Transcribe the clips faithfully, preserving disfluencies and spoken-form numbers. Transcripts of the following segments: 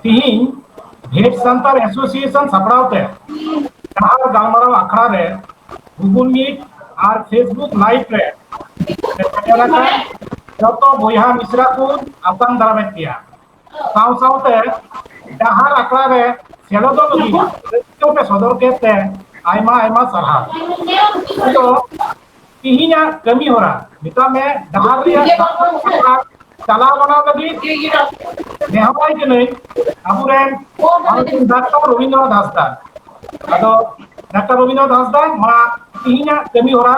ᱛᱤᱦᱤᱧ ᱵᱷᱮᱴ ᱥᱟᱱᱛᱟᱲ ᱮᱥᱳᱥᱤᱭᱮᱥᱚᱱ ᱥᱟᱯᱲᱟᱣ ᱛᱮ ᱰᱟᱦᱟᱨ ᱜᱟᱞᱢᱟᱨᱟᱣ ᱟᱠᱷᱲᱟ ᱨᱮ Google Meet ᱟᱨ Facebook Live ᱨᱮ ᱥᱮᱴᱮᱨ ᱟᱠᱟᱱ ᱡᱚᱛᱚ ᱵᱚᱭᱦᱟ ᱢᱤᱥᱨᱟ ᱠᱚ ᱟᱛᱟᱝ ᱫᱟᱨᱟᱢᱮᱫ ᱯᱮᱭᱟ᱾ ᱥᱟᱶ ᱥᱟᱶᱛᱮ ᱰᱟᱦᱟᱨ ᱟᱠᱷᱲᱟ ᱨᱮ ᱥᱮᱞᱮᱫᱚᱜ ᱞᱟᱹᱜᱤᱫ ᱨᱟᱹᱥᱠᱟᱹ ᱯᱮ ᱥᱚᱫᱚᱨ ᱠᱮᱫ ᱛᱮ ᱟᱭᱢᱟ ᱟᱭᱢᱟ ᱥᱟᱨᱦᱟᱣ᱾ ᱟᱫᱚ ᱛᱤᱦᱤᱧᱟᱜ ᱠᱟᱹᱢᱤ ᱦᱚᱨᱟ ᱢᱮᱛᱟᱜ ᱢᱮ ᱰᱟᱦᱟᱨ ᱨᱮᱭᱟᱜ ᱥᱟᱯᱲᱟᱣ ᱟᱠᱷᱲᱟ ᱪᱟᱞᱟᱣ ᱵᱟᱱᱟᱣ ᱞᱟᱹᱜᱤᱫ ᱱᱮᱦᱚᱨᱟᱭ ᱠᱟᱹᱱᱟᱹᱧ ᱟᱵᱚᱨᱮᱱ ᱰᱟᱠᱛᱟᱨ ᱨᱚᱵᱤᱱᱫᱨᱚᱱᱟᱛᱷ ᱦᱟᱸᱥᱫᱟ᱾ ᱟᱫᱚ ᱰᱟᱠᱛᱟᱨ ᱨᱚᱵᱤᱱᱫᱨᱚᱱᱟᱛᱷ ᱦᱟᱸᱥᱫᱟ, ᱢᱟ ᱛᱤᱦᱤᱧᱟᱜ ᱠᱟᱹᱢᱤ ᱦᱚᱨᱟ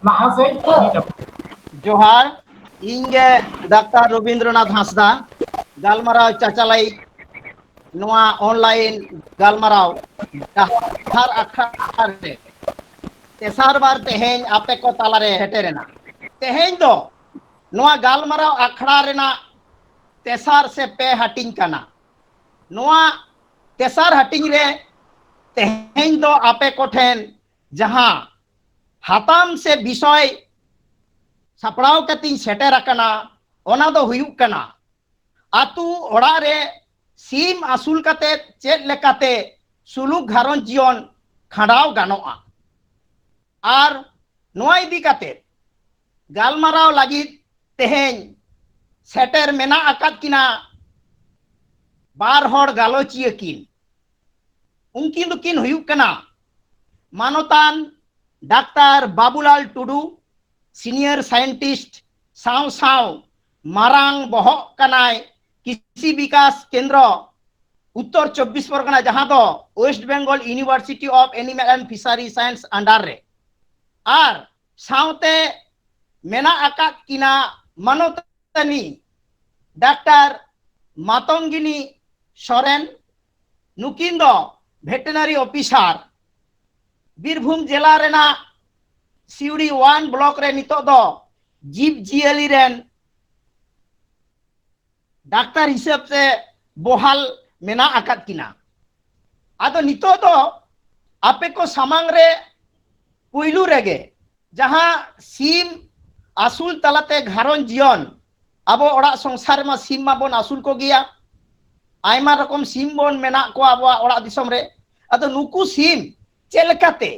ᱞᱟᱦᱟ ᱥᱮᱫ ᱤᱫᱤ ᱛᱟᱵᱚᱱ᱾ ᱡᱚᱦᱟᱨ, ᱤᱧ ᱜᱮ ᱰᱟᱠᱛᱟᱨ ᱨᱚᱵᱤᱱᱫᱨᱚᱱᱟᱛᱷ ᱦᱟᱸᱥᱫᱟ, ᱜᱟᱞᱢᱟᱨᱟᱣ ᱪᱟᱪᱟᱞᱟᱭᱤᱡ ᱱᱚᱣᱟ online ᱜᱟᱞᱢᱟᱨᱟᱣ ᱰᱟᱦᱟᱨ ᱟᱠᱷᱲᱟ ᱨᱮ ᱛᱮᱥᱟᱨ ᱵᱟᱨ ᱛᱮᱦᱮᱧ ᱟᱯᱮ ᱠᱚ ᱛᱟᱞᱟᱨᱮ ᱥᱮᱴᱮᱨᱮᱱᱟ᱾ ᱛᱮᱦᱮᱧ ᱫᱚ ᱱᱚᱣᱟ ᱜᱟᱞᱢᱟᱨᱟᱣ ᱟᱠᱷᱲᱟ ᱨᱮᱱᱟᱜ ᱛᱮᱥᱟᱨ ᱥᱮ ᱯᱮ ᱦᱟᱹᱴᱤᱧ ᱠᱟᱱᱟ᱾ ᱱᱚᱣᱟ ᱛᱮᱥᱟᱨ ᱦᱟᱹᱴᱤᱧ ᱨᱮ ᱛᱮᱦᱮᱧ ᱫᱚ ᱟᱯᱮ ᱠᱚᱴᱷᱮᱱ ᱡᱟᱦᱟᱸ ᱦᱟᱛᱟᱢ ᱥᱮ ᱵᱤᱥᱚᱭ ᱥᱟᱯᱲᱟᱣ ᱠᱟᱛᱮᱧ ᱥᱮᱴᱮᱨ ᱟᱠᱟᱱᱟ, ᱚᱱᱟ ᱫᱚ ᱦᱩᱭᱩᱜ ᱠᱟᱱᱟ ᱟᱛᱳ ᱚᱲᱟᱜ ᱨᱮ ᱥᱤᱢ ᱟᱹᱥᱩᱞ ᱠᱟᱛᱮ ᱪᱮᱫ ᱞᱮᱠᱟᱛᱮ ᱥᱩᱞᱩᱠ ᱜᱷᱟᱨᱚᱸᱡᱽ ᱡᱤᱭᱚᱱ ᱠᱷᱟᱸᱰᱟᱣ ᱜᱟᱱᱚᱜᱼᱟ᱾ ᱟᱨ ᱱᱚᱣᱟ ᱤᱫᱤ ᱠᱟᱛᱮ ᱜᱟᱞᱢᱟᱨᱟᱣ ᱞᱟᱹᱜᱤᱫ ᱛᱮᱦᱮᱧ ᱥᱮᱴᱮᱨ ᱢᱮᱱᱟᱜ ᱟᱠᱟᱫ ᱠᱤᱱᱟ ᱵᱟᱨ ᱦᱚᱲ ᱜᱟᱞᱚᱪᱤᱭᱟᱹ ᱠᱤᱱ᱾ ᱩᱱᱠᱤᱱ ᱫᱚᱠᱤᱱ ᱦᱩᱭᱩᱜ ᱠᱟᱱᱟ ᱢᱟᱱᱚᱛᱟᱱ ᱰᱟᱠᱛᱟᱨ ᱵᱟᱵᱩᱞᱟᱞ ᱴᱩᱰᱩ, senior scientist, ᱥᱟᱶ ᱥᱟᱶ ᱢᱟᱨᱟᱝ ᱵᱚᱦᱚᱜ ᱠᱟᱱᱟᱭ ᱠᱨᱤᱥᱤ ᱵᱤᱠᱟᱥ ᱠᱮᱱᱫᱨᱚ ᱩᱛᱛᱚᱨ ᱪᱚᱵᱵᱤᱥ ᱯᱚᱨᱜᱚᱱᱟ, ᱡᱟᱦᱟᱸ ᱫᱚ West Bengal University of Animal and Fishery Science under ᱨᱮ᱾ ᱟᱨ ᱥᱟᱶᱛᱮ ᱢᱮᱱᱟᱜ ᱟᱠᱟᱫ ᱠᱤᱱᱟ ᱢᱟᱱᱚᱛᱟᱱᱤ ᱰᱟᱠᱛᱟᱨ ᱢᱟᱛᱚᱝᱜᱤᱱᱤ ᱥᱚᱨᱮᱱ, ᱱᱩᱠᱤᱱ ᱫᱚ veterinary officer, ᱵᱤᱨᱵᱷᱩᱢ ᱡᱮᱞᱟ ᱨᱮᱱᱟᱜ ᱥᱤᱣᱲᱤ ᱳᱣᱟᱱ ᱵᱞᱚᱠ ᱨᱮ ᱱᱤᱛᱚᱜ ᱫᱚ ᱡᱤᱵᱽ ᱡᱤᱭᱟᱹᱞᱤ ᱨᱮᱱ ᱰᱟᱠᱛᱟᱨ ᱦᱤᱥᱟᱹᱵ ᱛᱮ ᱵᱚᱦᱟᱞ ᱢᱮᱱᱟᱜ ᱟᱠᱟᱫ ᱠᱤᱱᱟ᱾ ᱟᱫᱚ ᱱᱤᱛᱚᱜ ᱫᱚ ᱟᱯᱮ ᱠᱚ ᱥᱟᱢᱟᱝ ᱨᱮ ᱯᱩᱭᱞᱩ ᱨᱮᱜᱮ ᱡᱟᱦᱟᱸ ᱥᱤᱢ ᱟᱹᱥᱩᱞ ᱛᱟᱞᱟᱛᱮ ᱜᱷᱟᱨᱚᱸᱡᱽ ᱡᱤᱭᱚᱱ, ᱟᱵᱚ ᱚᱲᱟᱜ ᱥᱚᱝᱥᱟᱨ ᱨᱮᱢᱟ ᱥᱤᱢ ᱢᱟᱵᱚᱱ ᱟᱹᱥᱩᱞ ᱠᱚᱜᱮᱭᱟ, ᱟᱭᱢᱟ ᱨᱚᱠᱚᱢ ᱥᱤᱢ ᱵᱚᱱ ᱢᱮᱱᱟᱜ ᱠᱚᱣᱟ ᱟᱵᱚᱣᱟᱜ ᱚᱲᱟᱜ ᱫᱤᱥᱚᱢ ᱨᱮ᱾ ᱟᱫᱚ ᱱᱩᱠᱩ ᱥᱤᱢ ᱪᱮᱫ ᱞᱮᱠᱟᱛᱮ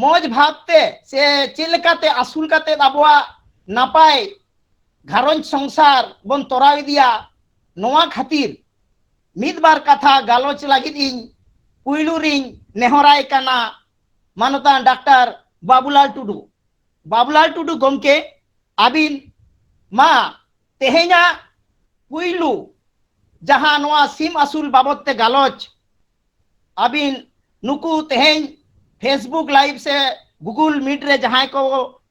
ᱢᱚᱡᱽ ᱵᱷᱟᱵᱽᱛᱮ ᱥᱮ ᱪᱮᱫ ᱞᱮᱠᱟᱛᱮ ᱟᱹᱥᱩᱞ ᱠᱟᱛᱮ ᱟᱵᱚᱣᱟᱜ ᱱᱟᱯᱟᱭ ᱜᱷᱟᱨᱚᱸᱡᱽ ᱥᱚᱝᱥᱟᱨ ᱵᱚᱱ ᱛᱚᱨᱟᱣ ᱤᱫᱤᱭᱟ, ᱱᱚᱣᱟ ᱠᱷᱟᱹᱛᱤᱨ ᱢᱤᱫ ᱵᱟᱨ ᱠᱟᱛᱷᱟ ᱜᱟᱞᱚᱪ ᱞᱟᱹᱜᱤᱫ ᱤᱧ ᱯᱩᱭᱞᱩ ᱨᱤᱧ ᱱᱮᱦᱚᱨᱟᱭ ᱠᱟᱱᱟ ᱢᱟᱱᱚᱛᱟᱱ ᱰᱟᱠᱛᱟᱨ ᱵᱟᱵᱩᱞᱟᱞ ᱴᱩᱰᱩ᱾ ᱵᱟᱵᱩᱞᱟᱞ ᱴᱩᱰᱩ ᱜᱚᱢᱠᱮ, ᱟᱹᱵᱤᱱ ᱢᱟ ᱛᱮᱦᱮᱧᱟᱜ ᱯᱩᱭᱞᱩ ᱡᱟᱦᱟᱸ ᱱᱚᱣᱟ ᱥᱤᱢ ᱟᱹᱥᱩᱞ ᱵᱟᱵᱚᱫ ᱛᱮ ᱜᱟᱞᱚᱪ, ᱟᱹᱵᱤᱱ ᱱᱩᱠᱩ ᱛᱮᱦᱮᱧ Facebook Live ᱥᱮ Google Meet ᱨᱮ ᱡᱟᱦᱟᱸᱭ ᱠᱚ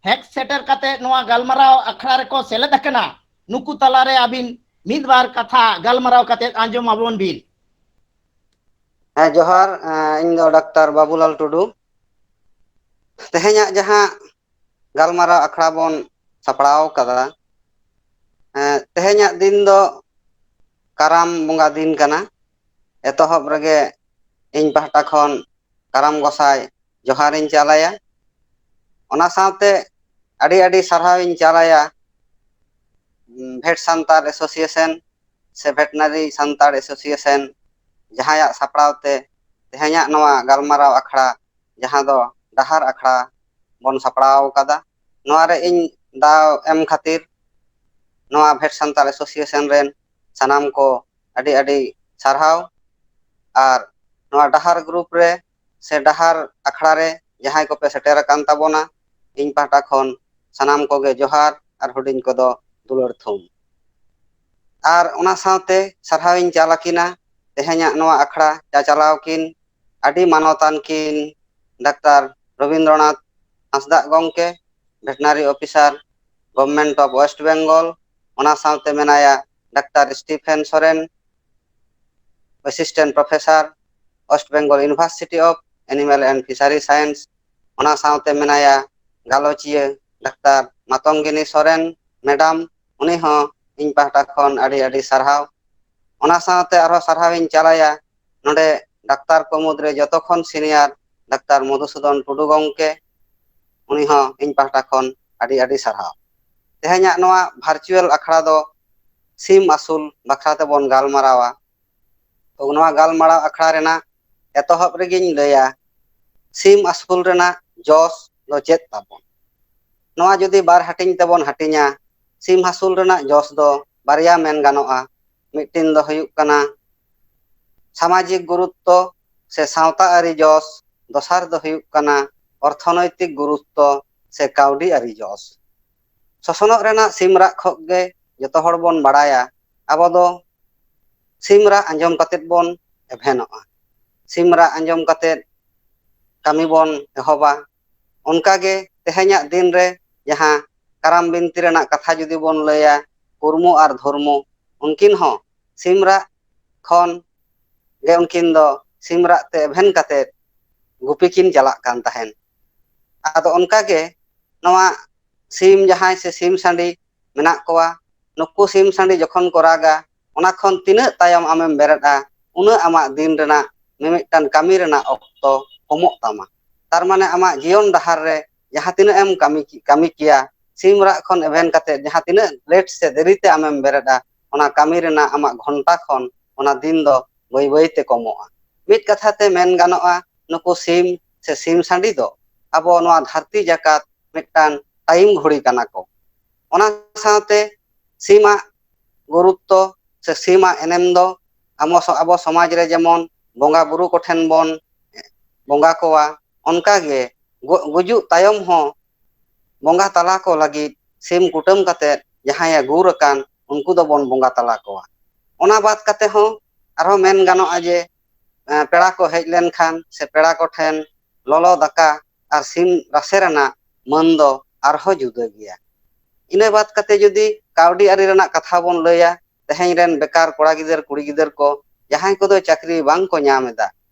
ᱦᱮᱡ ᱥᱮᱴᱮᱨ ᱠᱟᱛᱮ ᱱᱚᱣᱟ ᱜᱟᱞᱢᱟᱨᱟᱣ ᱟᱠᱷᱲᱟ ᱨᱮᱠᱚ ᱥᱮᱞᱮᱫ ᱟᱠᱟᱱᱟ, ᱱᱩᱠᱩ ᱛᱟᱞᱟᱨᱮ ᱟᱹᱵᱤᱱ ᱢᱤᱫ ᱵᱟᱨ ᱠᱟᱛᱷᱟ ᱜᱟᱞᱢᱟᱨᱟᱣ ᱠᱟᱛᱮ ᱟᱸᱡᱚᱢ ᱟᱵᱚᱱ ᱵᱤᱱ᱾ ᱦᱮᱸ, ᱡᱚᱦᱟᱨ᱾ ᱮᱸ, ᱤᱧ ᱫᱚ ᱰᱟᱠᱛᱟᱨ ᱵᱟᱵᱩᱞᱟᱞ ᱴᱩᱰᱩ᱾ ᱛᱮᱦᱮᱧᱟᱜ ᱡᱟᱦᱟᱸ ᱜᱟᱞᱢᱟᱨᱟᱣ ᱟᱠᱷᱲᱟ ᱵᱚᱱ ᱥᱟᱯᱲᱟᱣ ᱠᱟᱫᱟ, ᱮᱸ, ᱛᱮᱦᱮᱧᱟᱜ ᱫᱤᱱ ᱫᱚ ᱠᱟᱨᱟᱢ ᱵᱚᱸᱜᱟ ᱫᱤᱱ ᱠᱟᱱᱟ᱾ ᱮᱛᱚᱦᱚᱵ ᱨᱮᱜᱮ ᱤᱧ ᱯᱟᱦᱴᱟ ᱠᱷᱚᱱ ᱠᱟᱨᱟᱢ ᱜᱚᱸᱥᱟᱭ ᱡᱚᱦᱟᱨᱤᱧ ᱪᱟᱞᱟᱭᱟ᱾ ᱚᱱᱟ ᱥᱟᱶᱛᱮ ᱟᱹᱰᱤ ᱟᱹᱰᱤ ᱥᱟᱨᱦᱟᱣᱤᱧ ᱪᱟᱞᱟᱭᱟ ᱵᱷᱮᱴ ᱥᱟᱱᱛᱟᱲ ᱮᱥᱳᱥᱤᱭᱮᱥᱚᱱ ᱥᱮ ᱵᱷᱮᱴᱱᱟᱨᱤ ᱥᱟᱱᱛᱟᱲ ᱮᱥᱳᱥᱤᱭᱮᱥᱚᱱ, ᱡᱟᱦᱟᱸᱭᱟᱜ ᱥᱟᱯᱲᱟᱣ ᱛᱮ ᱛᱮᱦᱮᱧᱟᱜ ᱱᱚᱣᱟ ᱜᱟᱞᱢᱟᱨᱟᱣ ᱟᱠᱷᱲᱟ, ᱡᱟᱦᱟᱸ ᱫᱚ ᱰᱟᱦᱟᱨ ᱟᱠᱷᱲᱟ ᱵᱚᱱ ᱥᱟᱯᱲᱟᱣ ᱟᱠᱟᱫᱟ᱾ ᱱᱚᱣᱟ ᱨᱮ ᱤᱧ ᱫᱟᱣ ᱮᱢ ᱠᱷᱟᱹᱛᱤᱨ ᱱᱚᱣᱟ ᱵᱷᱮᱴ ᱥᱟᱱᱛᱟᱲ ᱮᱥᱳᱥᱤᱭᱮᱥᱚᱱ ᱨᱮᱱ ᱥᱟᱱᱟᱢ ᱠᱚ ᱟᱹᱰᱤ ᱟᱹᱰᱤ ᱥᱟᱨᱦᱟᱣ᱾ ᱟᱨ ᱱᱚᱣᱟ ᱰᱟᱦᱟᱨ ᱜᱨᱩᱯ ᱨᱮ ᱥᱮ ᱰᱟᱦᱟᱨ ᱟᱠᱷᱲᱟ ᱨᱮ ᱡᱟᱦᱟᱸᱭ ᱠᱚᱯᱮ ᱥᱮᱴᱮᱨ ᱟᱠᱟᱱ ᱛᱟᱵᱚᱱᱟ, ᱤᱧ ᱯᱟᱦᱴᱟ ᱠᱷᱚᱱ ᱥᱟᱱᱟᱢ ᱠᱚᱜᱮ ᱡᱚᱦᱟᱨ ᱟᱨ ᱦᱩᱰᱤᱧ ᱠᱚᱫᱚ ᱫᱩᱞᱟᱹᱲ ᱛᱷᱩᱢ᱾ ᱟᱨ ᱚᱱᱟ ᱥᱟᱶᱛᱮ ᱥᱟᱨᱦᱟᱣᱤᱧ ᱪᱟᱞ ᱟᱹᱠᱤᱱᱟ ᱛᱮᱦᱮᱧᱟᱜ ᱱᱚᱣᱟ ᱟᱠᱷᱲᱟ ᱪᱟᱪᱟᱞᱟᱣ ᱠᱤᱱ ᱟᱹᱰᱤ ᱢᱟᱱᱚᱛᱟᱱ ᱠᱤᱱ ᱰᱟᱠᱛᱟᱨ ᱨᱚᱵᱤᱱᱫᱨᱚᱱᱟᱛᱷ ᱦᱟᱸᱥᱫᱟᱜ ᱜᱚᱢᱠᱮ, veterinary officer, Government of West Bengal᱾ ᱚᱱᱟ ᱥᱟᱶᱛᱮ ᱢᱮᱱᱟᱭᱟ doctor Stephen Soren, Assistant Professor, West Bengal University of Animal and Fishery Science᱾ ᱚᱱᱟ ᱥᱟᱶᱛᱮ ᱢᱮᱱᱟᱭᱟ ᱜᱟᱞᱚᱪᱤᱭᱟᱹ ᱰᱟᱠᱛᱟᱨ ᱢᱟᱛᱚᱝᱜᱤᱱᱤ ᱥᱚᱨᱮᱱ ᱢᱮᱰᱟᱢ, ᱩᱱᱤ ᱦᱚᱸ ᱤᱧ ᱯᱟᱦᱴᱟ ᱠᱷᱚᱱ ᱟᱹᱰᱤ ᱟᱹᱰᱤ ᱥᱟᱨᱦᱟᱣ᱾ ᱚᱱᱟ ᱥᱟᱶᱛᱮ ᱟᱨᱦᱚᱸ ᱥᱟᱨᱦᱟᱣᱤᱧ ᱪᱟᱞᱟᱭᱟ ᱱᱚᱰᱮ ᱰᱟᱠᱛᱟᱨ ᱠᱚ ᱢᱩᱫᱽᱨᱮ ᱡᱚᱛᱚ ᱠᱷᱚᱱ ᱥᱤᱱᱤᱭᱟᱨ ᱰᱟᱠᱛᱟᱨ ᱢᱚᱫᱷᱩᱥᱩᱫᱚᱱ ᱴᱩᱰᱩ ᱜᱚᱢᱠᱮ, ᱩᱱᱤ ᱦᱚᱸ ᱤᱧ ᱯᱟᱦᱴᱟ ᱠᱷᱚᱱ ᱟᱹᱰᱤ ᱟᱹᱰᱤ ᱥᱟᱨᱦᱟᱣ᱾ ᱛᱮᱦᱮᱧᱟᱜ ᱱᱚᱣᱟ ᱵᱷᱟᱨᱪᱩᱣᱟᱞ ᱟᱠᱷᱲᱟ ᱫᱚ ᱥᱤᱢ ᱟᱹᱥᱩᱞ ᱵᱟᱠᱷᱨᱟ ᱛᱮᱵᱚᱱ ᱜᱟᱞᱢᱟᱨᱟᱣᱟ᱾ ᱛᱚ, ᱱᱚᱣᱟ ᱜᱟᱞᱢᱟᱨᱟᱣ ᱟᱠᱷᱲᱟ ᱨᱮᱱᱟᱜ ᱮᱛᱚᱦᱚᱵ ᱨᱮᱜᱮᱧ ᱞᱟᱹᱭᱟ, ᱥᱤᱢ ᱟᱹᱥᱩᱞ ᱨᱮᱱᱟᱜ ᱡᱚᱥ ᱫᱚ ᱪᱮᱫ ᱛᱟᱵᱚᱱ? ᱱᱚᱣᱟ ᱡᱩᱫᱤ ᱵᱟᱨ ᱦᱟᱹᱴᱤᱧ ᱛᱮᱵᱚᱱ ᱦᱟᱹᱴᱤᱧᱟ, ᱥᱤᱢ ᱟᱹᱥᱩᱞ ᱨᱮᱱᱟᱜ ᱡᱚᱥ ᱫᱚ ᱵᱟᱨᱭᱟ ᱢᱮᱱ ᱜᱟᱱᱚᱜᱼᱟ᱾ ᱢᱤᱫᱴᱤᱱ ᱫᱚ ᱦᱩᱭᱩᱜ ᱠᱟᱱᱟ ᱥᱟᱢᱟᱡᱤᱠ ᱜᱩᱨᱩᱛᱛᱚ ᱥᱮ ᱥᱟᱶᱛᱟ ᱟᱹᱨᱤ ᱡᱚᱥ, ᱫᱚᱥᱟᱨ ᱫᱚ ᱦᱩᱭᱩᱜ ᱠᱟᱱᱟ ᱚᱨᱛᱷᱚᱱᱳᱭᱛᱤᱠ ᱜᱩᱨᱩᱛᱛᱚ ᱥᱮ ᱠᱟᱹᱣᱰᱤ ᱟᱹᱨᱤ ᱡᱚᱥ᱾ ᱥᱚᱥᱚᱱᱚᱜ ᱨᱮᱱᱟᱜ ᱥᱤᱢ ᱨᱟᱜ ᱠᱷᱚᱱ ᱜᱮ ᱡᱚᱛᱚ ᱦᱚᱲ ᱵᱚᱱ ᱵᱟᱲᱟᱭᱟ, ᱟᱵᱚ ᱫᱚ ᱥᱤᱢ ᱨᱟᱜ ᱟᱸᱡᱚᱢ ᱠᱟᱛᱮᱫ ᱵᱚᱱ ᱮᱵᱷᱮᱱᱚᱜᱼᱟ᱾ ᱥᱤᱢ ᱨᱟᱜ ᱟᱸᱡᱚᱢ ᱠᱟᱛᱮᱫ ᱠᱟᱹᱢᱤ ᱵᱚᱱ ᱮᱦᱚᱵᱟ᱾ ᱚᱱᱠᱟᱜᱮ ᱛᱮᱦᱮᱧᱟᱜ ᱫᱤᱱ ᱨᱮ ᱡᱟᱦᱟᱸ ᱠᱟᱨᱟᱢ ᱵᱤᱱᱛᱤ ᱨᱮᱱᱟᱜ ᱠᱟᱛᱷᱟ ᱡᱩᱫᱤ ᱵᱚᱱ ᱞᱟᱹᱭᱟ, ᱠᱩᱨᱢᱩ ᱟᱨ ᱫᱷᱚᱨᱢᱩ, ᱩᱱᱠᱤᱱ ᱦᱚᱸ ᱥᱤᱢ ᱨᱟᱜ ᱠᱷᱚᱱ ᱜᱮ ᱩᱱᱠᱤᱱ ᱫᱚ ᱥᱤᱢ ᱨᱟᱜ ᱛᱮ ᱮᱵᱷᱮᱱ ᱠᱟᱛᱮᱫ ᱜᱩᱯᱤ ᱠᱤᱱ ᱪᱟᱞᱟᱜ ᱠᱟᱱ ᱛᱟᱦᱮᱸᱱ᱾ ᱟᱫᱚ ᱚᱱᱠᱟᱜᱮ ᱱᱚᱣᱟ ᱥᱤᱢ ᱡᱟᱦᱟᱸᱭ ᱥᱮ ᱥᱤᱢ ᱥᱟᱺᱰᱤ ᱢᱮᱱᱟᱜ ᱠᱚᱣᱟ, ᱱᱩᱠᱩ ᱥᱤᱢ ᱥᱟᱺᱰᱤ ᱡᱚᱠᱷᱚᱱ ᱠᱚ ᱨᱟᱜᱟ, ᱚᱱᱟ ᱠᱷᱚᱱ ᱛᱤᱱᱟᱹᱜ ᱛᱟᱭᱚᱢ ᱟᱢᱮᱢ ᱵᱮᱨᱮᱫᱼᱟ, ᱩᱱᱟᱹᱜ ᱟᱢᱟᱜ ᱫᱤᱱ ᱨᱮᱱᱟᱜ ᱢᱤᱢᱤᱫᱴᱟᱝ ᱠᱟᱹᱢᱤ ᱨᱮᱱᱟᱜ ᱚᱠᱛᱚ ᱠᱚᱢᱚᱜ ᱛᱟᱢᱟ᱾ ᱛᱟᱨ ᱢᱟᱱᱮ ᱟᱢᱟᱜ ᱡᱤᱭᱚᱱ ᱰᱟᱦᱟᱨ ᱨᱮ ᱡᱟᱦᱟᱸ ᱛᱤᱱᱟᱹᱜ ᱮᱢ ᱠᱟᱹᱢᱤ, ᱠᱟᱹᱢᱤ ᱠᱮᱭᱟ, ᱥᱤᱢ ᱨᱟᱜ ᱠᱷᱚᱱ ᱮᱵᱷᱮᱱ ᱠᱟᱛᱮ ᱡᱟᱦᱟᱸ ᱛᱤᱱᱟᱹᱜ ᱞᱮᱴ ᱥᱮ ᱫᱮᱨᱤᱛᱮ ᱟᱢᱮᱢ ᱵᱮᱨᱮᱫᱼᱟ, ᱚᱱᱟ ᱠᱟᱹᱢᱤ ᱨᱮᱱᱟᱜ ᱟᱢᱟᱜ ᱜᱷᱚᱱᱴᱟ ᱠᱷᱚᱱ ᱚᱱᱟ ᱫᱤᱱ ᱫᱚ ᱵᱟᱹᱭ ᱵᱟᱹᱭ ᱛᱮ ᱠᱚᱢᱚᱜᱼᱟ᱾ ᱢᱤᱫ ᱠᱟᱛᱷᱟ ᱛᱮ ᱢᱮᱱ ᱜᱟᱱᱚᱜᱼᱟ, ᱱᱩᱠᱩ ᱥᱤᱢ ᱥᱮ ᱥᱤᱢ ᱥᱟᱺᱰᱤ ᱫᱚ ᱟᱵᱚ ᱱᱚᱣᱟ ᱫᱷᱟᱹᱨᱛᱤ ᱡᱟᱠᱟᱛ ᱢᱤᱫᱴᱟᱝ ᱴᱟᱭᱤᱢ ᱜᱷᱚᱲᱤ ᱠᱟᱱᱟ ᱠᱚ᱾ ᱚᱱᱟ ᱥᱟᱶᱛᱮ ᱥᱤᱢᱟᱜ ᱜᱩᱨᱩᱛᱛᱚ ᱥᱮ ᱥᱤᱢᱟᱜ ᱮᱱᱮᱢ ᱫᱚ ᱟᱵᱚ ᱥᱚ-, ᱟᱵᱚ ᱥᱚᱢᱟᱡᱽ ᱨᱮ ᱡᱮᱢᱚᱱ ᱵᱚᱸᱜᱟ ᱵᱩᱨᱩ ᱠᱚᱴᱷᱮᱱ ᱵᱚᱱ ᱵᱚᱸᱜᱟ ᱠᱚᱣᱟ, ᱚᱱᱠᱟᱜᱮ ᱜᱚ-, ᱜᱩᱡᱩᱜ ᱛᱟᱭᱚᱢ ᱦᱚᱸ ᱵᱚᱸᱜᱟ ᱛᱟᱞᱟ ᱠᱚ ᱞᱟᱹᱜᱤᱫ ᱥᱤᱢ ᱠᱩᱴᱟᱹᱢ ᱠᱟᱛᱮ ᱡᱟᱦᱟᱸᱭᱮ ᱜᱩᱨ ᱟᱠᱟᱱ, ᱩᱱᱠᱩ ᱫᱚᱵᱚᱱ ᱵᱚᱸᱜᱟ ᱛᱟᱞᱟ ᱠᱚᱣᱟ᱾ ᱚᱱᱟ ᱵᱟᱫ ᱠᱟᱛᱮ ᱦᱚᱸ ᱟᱨᱦᱚᱸ ᱢᱮᱱ ᱜᱟᱱᱚᱜᱼᱟ ᱡᱮ, ᱮᱸ, ᱯᱮᱲᱟ ᱠᱚ ᱦᱮᱡ ᱞᱮᱱᱠᱷᱟᱱ ᱥᱮ ᱯᱮᱲᱟ ᱠᱚᱴᱷᱮᱱ ᱞᱚᱞᱚ ᱫᱟᱠᱟ ᱟᱨ ᱥᱤᱢ ᱨᱟᱥᱮ ᱨᱮᱱᱟᱜ ᱢᱟᱹᱱ ᱫᱚ ᱟᱨᱦᱚᱸ ᱡᱩᱫᱟᱹ ᱜᱮᱭᱟ᱾ ᱤᱱᱟᱹ ᱵᱟᱫ ᱠᱟᱛᱮ ᱡᱩᱫᱤ ᱠᱟᱹᱣᱰᱤ ᱟᱹᱨᱤ ᱨᱮᱱᱟᱜ ᱠᱟᱛᱷᱟ ᱵᱚᱱ ᱞᱟᱹᱭᱟ, ᱛᱮᱦᱮᱧ ᱨᱮᱱ ᱵᱮᱠᱟᱨ ᱠᱚᱲᱟ ᱜᱤᱫᱟᱹᱨ ᱠᱩᱲᱤ ᱜᱤᱫᱟᱹᱨ ᱠᱚ ᱡᱟᱦᱟᱸᱭ ᱠᱚᱫᱚ ᱪᱟᱹᱠᱨᱤ ᱵᱟᱝ ᱠᱚ ᱧᱟᱢ ᱮᱫᱟ,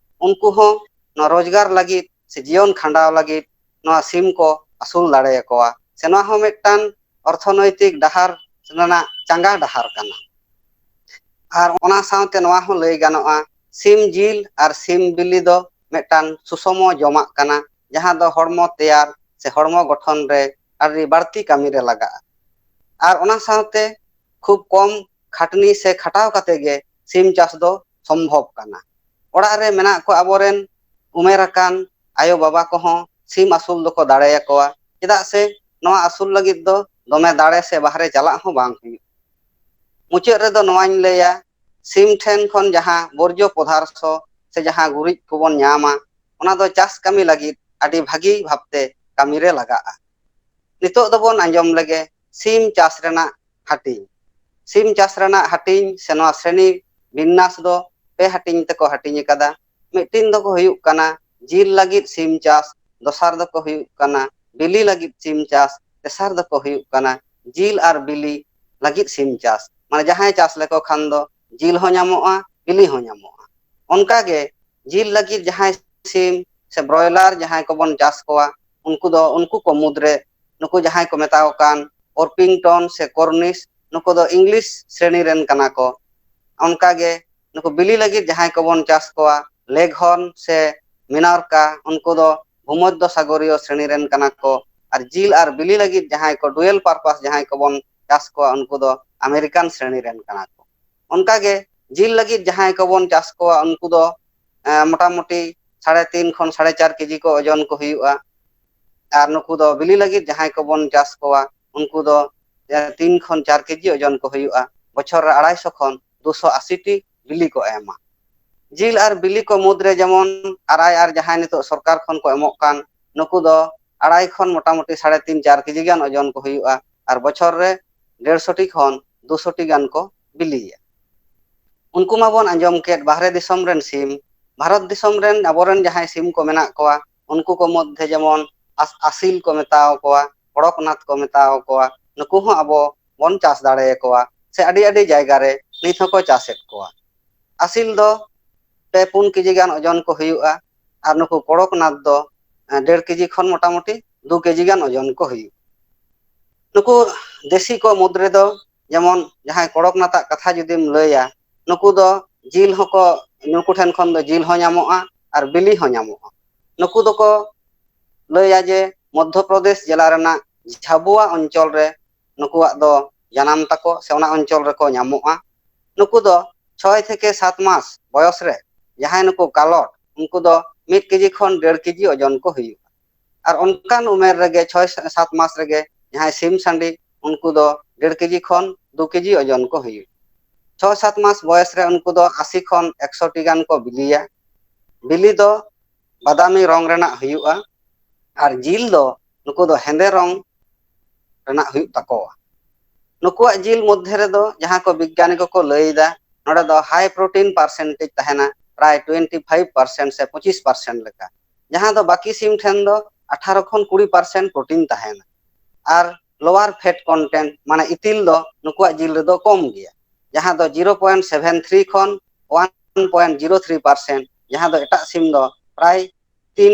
ᱩᱱᱠᱩ ᱦᱚᱸ ᱱᱚᱣᱟ ᱨᱳᱡᱽᱜᱟᱨ ᱞᱟᱹᱜᱤᱫ ᱥᱮ ᱡᱤᱭᱚᱱ ᱠᱷᱟᱸᱰᱟᱣ ᱞᱟᱹᱜᱤᱫ ᱱᱚᱣᱟ ᱥᱤᱢ ᱠᱚ ᱟᱹᱥᱩᱞ ᱫᱟᱲᱮᱭᱟᱠᱚᱣᱟ᱾ ᱥᱮ ᱱᱚᱣᱟ ᱦᱚᱸ ᱢᱤᱫᱴᱟᱝ ᱚᱨᱛᱷᱚᱱᱳᱭᱛᱤᱠ ᱰᱟᱦᱟᱨ ᱨᱮᱱᱟᱜ ᱪᱟᱸᱜᱟ ᱰᱟᱦᱟᱨ ᱠᱟᱱᱟ᱾ ᱟᱨ ᱚᱱᱟ ᱥᱟᱶᱛᱮ ᱱᱚᱣᱟ ᱦᱚᱸ ᱞᱟᱹᱭ ᱜᱟᱱᱚᱜᱼᱟ, ᱥᱤᱢ ᱡᱤᱞ ᱟᱨ ᱥᱤᱢ ᱵᱤᱞᱤ ᱫᱚ ᱢᱤᱫᱴᱟᱝ ᱥᱩᱥᱚᱢᱚ ᱡᱚᱢᱟᱜ ᱠᱟᱱᱟ, ᱡᱟᱦᱟᱸ ᱫᱚ ᱦᱚᱲᱢᱚ ᱛᱮᱭᱟᱨ ᱥᱮ ᱦᱚᱲᱢᱚ ᱜᱚᱴᱷᱚᱱ ᱨᱮ ᱟᱹᱰᱤ ᱵᱟᱹᱲᱛᱤ ᱠᱟᱹᱢᱤ ᱨᱮ ᱞᱟᱜᱟᱜᱼᱟ᱾ ᱟᱨ ᱚᱱᱟ ᱥᱟᱶᱛᱮ ᱠᱷᱩᱵ ᱠᱚᱢ ᱠᱷᱟᱴᱱᱤ ᱥᱮ ᱠᱷᱟᱴᱟᱣ ᱠᱟᱛᱮ ᱜᱮ ᱥᱤᱢ ᱪᱟᱥ ᱫᱚ ᱥᱚᱢᱵᱷᱚᱵ ᱠᱟᱱᱟ᱾ ᱚᱲᱟᱜ ᱨᱮ ᱢᱮᱱᱟᱜ ᱠᱚ ᱟᱵᱚᱨᱮᱱ ᱩᱢᱮᱨ ᱟᱠᱟᱱ ᱟᱭᱳ ᱵᱟᱵᱟ ᱠᱚᱦᱚᱸ ᱥᱤᱢ ᱟᱹᱥᱩᱞ ᱫᱚᱠᱚ ᱫᱟᱲᱮᱭᱟᱠᱚᱣᱟ, ᱪᱮᱫᱟᱜ ᱥᱮ ᱱᱚᱣᱟ ᱟᱹᱥᱩᱞ ᱞᱟᱹᱜᱤᱫ ᱫᱚ ᱫᱚᱢᱮ ᱫᱟᱲᱮ ᱥᱮ ᱵᱟᱦᱨᱮ ᱪᱟᱞᱟᱜ ᱦᱚᱸ ᱵᱟᱝ ᱦᱩᱭᱩᱜ᱾ ᱢᱩᱪᱟᱹᱫ ᱨᱮᱫᱚ ᱱᱚᱣᱟᱧ ᱞᱟᱹᱭᱟ, ᱥᱤᱢ ᱴᱷᱮᱱ ᱠᱷᱚᱱ ᱡᱟᱦᱟᱸ ᱵᱚᱨᱡᱚ ᱯᱚᱫᱟᱨᱛᱷᱚ ᱥᱮ ᱡᱟᱦᱟᱸ ᱜᱩᱨᱤᱡ ᱠᱚᱵᱚᱱ ᱧᱟᱢᱟ, ᱚᱱᱟ ᱫᱚ ᱪᱟᱥ ᱠᱟᱹᱢᱤ ᱞᱟᱹᱜᱤᱫ ᱟᱹᱰᱤ ᱵᱷᱟᱹᱜᱤ ᱵᱷᱟᱵᱽᱛᱮ ᱠᱟᱹᱢᱤᱨᱮ ᱞᱟᱜᱟᱜᱼᱟ᱾ ᱱᱤᱛᱚᱜ ᱫᱚᱵᱚᱱ ᱟᱸᱡᱚᱢ ᱞᱮᱜᱮ ᱥᱤᱢ ᱪᱟᱥ ᱨᱮᱱᱟᱜ ᱦᱟᱹᱴᱤᱧ᱾ ᱥᱤᱢ ᱪᱟᱥ ᱨᱮᱱᱟᱜ ᱦᱟᱹᱴᱤᱧ ᱥᱮ ᱱᱚᱣᱟ ᱥᱨᱮᱱᱤ ᱵᱤᱱᱱᱟᱥ ᱫᱚ ᱯᱮ ᱦᱟᱹᱴᱤᱧ ᱛᱮᱠᱚ ᱦᱟᱹᱴᱤᱧ ᱟᱠᱟᱫᱟ᱾ ᱢᱤᱫᱴᱤᱱ ᱫᱚᱠᱚ ᱦᱩᱭᱩᱜ ᱠᱟᱱᱟ ᱡᱤᱞ ᱞᱟᱹᱜᱤᱫ ᱥᱤᱢ ᱪᱟᱥ, ᱫᱚᱥᱟᱨ ᱫᱚᱠᱚ ᱦᱩᱭᱩᱜ ᱠᱟᱱᱟ ᱵᱤᱞᱤ ᱞᱟᱹᱜᱤᱫ ᱥᱤᱢ ᱪᱟᱥ, ᱛᱮᱥᱟᱨ ᱫᱚᱠᱚ ᱦᱩᱭᱩᱜ ᱠᱟᱱᱟ ᱡᱤᱞ ᱟᱨ ᱵᱤᱞᱤ ᱞᱟᱹᱜᱤᱫ ᱥᱤᱢ ᱪᱟᱥ᱾ ᱢᱟᱱᱮ ᱡᱟᱦᱟᱸᱭ ᱪᱟᱥ ᱞᱮᱠᱚ ᱠᱷᱟᱱ ᱫᱚ ᱡᱤᱞ ᱦᱚᱸ ᱧᱟᱢᱚᱜᱼᱟ, ᱵᱤᱞᱤ ᱦᱚᱸ ᱧᱟᱢᱚᱜᱼᱟ᱾ ᱚᱱᱠᱟᱜᱮ ᱡᱤᱞ ᱞᱟᱹᱜᱤᱫ ᱡᱟᱦᱟᱸᱭ ᱥᱤᱢ ᱥᱮ ᱵᱨᱚᱭᱞᱟᱨ ᱡᱟᱦᱟᱸᱭ ᱠᱚᱵᱚᱱ ᱪᱟᱥ ᱠᱚᱣᱟ, ᱩᱱᱠᱩ ᱫᱚ, ᱩᱱᱠᱩ ᱠᱚ ᱢᱩᱫᱽᱨᱮ ᱱᱩᱠᱩ ᱡᱟᱦᱟᱸᱭ ᱠᱚ ᱢᱮᱛᱟᱣ ᱠᱟᱱ ᱚᱨᱯᱤᱝᱴᱚᱱ ᱥᱮ ᱠᱚᱨᱱᱤᱥ, ᱱᱩᱠᱩ ᱫᱚ ᱤᱝᱞᱤᱥ ᱥᱨᱮᱱᱤ ᱨᱮᱱ ᱠᱟᱱᱟ ᱠᱚ᱾ ᱚᱱᱠᱟᱜᱮ ᱱᱩᱠᱩ ᱵᱤᱞᱤ ᱞᱟᱹᱜᱤᱫ ᱡᱟᱦᱟᱸᱭ ᱠᱚᱵᱚᱱ ᱪᱟᱥ ᱠᱚᱣᱟ, ᱞᱮᱜᱷᱚᱨᱱ ᱥᱮ ᱢᱤᱱᱟᱨᱠᱟ, ᱩᱱᱠᱩ ᱫᱚ ᱵᱷᱩᱢᱚᱫᱽᱫᱚ ᱥᱟᱜᱚᱨᱤᱭᱚ ᱥᱨᱮᱱᱤ ᱨᱮᱱ ᱠᱟᱱᱟ ᱠᱚ᱾ ᱟᱨ ᱡᱤᱞ ᱟᱨ ᱵᱤᱞᱤ ᱞᱟᱹᱜᱤᱫ ᱡᱟᱦᱟᱸᱭ ᱠᱚ ᱰᱩᱭᱮᱞ ᱯᱟᱨᱯᱟᱥ ᱡᱟᱦᱟᱸᱭ ᱠᱚᱵᱚᱱ ᱪᱟᱥ ᱠᱚᱣᱟ, ᱩᱱᱠᱩ ᱫᱚ ᱟᱢᱮᱨᱤᱠᱟᱱ ᱥᱨᱮᱱᱤ ᱨᱮᱱ ᱠᱟᱱᱟ ᱠᱚ᱾ ᱚᱱᱠᱟᱜᱮ ᱡᱤᱞ ᱞᱟᱹᱜᱤᱫ ᱡᱟᱦᱟᱸᱭ ᱠᱚᱵᱚᱱ ᱪᱟᱥ ᱠᱚᱣᱟ, ᱩᱱᱠᱩ ᱫᱚ ᱮᱸ, ᱢᱚᱴᱟᱢᱩᱴᱤ ᱥᱟᱲᱮ ᱛᱤᱱ ᱠᱷᱚᱱ ᱥᱟᱲᱮ ᱪᱟᱨ ᱠᱮᱡᱤ ᱠᱚ ᱳᱡᱚᱱ ᱠᱚ ᱦᱩᱭᱩᱜᱼᱟ᱾ ᱟᱨ ᱱᱩᱠᱩ ᱫᱚ ᱵᱤᱞᱤ ᱞᱟᱹᱜᱤᱫ ᱡᱟᱦᱟᱸᱭ ᱠᱚᱵᱚᱱ ᱪᱟᱥ ᱠᱚᱣᱟ, ᱩᱱᱠᱩ ᱫᱚ, ᱮᱸ, ᱛᱤᱱ ᱠᱷᱚᱱ ᱪᱟᱨ ᱠᱮᱡᱤ ᱳᱡᱚᱱ ᱠᱚ ᱦᱩᱭᱩᱜᱼᱟ᱾ ᱵᱚᱪᱷᱚᱨ ᱨᱮ ᱟᱲᱟᱭᱥᱚ ᱠᱷᱚᱱ ᱫᱩᱥᱚ ᱟᱥᱤ ᱴᱤ ᱵᱤᱞᱤ ᱠᱚ ᱮᱢᱟ᱾ ᱡᱤᱞ ᱟᱨ ᱵᱤᱞᱤ ᱠᱚ ᱢᱩᱫᱽᱨᱮ ᱡᱮᱢᱚᱱ ᱟᱨᱟᱭ ᱟᱨ ᱡᱟᱦᱟᱸᱭ ᱱᱤᱛᱚᱜ ᱥᱚᱨᱠᱟᱨ ᱠᱷᱚᱱ ᱠᱚ ᱮᱢᱚᱜ ᱠᱟᱱ, ᱱᱩᱠᱩ ᱫᱚ ᱟᱲᱟᱭ ᱠᱷᱚᱱ ᱢᱚᱴᱟᱢᱩᱴᱤ ᱥᱟᱲᱮ ᱛᱤᱱ ᱪᱟᱨ ᱠᱮᱡᱤ ᱜᱟᱱ ᱳᱡᱚᱱ ᱠᱚ ᱦᱩᱭᱩᱜᱼᱟ᱾ ᱟᱨ ᱵᱚᱪᱷᱚᱨ ᱨᱮ ᱰᱮᱲᱥᱚ ᱴᱤ ᱠᱷᱚᱱ ᱫᱩᱥᱚ ᱴᱤ ᱜᱟᱱ ᱠᱚ ᱵᱤᱞᱤᱭᱟ᱾ ᱩᱱᱠᱩ ᱢᱟᱵᱚᱱ ᱟᱸᱡᱚᱢ ᱠᱮᱫ ᱵᱟᱦᱨᱮ ᱫᱤᱥᱚᱢ ᱨᱮᱱ ᱥᱤᱢ᱾ ᱵᱷᱟᱨᱚᱛ ᱫᱤᱥᱚᱢ ᱨᱮᱱ ᱟᱵᱚᱨᱮᱱ ᱡᱟᱦᱟᱸᱭ ᱥᱤᱢ ᱠᱚ ᱢᱮᱱᱟᱜ ᱠᱚᱣᱟ, ᱩᱱᱠᱩ ᱠᱚ ᱢᱚᱫᱽᱫᱷᱮ ᱡᱮᱢᱚᱱ ᱟᱥ-, ᱟᱥᱤᱞ ᱠᱚ ᱢᱮᱛᱟᱣ ᱠᱚᱣᱟ, ᱠᱚᱲᱚᱠᱱᱟᱛᱷ ᱠᱚ ᱢᱮᱛᱟᱣ ᱠᱚᱣᱟ, ᱱᱩᱠᱩ ᱦᱚᱸ ᱟᱵᱚ ᱵᱚᱱ ᱪᱟᱥ ᱫᱟᱲᱮᱭᱟᱠᱚᱣᱟ᱾ ᱥᱮ ᱟᱹᱰᱤ ᱟᱹᱰᱤ ᱡᱟᱭᱜᱟ ᱨᱮ ᱱᱤᱛ ᱦᱚᱸᱠᱚ ᱪᱟᱥᱮᱫ ᱠᱚᱣᱟ᱾ ᱟᱥᱤᱞ ᱫᱚ ᱯᱮ ᱯᱩᱱ ᱠᱮᱡᱤ ᱜᱟᱱ ᱳᱡᱚᱱ ᱠᱚ ᱦᱩᱭᱩᱜᱼᱟ᱾ ᱟᱨ ᱱᱩᱠᱩ ᱠᱚᱲᱚᱠᱱᱟᱛᱷ ᱫᱚ, ᱮᱸ, ᱰᱮᱲ ᱠᱮᱡᱤ ᱠᱷᱚᱱ ᱢᱚᱴᱟᱢᱩᱴᱤ ᱫᱩ ᱠᱮᱡᱤ ᱜᱟᱱ ᱳᱡᱚᱱ ᱠᱚ ᱦᱩᱭᱩᱜᱼᱟ᱾ ᱱᱩᱠᱩ ᱫᱮᱥᱤ ᱠᱚ ᱢᱩᱫᱽ ᱨᱮᱫᱚ ᱡᱮᱢᱚᱱ ᱡᱟᱦᱟᱸᱭ ᱠᱚᱲᱚᱠᱱᱟᱛᱷ ᱟᱜ ᱠᱟᱛᱷᱟ ᱡᱩᱫᱤᱢ ᱞᱟᱹᱭᱟ, ᱱᱩᱠᱩ ᱫᱚ ᱡᱤᱞ ᱦᱚᱸᱠᱚ, ᱱᱩᱠᱩ ᱴᱷᱮᱱ ᱠᱷᱚᱱ ᱫᱚ ᱡᱤᱞ ᱦᱚᱸ ᱧᱟᱢᱚᱜᱼᱟ ᱟᱨ ᱵᱤᱞᱤ ᱦᱚᱸ ᱧᱟᱢᱚᱜᱼᱟ᱾ ᱱᱩᱠᱩ ᱫᱚᱠᱚ ᱞᱟᱹᱭᱟ ᱡᱮ ᱢᱚᱫᱽᱫᱷᱚ ᱯᱨᱚᱫᱮᱥ ᱡᱮᱞᱟ ᱨᱮᱱᱟᱜ ᱡᱷᱟᱵᱩᱣᱟ ᱚᱧᱪᱚᱞ ᱨᱮ ᱱᱩᱠᱩᱣᱟᱜ ᱫᱚ ᱡᱟᱱᱟᱢ ᱛᱟᱠᱚ ᱥᱮ ᱚᱱᱟ ᱚᱧᱪᱚᱞ ᱨᱮᱠᱚ ᱧᱟᱢᱚᱜᱼᱟ᱾ ᱱᱩᱠᱩ ᱫᱚ ᱪᱷᱚᱭ ᱛᱷᱮᱠᱮ ᱥᱟᱛ ᱢᱟᱥ ᱵᱚᱭᱚᱥ ᱨᱮ ᱡᱟᱦᱟᱸᱭ ᱱᱩᱠᱩ ᱠᱟᱞᱚᱴ, ᱩᱱᱠᱩ ᱫᱚ ᱢᱤᱫ ᱠᱮᱡᱤ ᱠᱷᱚᱱ ᱰᱮᱲ ᱠᱮᱡᱤ ᱳᱡᱚᱱ ᱠᱚ ᱦᱩᱭᱩᱜᱼᱟ᱾ ᱟᱨ ᱚᱱᱠᱟᱱ ᱩᱢᱮᱨ ᱨᱮᱜᱮ ᱪᱷᱚᱭ ᱥᱟᱛ ᱢᱟᱥ ᱨᱮᱜᱮ ᱡᱟᱦᱟᱸᱭ ᱥᱤᱢ ᱥᱟᱺᱰᱤ, ᱩᱱᱠᱩ ᱫᱚ ᱰᱮᱲ ᱠᱮᱡᱤ ᱠᱷᱚᱱ ᱫᱩ ᱠᱮᱡᱤ ᱳᱡᱚᱱ ᱠᱚ ᱦᱩᱭᱩᱜᱼᱟ᱾ ᱪᱷᱚᱭ ᱥᱟᱛ ᱢᱟᱥ ᱵᱚᱭᱮᱥ ᱨᱮ ᱩᱱᱠᱩ ᱫᱚ ᱟᱥᱤ ᱠᱷᱚᱱ ᱮᱠᱥᱚ ᱴᱤ ᱜᱟᱱ ᱠᱚ ᱵᱤᱞᱤᱭᱟ᱾ ᱵᱤᱞᱤ ᱫᱚ ᱵᱟᱫᱟᱢᱤ ᱨᱚᱝ ᱨᱮᱱᱟᱜ ᱦᱩᱭᱩᱜᱼᱟ, ᱟᱨ ᱡᱤᱞ ᱫᱚ ᱱᱩᱠᱩ ᱫᱚ ᱦᱮᱸᱫᱮ ᱨᱚᱝ ᱨᱮᱱᱟᱜ ᱦᱩᱭᱩᱜ ᱛᱟᱠᱚᱣᱟ᱾ ᱱᱩᱠᱩᱣᱟᱜ ᱡᱤᱞ ᱢᱚᱫᱽᱫᱷᱮ ᱨᱮᱫᱚ ᱡᱟᱦᱟᱸ ᱠᱚ ᱵᱤᱜᱽᱜᱟᱱᱤ ᱠᱚᱠᱚ ᱞᱟᱹᱭ ᱮᱫᱟ, ᱱᱚᱰᱮ ᱫᱚ ᱦᱟᱭ ᱯᱨᱳᱴᱤᱱ ᱯᱟᱨᱥᱮᱱᱴᱮᱡᱽ ᱛᱟᱦᱮᱱᱟ ᱯᱨᱟᱭ ᱴᱩᱭᱮᱱᱴᱤ ᱯᱷᱟᱭᱤᱵᱷ ᱯᱟᱨᱥᱮᱱᱴ ᱥᱮ ᱯᱚᱸᱪᱤᱥ ᱯᱟᱨᱥᱮᱱᱴ ᱞᱮᱠᱟ, ᱡᱟᱦᱟᱸ ᱫᱚ ᱵᱟᱹᱠᱤ ᱥᱤᱢ ᱴᱷᱮᱱ ᱫᱚ ᱟᱴᱷᱟᱨᱚ ᱠᱷᱚᱱ ᱠᱩᱲᱤ ᱯᱟᱨᱥᱮᱱᱴ ᱯᱨᱳᱴᱤᱱ ᱛᱟᱦᱮᱱᱟ᱾ ᱟᱨ ᱞᱳᱣᱟᱨ ᱯᱷᱮᱴ ᱠᱚᱱᱴᱮᱱᱴ, ᱢᱟᱱᱮ ᱤᱛᱤᱞ ᱫᱚ ᱱᱩᱠᱩᱣᱟᱜ ᱡᱤᱞ ᱨᱮᱫᱚ ᱠᱚᱢ ᱜᱮᱭᱟ, ᱡᱟᱦᱟᱸ ᱫᱚ ᱡᱤᱨᱳ ᱯᱚᱭᱮᱱᱴ ᱥᱮᱵᱷᱮᱱ ᱛᱷᱨᱤ ᱠᱷᱚᱱ one point zero three percent, ᱡᱟᱦᱟᱸ ᱫᱚ ᱮᱴᱟᱜ ᱥᱤᱢ ᱫᱚ ᱯᱨᱟᱭ ᱛᱤᱱ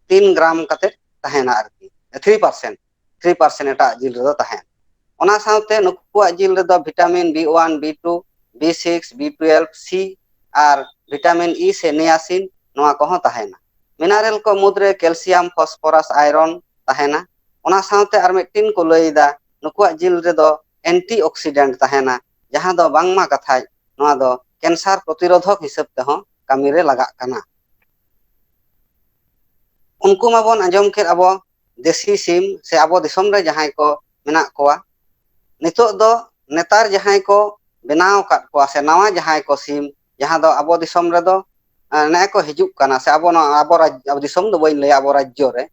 ᱛᱤᱱ ᱜᱨᱟᱢ ᱠᱟᱛᱮ ᱛᱟᱦᱮᱱᱟ ᱟᱨᱠᱤ, ᱛᱷᱨᱤ ᱯᱟᱨᱥᱮᱱᱴ, ᱛᱷᱨᱤ ᱯᱟᱨᱥᱮᱱᱴ ᱮᱴᱟᱜ ᱡᱤᱞ ᱨᱮᱫᱚ ᱛᱟᱦᱮᱱᱟ᱾ ᱚᱱᱟ ᱥᱟᱶᱛᱮ ᱱᱩᱠᱩᱣᱟᱜ ᱡᱤᱞ ᱨᱮᱫᱚ vitamin B one, B two, B six, B twelve, C ᱟᱨ ᱵᱷᱤᱴᱟᱢᱤᱱ ᱤ ᱥᱮ ᱱᱤᱭᱟᱥᱤᱱ, ᱱᱚᱣᱟ ᱠᱚᱦᱚᱸ ᱛᱟᱦᱮᱱᱟ᱾ ᱢᱤᱱᱟᱨᱮᱞ ᱠᱚ ᱢᱩᱫᱽᱨᱮ ᱠᱮᱞᱥᱤᱭᱟᱢ, ᱯᱷᱚᱥᱯᱷᱚᱨᱟᱥ, ᱟᱭᱨᱚᱱ ᱛᱟᱦᱮᱱᱟ᱾ ᱚᱱᱟ ᱥᱟᱶᱛᱮ ᱟᱨ ᱢᱤᱫᱴᱤᱱ ᱠᱚ ᱞᱟᱹᱭ ᱮᱫᱟ, ᱱᱩᱠᱩᱣᱟᱜ ᱡᱤᱞ ᱨᱮᱫᱚ ᱮᱱᱴᱤ ᱚᱠᱥᱤᱰᱮᱱᱴ ᱛᱟᱦᱮᱱᱟ, ᱡᱟᱦᱟᱸ ᱫᱚ ᱵᱟᱝᱢᱟ ᱠᱟᱛᱷᱟᱡ ᱱᱚᱣᱟ ᱫᱚ ᱠᱮᱱᱥᱟᱨ ᱯᱨᱚᱛᱤᱨᱳᱫᱷᱚᱠ ᱦᱤᱥᱟᱹᱵ ᱛᱮᱦᱚᱸ ᱠᱟᱹᱢᱤ ᱨᱮ ᱞᱟᱜᱟᱜ ᱠᱟᱱᱟ᱾ ᱩᱱᱠᱩ ᱢᱟᱵᱚᱱ ᱟᱸᱡᱚᱢ ᱠᱮᱫ ᱟᱵᱚ ᱫᱮᱥᱤ ᱥᱤᱢ ᱥᱮ ᱟᱵᱚ ᱫᱤᱥᱚᱢ ᱨᱮ ᱡᱟᱦᱟᱸᱭ ᱠᱚ ᱢᱮᱱᱟᱜ ᱠᱚᱣᱟ, ᱱᱤᱛᱚᱜ ᱫᱚ ᱱᱮᱛᱟᱨ ᱡᱟᱦᱟᱸᱭ ᱠᱚ ᱵᱮᱱᱟᱣ ᱟᱠᱟᱫ ᱠᱚᱣᱟ ᱥᱮ ᱱᱟᱣᱟ ᱡᱟᱦᱟᱸᱭ ᱠᱚ ᱥᱤᱢ, ᱡᱟᱦᱟᱸ ᱫᱚ ᱟᱵᱚ ᱫᱤᱥᱚᱢ ᱨᱮᱫᱚ, ᱮ, ᱱᱮᱜᱼᱮ ᱠᱚ ᱦᱤᱡᱩᱜ ᱠᱟᱱᱟ ᱥᱮ ᱟᱵᱚ ᱱᱚᱣᱟ ᱟᱵᱚ ᱨᱟᱡᱽ-, ᱟᱵᱚ ᱫᱤᱥᱚᱢ ᱫᱚ ᱵᱟᱹᱧ ᱞᱟᱹᱭᱟ, ᱟᱵᱚ ᱨᱟᱡᱽᱡᱚ ᱨᱮ,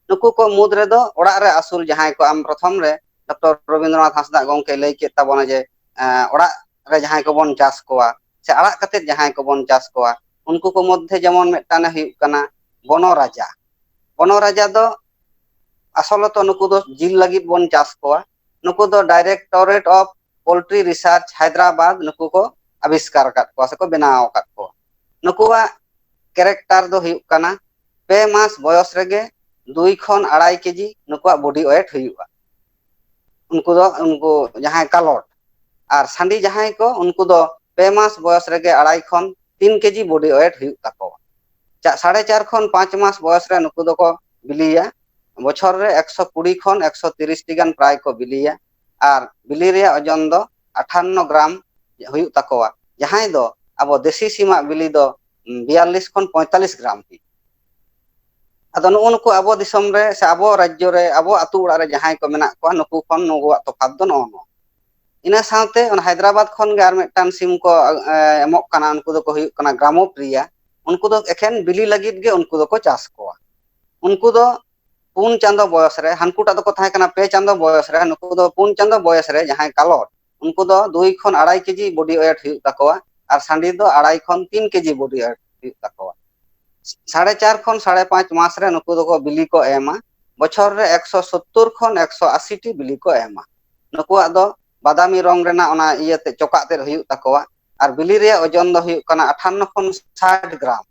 ᱱᱩᱠᱩ ᱠᱚ ᱢᱩᱫᱽ ᱨᱮᱫᱚ ᱚᱲᱟᱜ ᱨᱮ ᱟᱹᱥᱩᱞ ᱡᱟᱦᱟᱸᱭ ᱠᱚ, ᱟᱢ ᱯᱨᱚᱛᱷᱚᱢ ᱨᱮ ᱰᱚᱠᱴᱚᱨ ᱨᱚᱵᱤᱱᱫᱨᱚᱱᱟᱛᱷ ᱦᱟᱸᱥᱫᱟ ᱜᱚᱢᱠᱮ ᱞᱟᱹᱭ ᱠᱮᱫ ᱛᱟᱵᱚᱱᱟ ᱡᱮ, ᱮ, ᱚᱲᱟᱜ ᱨᱮ ᱡᱟᱦᱟᱸᱭ ᱠᱚᱵᱚᱱ ᱪᱟᱥ ᱠᱚᱣᱟ ᱥᱮ ᱟᱲᱟᱜ ᱠᱟᱛᱮᱫ ᱡᱟᱦᱟᱸᱭ ᱠᱚᱵᱚᱱ ᱪᱟᱥ ᱠᱚᱣᱟ, ᱩᱱᱠᱩ ᱠᱚ ᱢᱚᱫᱽᱫᱷᱮ ᱡᱮᱢᱚᱱ ᱢᱤᱫᱴᱟᱝ ᱮ ᱦᱩᱭᱩᱜ ᱠᱟᱱᱟ ᱵᱚᱱᱚ ᱨᱟᱡᱟ᱾ ᱵᱚᱱᱚ ᱨᱟᱡᱟ ᱫᱚ ᱟᱥᱚᱞᱚᱛᱚ ᱱᱩᱠᱩ ᱫᱚ ᱡᱤᱞ ᱞᱟᱹᱜᱤᱫ ᱵᱚᱱ ᱪᱟᱥ ᱠᱚᱣᱟ᱾ ᱱᱩᱠᱩ ᱫᱚ Directorate of Poultry Research Hyderabad ᱱᱩᱠᱩ ᱠᱚ ᱟᱵᱤᱥᱠᱟᱨ ᱟᱠᱟᱫ ᱠᱚᱣᱟ ᱥᱮᱠᱚ ᱵᱮᱱᱟᱣ ᱟᱠᱟᱫ ᱠᱚᱣᱟ᱾ ᱱᱩᱠᱩᱣᱟᱜ ᱠᱮᱨᱮᱠᱴᱟᱨ ᱫᱚ ᱦᱩᱭᱩᱜ ᱠᱟᱱᱟ, ᱯᱮ ᱢᱟᱥ ᱵᱚᱭᱚᱥ ᱨᱮᱜᱮ ᱫᱩᱭ ᱠᱷᱚᱱ ᱟᱲᱟᱭ ᱠᱮᱡᱤ ᱱᱩᱠᱩᱣᱟᱜ ᱵᱚᱰᱤ ᱳᱭᱮᱴ ᱦᱩᱭᱩᱜᱼᱟ᱾ ᱩᱱᱠᱩ ᱫᱚ, ᱩᱱᱠᱩ ᱡᱟᱦᱟᱸᱭ ᱠᱟᱞᱚᱴ ᱟᱨ ᱥᱟᱺᱰᱤ ᱡᱟᱦᱟᱸᱭ ᱠᱚ, ᱩᱱᱠᱩ ᱫᱚ ᱯᱮ ᱢᱟᱥ ᱵᱚᱭᱚᱥ ᱨᱮᱜᱮ ᱟᱲᱟᱭ ᱠᱷᱚᱱ ᱛᱤᱱ ᱠᱮᱡᱤ ᱵᱚᱰᱤ ᱳᱭᱮᱴ ᱦᱩᱭᱩᱜ ᱛᱟᱠᱚᱣᱟ᱾ ᱪᱟ-, ᱥᱟᱲᱮ ᱪᱟᱨ ᱠᱷᱚᱱ ᱯᱟᱸᱪ ᱢᱟᱥ ᱵᱚᱭᱚᱥ ᱨᱮ ᱱᱩᱠᱩ ᱫᱚᱠᱚ ᱵᱤᱞᱤᱭᱟ᱾ ᱵᱚᱪᱷᱚᱨ ᱨᱮ ᱮᱠᱥᱚ ᱠᱩᱲᱤ ᱠᱷᱚᱱ ᱮᱠᱥᱚ ᱛᱤᱨᱤᱥ ᱴᱤ ᱜᱟᱱ ᱯᱨᱟᱭ ᱠᱚ ᱵᱤᱞᱤᱭᱟ᱾ ᱟᱨ ᱵᱤᱞᱤ ᱨᱮᱭᱟᱜ ᱳᱡᱚᱱ ᱫᱚ ᱟᱴᱷᱟᱱᱱᱚ ᱜᱨᱟᱢ ᱦᱩᱭᱩᱜ ᱛᱟᱠᱚᱣᱟ᱾ ᱡᱟᱦᱟᱸᱭ ᱫᱚ ᱟᱵᱚ ᱫᱮᱥᱤ ᱥᱤᱢᱟᱜ ᱵᱤᱞᱤ ᱫᱚ ᱵᱤᱭᱟᱞᱞᱤᱥ ᱠᱷᱚᱱ ᱯᱚᱸᱭᱛᱟᱞᱞᱤᱥ ᱜᱨᱟᱢ ᱦᱩᱭᱩᱜᱼᱟ᱾ ᱟᱫᱚ ᱱᱩᱜᱼᱩ ᱱᱩᱠᱩ ᱟᱵᱚ ᱫᱤᱥᱚᱢ ᱨᱮ ᱥᱮ ᱟᱵᱚ ᱨᱟᱡᱽᱡᱚ ᱨᱮ, ᱟᱵᱚ ᱟᱹᱛᱩ ᱚᱲᱟᱜ ᱨᱮ ᱡᱟᱦᱟᱸᱭ ᱠᱚ ᱢᱮᱱᱟᱜ ᱠᱚᱣᱟ, ᱱᱩᱠᱩ ᱠᱷᱚᱱ ᱱᱩᱠᱩᱣᱟᱜ ᱛᱚᱯᱷᱟᱛ ᱫᱚ ᱱᱚᱜᱼᱚ ᱱᱚᱣᱟ᱾ ᱤᱱᱟᱹ ᱥᱟᱶᱛᱮ ᱚᱱᱟ ᱦᱟᱭᱫᱨᱟᱵᱟᱫᱽ ᱠᱷᱚᱱ ᱜᱮ ᱟᱨ ᱢᱤᱫᱴᱟᱝ ᱥᱤᱢ ᱠᱚ, ᱮ, ᱮᱢᱚᱜ ᱠᱟᱱᱟ, ᱩᱱᱠᱩ ᱫᱚᱠᱚ ᱦᱩᱭᱩᱜ ᱠᱟᱱᱟ ᱜᱨᱟᱢᱚᱯᱨᱤᱭᱟ᱾ ᱩᱱᱠᱩ ᱫᱚ ᱮᱠᱷᱮᱱ ᱵᱤᱞᱤ ᱞᱟᱹᱜᱤᱫ ᱜᱮ ᱩᱱᱠᱩ ᱫᱚᱠᱚ ᱪᱟᱥ ᱠᱚᱣᱟ᱾ ᱩᱱᱠᱩ ᱫᱚ ᱯᱩᱱ ᱪᱟᱸᱫᱚ ᱵᱚᱭᱚᱥ ᱨᱮ, ᱦᱟᱱᱠᱩᱴᱟᱜ ᱫᱚᱠᱚ ᱛᱟᱦᱮᱸ ᱠᱟᱱᱟ ᱯᱮ ᱪᱟᱸᱫᱚ ᱵᱚᱭᱚᱥ ᱨᱮ, ᱱᱩᱠᱩ ᱫᱚ ᱯᱩᱱ ᱪᱟᱸᱫᱚ ᱵᱚᱭᱚᱥ ᱨᱮ ᱡᱟᱦᱟᱸᱭ ᱠᱟᱞᱚᱴ, ᱩᱱᱠᱩ ᱫᱚ ᱫᱩᱭ ᱠᱷᱚᱱ ᱟᱲᱟᱭ ᱠᱮᱡᱤ ᱵᱚᱰᱤ ᱳᱭᱮᱴ ᱦᱩᱭᱩᱜ ᱛᱟᱠᱚᱣᱟ, ᱟᱨ ᱥᱟᱺᱰᱤ ᱫᱚ ᱟᱲᱟᱭ ᱠᱷᱚᱱ ᱛᱤᱱ ᱠᱮᱡᱤ ᱵᱚᱰᱤ ᱳᱭᱮᱴ ᱦᱩᱭᱩᱜ ᱛᱟᱠᱚᱣᱟ᱾ ᱥᱟᱲᱮ ᱪᱟᱨ ᱠᱷᱚᱱ ᱥᱟᱲᱮ ᱯᱟᱸᱪ ᱢᱟᱥ ᱨᱮ ᱱᱩᱠᱩ ᱫᱚᱠᱚ ᱵᱤᱞᱤ ᱠᱚ ᱮᱢᱟ᱾ ᱵᱚᱪᱷᱚᱨ ᱨᱮ ᱮᱠᱥᱚ ᱥᱚᱛᱛᱚᱨ ᱠᱷᱚᱱ ᱮᱠᱥᱚ ᱟᱥᱤ ᱴᱤ ᱵᱤᱞᱤ ᱠᱚ ᱮᱢᱟ᱾ ᱱᱩᱠᱩᱣᱟᱜ ᱫᱚ ᱵᱟᱫᱟᱢᱤ ᱨᱚᱝ ᱨᱮᱱᱟᱜ ᱚᱱᱟ ᱤᱭᱟᱹᱛᱮ ᱪᱚᱠᱟᱜ ᱛᱮᱫ ᱦᱩᱭᱩᱜ ᱛᱟᱠᱚᱣᱟ, ᱟᱨ ᱵᱤᱞᱤ ᱨᱮᱭᱟᱜ ᱳᱡᱚᱱ ᱫᱚ ᱦᱩᱭᱩᱜ ᱠᱟᱱᱟ ᱟᱴᱷᱟᱱᱱᱚ ᱠᱷᱚᱱ ᱥᱟᱴ ᱜᱨᱟᱢ᱾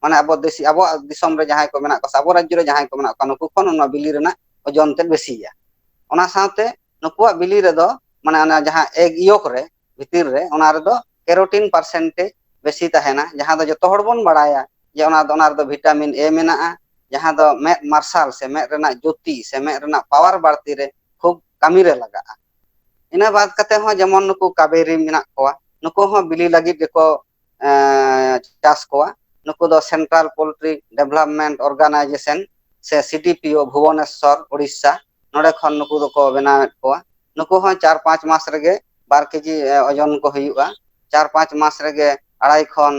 ᱢᱟᱱᱮ ᱟᱵᱚ ᱫᱮᱥᱤ, ᱟᱵᱚᱣᱟᱜ ᱫᱤᱥᱚᱢ ᱨᱮ ᱡᱟᱦᱟᱸᱭ ᱠᱚ ᱢᱮᱱᱟᱜ ᱠᱚᱣᱟ ᱥᱮ ᱟᱵᱚ ᱨᱟᱡᱽᱡᱚ ᱨᱮ ᱡᱟᱦᱟᱸᱭ ᱠᱚ ᱢᱮᱱᱟᱜ ᱠᱚᱣᱟ, ᱱᱩᱠᱩ ᱠᱷᱚᱱ ᱚᱱᱟ ᱵᱤᱞᱤ ᱨᱮᱱᱟᱜ ᱳᱡᱚᱱ ᱛᱮᱫ ᱵᱮᱥᱤᱭᱟ᱾ ᱚᱱᱟ ᱥᱟᱶᱛᱮ ᱱᱩᱠᱩᱣᱟᱜ ᱵᱤᱞᱤ ᱨᱮᱫᱚ, ᱢᱟᱱᱮ ᱚᱱᱟ ᱡᱟᱦᱟᱸ ᱮᱜᱽ ᱭᱳᱠ ᱨᱮ, ᱵᱷᱤᱛᱤᱨ ᱨᱮ, ᱚᱱᱟ ᱨᱮᱫᱚ ᱠᱮᱨᱳᱴᱤᱱ ᱯᱟᱨᱥᱮᱱᱴᱮᱡᱽ ᱵᱮᱥᱤ ᱛᱟᱦᱮᱱᱟ, ᱡᱟᱦᱟᱸ ᱫᱚ ᱡᱚᱛᱚ ᱦᱚᱲ ᱵᱚᱱ ᱵᱟᱲᱟᱭᱟ ᱡᱮ ᱚᱱᱟ ᱫᱚ, ᱚᱱᱟ ᱨᱮᱫᱚ ᱵᱷᱤᱴᱟᱢᱤᱱ ᱮ ᱢᱮᱱᱟᱜᱼᱟ, ᱡᱟᱦᱟᱸ ᱫᱚ ᱢᱮᱫ ᱢᱟᱨᱥᱟᱞ ᱥᱮ ᱢᱮᱫ ᱨᱮᱱᱟᱜ ᱡᱳᱛᱤ ᱥᱮ ᱢᱮᱫ ᱨᱮᱱᱟᱜ ᱯᱟᱣᱟᱨ ᱵᱟᱹᱲᱛᱤ ᱨᱮ ᱠᱷᱩᱵ ᱠᱟᱹᱢᱤ ᱨᱮ ᱞᱟᱜᱟᱜᱼᱟ᱾ ᱤᱱᱟᱹ ᱵᱟᱫ ᱠᱟᱛᱮ ᱦᱚᱸ ᱡᱮᱢᱚᱱ ᱱᱩᱠᱩ ᱠᱟᱵᱮᱨᱤ ᱢᱮᱱᱟᱜ ᱠᱚᱣᱟ, ᱱᱩᱠᱩ ᱦᱚᱸ ᱵᱤᱞᱤ ᱞᱟᱹᱜᱤᱫ ᱜᱮᱠᱚ, ᱮᱸ, ᱪᱟᱥ ᱠᱚᱣᱟ᱾ ᱱᱩᱠᱩ ᱫᱚ ᱥᱮᱱᱴᱨᱟᱞ ᱯᱳᱞᱴᱨᱤ ᱰᱮᱵᱷᱞᱚᱯᱢᱮᱱᱴ ᱚᱨᱜᱟᱱᱟᱭᱡᱮᱥᱚᱱ ᱥᱮ ᱥᱤ ᱰᱤ ᱯᱤ ᱳ ᱵᱷᱩᱵᱚᱱᱮᱥᱥᱚᱨ, ᱳᱰᱤᱥᱟ, ᱱᱚᱰᱮ ᱠᱷᱚᱱ ᱱᱩᱠᱩ ᱫᱚᱠᱚ ᱵᱮᱱᱟᱣᱮᱫ ᱠᱚᱣᱟ᱾ ᱱᱩᱠᱩ ᱦᱚᱸ ᱪᱟᱨ ᱯᱟᱸᱪ ᱢᱟᱥ ᱨᱮᱜᱮ ᱵᱟᱨ ᱠᱮᱡᱤ, ᱮ, ᱳᱡᱚᱱ ᱠᱚ ᱦᱩᱭᱩᱜᱼᱟ᱾ ᱪᱟᱨ ᱯᱟᱸᱪ ᱢᱟᱥ ᱨᱮᱜᱮ ᱟᱲᱟᱭ ᱠᱷᱚᱱ,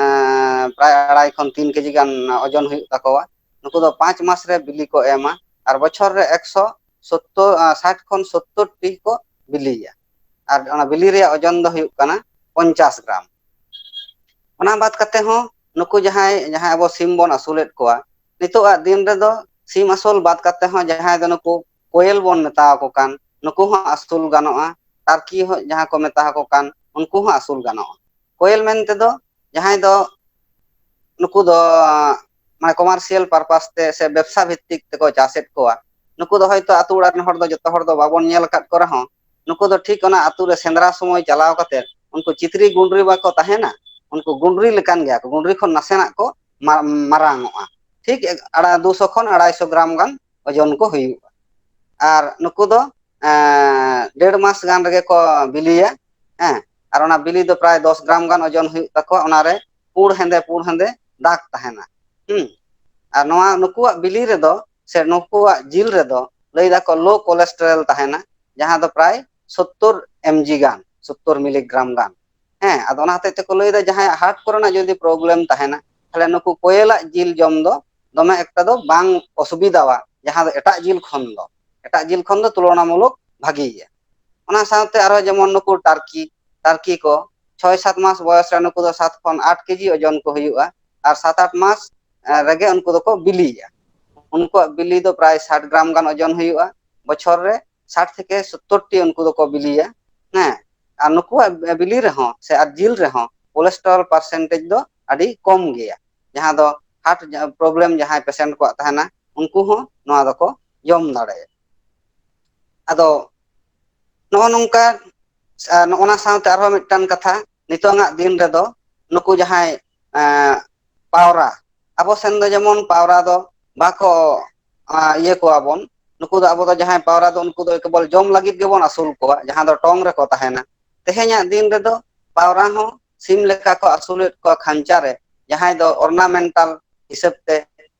ᱮᱸ, ᱯᱨᱟᱭ ᱟᱲᱟᱭ ᱠᱷᱚᱱ ᱛᱤᱱ ᱠᱮᱡᱤ ᱜᱟᱱ ᱳᱡᱚᱱ ᱦᱩᱭᱩᱜ ᱛᱟᱠᱚᱣᱟ᱾ ᱱᱩᱠᱩ ᱫᱚ ᱯᱟᱸᱪ ᱢᱟᱥ ᱨᱮ ᱵᱤᱞᱤ ᱠᱚ ᱮᱢᱟ ᱟᱨ ᱵᱚᱪᱷᱚᱨ ᱨᱮ ᱮᱠᱥᱚ ᱥᱚᱛᱛᱚᱨ, ᱮᱸ, ᱥᱟᱴ ᱠᱷᱚᱱ ᱥᱚᱛᱛᱚᱨ ᱴᱤ ᱠᱚ ᱵᱤᱞᱤᱭᱟ᱾ ᱟᱨ ᱚᱱᱟ ᱵᱤᱞᱤ ᱨᱮᱭᱟᱜ ᱳᱡᱚᱱ ᱫᱚ ᱦᱩᱭᱩᱜ ᱠᱟᱱᱟ ᱯᱚᱧᱪᱟᱥ ᱜᱨᱟᱢ᱾ ᱚᱱᱟ ᱵᱟᱫ ᱠᱟᱛᱮ ᱦᱚᱸ ᱱᱩᱠᱩ ᱡᱟᱦᱟᱸᱭ, ᱡᱟᱦᱟᱸᱭ ᱟᱵᱚ ᱥᱤᱢ ᱵᱚᱱ ᱟᱹᱥᱩᱞᱮᱫ ᱠᱚᱣᱟ, ᱱᱤᱛᱚᱜᱟᱜ ᱫᱤᱱ ᱨᱮᱫᱚ ᱥᱤᱢ ᱟᱹᱥᱩᱞ ᱵᱟᱫ ᱠᱟᱛᱮ ᱦᱚᱸ ᱡᱟᱦᱟᱸᱭ ᱫᱚ ᱱᱩᱠᱩ ᱠᱳᱭᱮᱞ ᱵᱚᱱ ᱢᱮᱛᱟ ᱟᱠᱚ ᱠᱟᱱ, ᱱᱩᱠᱩ ᱦᱚᱸ ᱟᱹᱥᱩᱞ ᱜᱟᱱᱚᱜᱼᱟ᱾ ᱴᱟᱨᱠᱤ ᱦᱚᱸ ᱡᱟᱦᱟᱸ ᱠᱚ ᱢᱮᱛᱟ ᱟᱠᱚ ᱠᱟᱱ, ᱩᱱᱠᱩ ᱦᱚᱸ ᱟᱹᱥᱩᱞ ᱜᱟᱱᱚᱜᱼᱟ᱾ ᱠᱳᱭᱮᱞ ᱢᱮᱱ ᱛᱮᱫᱚ ᱡᱟᱦᱟᱸᱭ ᱫᱚ ᱱᱩᱠᱩ ᱫᱚ, ᱢᱟᱱᱮ, ᱠᱚᱢᱟᱨᱥᱤᱭᱟᱞ ᱯᱟᱨᱯᱟᱥ ᱛᱮ ᱥᱮ ᱵᱮᱵᱽᱥᱟ ᱵᱷᱤᱛᱛᱤᱠ ᱛᱮᱠᱚ ᱪᱟᱥᱮᱫ ᱠᱚᱣᱟ᱾ ᱱᱩᱠᱩ ᱫᱚ ᱦᱚᱭᱛᱳ ᱟᱛᱳ ᱚᱲᱟᱜ ᱨᱮᱱ ᱦᱚᱲ ᱫᱚ ᱡᱚᱛᱚ ᱦᱚᱲ ᱫᱚ ᱵᱟᱵᱚᱱ ᱧᱮᱞ ᱟᱠᱟᱫ ᱠᱚ ᱨᱮᱦᱚᱸ, ᱱᱩᱠᱩ ᱫᱚ ᱴᱷᱤᱠ ᱚᱱᱟ ᱟᱛᱳ ᱨᱮ ᱥᱮᱸᱫᱽᱨᱟ ᱥᱚᱢᱚᱭ ᱪᱟᱞᱟᱣ ᱠᱟᱛᱮ ᱩᱱᱠᱩ ᱪᱤᱛᱨᱤ ᱜᱩᱸᱰᱨᱤ ᱵᱟᱠᱚ ᱛᱟᱦᱮᱱᱟ, ᱩᱱᱠᱩ ᱜᱩᱸᱰᱨᱤ ᱞᱮᱠᱟᱱ ᱜᱮᱭᱟ ᱠᱚ, ᱜᱩᱸᱰᱨᱤ ᱠᱷᱚᱱ ᱱᱟᱥᱮᱱᱟᱜ ᱠᱚ ᱢᱟ-, ᱢᱟᱨᱟᱝ ᱚᱜᱼᱟ᱾ ᱴᱷᱤᱠ ᱟᱲᱟ-, ᱫᱩᱥᱚ ᱠᱷᱚᱱ ᱟᱲᱟᱭᱥᱚ ᱜᱨᱟᱢ ᱜᱟᱱ ᱳᱡᱚᱱ ᱠᱚ ᱦᱩᱭᱩᱜᱼᱟ᱾ ᱟᱨ ᱱᱩᱠᱩ ᱫᱚ, ᱮᱸ, ᱰᱮᱲ ᱢᱟᱥ ᱜᱟᱱ ᱨᱮᱜᱮ ᱠᱚ ᱵᱤᱞᱤᱭᱟ᱾ ᱦᱮᱸ, ᱟᱨ ᱚᱱᱟ ᱵᱤᱞᱤ ᱫᱚ ᱯᱨᱟᱭ ᱫᱚᱥ ᱜᱨᱟᱢ ᱜᱟᱱ ᱳᱡᱚᱱ ᱦᱩᱭᱩᱜ ᱛᱟᱠᱚᱣᱟ᱾ ᱚᱱᱟᱨᱮ ᱯᱩᱸᱲ ᱦᱮᱸᱫᱮ ᱯᱩᱸᱲ ᱦᱮᱸᱫᱮ ᱫᱟᱜᱽ ᱛᱟᱦᱮᱱᱟ᱾ ᱦᱩᱸ᱾ ᱟᱨ ᱱᱚᱣᱟ, ᱱᱩᱠᱩᱣᱟᱜ ᱵᱤᱞᱤ ᱨᱮᱫᱚ ᱥᱮ ᱱᱩᱠᱩᱣᱟᱜ ᱡᱤᱞ ᱨᱮᱫᱚ ᱞᱟᱹᱭ ᱫᱟᱠᱚ ᱞᱳ ᱠᱳᱞᱮᱥᱴᱮᱨᱚᱞ ᱛᱟᱦᱮᱱᱟ, ᱡᱟᱦᱟᱸ ᱫᱚ ᱯᱨᱟᱭ ᱥᱳᱛᱛᱳᱨ ᱮᱢ ᱡᱤ ᱜᱟᱱ, ᱥᱳᱛᱛᱳᱨ ᱢᱤᱞᱤᱜᱨᱟᱢ ᱜᱟᱱ᱾ ᱦᱮᱸ, ᱟᱫᱚ ᱚᱱᱟ ᱦᱚᱛᱮᱡ ᱛᱮᱠᱚ ᱞᱟᱹᱭᱫᱟ ᱡᱟᱦᱟᱸᱭᱟᱜ ᱦᱟᱨᱴ ᱠᱚᱨᱮᱱᱟᱜ ᱡᱩᱫᱤ ᱯᱨᱚᱵᱞᱮᱢ ᱛᱟᱦᱮᱱᱟ, ᱛᱟᱦᱞᱮ ᱱᱩᱠᱩ ᱠᱚᱭᱮᱞᱟᱜ ᱡᱤᱞ ᱡᱚᱢ ᱫᱚ ᱫᱚᱢᱮ ᱮᱠᱴᱟ ᱫᱚ ᱵᱟᱝ ᱚᱥᱩᱵᱤᱫᱟᱣᱟ, ᱡᱟᱦᱟᱸ ᱫᱚ ᱮᱴᱟᱜ ᱡᱤᱞ ᱠᱷᱚᱱ ᱫᱚ, ᱮᱴᱟᱜ ᱡᱤᱞ ᱠᱷᱚᱱ ᱫᱚ ᱛᱩᱞᱚᱱᱟᱢᱩᱞᱚᱠ ᱵᱷᱟᱜᱮ ᱜᱮᱭᱟ᱾ ᱚᱱᱟ ᱥᱟᱶᱛᱮ ᱟᱨᱦᱚᱸ ᱡᱮᱢᱚᱱ ᱱᱩᱠᱩ ᱴᱟᱨᱠᱤ, ᱴᱟᱨᱠᱤ ᱠᱚ ᱪᱷᱚᱭ ᱥᱟᱛ ᱢᱟᱥ ᱵᱚᱭᱚᱥ ᱨᱮ ᱱᱩᱠᱩ ᱫᱚ ᱥᱟᱛ ᱠᱷᱚᱱ ᱟᱴ ᱠᱮᱡᱤ ᱳᱡᱚᱱ ᱠᱚ ᱦᱩᱭᱩᱜᱼᱟ, ᱟᱨ ᱥᱟᱛ ᱟᱴ ᱢᱟᱥ, ᱮ, ᱨᱮᱜᱮ ᱩᱱᱠᱩ ᱫᱚᱠᱚ ᱵᱤᱞᱤᱭᱟ᱾ ᱩᱱᱠᱩᱣᱟᱜ ᱵᱤᱞᱤ ᱫᱚ ᱯᱨᱟᱭ ᱥᱟᱴ ᱜᱨᱟᱢ ᱜᱟᱱ ᱳᱡᱚᱱ ᱦᱩᱭᱩᱜᱼᱟ᱾ ᱵᱚᱪᱷᱚᱨ ᱨᱮ ᱥᱟᱴ ᱛᱷᱮᱠᱮ ᱥᱳᱛᱛᱳᱨ ᱴᱤ ᱩᱱᱠᱩ ᱫᱚᱠᱚ ᱵᱤᱞᱤᱭᱟ᱾ ᱦᱮᱸ, ᱟᱨ ᱱᱩᱠᱩᱣᱟᱜ ᱵᱤᱞᱤ ᱨᱮᱦᱚᱸ ᱥᱮ ᱟᱨ ᱡᱤᱞ ᱨᱮᱦᱚᱸ ᱠᱳᱞᱮᱥᱴᱨᱚᱞ ᱯᱟᱨᱥᱮᱱᱴᱮᱡᱽ ᱫᱚ ᱟᱹᱰᱤ ᱠᱚᱢ ᱜᱮᱭᱟ, ᱡᱟᱦᱟᱸ ᱫᱚ ᱦᱟᱨᱴ ᱯᱨᱚᱵᱞᱮᱢ ᱡᱟᱦᱟᱸᱭ ᱯᱮᱥᱮᱱᱴ ᱠᱚᱣᱟᱜ ᱛᱟᱦᱮᱱᱟ, ᱩᱱᱠᱩ ᱦᱚᱸ ᱱᱚᱣᱟ ᱫᱚᱠᱚ ᱡᱚᱢ ᱫᱟᱲᱮᱭᱟᱜᱼᱟ᱾ ᱟᱫᱚ ᱱᱚᱜᱼᱚ ᱱᱚᱝᱠᱟ, ᱟᱨ ᱱᱚᱜᱼᱚ ᱱᱟ ᱥᱟᱶᱛᱮ ᱟᱨᱦᱚᱸ ᱢᱤᱫᱴᱟᱝ ᱠᱟᱛᱷᱟ, ᱱᱤᱛᱚᱝᱟᱜ ᱫᱤᱱ ᱨᱮᱫᱚ ᱱᱩᱠᱩ ᱡᱟᱦᱟᱸᱭ, ᱮᱸ, ᱯᱟᱣᱨᱟ, ᱟᱵᱚ ᱥᱮᱱ ᱫᱚ ᱡᱮᱢᱚᱱ ᱯᱟᱣᱨᱟ ᱫᱚ ᱵᱟᱠᱚ, ᱟᱸ, ᱤᱭᱟᱹ ᱠᱚᱣᱟ ᱵᱚᱱ, ᱱᱩᱠᱩ ᱫᱚ, ᱟᱵᱚ ᱫᱚ ᱡᱟᱦᱟᱸᱭ ᱯᱟᱣᱨᱟ ᱫᱚ ᱩᱱᱠᱩ ᱫᱚ ᱠᱮᱵᱚᱞ ᱡᱚᱢ ᱞᱟᱹᱜᱤᱫ ᱜᱮᱵᱚᱱ ᱟᱹᱥᱩᱞ ᱠᱚᱣᱟ, ᱡᱟᱦᱟᱸ ᱫᱚ ᱴᱚᱝ ᱨᱮᱠᱚ ᱛᱟᱦᱮᱱᱟ᱾ ᱛᱮᱦᱮᱧᱟᱜ ᱫᱤᱱ ᱨᱮᱫᱚ ᱯᱟᱣᱨᱟ ᱦᱚᱸ ᱥᱤᱢ ᱞᱮᱠᱟ ᱠᱚ ᱟᱹᱥᱩᱞᱮᱫ ᱠᱚᱣᱟ ᱠᱷᱟᱧᱪᱟ ᱨᱮ, ᱡᱟᱦᱟᱸᱭ ᱫᱚ ᱚᱨᱱᱟᱢᱮᱱᱴᱟᱞ ᱦᱤᱥᱟᱹᱵ ᱛᱮ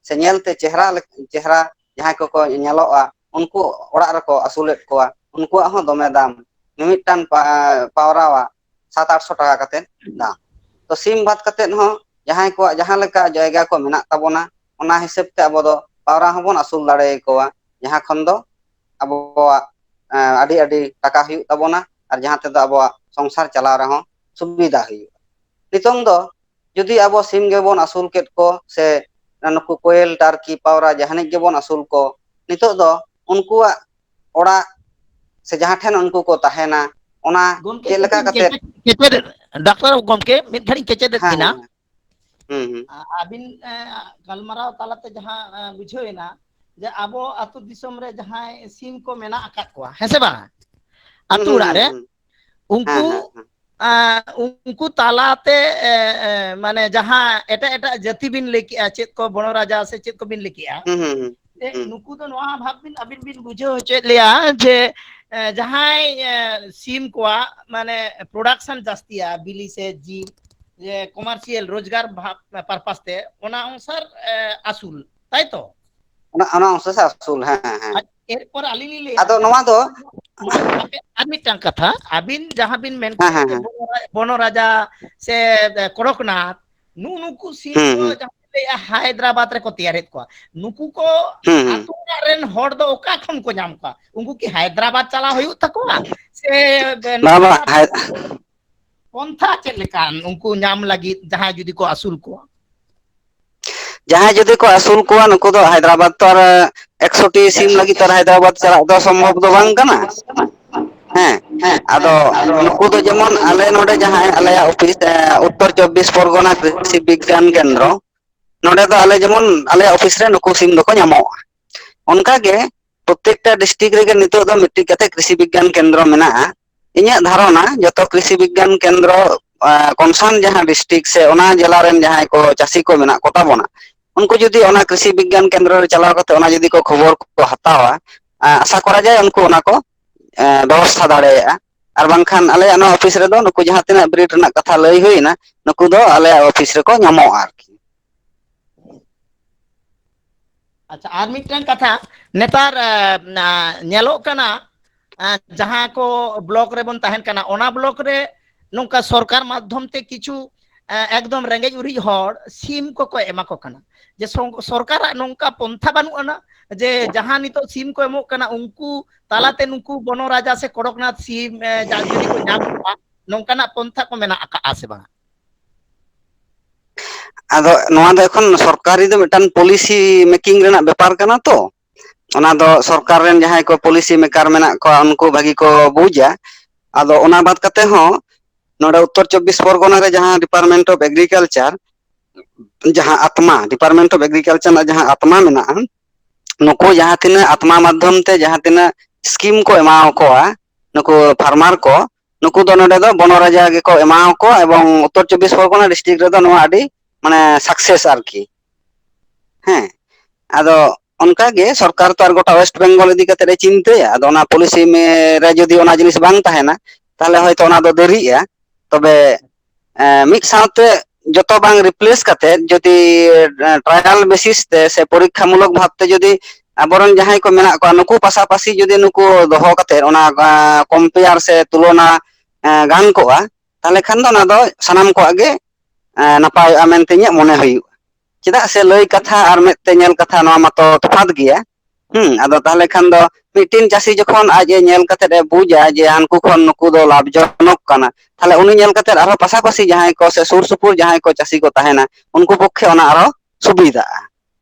ᱥᱮ ᱧᱮᱞᱛᱮ ᱪᱮᱦᱨᱟ ᱞᱮᱠ-, ᱪᱮᱦᱨᱟ ᱡᱟᱦᱟᱸᱭ ᱠᱚᱠᱚ ᱧᱮᱞᱚᱜᱼᱟ, ᱩᱱᱠᱩ ᱚᱲᱟᱜ ᱨᱮᱠᱚ ᱟᱹᱥᱩᱞᱮᱫ ᱠᱚᱣᱟ, ᱩᱱᱠᱩᱣᱟᱜ ᱦᱚᱸ ᱫᱚᱢᱮ ᱫᱟᱢ᱾ ᱢᱤᱢᱤᱫᱴᱟᱝ ᱯᱟ-, ᱯᱟᱣᱨᱟᱣᱟᱜ ᱥᱟᱛ ᱟᱴᱥᱚ ᱴᱟᱠᱟ ᱠᱟᱛᱮᱫ ᱫᱟᱢ᱾ ᱛᱚ ᱥᱤᱢ ᱵᱟᱫ ᱠᱟᱛᱮᱫ ᱦᱚᱸ ᱡᱟᱦᱟᱸᱭ ᱠᱚᱣᱟᱜ ᱡᱟᱦᱟᱸ ᱞᱮᱠᱟ ᱡᱟᱭᱜᱟ ᱠᱚ ᱢᱮᱱᱟᱜ ᱛᱟᱵᱚᱱᱟ, ᱚᱱᱟ ᱦᱤᱥᱟᱹᱵ ᱛᱮ ᱟᱵᱚ ᱫᱚ ᱯᱟᱣᱨᱟ ᱦᱚᱸᱵᱚᱱ ᱟᱹᱥᱩᱞ ᱫᱟᱲᱮᱭᱟᱠᱚᱣᱟ, ᱡᱟᱦᱟᱸ ᱠᱷᱚᱱ ᱫᱚ ᱟᱵᱚᱣᱟᱜ, ᱮᱸ, ᱟᱹᱰᱤ ᱟᱹᱰᱤ ᱴᱟᱠᱟ ᱦᱩᱭᱩᱜ ᱛᱟᱵᱚᱱᱟ, ᱟᱨ ᱡᱟᱦᱟᱸ ᱛᱮᱫᱚ ᱟᱵᱚᱣᱟᱜ ᱥᱚᱝᱥᱟᱨ ᱪᱟᱞᱟᱣ ᱨᱮᱦᱚᱸ ᱥᱩᱵᱤᱫᱷᱟ ᱦᱩᱭᱩᱜᱼᱟ᱾ ᱱᱤᱛᱚᱝ ᱫᱚ ᱡᱩᱫᱤ ᱟᱵᱚ ᱥᱤᱢ ᱜᱮᱵᱚᱱ ᱟᱹᱥᱩᱞ ᱠᱮᱫ ᱠᱚ, ᱥᱮ ᱱᱩᱠᱩ ᱠᱳᱭᱮᱞ, ᱴᱟᱨᱠᱤ, ᱯᱟᱣᱨᱟ ᱡᱟᱦᱟᱱᱤᱡ ᱜᱮᱵᱚᱱ ᱟᱹᱥᱩᱞ ᱠᱚ, ᱱᱤᱛᱚᱜ ᱫᱚ ᱩᱱᱠᱩᱣᱟᱜ ᱚᱲᱟᱜ ᱥᱮ ᱡᱟᱦᱟᱸ ᱴᱷᱮᱱ ᱩᱱᱠᱩ ᱠᱚ ᱛᱟᱦᱮᱱᱟ, ᱚᱱᱟ ᱜᱚᱢᱠᱮ, ᱪᱮᱫ ᱞᱮᱠᱟ ᱠᱟᱹᱴᱤᱡ ᱠᱟᱛᱮ? ᱠᱮᱪᱮᱫ, ᱠᱮᱪᱮᱫ, ᱰᱟᱠᱛᱟᱨ ᱜᱚᱢᱠᱮ, ᱢᱤᱫ ᱜᱷᱟᱹᱲᱤᱡ ᱠᱮᱪᱮᱫᱮᱫ ᱦᱮᱸ, ᱵᱤᱱᱟ᱾ ᱦᱮᱸ, ᱦᱮᱸ᱾ ᱦᱩᱸ, ᱦᱩᱸ᱾ ᱟ-, ᱟᱹᱵᱤᱱ, ᱮ, ᱜᱟᱞᱢᱟᱨᱟᱣ ᱛᱟᱞᱟᱛᱮ ᱡᱟᱦᱟᱸ, ᱮ, ᱵᱩᱡᱷᱟᱹᱣ ᱮᱱᱟ ᱡᱮ ᱟᱵᱚ ᱟᱹᱛᱩ ᱫᱤᱥᱚᱢ ᱨᱮ ᱡᱟᱦᱟᱸᱭ ᱥᱤᱢ ᱠᱚ ᱢᱮᱱᱟᱜ ᱟᱠᱟᱫ ᱠᱚᱣᱟ, ᱦᱮᱸ ᱥᱮ ᱵᱟᱝ? ᱦᱩᱸ, ᱟᱹᱛᱩ ᱦᱩᱸ, ᱚᱲᱟᱜ ᱦᱩᱸ, ᱨᱮ ᱦᱩᱸ᱾ ᱦᱮᱸ, ᱩᱱᱠᱩ, ᱦᱮᱸ, ᱦᱮᱸ᱾ ᱟ, ᱩᱱᱠᱩ ᱛᱟᱞᱟᱛᱮ, ᱮ, ᱮ, ᱢᱟᱱᱮ ᱡᱟᱦᱟᱸ ᱮᱴᱟᱜ ᱮᱴᱟᱜ ᱡᱟᱹᱛᱤ ᱵᱤᱱ ᱞᱟᱹᱭ ᱠᱮᱜᱼᱟ, ᱪᱮᱫ ᱠᱚ ᱵᱚᱲᱚ ᱨᱟᱡᱟ ᱥᱮ ᱪᱮᱫ ᱠᱚᱵᱤᱱ ᱞᱟᱹᱭ ᱠᱮᱜᱼᱟ, ᱦᱩᱸ, ᱦᱩᱸ, ᱦᱩᱸ᱾ ᱛᱮ ᱦᱩᱸ᱾ ᱱᱩᱠᱩ ᱫᱚ ᱱᱚᱣᱟ ᱵᱷᱟᱵᱽ ᱵᱤᱱ, ᱟᱹᱵᱤᱱ ᱵᱤᱱ ᱵᱩᱡᱷᱟᱹᱣ ᱦᱚᱪᱚᱭᱮᱫ ᱞᱮᱭᱟ ᱡᱮ, ᱮ, ᱡᱟᱦᱟᱸᱭ, ᱮ, ᱥᱤᱢ ᱠᱚᱣᱟᱜ ᱢᱟᱱᱮ production ᱡᱟᱹᱥᱛᱤᱭᱟ, ᱵᱤᱞᱤ ᱥᱮ ᱡᱤᱞ, ᱡᱮ commercial ᱨᱳᱡᱽᱜᱟᱨ ᱵᱷᱟᱵᱽ, purpose ᱛᱮ, ᱚᱱᱟ ᱚᱱᱩᱥᱟᱨ, ᱮ, ᱟᱹᱥᱩᱞ, ᱛᱟᱭ ᱛᱚ? ᱚᱱᱟ, ᱚᱱᱟ ᱚᱱᱩᱥᱟᱨ ᱟᱹᱥᱩᱞ, ᱦᱮᱸ, ᱦᱮᱸ᱾ ᱟᱨ ᱮᱨᱯᱚᱨ ᱟᱹᱞᱤᱧ ᱞᱤᱧ ᱞᱟᱹᱭᱟ, ᱟᱫᱚ ᱱᱚᱣᱟ ᱫᱚ ᱱᱚᱣᱟ ᱟᱯᱮ ᱟᱨ ᱢᱤᱫᱴᱟᱝ ᱠᱟᱛᱷᱟ, ᱟᱹᱵᱤᱱ ᱡᱟᱦᱟᱸ ᱵᱤᱱ ᱢᱮᱱ ᱦᱮᱸ, ᱠᱮᱫ ᱦᱮᱸ, ᱡᱮ ᱦᱮᱸ᱾ ᱵᱚᱱᱚ ᱨᱟ-, ᱵᱚᱱᱚ ᱨᱟᱡᱟ ᱥᱮ, ᱮ, ᱠᱚᱲᱚᱠᱱᱟᱛᱷ, ᱱᱩᱜᱼᱩ ᱱᱩᱠᱩ ᱥᱤᱢ ᱦᱩᱸ, ᱫᱚ ᱦᱩᱸ᱾ ᱡᱟᱦᱟᱸ ᱵᱤᱱ ᱞᱟᱹᱭᱮᱜᱼᱟ ᱦᱟᱭᱫᱨᱟᱵᱟᱫᱽ ᱨᱮᱠᱚ ᱛᱮᱭᱟᱨᱮᱫ ᱠᱚᱣᱟ, ᱱᱩᱠᱩ ᱠᱚ ᱦᱩᱸ, ᱦᱩᱸ᱾ ᱟᱹᱛᱩ ᱚᱲᱟᱜ ᱨᱮᱱ ᱦᱚᱲ ᱫᱚ ᱚᱠᱟ ᱠᱷᱚᱱ ᱠᱚ ᱧᱟᱢ ᱠᱚᱣᱟ? ᱩᱱᱠᱩ ᱠᱤ ᱦᱟᱭᱫᱨᱟᱵᱟᱫᱽ ᱪᱟᱞᱟᱣ ᱦᱩᱭᱩᱜ ᱛᱟᱠᱚᱣᱟ? ᱥᱮ ᱵᱟᱝ, ᱱᱚᱝᱠᱟ ᱵᱟᱝ, ᱦᱟᱭ- ᱯᱚᱱᱛᱷᱟ ᱪᱮᱫ ᱞᱮᱠᱟᱱ ᱩᱱᱠᱩ ᱧᱟᱢ ᱞᱟᱹᱜᱤᱫ ᱡᱟᱦᱟᱸᱭ ᱡᱩᱫᱤ ᱠᱚ ᱟᱹᱥᱩᱞ ᱠᱚᱣᱟ? ᱡᱟᱦᱟᱸᱭ ᱡᱩᱫᱤ ᱠᱚ ᱟᱹᱥᱩᱞ ᱠᱚᱣᱟ, ᱱᱩᱠᱩ ᱫᱚ ᱦᱟᱭᱫᱨᱟᱵᱟᱫᱽ ᱛᱚ ᱟᱨ ᱮᱠᱥᱚ ᱴᱤ ᱥᱤᱢ ᱞᱟᱹᱜᱤᱫ ᱛᱚ ᱟᱨ ᱦᱟᱭᱫᱨᱟᱵᱟᱫᱽ ᱪᱟᱞᱟᱜ ᱫᱚ ᱥᱚᱢᱵᱷᱚᱵ ᱫᱚ ᱵᱟᱝ ᱠᱟᱱᱟ᱾ ᱦᱮᱸ, ᱟᱫᱚ ᱱᱩᱠᱩ ᱫᱚ ᱡᱮᱢᱚᱱ ᱟᱞᱮ ᱱᱚᱰᱮ ᱡᱟᱦᱟᱸᱭ ᱟᱞᱮᱭᱟᱜ ᱚᱯᱷᱤᱥ, ᱮ, ᱩᱛᱛᱚᱨ ᱪᱚᱵᱵᱤᱥ ᱯᱚᱨᱜᱚᱱᱟ ᱠᱨᱤᱥᱤ ᱵᱤᱜᱽᱜᱟᱱ ᱠᱮᱱᱫᱨᱚ, ᱱᱚᱰᱮ ᱫᱚ ᱟᱞᱮ ᱡᱮᱢᱚᱱ ᱟᱞᱮᱭᱟᱜ ᱚᱯᱷᱤᱥ ᱨᱮ ᱱᱩᱠᱩ ᱥᱤᱢ ᱫᱚᱠᱚ ᱧᱟᱢᱚᱜᱼᱟ᱾ ᱚᱱᱠᱟᱜᱮ ᱯᱨᱚᱛᱮᱠᱴᱟ ᱰᱤᱥᱴᱨᱤᱠᱴ ᱨᱮᱜᱮ ᱱᱤᱛᱚᱜ ᱫᱚ ᱢᱤᱫᱴᱤᱡ ᱠᱟᱛᱮ ᱠᱨᱤᱥᱤ ᱵᱤᱜᱽᱜᱟᱱ ᱠᱮᱱᱫᱨᱚ ᱢᱮᱱᱟᱜᱼᱟ᱾ ᱤᱧᱟᱹᱜ ᱫᱷᱟᱨᱚᱱᱟ, ᱡᱚᱛᱚ ᱠᱨᱤᱥᱤ ᱵᱤᱜᱽᱜᱟᱱ ᱠᱮᱱᱫᱨᱚ, ᱟ, concern ᱡᱟᱦᱟᱸ ᱰᱤᱥᱴᱨᱤᱠᱴ ᱥᱮ ᱚᱱᱟ ᱡᱮᱞᱟ ᱨᱮᱱ ᱡᱟᱦᱟᱸᱭ ᱠᱚ ᱪᱟᱹᱥᱤ ᱠᱚ ᱢᱮᱱᱟᱜ ᱠᱚ ᱛᱟᱵᱚᱱᱟ, ᱩᱱᱠᱩ ᱡᱩᱫᱤ ᱚᱱᱟ ᱠᱨᱤᱥᱤ ᱵᱤᱜᱽᱜᱟᱱ ᱠᱮᱱᱫᱨᱚ ᱨᱮ ᱪᱟᱞᱟᱣ ᱠᱟᱛᱮ ᱚᱱᱟ ᱡᱩᱫᱤ ᱠᱚ ᱠᱷᱚᱵᱚᱨ ᱠᱚ ᱦᱟᱛᱟᱣᱟ, ᱟ, ᱟᱥᱟ ᱠᱚᱨᱟ ᱡᱟᱭ ᱩᱱᱠᱩ ᱚᱱᱟ ᱠᱚ, ᱮ, ᱵᱮᱵᱚᱥᱛᱷᱟ ᱫᱟᱲᱮᱭᱟᱜᱼᱟ᱾ ᱟᱨ ᱵᱟᱝᱠᱷᱟᱱ ᱟᱞᱮᱭᱟᱜ ᱱᱚᱣᱟ ᱚᱯᱷᱤᱥ ᱨᱮᱫᱚ ᱱᱩᱠᱩ ᱡᱟᱦᱟᱸ ᱛᱤᱱᱟᱹᱜ breed ᱨᱮᱱᱟᱜ ᱠᱟᱛᱷᱟ ᱞᱟᱹᱭ ᱦᱩᱭᱱᱟ, ᱱᱩᱠᱩ ᱫᱚ ᱟᱞᱮᱭᱟᱜ ᱚᱯᱷᱤᱥ ᱨᱮᱠᱚ ᱧᱟᱢᱚᱜᱼᱟ ᱟᱨᱠᱤ᱾ ᱟᱪᱪᱷᱟ, ᱟᱨ ᱢᱤᱫᱴᱟᱝ ᱠᱟᱛᱷᱟ, ᱱᱮᱛᱟᱨ, ᱮ, ᱟ, ᱧᱮᱞᱚᱜ ᱠᱟᱱᱟ, ᱮ, ᱡᱟᱦᱟᱸ ᱠᱚ ᱵᱞᱚᱠ ᱨᱮᱵᱚᱱ ᱛᱟᱦᱮᱱ ᱠᱟᱱᱟ, ᱚᱱᱟ ᱵᱞᱚᱠ ᱨᱮ ᱱᱚᱝᱠᱟ ᱥᱚᱨᱠᱟᱨ ᱢᱟᱫᱽᱫᱷᱚᱢ ᱛᱮ ᱠᱤᱪᱷᱩ, ᱮ, ᱮᱠᱫᱚᱢ ᱨᱮᱸᱜᱮᱡ ᱚᱨᱮᱡ ᱦᱚᱲ ᱥᱤᱢ ᱠᱚᱠᱚ ᱮᱢᱟ ᱠᱚ ᱠᱟᱱᱟ᱾ ᱡᱮ ᱥᱚᱝ-, ᱥᱚᱨᱠᱟᱨᱟᱜ ᱱᱚᱝᱠᱟ ᱯᱚᱱᱛᱷᱟ ᱵᱟᱹᱱᱩᱜ ᱟᱱᱟ ᱡᱮ ᱡᱟᱦᱟᱸ ᱱᱤᱛᱚᱜ ᱥᱤᱢ ᱠᱚ ᱮᱢᱚᱜ ᱠᱟᱱᱟ, ᱩᱱᱠᱩ ᱛᱟᱞᱟᱛᱮ ᱱᱩᱠᱩ ᱵᱚᱱᱚ ᱨᱟᱡᱟ ᱥᱮ ᱠᱚᱲᱚᱠᱱᱟᱛᱷ ᱥᱤᱢ, ᱮ, ᱡᱟ-, ᱡᱩᱫᱤ ᱠᱚ ᱧᱟᱢ ᱠᱚᱣᱟ, ᱱᱚᱝᱠᱟᱱᱟᱜ ᱯᱚᱱᱛᱷᱟ ᱠᱚ ᱢᱮᱱᱟᱜ ᱟᱠᱟᱜᱼᱟ ᱥᱮ ᱵᱟᱝ? ᱟᱫᱚ ᱱᱚᱣᱟ ᱫᱚ ᱮᱠᱷᱚᱱ ᱥᱚᱨᱠᱟᱨᱤ ᱫᱚ ᱢᱤᱫᱴᱟᱝ policy making ᱨᱮᱱᱟᱜ ᱵᱮᱯᱟᱨ ᱠᱟᱱᱟ ᱛᱚ᱾ ᱚᱱᱟ ᱫᱚ ᱥᱚᱨᱠᱟᱨ ᱨᱮᱱ ᱡᱟᱦᱟᱸᱭ ᱠᱚ policy maker ᱢᱮᱱᱟᱜ ᱠᱚᱣᱟ, ᱩᱱᱠᱩ ᱵᱷᱟᱹᱜᱤ ᱠᱚ ᱵᱩᱡᱟ᱾ ᱟᱫᱚ ᱚᱱᱟ ᱵᱟᱫ ᱠᱟᱛᱮ ᱦᱚᱸ ᱱᱚᱰᱮ ᱩᱛᱛᱚᱨ ᱪᱚᱵᱵᱤᱥ ᱯᱚᱨᱜᱚᱱᱟ ᱨᱮ ᱡᱟᱦᱟᱸ Department of Agriculture, ᱡᱟᱦᱟᱸ ᱟᱛᱢᱟ, Department of Agriculture ᱨᱮᱱᱟᱜ ᱡᱟᱦᱟᱸ ᱟᱛᱢᱟ ᱢᱮᱱᱟᱜᱼᱟ, ᱱᱩᱠᱩ ᱡᱟᱦᱟᱸ ᱛᱤᱱᱟᱹᱜ ᱟᱛᱢᱟ ᱢᱟᱫᱽᱫᱷᱚᱢ ᱛᱮ ᱡᱟᱦᱟᱸ ᱛᱤᱱᱟᱹᱜ scheme ᱠᱚ ᱮᱢᱟᱣ ᱠᱚᱣᱟ ᱱᱩᱠᱩ farmer ᱠᱚ, ᱱᱩᱠᱩ ᱫᱚ ᱱᱚᱰᱮ ᱫᱚ ᱵᱚᱱᱚ ᱨᱟᱡᱟ ᱜᱮᱠᱚ ᱮᱢᱟᱣ ᱠᱚᱣᱟ, ᱮᱵᱚᱝ ᱩᱛᱛᱚᱨ ᱪᱚᱵᱵᱤᱥ ᱯᱚᱨᱜᱚᱱᱟ district ᱨᱮᱫᱚ ᱱᱚᱣᱟ ᱟᱹᱰᱤ, ᱢᱟᱱᱮ, success ᱟᱨᱠᱤ᱾ ᱦᱮᱸ, ᱟᱫᱚ ᱚᱱᱠᱟᱜᱮ ᱥᱚᱨᱠᱟᱨ ᱛᱚ ᱟᱨ ᱜᱚᱴᱟ ᱳᱭᱮᱥᱴ ᱵᱮᱝᱜᱚᱞ ᱤᱫᱤ ᱠᱟᱛᱮ ᱮ ᱪᱤᱱᱛᱟᱹᱭᱟ᱾ ᱟᱫᱚ ᱚᱱᱟ ᱯᱚᱞᱤᱥᱤ ᱨᱮ ᱡᱩᱫᱤ ᱚᱱᱟ ᱡᱤᱱᱤᱥ ᱵᱟᱝ ᱛᱟᱦᱮᱱᱟ, ᱛᱟᱦᱚᱞᱮ ᱦᱚᱭᱛᱚ ᱚᱱᱟ ᱫᱚ ᱫᱮᱨᱤᱜᱼᱟ᱾ ᱛᱚᱵᱮ ᱮᱸ, ᱢᱤᱫ ᱥᱟᱶᱛᱮ ᱡᱚᱛᱚ ᱵᱟᱝ ᱨᱤᱯᱞᱮᱥ ᱠᱟᱛᱮ ᱡᱩᱫᱤ ᱴᱨᱟᱭᱟᱞ ᱵᱮᱥᱤᱥ ᱛᱮ ᱥᱮ ᱯᱚᱨᱤᱠᱠᱷᱟᱢᱩᱞᱚᱠ ᱵᱷᱟᱵ ᱛᱮ ᱡᱩᱫᱤ ᱟᱵᱚᱨᱮᱱ ᱡᱟᱦᱟᱸᱭ ᱠᱚ ᱢᱮᱱᱟᱜ ᱠᱚᱣᱟ, ᱱᱩᱠᱩ ᱯᱟᱥᱟᱯᱟᱥᱤ ᱡᱩᱫᱤ ᱱᱩᱠᱩ ᱫᱚᱦᱚ ᱠᱟᱛᱮ ᱚᱱᱟ ᱠᱚᱢᱯᱮᱭᱟᱨ ᱥᱮ ᱛᱩᱞᱚᱱᱟ ᱜᱟᱱ ᱠᱚᱜᱼᱟ, ᱛᱟᱦᱚᱞᱮ ᱠᱷᱟᱱ ᱫᱚ ᱚᱱᱟ ᱫᱚ ᱥᱟᱱᱟᱢ ᱠᱚᱣᱟᱜ ᱜᱮ ᱱᱟᱯᱟᱭᱚᱜᱼᱟ ᱢᱮᱱᱛᱮ ᱤᱧᱟᱹᱜ ᱢᱚᱱᱮ ᱦᱩᱭᱩᱜᱼᱟ᱾ ᱪᱮᱫᱟᱜ ᱥᱮ ᱞᱟᱹᱭ ᱠᱟᱛᱷᱟ ᱟᱨ ᱢᱮᱫ ᱛᱮ ᱧᱮᱞ ᱠᱟᱛᱷᱟ, ᱱᱚᱣᱟ ᱢᱟᱛᱚ ᱛᱚᱯᱷᱟᱛ ᱜᱮᱭᱟ᱾ ᱦᱩᱸ, ᱟᱫᱚ ᱛᱟᱦᱚᱞᱮ ᱠᱷᱟᱱ ᱫᱚ ᱢᱤᱫᱴᱤᱱ ᱪᱟᱹᱥᱤ ᱡᱚᱠᱷᱚᱱ ᱟᱡ ᱮ ᱧᱮᱞ ᱠᱟᱛᱮᱫ ᱮ ᱵᱩᱡᱟ ᱡᱮ ᱦᱟᱱᱠᱩ ᱠᱷᱚᱱ ᱱᱩᱠᱩ ᱫᱚ ᱞᱟᱵᱷᱡᱚᱱᱚᱠ ᱠᱟᱱᱟ, ᱛᱟᱦᱚᱞᱮ ᱩᱱᱤ ᱧᱮᱞ ᱠᱟᱛᱮᱫ ᱟᱨᱦᱚᱸ ᱯᱟᱥᱟᱯᱟᱥᱤ ᱡᱟᱦᱟᱸᱭ ᱠᱚ ᱥᱮ ᱥᱩᱨ ᱥᱩᱯᱩᱨ ᱡᱟᱦᱟᱸᱭ ᱠᱚ ᱪᱟᱹᱥᱤ ᱠᱚ ᱛᱟᱦᱮᱱᱟ, ᱩᱱᱠᱩ ᱯᱚᱠᱠᱷᱮ ᱚᱱᱟ ᱟᱨᱦᱚᱸ ᱥᱩᱵᱤᱫᱷᱟᱜᱼᱟ᱾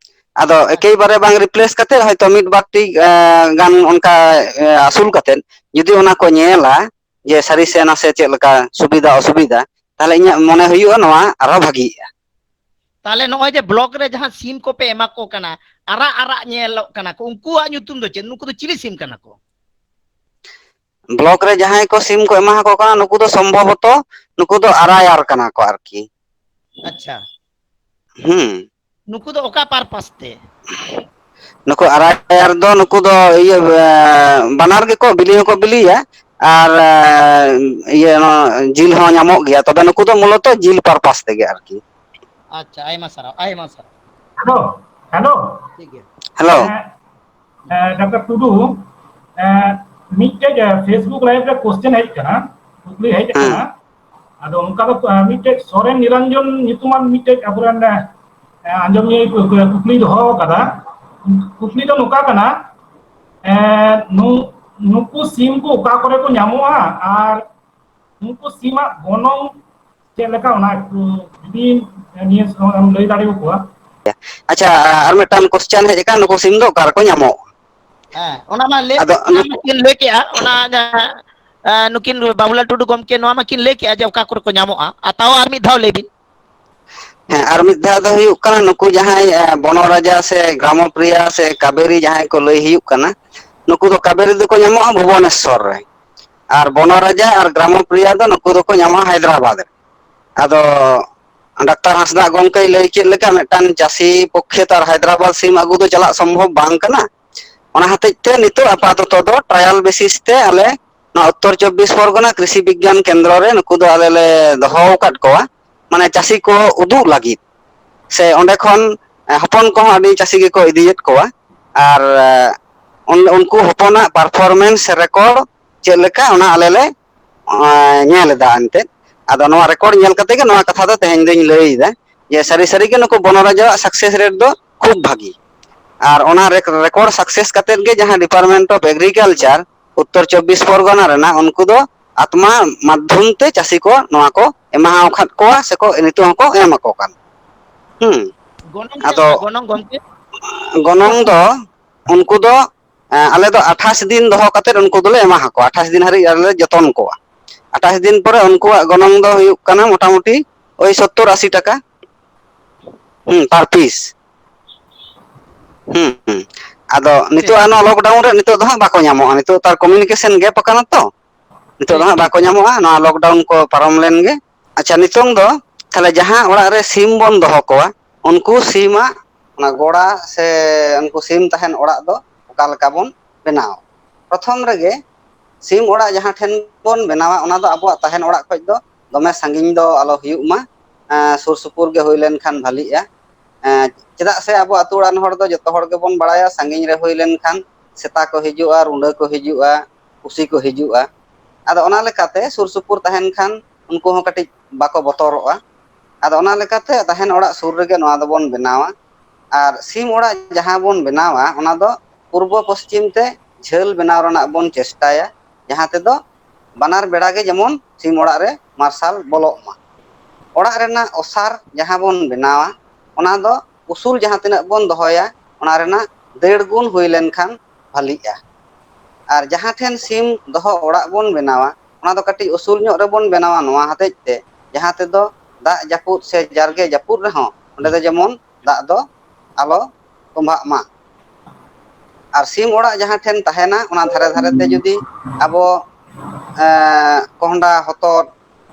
ᱟᱫᱚ ᱮᱠᱮᱵᱟᱨᱮ ᱵᱟᱝ ᱨᱤᱯᱞᱮᱥ ᱠᱟᱛᱮᱫ ᱦᱚᱭᱛᱚ ᱢᱤᱫ ᱵᱟᱨ ᱴᱤ, ᱮ, ᱜᱟᱱ ᱚᱱᱠᱟ, ᱮ, ᱟᱹᱥᱩᱞ ᱠᱟᱛᱮᱫ ᱡᱩᱫᱤ ᱚᱱᱟ ᱠᱚ ᱧᱮᱞᱟ ᱡᱮ ᱥᱟᱹᱨᱤ ᱥᱮ ᱱᱟᱥᱮ ᱪᱮᱫ ᱞᱮᱠᱟ ᱥᱩᱵᱤᱫᱷᱟ ᱚᱥᱩᱵᱤᱫᱷᱟ, ᱛᱟᱦᱚᱞᱮ ᱤᱧᱟᱹᱜ ᱢᱚᱱᱮ ᱦᱩᱭᱩᱜᱼᱟ ᱱᱚᱣᱟ ᱟᱨᱦᱚᱸ ᱵᱷᱟᱹᱜᱤᱜᱼᱟ᱾ ᱛᱟᱦᱚᱞᱮ ᱱᱚᱜᱼᱚᱭ ᱡᱮ ᱵᱞᱚᱠ ᱨᱮ ᱡᱟᱦᱟᱸ ᱥᱤᱢ ᱠᱚᱯᱮ ᱮᱢᱟ ᱠᱚ ᱠᱟᱱᱟ, ᱟᱨᱟᱜ ᱟᱨᱟᱜ ᱧᱮᱞᱚᱜ ᱠᱟᱱᱟ ᱠᱚ, ᱩᱱᱠᱩᱣᱟᱜ ᱧᱩᱛᱩᱢ ᱫᱚ ᱪᱮᱫ? ᱱᱩᱠᱩ ᱫᱚ ᱪᱤᱞᱤ ᱥᱤᱢ ᱠᱟᱱᱟ ᱠᱚ? ᱵᱞᱚᱠ ᱨᱮ ᱡᱟᱦᱟᱸᱭ ᱠᱚ ᱥᱤᱢ ᱠᱚ ᱮᱢᱟ ᱠᱚ ᱠᱟᱱᱟ, ᱱᱩᱠᱩ ᱫᱚ ᱥᱚᱢᱵᱷᱚᱵᱚᱛᱚ ᱱᱩᱠᱩ ᱫᱚ ᱟᱨᱟᱭᱟᱨ ᱠᱟᱱᱟ ᱠᱚ ᱟᱨᱠᱤ᱾ ᱟᱪᱪᱷᱟ᱾ ᱦᱩᱸ᱾ ᱱᱩᱠᱩ ᱫᱚ ᱚᱠᱟ ᱯᱟᱨᱯᱟᱥ ᱛᱮ? ᱱᱩᱠᱩ ᱟᱨᱟᱭᱟᱨ ᱫᱚ, ᱱᱩᱠᱩ ᱫᱚ ᱤᱭᱟᱹ, ᱮ, ᱵᱟᱱᱟᱨ ᱜᱮᱠᱚ ᱵᱤᱞᱤ ᱦᱚᱸᱠᱚ ᱵᱤᱞᱤᱭᱟ, ᱟᱨ, ᱮ, ᱤᱭᱟᱹ, ᱱᱚᱣᱟ ᱡᱤᱞ ᱦᱚᱸ ᱧᱟᱢᱚᱜ ᱜᱮᱭᱟ᱾ ᱛᱚᱵᱮ ᱱᱩᱠᱩ ᱫᱚ ᱢᱩᱞᱚᱛᱚ ᱡᱤᱞ ᱯᱟᱨᱯᱟᱥ ᱛᱮᱜᱮ ᱟᱨᱠᱤ᱾ ᱟᱪᱪᱷᱟ, ᱟᱭᱢᱟ ᱥᱟᱨᱦᱟᱣ, ᱟᱭᱢᱟ ᱥᱟᱨᱦᱟᱣ᱾ Hello, hello. ᱴᱷᱤᱠ ᱜᱮᱭᱟ᱾ ᱦᱮᱞᱳ᱾ ᱦᱮᱸ, ᱮ, ᱰᱟᱠᱛᱟᱨ ᱴᱩᱰᱩ, ᱮ, ᱢᱤᱫᱴᱮᱡ, ᱮ, Facebook live ᱨᱮ question ᱦᱮᱡ ᱠᱟᱱᱟ, ᱠᱩᱠᱞᱤ ᱦᱮᱡ ᱦᱮᱸ᱾ ᱠᱟᱱᱟ᱾ ᱟᱫᱚ ᱚᱱᱠᱟ ᱫᱚ, ᱮ, ᱢᱤᱫᱴᱮᱡ ᱥᱚᱨᱮᱱ ᱱᱤᱨᱚᱧᱡᱚᱱ ᱧᱩᱛᱩᱢᱟᱱ ᱢᱤᱫᱴᱮᱡ ᱟᱵᱚᱨᱮᱱ, ᱮ, ᱟᱸᱡᱚᱢᱤᱭᱟᱹ ᱠᱩ-, ᱠᱩ-, ᱠᱩᱠᱞᱤ ᱫᱚᱦᱚ ᱟᱠᱟᱫᱟ᱾ ᱠᱩᱠᱞᱤ ᱫᱚ ᱱᱚᱝᱠᱟ ᱠᱟᱱᱟ, ᱮ, ᱱᱩ-, ᱱᱩᱠᱩ ᱥᱤᱢ ᱠᱚ ᱚᱠᱟ ᱠᱚᱨᱮ ᱠᱚ ᱧᱟᱢᱚᱜᱼᱟ ᱟᱨ ᱱᱩᱠᱩ ᱥᱤᱢᱟᱜ ᱜᱚᱱᱚᱝ ᱪᱮᱫ ᱞᱮᱠᱟ, ᱚᱱᱟ ᱮᱠᱴᱩ ᱡᱩᱫᱤ ᱱᱤᱭᱟᱹ ᱥᱚᱢᱚᱭ ᱮᱢ ᱞᱟᱹᱭ ᱫᱟᱲᱮ ᱟᱠᱚᱣᱟ᱾ ᱟᱪᱪᱷᱟ, ᱟᱨ ᱢᱤᱫᱴᱟᱝ question ᱦᱮᱡ ᱟᱠᱟᱱ, ᱱᱩᱠᱩ ᱥᱤᱢ ᱫᱚ ᱚᱠᱟ ᱨᱮᱠᱚ ᱧᱟᱢᱚᱜᱼᱟ? ᱦᱮᱸ, ᱚᱱᱟ ᱢᱟ ᱞᱟᱹᱭ, ᱟᱫᱚ ᱚᱱᱟ ᱱᱩᱠᱩ ᱢᱟ ᱠᱤᱱ ᱞᱟᱹᱭ ᱠᱮᱜᱼᱟ, ᱚᱱᱟ ᱡᱟᱦᱟᱸ, ᱮ, ᱱᱩᱠᱤᱱ ᱵᱟᱵᱩᱞᱟᱞ ᱴᱩᱰᱩ ᱜᱚᱢᱠᱮ ᱱᱚᱣᱟ ᱢᱟ ᱠᱤᱱ ᱞᱟᱹᱭ ᱠᱮᱜᱼᱟ ᱡᱮ ᱚᱠᱟ ᱠᱚᱨᱮ ᱠᱚ ᱧᱟᱢᱚᱜᱼᱟ, ᱟᱨ ᱛᱟᱣ ᱟᱨ ᱢᱤᱫ ᱫᱷᱟᱣ ᱞᱟᱹᱭ ᱵᱤᱱ᱾ ᱦᱮᱸ, ᱟᱨ ᱢᱤᱫ ᱫᱷᱟᱣ ᱫᱚ ᱦᱩᱭᱩᱜ ᱠᱟᱱᱟ, ᱱᱩᱠᱩ ᱡᱟᱦᱟᱸᱭ, ᱮ, ᱵᱚᱱᱚᱨᱟᱡᱟ ᱥᱮ ᱜᱨᱟᱢᱚᱯᱨᱤᱭᱟ ᱥᱮ ᱠᱟᱵᱮᱨᱤ ᱡᱟᱦᱟᱸᱭ ᱠᱚ ᱞᱟᱹᱭ ᱦᱩᱭᱩᱜ ᱠᱟᱱᱟ, ᱱᱩᱠᱩ ᱫᱚ ᱠᱟᱵᱮᱨᱤ ᱫᱚᱠᱚ ᱧᱟᱢᱚᱜᱼᱟ ᱵᱷᱩᱵᱚᱱᱮᱥᱥᱚᱨ ᱨᱮ, ᱟᱨ ᱵᱚᱱᱚᱨᱟᱡᱟ ᱟᱨ ᱜᱨᱟᱢᱚᱯᱨᱤᱭᱟ ᱫᱚ ᱱᱩᱠᱩ ᱫᱚᱠᱚ ᱧᱟᱢᱚᱜᱼᱟ ᱦᱟᱭᱫᱨᱟᱵᱟᱫᱽ ᱨᱮ᱾ ᱟᱫᱚ ᱰᱟᱠᱛᱟᱨ ᱦᱟᱸᱥᱫᱟ ᱜᱚᱢᱠᱮᱭ ᱞᱟᱹᱭ ᱠᱮᱫ ᱞᱮᱠᱟ, ᱢᱤᱫᱴᱟᱝ ᱪᱟᱹᱥᱤ ᱯᱚᱠᱠᱷᱮ ᱛᱚ ᱟᱨ ᱦᱟᱭᱫᱨᱟᱵᱟᱫᱽ ᱥᱤᱢ ᱟᱹᱜᱩ ᱫᱚ ᱪᱟᱞᱟᱜ ᱥᱚᱢᱵᱷᱚᱵ ᱵᱟᱝ ᱠᱟᱱᱟ᱾ ᱚᱱᱟ ᱦᱚᱛᱮᱡ ᱛᱮ ᱱᱤᱛᱚᱜ ᱟᱯᱟᱛᱚᱛᱚ ᱫᱚ trial basis ᱛᱮ ᱟᱞᱮ ᱱᱚᱣᱟ ᱩᱛᱛᱚᱨ ᱪᱚᱵᱵᱤᱥ ᱯᱚᱨᱜᱚᱱᱟ ᱠᱨᱤᱥᱤ ᱵᱤᱜᱽᱜᱟᱱ ᱠᱮᱱᱫᱨᱚ ᱨᱮ ᱱᱩᱠᱩ ᱫᱚ ᱟᱞᱮ ᱞᱮ ᱫᱚᱦᱚ ᱟᱠᱟᱫ ᱠᱚᱣᱟ, ᱢᱟᱱᱮ ᱪᱟᱹᱥᱤ ᱠᱚ ᱩᱫᱩᱜ ᱞᱟᱹᱜᱤᱫ᱾ ᱥᱮ ᱚᱸᱰᱮ ᱠᱷᱚᱱ, ᱮ, ᱦᱚᱯᱚᱱ ᱠᱚᱦᱚᱸ ᱟᱹᱰᱤ ᱪᱟᱹᱥᱤ ᱜᱮᱠᱚ ᱤᱫᱤᱭᱮᱫ ᱠᱚᱣᱟ᱾ ᱟᱨ, ᱮ, ᱩᱱ-, ᱩᱱᱠᱩ ᱦᱚᱯᱚᱱᱟᱜ performance record ᱪᱮᱫ ᱞᱮᱠᱟ, ᱚᱱᱟ ᱟᱞᱮ ᱞᱮ, ᱮ, ᱧᱮᱞ ᱮᱫᱟ ᱮᱱᱛᱮᱫ᱾ ᱟᱫᱚ ᱱᱚᱣᱟ record ᱧᱮᱞ ᱠᱟᱛᱮ ᱜᱮ ᱱᱚᱣᱟ ᱠᱟᱛᱷᱟ ᱫᱚ ᱛᱮᱦᱮᱧ ᱫᱚᱧ ᱞᱟᱹᱭ ᱮᱫᱟ, ᱡᱮ ᱥᱟᱹᱨᱤ ᱥᱟᱹᱨᱤ ᱜᱮ ᱱᱩᱠᱩ ᱵᱚᱱᱚᱨᱟᱡᱟᱣᱟᱜ success rate ᱫᱚ ᱠᱷᱩᱵ ᱵᱷᱟᱹᱜᱤ᱾ ᱟᱨ ᱚᱱᱟ rec-, record success ᱠᱟᱛᱮ ᱜᱮ ᱡᱟᱦᱟᱸ Department of Agriculture ᱩᱛᱛᱚᱨ ᱪᱚᱵᱵᱤᱥ ᱯᱚᱨᱜᱚᱱᱟ ᱨᱮᱱᱟᱜ, ᱩᱱᱠᱩ ᱫᱚ ᱟᱛᱢᱟ ᱢᱟᱫᱽᱫᱷᱚᱢ ᱛᱮ ᱪᱟᱹᱥᱤ ᱠᱚ ᱱᱚᱣᱟ ᱠᱚ ᱮᱢᱟ ᱟᱠᱟᱫ ᱠᱚᱣᱟ, ᱥᱮᱠᱚ ᱱᱤᱛᱚᱜ ᱦᱚᱸᱠᱚ ᱮᱢ ᱟᱠᱚ ᱠᱟᱱᱟ᱾ ᱦᱩᱸ᱾ ᱜᱚᱱᱚᱝ ᱪᱮᱫ ᱟᱫᱚ ᱞᱮᱠᱟ ᱜᱚᱱᱚᱝ, ᱜᱚᱢᱠᱮ? ᱜᱚᱱᱚᱝ ᱫᱚ ᱩᱱᱠᱩ ᱫᱚ, ᱮᱸ, ᱟᱞᱮ ᱫᱚ ᱟᱴᱷᱟᱥ ᱫᱤᱱ ᱫᱚᱦᱚ ᱠᱟᱛᱮᱫ ᱩᱱᱠᱩ ᱫᱚᱞᱮ ᱮᱢᱟ ᱟᱠᱚᱣᱟ, ᱟᱴᱷᱟᱥ ᱫᱤᱱ ᱦᱟᱹᱨᱤᱡ ᱟᱞᱮ ᱞᱮ ᱡᱚᱛᱚᱱ ᱠᱚᱣᱟ᱾ ᱟᱴᱷᱟᱥ ᱫᱤᱱ ᱯᱚᱨᱮ ᱩᱱᱠᱩᱣᱟᱜ ᱜᱚᱱᱚᱝ ᱫᱚ ᱦᱩᱭᱩᱜ ᱠᱟᱱᱟ ᱢᱚᱴᱟᱢᱩᱴᱤ ᱳᱭ ᱥᱚᱛᱛᱚᱨ ᱟᱥᱤ ᱴᱟᱠᱟ᱾ ᱦᱩᱸ, per piece᱾ ᱦᱩᱸ, ᱦᱩᱸ᱾ ᱟᱫᱚ ᱴᱷᱤᱠ᱾ ᱱᱤᱛᱚᱜ ᱟᱨ ᱱᱚᱣᱟ lockdown ᱨᱮ ᱱᱤᱛᱚᱜ ᱫᱚ ᱦᱟᱸᱜ ᱵᱟᱠᱚ ᱧᱟᱢᱚᱜᱼᱟ, ᱱᱤᱛᱚᱜ ᱛᱟᱨ communication gap ᱟᱠᱟᱱᱟ ᱛᱚ᱾ ᱱᱤᱛᱚᱜ ᱫᱚ ᱴᱷᱤᱠ, ᱦᱟᱸᱜ ᱴᱷᱤᱠ, ᱵᱟᱠᱚ ᱴᱷᱤᱠ᱾ ᱧᱟᱢᱚᱜᱼᱟ, ᱱᱚᱣᱟ lockdown ᱠᱚ ᱯᱟᱨᱚᱢ ᱞᱮᱱ ᱜᱮ᱾ ᱟᱪᱪᱷᱟ, ᱱᱤᱛᱚᱝ ᱫᱚ ᱛᱟᱦᱞᱮ ᱡᱟᱦᱟᱸ ᱚᱲᱟᱜ ᱨᱮ ᱥᱤᱢ ᱵᱚᱱ ᱫᱚᱦᱚ ᱠᱚᱣᱟ, ᱩᱱᱠᱩ ᱥᱤᱢᱟᱜ ᱚᱱᱟ ᱜᱚᱲᱟ ᱥᱮ ᱩᱱᱠᱩ ᱥᱤᱢ ᱛᱟᱦᱮᱱ ᱚᱲᱟᱜ ᱫᱚ ᱚᱠᱟ ᱞᱮᱠᱟ ᱵᱚᱱ ᱵᱮᱱᱟᱣᱟ? ᱯᱨᱚᱛᱷᱚᱢ ᱨᱮᱜᱮ ᱥᱤᱢ ᱚᱲᱟᱜ ᱡᱟᱦᱟᱸ ᱴᱷᱮᱱ ᱵᱚᱱ ᱵᱮᱱᱟᱣᱟ, ᱚᱱᱟ ᱫᱚ ᱟᱵᱚᱣᱟᱜ ᱛᱟᱦᱮᱱ ᱚᱲᱟᱜ ᱠᱷᱚᱱ ᱫᱚ ᱫᱚᱢᱮ ᱥᱟᱺᱜᱤᱧ ᱫᱚ ᱟᱞᱚ ᱦᱩᱭᱩᱜ ᱢᱟ᱾ ᱮᱸ, ᱥᱩᱨ ᱥᱩᱯᱩᱨ ᱜᱮ ᱦᱩᱭ ᱞᱮᱱᱠᱷᱟᱱ ᱵᱷᱟᱞᱤᱜᱼᱟ᱾ ᱮᱸ, ᱪᱮᱫᱟᱜ ᱥᱮ ᱟᱵᱚ ᱟᱹᱛᱩ ᱚᱲᱟᱜ ᱨᱮᱱ ᱦᱚᱲ ᱫᱚ ᱡᱚᱛᱚ ᱦᱚᱲ ᱜᱮᱵᱚᱱ ᱵᱟᱲᱟᱭᱟ, ᱥᱟᱺᱜᱤᱧ ᱨᱮ ᱦᱩᱭ ᱞᱮᱱᱠᱷᱟᱱ ᱥᱮᱛᱟ ᱠᱚ ᱦᱤᱡᱩᱜᱼᱟ, ᱨᱩᱸᱰᱟᱹ ᱠᱚ ᱦᱤᱡᱩᱜᱼᱟ, ᱯᱩᱥᱤ ᱠᱚ ᱦᱤᱡᱩᱜᱼᱟ᱾ ᱟᱫᱚ ᱚᱱᱟ ᱞᱮᱠᱟᱛᱮ ᱥᱩᱨ ᱥᱩᱯᱩᱨ ᱛᱟᱦᱮᱱ ᱠᱷᱟᱱ ᱩᱱᱠᱩ ᱦᱚᱸ ᱠᱟᱹᱴᱤᱡ ᱵᱟᱠᱚ ᱵᱚᱛᱚᱨᱚᱜᱼᱟ᱾ ᱟᱫᱚ ᱚᱱᱟ ᱞᱮᱠᱟᱛᱮ ᱛᱟᱦᱮᱱ ᱚᱲᱟᱜ ᱥᱩᱨ ᱨᱮᱜᱮ ᱱᱚᱣᱟ ᱫᱚᱵᱚᱱ ᱵᱮᱱᱟᱣᱟ᱾ ᱟᱨ ᱥᱤᱢ ᱚᱲᱟᱜ ᱡᱟᱦᱟᱸ ᱵᱚᱱ ᱵᱮᱱᱟᱣᱟ, ᱚᱱᱟ ᱫᱚ ᱯᱩᱨᱵᱚ ᱯᱚᱥᱪᱤᱢ ᱛᱮ ᱡᱷᱟᱹᱞ ᱵᱮᱱᱟᱣ ᱨᱮᱱᱟᱜ ᱵᱚᱱ ᱪᱮᱥᱴᱟᱭᱟ, ᱡᱟᱦᱟᱸ ᱛᱮᱫᱚ ᱵᱟᱱᱟᱨ ᱵᱮᱲᱟ ᱜᱮ ᱡᱮᱢᱚᱱ ᱥᱤᱢ ᱚᱲᱟᱜ ᱨᱮ ᱢᱟᱨᱥᱟᱞ ᱵᱚᱞᱚᱜ ᱢᱟ᱾ ᱚᱲᱟᱜ ᱨᱮᱱᱟᱜ ᱚᱥᱟᱨ ᱡᱟᱦᱟᱸ ᱵᱚᱱ ᱵᱮᱱᱟᱣᱟ, ᱚᱱᱟ ᱫᱚ ᱩᱥᱩᱞ ᱡᱟᱦᱟᱸ ᱛᱤᱱᱟᱹᱜ ᱵᱚᱱ ᱫᱚᱦᱚᱭᱟ, ᱚᱱᱟ ᱨᱮᱱᱟᱜ ᱫᱮᱲ ᱜᱩᱱ ᱦᱩᱭ ᱞᱮᱱᱠᱷᱟᱱ ᱵᱷᱟᱞᱤᱜᱼᱟ᱾ ᱟᱨ ᱡᱟᱦᱟᱸ ᱴᱷᱮᱱ ᱥᱤᱢ ᱫᱚᱦᱚ ᱚᱲᱟᱜ ᱵᱚᱱ ᱵᱮᱱᱟᱣᱟ, ᱚᱱᱟ ᱫᱚ ᱠᱟᱹᱴᱤᱡ ᱩᱥᱩᱞ ᱧᱚᱜ ᱨᱮᱵᱚᱱ ᱵᱮᱱᱟᱣᱟ ᱱᱚᱣᱟ ᱦᱚᱛᱮᱡ ᱛᱮ, ᱡᱟᱦᱟᱸ ᱛᱮᱫᱚ ᱫᱟᱜ ᱡᱟᱹᱯᱩᱫ ᱥᱮ ᱡᱟᱨᱜᱮ ᱡᱟᱹᱯᱩᱫ ᱨᱮᱦᱚᱸ ᱚᱸᱰᱮ ᱫᱚ ᱡᱮᱢᱚᱱ ᱫᱟᱜ ᱫᱚ ᱟᱞᱚ ᱛᱚᱸᱵᱷᱟᱜ ᱢᱟ᱾ ᱟᱨ ᱥᱤᱢ ᱚᱲᱟᱜ ᱡᱟᱦᱟᱸ ᱴᱷᱮᱱ ᱛᱟᱦᱮᱱᱟ, ᱚᱱᱟ ᱫᱷᱟᱨᱮ ᱫᱷᱟᱨᱮ ᱛᱮ ᱡᱩᱫᱤ ᱟᱵᱚ, ᱮᱸ, ᱠᱚᱸᱦᱰᱟ, ᱦᱚᱛᱚᱫ,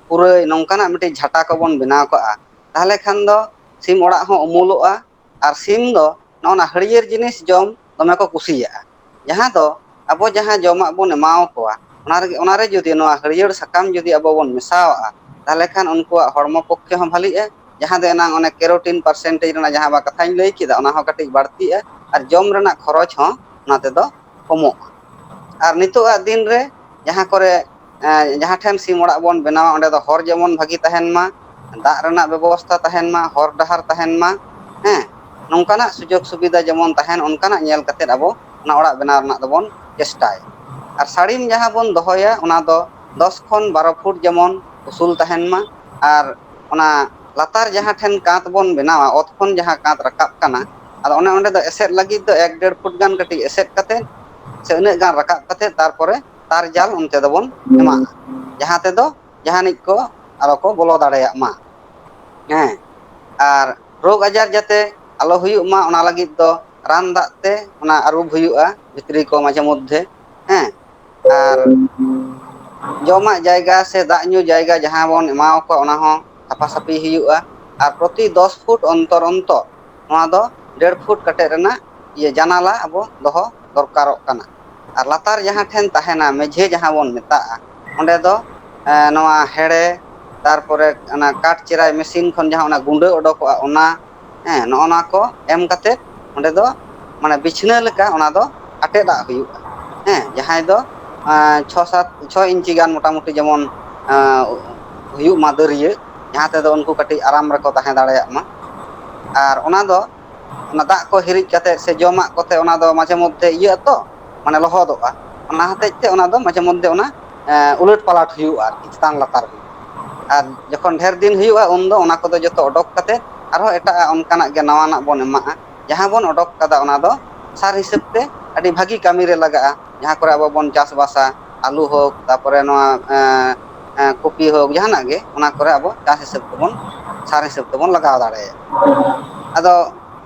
ᱯᱩᱨᱟᱹᱭ, ᱱᱚᱝᱠᱟᱱᱟᱜ ᱢᱤᱫᱴᱤᱡ ᱡᱷᱟᱴᱟ ᱠᱚᱵᱚᱱ ᱵᱮᱱᱟᱣ ᱠᱟᱜᱼᱟ, ᱛᱟᱦᱚᱞᱮ ᱠᱷᱟᱱ ᱫᱚ ᱥᱤᱢ ᱚᱲᱟᱜ ᱦᱚᱸ ᱩᱢᱩᱞᱚᱜᱼᱟ᱾ ᱟᱨ ᱥᱤᱢ ᱫᱚ ᱱᱚᱜᱼᱚ ᱱᱟ ᱦᱟᱹᱨᱭᱟᱹᱲ ᱡᱤᱱᱤᱥ ᱡᱚᱢ ᱫᱚᱢᱮ ᱠᱚ ᱠᱩᱥᱤᱭᱟᱜᱼᱟ, ᱡᱟᱦᱟᱸ ᱫᱚ ᱟᱵᱚ ᱡᱟᱦᱟᱸ ᱡᱚᱢᱟᱜ ᱵᱚᱱ ᱮᱢᱟᱣ ᱠᱚᱣᱟ, ᱚᱱᱟ ᱨᱮᱜᱮ, ᱚᱱᱟᱨᱮ ᱡᱩᱫᱤ ᱱᱚᱣᱟ ᱦᱟᱹᱨᱭᱟᱹᱲ ᱥᱟᱠᱟᱢ ᱡᱩᱫᱤ ᱟᱵᱚ ᱵᱚᱱ ᱢᱮᱥᱟᱣᱟᱜᱼᱟ, ᱛᱟᱦᱚᱞᱮ ᱠᱷᱟᱱ ᱩᱱᱠᱩᱣᱟᱜ ᱦᱚᱲᱢᱚ ᱯᱚᱠᱠᱷᱮ ᱦᱚᱸ ᱵᱷᱟᱹᱞᱤᱜᱼᱟ, ᱡᱟᱦᱟᱸ ᱫᱚ ᱮᱱᱟᱝ ᱚᱱᱮ ᱠᱮᱨᱳᱴᱤᱱ ᱯᱟᱨᱥᱮᱱᱴᱮᱡᱽ ᱨᱮᱱᱟᱜ ᱡᱟᱦᱟᱸ ᱵᱟ ᱠᱟᱛᱷᱟᱧ ᱞᱟᱹᱭ ᱠᱮᱫᱟ, ᱚᱱᱟ ᱦᱚᱸ ᱠᱟᱹᱴᱤᱡ ᱵᱟᱹᱲᱛᱤᱜᱼᱟ, ᱟᱨ ᱡᱚᱢ ᱨᱮᱱᱟᱜ ᱠᱷᱚᱨᱚᱪ ᱦᱚᱸ ᱚᱱᱟ ᱛᱮᱫᱚ ᱠᱚᱢᱚᱜᱼᱟ᱾ ᱟᱨ ᱱᱤᱛᱚᱜᱟᱜ ᱫᱤᱱ ᱨᱮ ᱡᱟᱦᱟᱸ ᱠᱚᱨᱮ, ᱮᱸ, ᱡᱟᱦᱟᱸ ᱴᱷᱮᱱ ᱥᱤᱢ ᱚᱲᱟᱜ ᱵᱚᱱ ᱵᱮᱱᱟᱣᱟ, ᱚᱸᱰᱮ ᱫᱚ ᱦᱚᱨ ᱡᱮᱢᱚᱱ ᱵᱷᱟᱹᱜᱤ ᱛᱟᱦᱮᱱ ᱢᱟ, ᱫᱟᱜ ᱨᱮᱱᱟᱜ ᱵᱮᱵᱚᱥᱛᱷᱟ ᱛᱟᱦᱮᱱ ᱢᱟ, ᱦᱚᱨ ᱰᱟᱦᱟᱨ ᱛᱟᱦᱮᱱ ᱢᱟ, ᱦᱮᱸ, ᱱᱚᱝᱠᱟᱱᱟᱜ ᱥᱩᱡᱳᱜᱽ ᱥᱩᱵᱤᱫᱷᱟ ᱡᱮᱢᱚᱱ ᱛᱟᱦᱮᱱ, ᱚᱱᱠᱟᱱᱟᱜ ᱧᱮᱞ ᱠᱟᱛᱮᱫ ᱟᱵᱚ ᱚᱱᱟ ᱚᱲᱟᱜ ᱵᱮᱱᱟᱣ ᱨᱮᱱᱟᱜ ᱫᱚᱵᱚᱱ ᱪᱮᱥᱴᱟᱭᱟ᱾ ᱟᱨ ᱥᱟᱹᱲᱤᱢ ᱡᱟᱦᱟᱸ ᱵᱚᱱ ᱫᱚᱦᱚᱭᱟ, ᱚᱱᱟ ᱫᱚ ᱫᱚᱥ ᱠᱷᱚᱱ ᱵᱟᱨᱚ ᱯᱷᱩᱴ ᱡᱮᱢᱚᱱ ᱩᱥᱩᱞ ᱛᱟᱦᱮᱱ ᱢᱟ᱾ ᱟᱨ ᱚᱱᱟ ᱞᱟᱛᱟᱨ ᱡᱟᱦᱟᱸ ᱴᱷᱮᱱ ᱠᱟᱸᱛ ᱵᱚᱱ ᱵᱮᱱᱟᱣᱟ, ᱚᱛ ᱠᱷᱚᱱ ᱡᱟᱦᱟᱸ ᱠᱟᱸᱛ ᱨᱟᱠᱟᱵ ᱠᱟᱱᱟ, ᱟᱫᱚ ᱚᱱᱮ ᱚᱸᱰᱮ ᱫᱚ ᱮᱥᱮᱫ ᱞᱟᱹᱜᱤᱫ ᱫᱚ ᱮᱠ ᱰᱮᱲ ᱯᱷᱩᱴ ᱜᱟᱱ ᱠᱟᱹᱴᱤᱡ ᱮᱥᱮᱫ ᱠᱟᱛᱮ ᱥᱮ ᱩᱱᱟᱹᱜ ᱜᱟᱱ ᱨᱟᱠᱟᱵ ᱠᱟᱛᱮ, ᱛᱟᱨᱯᱚᱨᱮ ᱛᱟᱨ ᱡᱟᱞ ᱚᱱᱛᱮ ᱫᱚᱵᱚᱱ ᱮᱢᱟᱜᱼᱟ, ᱡᱟᱦᱟᱸ ᱛᱮᱫᱚ ᱡᱟᱦᱟᱱᱤᱡ ᱠᱚ ᱟᱞᱚ ᱠᱚ ᱵᱚᱞᱚ ᱫᱟᱲᱮᱭᱟᱜ ᱢᱟ᱾ ᱦᱮᱸ, ᱟᱨ ᱨᱳᱜᱽ ᱟᱡᱟᱨ ᱡᱟᱛᱮ ᱟᱞᱚ ᱦᱩᱭᱩᱜ ᱢᱟ, ᱚᱱᱟ ᱞᱟᱹᱜᱤᱫ ᱫᱚ ᱨᱟᱱ ᱫᱟᱜ ᱛᱮ ᱚᱱᱟ ᱟᱹᱨᱩᱵ ᱦᱩᱭᱩᱜᱼᱟ ᱵᱷᱤᱛᱨᱤ ᱠᱚ ᱢᱟᱡᱷᱮ ᱢᱚᱫᱽᱫᱷᱮ᱾ ᱦᱮᱸ, ᱟᱨ ᱡᱚᱢᱟᱜ ᱡᱟᱭᱜᱟ ᱥᱮ ᱫᱟᱜ ᱧᱩ ᱡᱟᱭᱜᱟ ᱡᱟᱦᱟᱸ ᱵᱚᱱ ᱮᱢᱟᱣ ᱠᱚᱣᱟ, ᱚᱱᱟ ᱦᱚᱸ ᱥᱟᱯᱷᱟ ᱥᱟᱹᱯᱷᱤ ᱦᱩᱭᱩᱜᱼᱟ᱾ ᱟᱨ ᱯᱨᱚᱛᱤ ᱫᱚᱥ ᱯᱷᱩᱴ ᱚᱱᱛᱚᱨ ᱚᱱᱛᱚᱨ ᱱᱚᱣᱟ ᱫᱚ ᱰᱮᱲ ᱯᱷᱩᱴ ᱠᱟᱛᱮᱫ ᱨᱮᱱᱟᱜ ᱤᱭᱟᱹ ᱡᱟᱱᱟᱞᱟ ᱟᱵᱚ ᱫᱚᱦᱚ ᱫᱚᱨᱠᱟᱨᱚᱜ ᱠᱟᱱᱟ᱾ ᱟᱨ ᱞᱟᱛᱟᱨ ᱡᱟᱦᱟᱸ ᱴᱷᱮᱱ ᱛᱟᱦᱮᱱᱟ, ᱢᱮᱡᱷᱮ ᱡᱟᱦᱟᱸ ᱵᱚᱱ ᱢᱮᱛᱟᱜᱼᱟ, ᱚᱸᱰᱮ ᱫᱚ, ᱮ, ᱱᱚᱣᱟ ᱦᱮᱲᱮ, ᱛᱟᱨᱯᱚᱨᱮ ᱚᱱᱟ ᱠᱟᱴ ᱪᱮᱨᱟᱭ ᱢᱮᱥᱤᱱ ᱠᱷᱚᱱ ᱡᱟᱦᱟᱸ ᱚᱱᱟ ᱜᱩᱸᱰᱟᱹ ᱚᱰᱚᱠᱚᱜᱼᱟ, ᱚᱱᱟ, ᱦᱮᱸ, ᱱᱚᱜᱼᱚ ᱱᱚᱣᱟ ᱠᱚ ᱮᱢ ᱠᱟᱛᱮᱫ ᱚᱸᱰᱮ ᱫᱚ, ᱢᱟᱱᱮ, ᱵᱤᱪᱷᱱᱟᱹ ᱞᱮᱠᱟ ᱚᱱᱟ ᱫᱚ ᱟᱴᱮᱫᱟᱜ ᱦᱩᱭᱩᱜᱼᱟ᱾ ᱦᱮᱸ, ᱡᱟᱦᱟᱸᱭ ᱫᱚ, ᱮ, ᱪᱷᱚ ᱥᱟᱛ, ᱪᱷᱚ ᱤᱧᱪᱤ ᱜᱟᱱ ᱢᱚᱴᱟᱢᱩᱴᱤ ᱡᱮᱢᱚᱱ, ᱮ, ᱦᱩᱭᱩᱜ ᱢᱟ ᱫᱟᱹᱨᱭᱟᱹ, ᱡᱟᱦᱟᱸ ᱛᱮᱫᱚ ᱩᱱᱠᱩ ᱠᱟᱹᱴᱤᱡ ᱟᱨᱟᱢ ᱨᱮᱠᱚ ᱛᱟᱦᱮᱸ ᱫᱟᱲᱮᱭᱟᱜ ᱢᱟ᱾ ᱟᱨ ᱚᱱᱟ ᱫᱚ, ᱚᱱᱟ ᱫᱟᱜ ᱠᱚ ᱦᱤᱨᱤᱡ ᱠᱟᱛᱮᱫ ᱥᱮ ᱡᱚᱢᱟᱜ ᱠᱚᱛᱮ ᱚᱱᱟ ᱫᱚ ᱢᱟᱡᱷᱮ ᱢᱚᱫᱽᱫᱷᱮ ᱤᱭᱟᱹᱜ ᱟᱛᱚ, ᱢᱟᱱᱮ, ᱞᱚᱦᱚᱫᱚᱜᱼᱟ᱾ ᱚᱱᱟ ᱦᱚᱛᱮᱡ ᱛᱮ ᱚᱱᱟ ᱫᱚ ᱢᱟᱡᱷᱮ ᱢᱚᱫᱽᱫᱷᱮ ᱚᱱᱟ, ᱮ, ᱩᱞᱟᱹᱴ ᱯᱟᱞᱟᱴ ᱦᱩᱭᱩᱜᱼᱟ ᱟᱨᱠᱤ, ᱪᱮᱛᱟᱱ ᱞᱟᱛᱟᱨ ᱦᱩᱭᱩᱜᱼᱟ᱾ ᱟᱨ ᱡᱚᱠᱷᱚᱱ ᱰᱷᱮᱨ ᱫᱤᱱ ᱦᱩᱭᱩᱜᱼᱟ, ᱩᱱᱫᱚ ᱚᱱᱟ ᱠᱚᱫᱚ ᱡᱚᱛᱚ ᱚᱰᱚᱠ ᱠᱟᱛᱮᱫ ᱟᱨᱦᱚᱸ ᱮᱴᱟᱜ ᱚᱱᱠᱟᱱᱟᱜ ᱜᱮ ᱱᱟᱣᱟᱱᱟᱜ ᱵᱚᱱ ᱮᱢᱟᱜᱼᱟ᱾ ᱡᱟᱦᱟᱸ ᱵᱚᱱ ᱚᱰᱚᱠ ᱠᱟᱫᱟ, ᱚᱱᱟ ᱫᱚ ᱥᱟᱨ ᱦᱤᱥᱟᱹᱵ ᱛᱮ ᱟᱹᱰᱤ ᱵᱷᱟᱹᱜᱤ ᱠᱟᱹᱢᱤ ᱨᱮ ᱞᱟᱜᱟᱜᱼᱟ᱾ ᱡᱟᱦᱟᱸ ᱠᱚᱨᱮ ᱟᱵᱚ ᱵᱚᱱ ᱪᱟᱥᱵᱟᱥᱟ, ᱟᱹᱞᱩ ᱦᱳᱠ, ᱛᱟᱨᱯᱚᱨᱮ ᱱᱚᱣᱟ, ᱮ, ᱮ, ᱠᱚᱯᱤ ᱦᱳᱠ, ᱡᱟᱦᱟᱱᱟᱜ ᱜᱮ, ᱚᱱᱟ ᱠᱚᱨᱮ ᱟᱵᱚ ᱪᱟᱥ ᱦᱤᱥᱟᱹᱵ ᱛᱮᱵᱚᱱ, ᱥᱟᱨ ᱦᱤᱥᱟᱹᱵ ᱛᱮᱵᱚᱱ ᱞᱟᱜᱟᱣ ᱫᱟᱲᱮᱭᱟᱜᱼᱟ᱾ ᱟᱫᱚ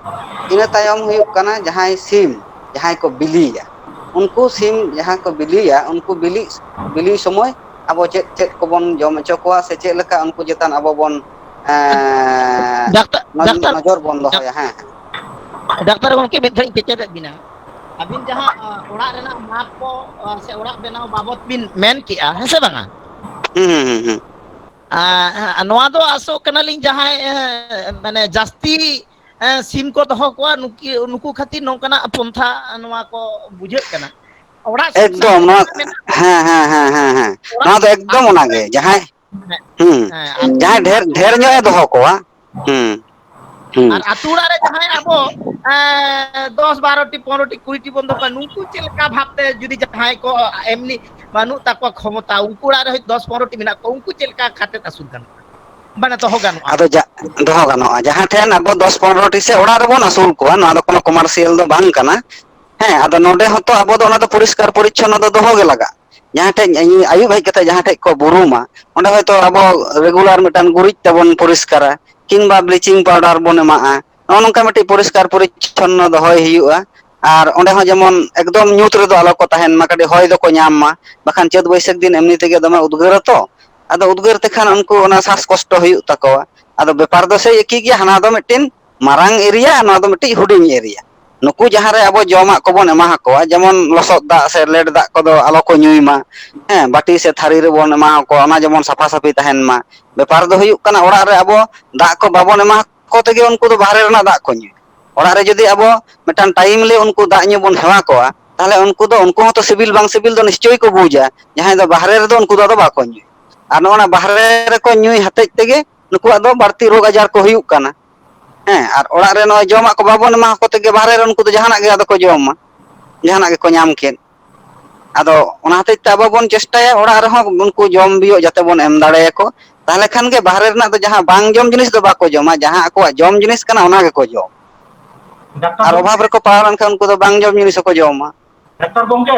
ᱤᱱᱟᱹ ᱛᱟᱭᱚᱢ ᱦᱩᱭᱩᱜ ᱠᱟᱱᱟ ᱡᱟᱦᱟᱸᱭ ᱥᱤᱢ, ᱡᱟᱦᱟᱸᱭ ᱠᱚ ᱵᱤᱞᱤᱭᱟ, ᱩᱱᱠᱩ ᱥᱤᱢ ᱡᱟᱦᱟᱸ ᱠᱚ ᱵᱤᱞᱤᱭᱟ, ᱩᱱᱠᱩ ᱵᱤᱞᱤ, ᱵᱤᱞᱤ ᱥᱚᱢᱚᱭ ᱟᱵᱚ ᱪᱮᱫ ᱪᱮᱫ ᱠᱚᱵᱚᱱ ᱡᱚᱢ ᱦᱚᱪᱚ ᱠᱚᱣᱟ ᱥᱮ ᱪᱮᱫ ᱞᱮᱠᱟ ᱩᱱᱠᱩ ᱪᱮᱛᱟᱱ ᱟᱵᱚ ᱵᱚᱱ, ᱮᱸ, ᱰᱟᱠᱛᱟᱨ, ᱱᱚ-, ᱰᱟᱠᱛᱟᱨ, ᱱᱚᱡᱚᱨ ᱵᱚᱱ ᱫᱚᱦᱚᱭᱟ᱾ ᱦᱮᱸ, ᱦᱮᱸ᱾ ᱰᱟᱠᱛᱟᱨ ᱜᱚᱢᱠᱮ, ᱢᱤᱫ ᱫᱷᱟᱣ ᱤᱧ ᱠᱮᱪᱮᱫᱮᱫ ᱵᱤᱱᱟ᱾ ᱟᱹᱵᱤᱱ ᱡᱟᱦᱟᱸ, ᱟ, ᱚᱲᱟᱜ ᱨᱮᱱᱟᱜ ᱢᱟᱯ ᱠᱚ, ᱟ, ᱥᱮ ᱚᱲᱟᱜ ᱵᱮᱱᱟᱣ ᱵᱟᱵᱚᱛ ᱵᱤᱱ ᱢᱮᱱ ᱠᱮᱜᱼᱟ, ᱦᱮᱸ ᱥᱮ ᱵᱟᱝᱟ? ᱦᱩᱸ, ᱦᱩᱸ, ᱦᱩᱸ, ᱦᱩᱸ᱾ ᱟ, ᱱᱚᱣᱟ ᱫᱚ ᱟᱥᱚᱜ ᱠᱟᱱᱟᱞᱤᱧ ᱡᱟᱦᱟᱸᱭ, ᱮ, ᱢᱟᱱᱮ ᱡᱟᱹᱥᱛᱤ, ᱮ, ᱥᱤᱢ ᱠᱚ ᱫᱚᱦᱚ ᱠᱚᱣᱟ, ᱱᱩᱠᱤ-, ᱱᱩᱠᱩ ᱠᱷᱟᱹᱛᱤᱨ ᱱᱚᱝᱠᱟᱱᱟᱜ ᱯᱚᱱᱛᱷᱟ ᱱᱚᱣᱟ ᱠᱚ ᱵᱩᱡᱷᱟᱹᱜ ᱠᱟᱱᱟ᱾ ᱚᱲᱟᱜ ᱥᱩᱨ ᱥᱟᱺᱜᱤᱧ ᱮᱠᱫᱚᱢ, ᱱᱚᱣᱟ, ᱡᱟᱦᱟᱸ ᱢᱮᱱᱟᱜ ᱠᱚᱣᱟ, ᱦᱮᱸ, ᱦᱮᱸ, ᱦᱮᱸ, ᱦᱮᱸ, ᱦᱮᱸ᱾ ᱚᱲᱟᱜ ᱱᱚᱣᱟ ᱫᱚ ᱮᱠᱫᱚᱢ ᱟᱛᱳ ᱚᱱᱟᱜᱮ, ᱡᱟᱦᱟᱸᱭ, ᱦᱮᱸ, ᱦᱩᱸ, ᱦᱮᱸ, ᱟᱛᱳ ᱡᱟᱦᱟᱸᱭ ᱰᱷᱮᱨ, ᱰᱷᱮᱨ ᱧᱚᱜ ᱮ ᱫᱚᱦᱚ ᱠᱚᱣᱟ, ᱦᱩᱸ, ᱦᱩᱸ᱾ ᱟᱨ ᱟᱛᱳ ᱚᱲᱟᱜ ᱨᱮ ᱡᱟᱦᱟᱸᱭ ᱟᱵᱚ, ᱮᱸ, ᱫᱚᱥ, ᱵᱟᱨᱚ ᱴᱤ, ᱯᱚᱱᱨᱚ ᱴᱤ, ᱠᱩᱲᱤ ᱴᱤ ᱵᱚᱱ ᱫᱚᱦᱚ ᱠᱚᱣᱟ, ᱱᱩᱠᱩ ᱪᱮᱫ ᱞᱮᱠᱟ ᱵᱷᱟᱵᱽᱛᱮ ᱡᱩᱫᱤ ᱡᱟᱦᱟᱸᱭ ᱠᱚ ᱮᱢᱱᱤ ᱵᱟᱹᱱᱩᱜ ᱛᱟᱠᱚᱣᱟ ᱠᱷᱚᱢᱚᱛᱟ, ᱩᱱᱠᱩ ᱚᱲᱟᱜ ᱨᱮ ᱦᱚᱭᱛᱳ ᱫᱚᱥ, ᱯᱚᱱᱨᱚ ᱴᱤ ᱢᱮᱱᱟᱜ ᱠᱚᱣᱟ, ᱩᱱᱠᱩ ᱪᱮᱫ ᱞᱮᱠᱟ ᱠᱟᱛᱮᱫ ᱟᱹᱥᱩᱞ ᱜᱟᱱᱚᱜᱼᱟ? ᱢᱟᱱᱮ ᱫᱚᱦᱚ ᱜᱟᱱᱚᱜᱼᱟ? ᱟᱫᱚ ᱡᱟ-, ᱫᱚᱦᱚ ᱜᱟᱱᱚᱜᱼᱟ, ᱡᱟᱦᱟᱸ ᱴᱷᱮᱱ ᱟᱵᱚ ᱫᱚᱥ, ᱯᱚᱱᱨᱚ ᱴᱤ ᱥᱮ ᱚᱲᱟᱜ ᱨᱮᱵᱚᱱ ᱟᱹᱥᱩᱞ ᱠᱚᱣᱟ, ᱱᱚᱣᱟ ᱫᱚ ᱠᱳᱱᱳ commercial ᱫᱚ ᱵᱟᱝ ᱠᱟᱱᱟ᱾ ᱦᱮᱸ, ᱟᱫᱚ ᱱᱚᱰᱮ ᱦᱚᱸᱛᱚ ᱟᱵᱚ ᱫᱚ ᱚᱱᱟ ᱫᱚ ᱯᱚᱨᱤᱥᱠᱟᱨ ᱯᱚᱨᱤᱪᱷᱚᱱᱱᱚ ᱫᱚ ᱫᱚᱦᱚ ᱜᱮ ᱞᱟᱜᱟᱜᱼᱟ᱾ ᱡᱟᱦᱟᱸ ᱴᱷᱮᱡ ᱤᱧ ᱟᱹᱭᱩᱵ ᱦᱮᱡ ᱠᱟᱛᱮ ᱡᱟᱦᱟᱸ ᱴᱷᱮᱡ ᱠᱚ ᱵᱩᱨᱩᱢᱟ, ᱚᱸᱰᱮ ᱦᱚᱭᱛᱳ ᱟᱵᱚ regular ᱢᱤᱫᱴᱟᱝ ᱜᱩᱨᱤᱡ ᱛᱮᱵᱚᱱ ᱯᱚᱨᱤᱥᱠᱟᱨᱟ, ᱠᱤᱝᱵᱟ bleaching powder ᱵᱚᱱ ᱮᱢᱟᱜᱼᱟ᱾ ᱱᱚᱜᱼᱚ ᱱᱚᱝᱠᱟ ᱢᱤᱫᱴᱤᱡ ᱯᱚᱨᱤᱥᱠᱟᱨ ᱯᱚᱨᱤᱪᱷᱚᱱᱱᱚ ᱫᱚᱦᱚᱭ ᱦᱩᱭᱩᱜᱼᱟ᱾ ᱟᱨ ᱚᱸᱰᱮ ᱦᱚᱸ ᱡᱮᱢᱚᱱ ᱮᱠᱫᱚᱢ ᱧᱩᱛ ᱨᱮᱫᱚ ᱟᱞᱚ ᱠᱚ ᱛᱟᱦᱮᱱ ᱢᱟ, ᱠᱟᱹᱴᱤᱡ ᱦᱚᱭ ᱫᱚᱠᱚ ᱧᱟᱢ ᱢᱟ, ᱵᱟᱠᱷᱟᱱ ᱪᱟᱹᱛ ᱵᱟᱹᱭᱥᱟᱹᱠᱷ ᱫᱤᱱ ᱮᱢᱱᱤ ᱛᱮᱜᱮ ᱫᱚᱢᱮ ᱩᱫᱽᱜᱟᱹᱨᱟ ᱛᱚ᱾ ᱟᱫᱚ ᱩᱫᱽᱜᱟᱹᱨ ᱛᱮᱠᱷᱟᱱ ᱩᱱᱠᱩ ᱚᱱᱟ ᱥᱟᱥ ᱠᱚᱥᱴᱚ ᱦᱩᱭᱩᱜ ᱛᱟᱠᱚᱣᱟ᱾ ᱟᱫᱚ ᱵᱮᱯᱟᱨ ᱫᱚ ᱥᱮᱭ ᱮᱠᱤ ᱜᱮᱭᱟ, ᱦᱟᱱᱟ ᱫᱚ ᱢᱤᱫᱴᱤᱱ ᱢᱟᱨᱟᱝ area ᱟᱨ ᱱᱚᱣᱟ ᱫᱚ ᱢᱤᱫᱴᱤᱡ ᱦᱩᱰᱤᱧ area᱾ ᱱᱩᱠᱩ ᱡᱟᱦᱟᱸ ᱨᱮ ᱟᱵᱚ ᱡᱚᱢᱟᱜ ᱠᱚᱵᱚᱱ ᱮᱢᱟ ᱟᱠᱚᱣᱟ, ᱡᱮᱢᱚᱱ ᱞᱚᱥᱚᱫ ᱫᱟᱜ ᱥᱮ ᱞᱮᱴ ᱫᱟᱜ ᱠᱚᱫᱚ ᱟᱞᱚ ᱠᱚ ᱧᱩᱭ ᱢᱟ, ᱦᱮᱸ, ᱵᱟᱹᱴᱤ ᱥᱮ ᱛᱷᱟᱹᱨᱤ ᱨᱮᱵᱚᱱ ᱮᱢᱟ ᱟᱠᱚᱣᱟ, ᱚᱱᱟ ᱡᱮᱢᱚᱱ ᱥᱟᱯᱷᱟ ᱥᱟᱹᱯᱷᱤ ᱛᱟᱦᱮᱱ ᱢᱟ᱾ ᱵᱮᱯᱟᱨ ᱫᱚ ᱦᱩᱭᱩᱜ ᱠᱟᱱᱟ, ᱚᱲᱟᱜ ᱨᱮ ᱟᱵᱚ ᱫᱟᱜ ᱠᱚ ᱵᱟᱵᱚᱱ ᱮᱢᱟ ᱟᱠᱚ ᱛᱮᱜᱮ ᱩᱱᱠᱩ ᱫᱚ ᱵᱟᱦᱨᱮ ᱨᱮᱱᱟᱜ ᱫᱟᱜ ᱠᱚ ᱧᱩᱭᱟ᱾ ᱚᱲᱟᱜ ᱨᱮ ᱡᱩᱫᱤ ᱟᱵᱚ ᱢᱤᱫᱴᱟᱝ timely ᱩᱱᱠᱩ ᱫᱟᱜ ᱧᱩ ᱵᱚᱱ ᱦᱮᱣᱟ ᱠᱚᱣᱟ, ᱛᱟᱦᱚᱞᱮ ᱩᱱᱠᱩ ᱫᱚ, ᱩᱱᱠᱩ ᱦᱚᱸᱛᱚ ᱥᱤᱵᱤᱞ ᱵᱟᱝ ᱥᱤᱵᱤᱞ ᱫᱚ ᱱᱤᱥᱪᱳᱭ ᱠᱚ ᱵᱩᱡᱟ᱾ ᱡᱟᱦᱟᱸᱭ ᱫᱚ ᱵᱟᱦᱨᱮ ᱨᱮᱫᱚ ᱩᱱᱠᱩ ᱫᱚ ᱟᱫᱚ ᱵᱟᱠᱚ ᱧᱩᱭᱟ᱾ ᱟᱨ ᱱᱚᱜᱼᱚ ᱱᱟ ᱵᱟᱦᱨᱮ ᱨᱮᱠᱚ ᱧᱩᱭ ᱦᱚᱛᱮᱡ ᱛᱮᱜᱮ ᱱᱩᱠᱩᱣᱟᱜ ᱫᱚ ᱵᱟᱹᱲᱛᱤ ᱨᱳᱜᱽ ᱟᱡᱟᱨ ᱠᱚ ᱦᱩᱭᱩᱜ ᱠᱟᱱᱟ᱾ ᱦᱮᱸ, ᱟᱨ ᱚᱲᱟᱜ ᱨᱮ ᱱᱚᱜᱼᱚᱭ ᱡᱚᱢᱟᱜ ᱠᱚ ᱵᱟᱵᱚᱱ ᱮᱢᱟ ᱟᱠᱚ ᱛᱮᱜᱮ ᱵᱟᱦᱨᱮ ᱨᱮ ᱩᱱᱠᱩ ᱫᱚ ᱡᱟᱦᱟᱱᱟᱜ ᱜᱮ ᱟᱫᱚ ᱠᱚ ᱡᱚᱢᱟ, ᱡᱟᱦᱟᱱᱟᱜ ᱜᱮᱠᱚ ᱧᱟᱢ ᱠᱮᱫ᱾ ᱟᱫᱚ ᱚᱱᱟ ᱦᱚᱛᱮᱡ ᱛᱮ ᱟᱵᱚ ᱵᱚᱱ ᱪᱮᱥᱴᱟᱭᱟ ᱚᱲᱟᱜ ᱨᱮᱦᱚᱸ ᱩᱱᱠᱩ ᱡᱚᱢ ᱵᱤᱭᱳᱜ ᱡᱟᱛᱮ ᱵᱚᱱ ᱮᱢ ᱫᱟᱲᱮᱭᱟᱠᱚ᱾ ᱛᱟᱦᱚᱞᱮ ᱠᱷᱟᱱ ᱜᱮ ᱵᱟᱦᱨᱮ ᱨᱮᱱᱟᱜ ᱫᱚ ᱡᱟᱦᱟᱸ ᱵᱟᱝ ᱡᱚᱢ ᱡᱤᱱᱤᱥ ᱫᱚ ᱵᱟᱠᱚ ᱡᱚᱢᱟ, ᱡᱟᱦᱟᱸ ᱟᱠᱚᱣᱟᱜ ᱡᱚᱢ ᱡᱤᱱᱤᱥ ᱠᱟᱱᱟ ᱚᱱᱟ ᱜᱮᱠᱚ ᱡᱚᱢ᱾ ᱰᱟᱠᱛᱟᱨ ᱟᱨ ᱵᱟᱹᱵᱩ, ᱚᱵᱷᱟᱵᱽ ᱨᱮᱠᱚ ᱯᱟᱲᱟᱣ ᱞᱮᱱᱠᱷᱟᱱ ᱩᱱᱠᱩ ᱫᱚ ᱵᱟᱝ ᱡᱚᱢ ᱡᱤᱱᱤᱥ ᱦᱚᱸᱠᱚ ᱡᱚᱢᱟ᱾ ᱰᱟᱠᱛᱟᱨ ᱜᱚᱢᱠᱮ,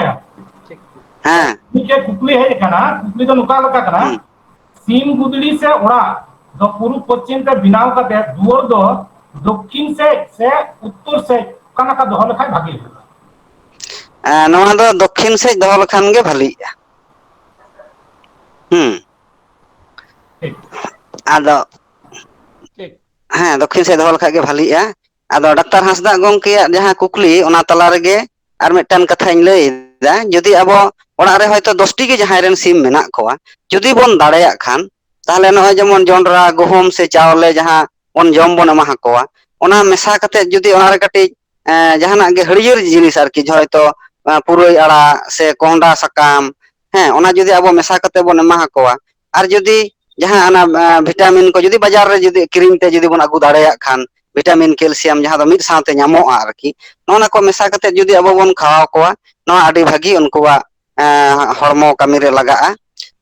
ᱦᱮᱸ᱾ ᱢᱤᱫᱴᱮᱡ ᱠᱩᱠᱞᱤ ᱦᱮᱡ ᱟᱠᱟᱱᱟ, ᱠᱩᱠᱞᱤ ᱫᱚ ᱱᱚᱝᱠᱟ ᱞᱮᱠᱟ ᱠᱟᱱᱟ, ᱦᱩᱸ᱾ ᱥᱤᱢ ᱜᱩᱫᱲᱤ ᱥᱮ ᱚᱲᱟᱜ ᱫᱚ ᱯᱩᱨᱩᱵ ᱯᱚᱪᱷᱤᱢ ᱛᱮ ᱵᱮᱱᱟᱣ ᱠᱟᱛᱮ ᱫᱩᱣᱟᱹᱨ ᱫᱚ ᱫᱚᱠᱠᱷᱤᱱ ᱥᱮᱫ ᱥᱮ ᱩᱛᱛᱚᱨ ᱥᱮᱫ ᱚᱠᱟ ᱞᱮᱠᱟ ᱫᱚᱦᱚ ᱞᱮᱠᱷᱟᱱ ᱵᱷᱟᱜᱤ ᱦᱩᱭᱩᱜᱼᱟ? ᱮᱸ, ᱱᱚᱣᱟ ᱫᱚ ᱫᱚᱠᱠᱷᱤᱱ ᱥᱮᱫ ᱫᱚᱦᱚ ᱞᱮᱠᱷᱟᱱ ᱜᱮ ᱵᱷᱟᱹᱞᱤᱜᱼᱟ᱾ ᱦᱩᱸ᱾ ᱴᱷᱤᱠ᱾ ᱟᱫᱚ ᱦᱮᱸ, ᱫᱚᱠᱷᱤᱱ ᱥᱮᱫ ᱫᱚᱦᱚ ᱞᱮᱠᱷᱟᱡ ᱜᱮ ᱵᱷᱟᱞᱤᱜᱼᱟ᱾ ᱟᱫᱚ ᱰᱟᱠᱛᱟᱨ ᱦᱟᱸᱥᱫᱟᱜ ᱜᱚᱢᱠᱮᱭᱟᱜ ᱡᱟᱦᱟᱸ ᱠᱩᱠᱞᱤ, ᱚᱱᱟ ᱛᱟᱞᱟ ᱨᱮᱜᱮ ᱟᱨ ᱢᱤᱫᱴᱟᱝ ᱠᱟᱛᱷᱟᱧ ᱞᱟᱹᱭ ᱮᱫᱟ᱾ ᱡᱩᱫᱤ ᱟᱵᱚ ᱚᱲᱟᱜ ᱨᱮ ᱦᱚᱭᱛᱳ ᱫᱚᱥᱴᱤ ᱜᱮ ᱡᱟᱦᱟᱸᱭ ᱨᱮᱱ ᱥᱤᱢ ᱢᱮᱱᱟᱜ ᱠᱚᱣᱟ, ᱡᱩᱫᱤ ᱵᱚᱱ ᱫᱟᱲᱮᱭᱟᱜ ᱠᱷᱟᱱ, ᱛᱟᱦᱚᱞᱮ ᱱᱚᱜᱼᱚᱭ ᱡᱮᱢᱚᱱ ᱡᱚᱱᱰᱨᱟ, ᱜᱩᱦᱩᱢ ᱥᱮ ᱪᱟᱣᱞᱮ ᱡᱟᱦᱟᱸ ᱵᱚᱱ ᱡᱚᱢ ᱵᱚᱱ ᱮᱢᱟ ᱠᱚᱣᱟ, ᱚᱱᱟ ᱢᱮᱥᱟ ᱠᱟᱛᱮ ᱡᱩᱫᱤ ᱚᱱᱟ ᱨᱮ ᱠᱟᱹᱴᱤᱡ, ᱮᱸ, ᱡᱟᱦᱟᱱᱟᱜ ᱜᱮ ᱦᱟᱹᱨᱭᱟᱹᱲ ᱡᱤᱱᱤᱥ ᱟᱨᱠᱤ, ᱦᱚᱭᱛᱳ, ᱮᱸ, ᱯᱩᱨᱟᱹᱭ ᱟᱲᱟᱜ ᱥᱮ ᱠᱚᱸᱦᱰᱟ ᱥᱟᱠᱟᱢ, ᱦᱮᱸ, ᱚᱱᱟ ᱡᱩᱫᱤ ᱟᱵᱚ ᱢᱮᱥᱟ ᱠᱟᱛᱮ ᱵᱚᱱ ᱮᱢᱟ ᱠᱚᱣᱟ, ᱟᱨ ᱡᱩᱫᱤ ᱡᱟᱦᱟᱸ ᱚᱱᱟ, ᱮᱸ, ᱵᱷᱤᱴᱟᱢᱤᱱ ᱠᱚ ᱡᱩᱫᱤ ᱵᱟᱡᱟᱨ ᱨᱮ ᱡᱩᱫᱤ ᱠᱤᱨᱤᱧ ᱛᱮ ᱡᱩᱫᱤ ᱵᱚᱱ ᱟᱹᱜᱩ ᱫᱟᱲᱮᱭᱟᱜ ᱠᱷᱟᱱ, ᱵᱷᱤᱴᱟᱢᱤᱱ, ᱠᱮᱞᱥᱤᱭᱟᱢ ᱡᱟᱦᱟᱸ ᱫᱚ ᱢᱤᱫ ᱥᱟᱶᱛᱮ ᱧᱟᱢᱚᱜᱼᱟ ᱟᱨᱠᱤ, ᱱᱚᱜᱼᱚ ᱱᱟ ᱠᱚ ᱢᱮᱥᱟ ᱠᱟᱛᱮ ᱡᱩᱫᱤ ᱟᱵᱚ ᱵᱚᱱ ᱠᱷᱟᱣᱟᱣ ᱠᱚᱣᱟ, ᱱᱚᱣᱟ ᱟᱹᱰᱤ ᱵᱷᱟᱹᱜᱤ ᱩᱱᱠᱩᱣᱟᱜ, ᱮᱸ, ᱦᱚᱲᱢᱚ ᱠᱟᱹᱢᱤ ᱨᱮ ᱞᱟᱜᱟᱜᱼᱟ᱾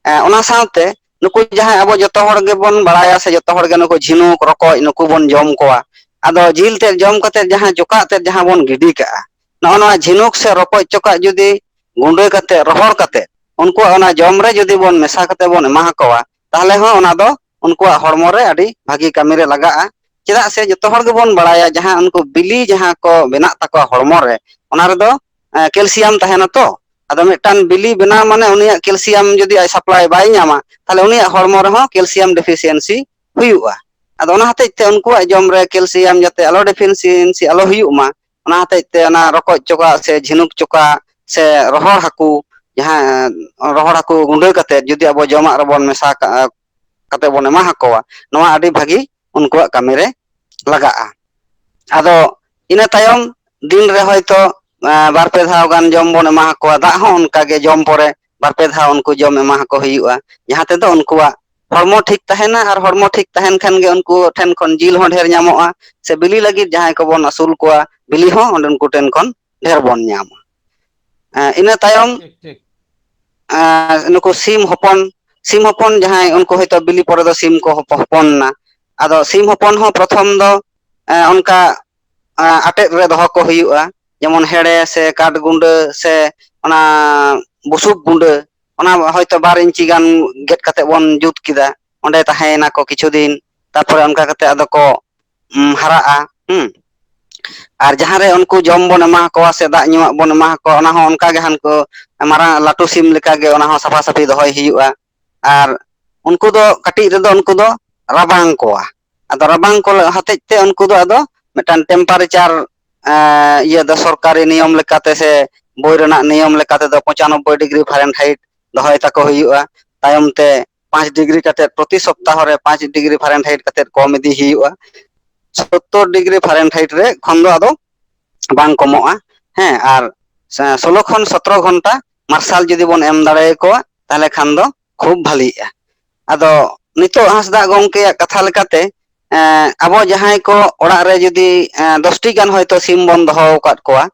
ᱮᱸ, ᱚᱱᱟ ᱥᱟᱶᱛᱮ ᱱᱩᱠᱩ ᱡᱟᱦᱟᱸᱭ ᱟᱵᱚ ᱡᱚᱛᱚ ᱦᱚᱲ ᱜᱮᱵᱚᱱ ᱵᱟᱲᱟᱭᱟ ᱥᱮ ᱡᱚᱛᱚ ᱦᱚᱲ ᱜᱮ ᱱᱩᱠᱩ ᱡᱷᱤᱱᱩᱠ, ᱨᱚᱠᱚᱡ, ᱱᱩᱠᱩ ᱵᱚᱱ ᱡᱚᱢ ᱠᱚᱣᱟ᱾ ᱟᱫᱚ ᱡᱤᱞ ᱛᱮᱫ ᱡᱚᱢ ᱠᱟᱛᱮ ᱡᱟᱦᱟᱸ ᱪᱚᱠᱟᱜ ᱛᱮᱫ ᱡᱟᱦᱟᱸ ᱵᱚᱱ ᱜᱤᱰᱤ ᱠᱟᱜᱼᱟ, ᱱᱚᱜᱼᱚ ᱱᱚᱣᱟ ᱡᱷᱤᱱᱩᱠ ᱥᱮ ᱨᱚᱠᱚᱡ ᱪᱚᱠᱟᱜ ᱡᱩᱫᱤ ᱜᱩᱸᱰᱟᱹ ᱠᱟᱛᱮ, ᱨᱚᱦᱚᱲ ᱠᱟᱛᱮ, ᱩᱱᱠᱩᱣᱟᱜ ᱚᱱᱟ ᱡᱚᱢ ᱨᱮ ᱡᱩᱫᱤ ᱵᱚᱱ ᱢᱮᱥᱟ ᱠᱟᱛᱮ ᱵᱚᱱ ᱮᱢᱟ ᱠᱚᱣᱟ, ᱛᱟᱦᱚᱞᱮ ᱦᱚᱸ ᱚᱱᱟ ᱫᱚ ᱩᱱᱠᱩᱣᱟᱜ ᱦᱚᱲᱢᱚ ᱨᱮ ᱟᱹᱰᱤ ᱵᱷᱟᱹᱜᱤ ᱠᱟᱹᱢᱤ ᱨᱮ ᱞᱟᱜᱟᱜᱼᱟ᱾ ᱪᱮᱫᱟᱜ ᱥᱮ ᱡᱚᱛᱚ ᱦᱚᱲ ᱜᱮᱵᱚᱱ ᱵᱟᱲᱟᱭᱟ, ᱡᱟᱦᱟᱸ ᱩᱱᱠᱩ ᱵᱤᱞᱤ ᱡᱟᱦᱟᱸ ᱠᱚ ᱵᱮᱱᱟᱜ ᱛᱟᱠᱚᱣᱟ ᱦᱚᱲᱢᱚ ᱨᱮ, ᱚᱱᱟ ᱨᱮᱫᱚ, ᱮᱸ, ᱠᱮᱞᱥᱤᱭᱟᱢ ᱛᱟᱦᱮᱱᱟ ᱛᱚ᱾ ᱟᱫᱚ ᱢᱤᱫᱴᱟᱝ ᱵᱤᱞᱤ ᱵᱮᱱᱟᱣ ᱢᱟᱱᱮ ᱩᱱᱤᱭᱟᱜ ᱠᱮᱞᱥᱤᱭᱟᱢ ᱡᱩᱫᱤ ᱟᱡ ᱥᱟᱯᱞᱟᱭ ᱵᱟᱭ ᱧᱟᱢᱟ, ᱛᱟᱦᱚᱞᱮ ᱩᱱᱤᱭᱟᱜ ᱦᱚᱲᱢᱚ ᱨᱮᱦᱚᱸ ᱠᱮᱞᱥᱤᱭᱟᱢ ᱰᱮᱯᱷᱤᱥᱤᱭᱮᱱᱥᱤ ᱦᱩᱭᱩᱜᱼᱟ᱾ ᱟᱫᱚ ᱚᱱᱟ ᱦᱚᱛᱮᱡ ᱛᱮ ᱩᱱᱠᱩᱣᱟᱜ ᱡᱚᱢ ᱨᱮ ᱠᱮᱞᱥᱤᱭᱟᱢ ᱡᱟᱛᱮ ᱟᱞᱚ ᱰᱮᱯᱷᱤᱥᱤᱭᱮᱱᱥᱤ ᱟᱞᱚ ᱦᱩᱭᱩᱜ ᱢᱟ, ᱚᱱᱟ ᱦᱚᱛᱮᱡ ᱛᱮ ᱚᱱᱟ ᱨᱚᱠᱚᱡ ᱪᱚᱠᱟᱜ ᱥᱮ ᱡᱷᱤᱱᱩᱠ ᱪᱚᱠᱟᱜ ᱥᱮ ᱨᱚᱦᱚᱲ ᱦᱟᱹᱠᱩ, ᱡᱟᱦᱟᱸ, ᱨᱚᱦᱚᱲ ᱦᱟᱹᱠᱩ ᱜᱩᱸᱰᱟᱹ ᱠᱟᱛᱮ ᱡᱩᱫᱤ ᱟᱵᱚ ᱡᱚᱢᱟᱜ ᱨᱮᱵᱚᱱ ᱢᱮᱥᱟ ᱠᱟᱜᱼᱟ, ᱠᱟᱛᱮ ᱵᱚᱱ ᱮᱢᱟ ᱟᱠᱚᱣᱟ, ᱱᱚᱣᱟ ᱟᱹᱰᱤ ᱵᱷᱟᱹᱜᱤ ᱩᱱᱠᱩᱣᱟᱜ ᱠᱟᱹᱢᱤ ᱨᱮ ᱞᱟᱜᱟᱜᱼᱟ᱾ ᱟᱫᱚ ᱤᱱᱟᱹ ᱛᱟᱭᱚᱢ ᱫᱤᱱ ᱨᱮ ᱦᱚᱭᱛᱚ, ᱮᱸ, ᱵᱟᱨ ᱯᱮ ᱫᱷᱟᱣ ᱜᱟᱱ ᱡᱚᱢ ᱵᱚᱱ ᱮᱢᱟ ᱟᱠᱚᱣᱟ, ᱫᱟᱜ ᱦᱚᱸ ᱚᱱᱠᱟ ᱜᱮ ᱡᱚᱢ ᱯᱚᱨᱮ ᱵᱟᱨ ᱯᱮ ᱫᱷᱟᱣ ᱩᱱᱠᱩ ᱡᱚᱢ ᱮᱢᱟ ᱟᱠᱚ ᱦᱩᱭᱩᱜᱼᱟ, ᱡᱟᱦᱟᱸ ᱛᱮᱫᱚ ᱩᱱᱠᱩᱣᱟᱜ ᱦᱚᱲᱢᱚ ᱴᱷᱤᱠ ᱛᱟᱦᱮᱱᱟ᱾ ᱟᱨ ᱦᱚᱲᱢᱚ ᱴᱷᱤᱠ ᱛᱟᱦᱮᱱ ᱠᱷᱟᱱ ᱜᱮ ᱩᱱᱠᱩ ᱴᱷᱮᱱ ᱠᱷᱚᱱ ᱡᱤᱞ ᱦᱚᱸ ᱰᱷᱮᱨ ᱧᱟᱢᱚᱜᱼᱟ, ᱥᱮ ᱵᱤᱞᱤ ᱞᱟᱹᱜᱤᱫ ᱡᱟᱦᱟᱸᱭ ᱠᱚᱵᱚᱱ ᱟᱹᱥᱩᱞ ᱠᱚᱣᱟ, ᱵᱤᱞᱤ ᱦᱚᱸ ᱚᱸᱰᱮ ᱩᱱᱠᱩ ᱴᱷᱮᱱ ᱠᱷᱚᱱ ᱰᱷᱮᱨ ᱵᱚᱱ ᱧᱟᱢᱟ᱾ ᱮᱸ, ᱤᱱᱟᱹ ᱛᱟᱭᱚᱢ, ᱴᱷᱤᱠ, ᱴᱷᱤᱠ᱾ ᱮᱸ, ᱱᱩᱠᱩ ᱥᱤᱢ ᱦᱚᱯᱚᱱ, ᱥᱤᱢ ᱦᱚᱯᱚᱱ ᱡᱟᱦᱟᱸᱭ, ᱩᱱᱠᱩ ᱦᱚᱭᱛᱳ ᱵᱤᱞᱤ ᱯᱚᱨᱮ ᱫᱚ ᱥᱤᱢ ᱠᱚ ᱦᱚᱯᱚ-, ᱦᱚᱯᱚᱱ ᱮᱱᱟ᱾ ᱟᱫᱚ ᱥᱤᱢ ᱦᱚᱯᱚᱱ ᱦᱚᱸ ᱯᱨᱚᱛᱷᱚᱢ ᱫᱚ, ᱮᱸ, ᱚᱱᱠᱟ, ᱮᱸ, ᱟᱴᱮᱫ ᱨᱮ ᱫᱚᱦᱚ ᱠᱚ ᱦᱩᱭᱩᱜᱼᱟ, ᱡᱮᱢᱚᱱ ᱦᱮᱲᱮ ᱥᱮ ᱠᱟᱴ ᱜᱩᱸᱰᱟᱹ ᱥᱮ ᱚᱱᱟ ᱵᱩᱥᱩᱵ ᱜᱩᱸᱰᱟᱹ, ᱚᱱᱟ ᱦᱚᱭᱛᱳ ᱵᱟᱨ ᱤᱧᱪᱤ ᱜᱟᱱ ᱜᱮᱫ ᱠᱟᱛᱮ ᱵᱚᱱ ᱡᱩᱛ ᱠᱮᱫᱟ, ᱚᱸᱰᱮ ᱛᱟᱦᱮᱸᱭᱮᱱᱟ ᱠᱚ ᱠᱤᱪᱷᱩ ᱫᱤᱱ, ᱛᱟᱨᱯᱚᱨᱮ ᱚᱱᱠᱟ ᱠᱟᱛᱮ ᱟᱫᱚ ᱠᱚ, ᱩᱢ, ᱦᱟᱨᱟᱜᱼᱟ᱾ ᱦᱩᱸ᱾ ᱟᱨ ᱡᱟᱦᱟᱸ ᱨᱮ ᱩᱱᱠᱩ ᱡᱚᱢ ᱵᱚᱱ ᱮᱢᱟ ᱠᱚᱣᱟ ᱥᱮ ᱫᱟᱜ ᱧᱩᱣᱟᱜ ᱵᱚᱱ ᱮᱢᱟ ᱠᱚᱣᱟ, ᱚᱱᱟ ᱦᱚᱸ ᱚᱱᱠᱟ ᱜᱮ ᱦᱟᱱᱠᱩ ᱢᱟᱨᱟᱝ ᱞᱟᱹᱴᱩ ᱥᱤᱢ ᱞᱮᱠᱟ ᱜᱮ ᱚᱱᱟ ᱦᱚᱸ ᱥᱟᱯᱷᱟ ᱥᱟᱹᱯᱷᱤ ᱫᱚᱦᱚᱭ ᱦᱩᱭᱩᱜᱼᱟ᱾ ᱟᱨ ᱩᱱᱠᱩ ᱫᱚ ᱠᱟᱹᱴᱤᱡ ᱨᱮᱫᱚ ᱩᱱᱠᱩ ᱫᱚ ᱨᱟᱵᱟᱝ ᱠᱚᱣᱟ, ᱟᱫᱚ ᱨᱟᱵᱟᱝ ᱠᱚ ᱦᱚᱛᱮᱡ ᱛᱮ ᱩᱱᱠᱩ ᱫᱚ ᱟᱫᱚ ᱢᱤᱫᱴᱟᱝ temperature, ᱮᱸ, ᱤᱭᱟᱹ ᱫᱚ ᱥᱚᱨᱠᱟᱨᱤ ᱱᱤᱭᱚᱢ ᱞᱮᱠᱟᱛᱮ ᱥᱮ ᱵᱳᱭ ᱨᱮᱱᱟᱜ ᱱᱤᱭᱚᱢ ᱞᱮᱠᱟᱛᱮ ᱫᱚ ᱯᱚᱸᱪᱟᱱᱚᱵᱵᱳᱭ degree Fahrenheit ᱫᱚᱦᱚᱭ ᱛᱟᱠᱚ ᱦᱩᱭᱩᱜᱼᱟ᱾ ᱛᱟᱭᱚᱢ ᱛᱮ ᱯᱟᱸᱪ degree ᱠᱟᱛᱮ, ᱯᱨᱚᱛᱤ ᱥᱚᱯᱛᱟᱦᱚ ᱨᱮ ᱯᱟᱸᱪ degree Fahrenheit ᱠᱟᱛᱮ ᱠᱚᱢ ᱤᱫᱤ ᱦᱩᱭᱩᱜᱼᱟ᱾ ᱥᱳᱛᱛᱳᱨ degree Fahrenheit ᱨᱮ ᱠᱷᱚᱱ ᱫᱚ ᱟᱫᱚ ᱵᱟᱝ ᱠᱚᱢᱚᱜᱼᱟ᱾ ᱦᱮᱸ, ᱟᱨ ᱥᱮ ᱥᱳᱞᱳ ᱠᱷᱚᱱ ᱥᱚᱛᱨᱚ ᱜᱷᱚᱱᱴᱟ ᱢᱟᱨᱥᱟᱞ ᱡᱩᱫᱤ ᱵᱚᱱ ᱮᱢ ᱫᱟᱲᱮᱭᱟᱠᱚᱣᱟ, ᱛᱟᱦᱚᱞᱮ ᱠᱷᱟᱱ ᱫᱚ ᱠᱷᱩᱵ ᱵᱷᱟᱞᱤᱜᱼᱟ᱾ ᱟᱫᱚ ᱱᱤᱛᱚᱜ ᱦᱟᱸᱥᱫᱟᱜ ᱜᱚᱢᱠᱮᱭᱟᱜ ᱠᱟᱛᱷᱟ ᱞᱮᱠᱟᱛᱮ, ᱮᱸ, ᱟᱵᱚ ᱡᱟᱦᱟᱸᱭ ᱠᱚ ᱚᱲᱟᱜ ᱨᱮ ᱡᱩᱫᱤ, ᱮᱸ, ᱫᱚᱥᱴᱤ ᱜᱟᱱ ᱦᱚᱭᱛᱳ ᱥᱤᱢ ᱵᱚᱱ ᱫᱚᱦᱚ ᱟᱠᱟᱫ ᱠᱚᱣᱟ,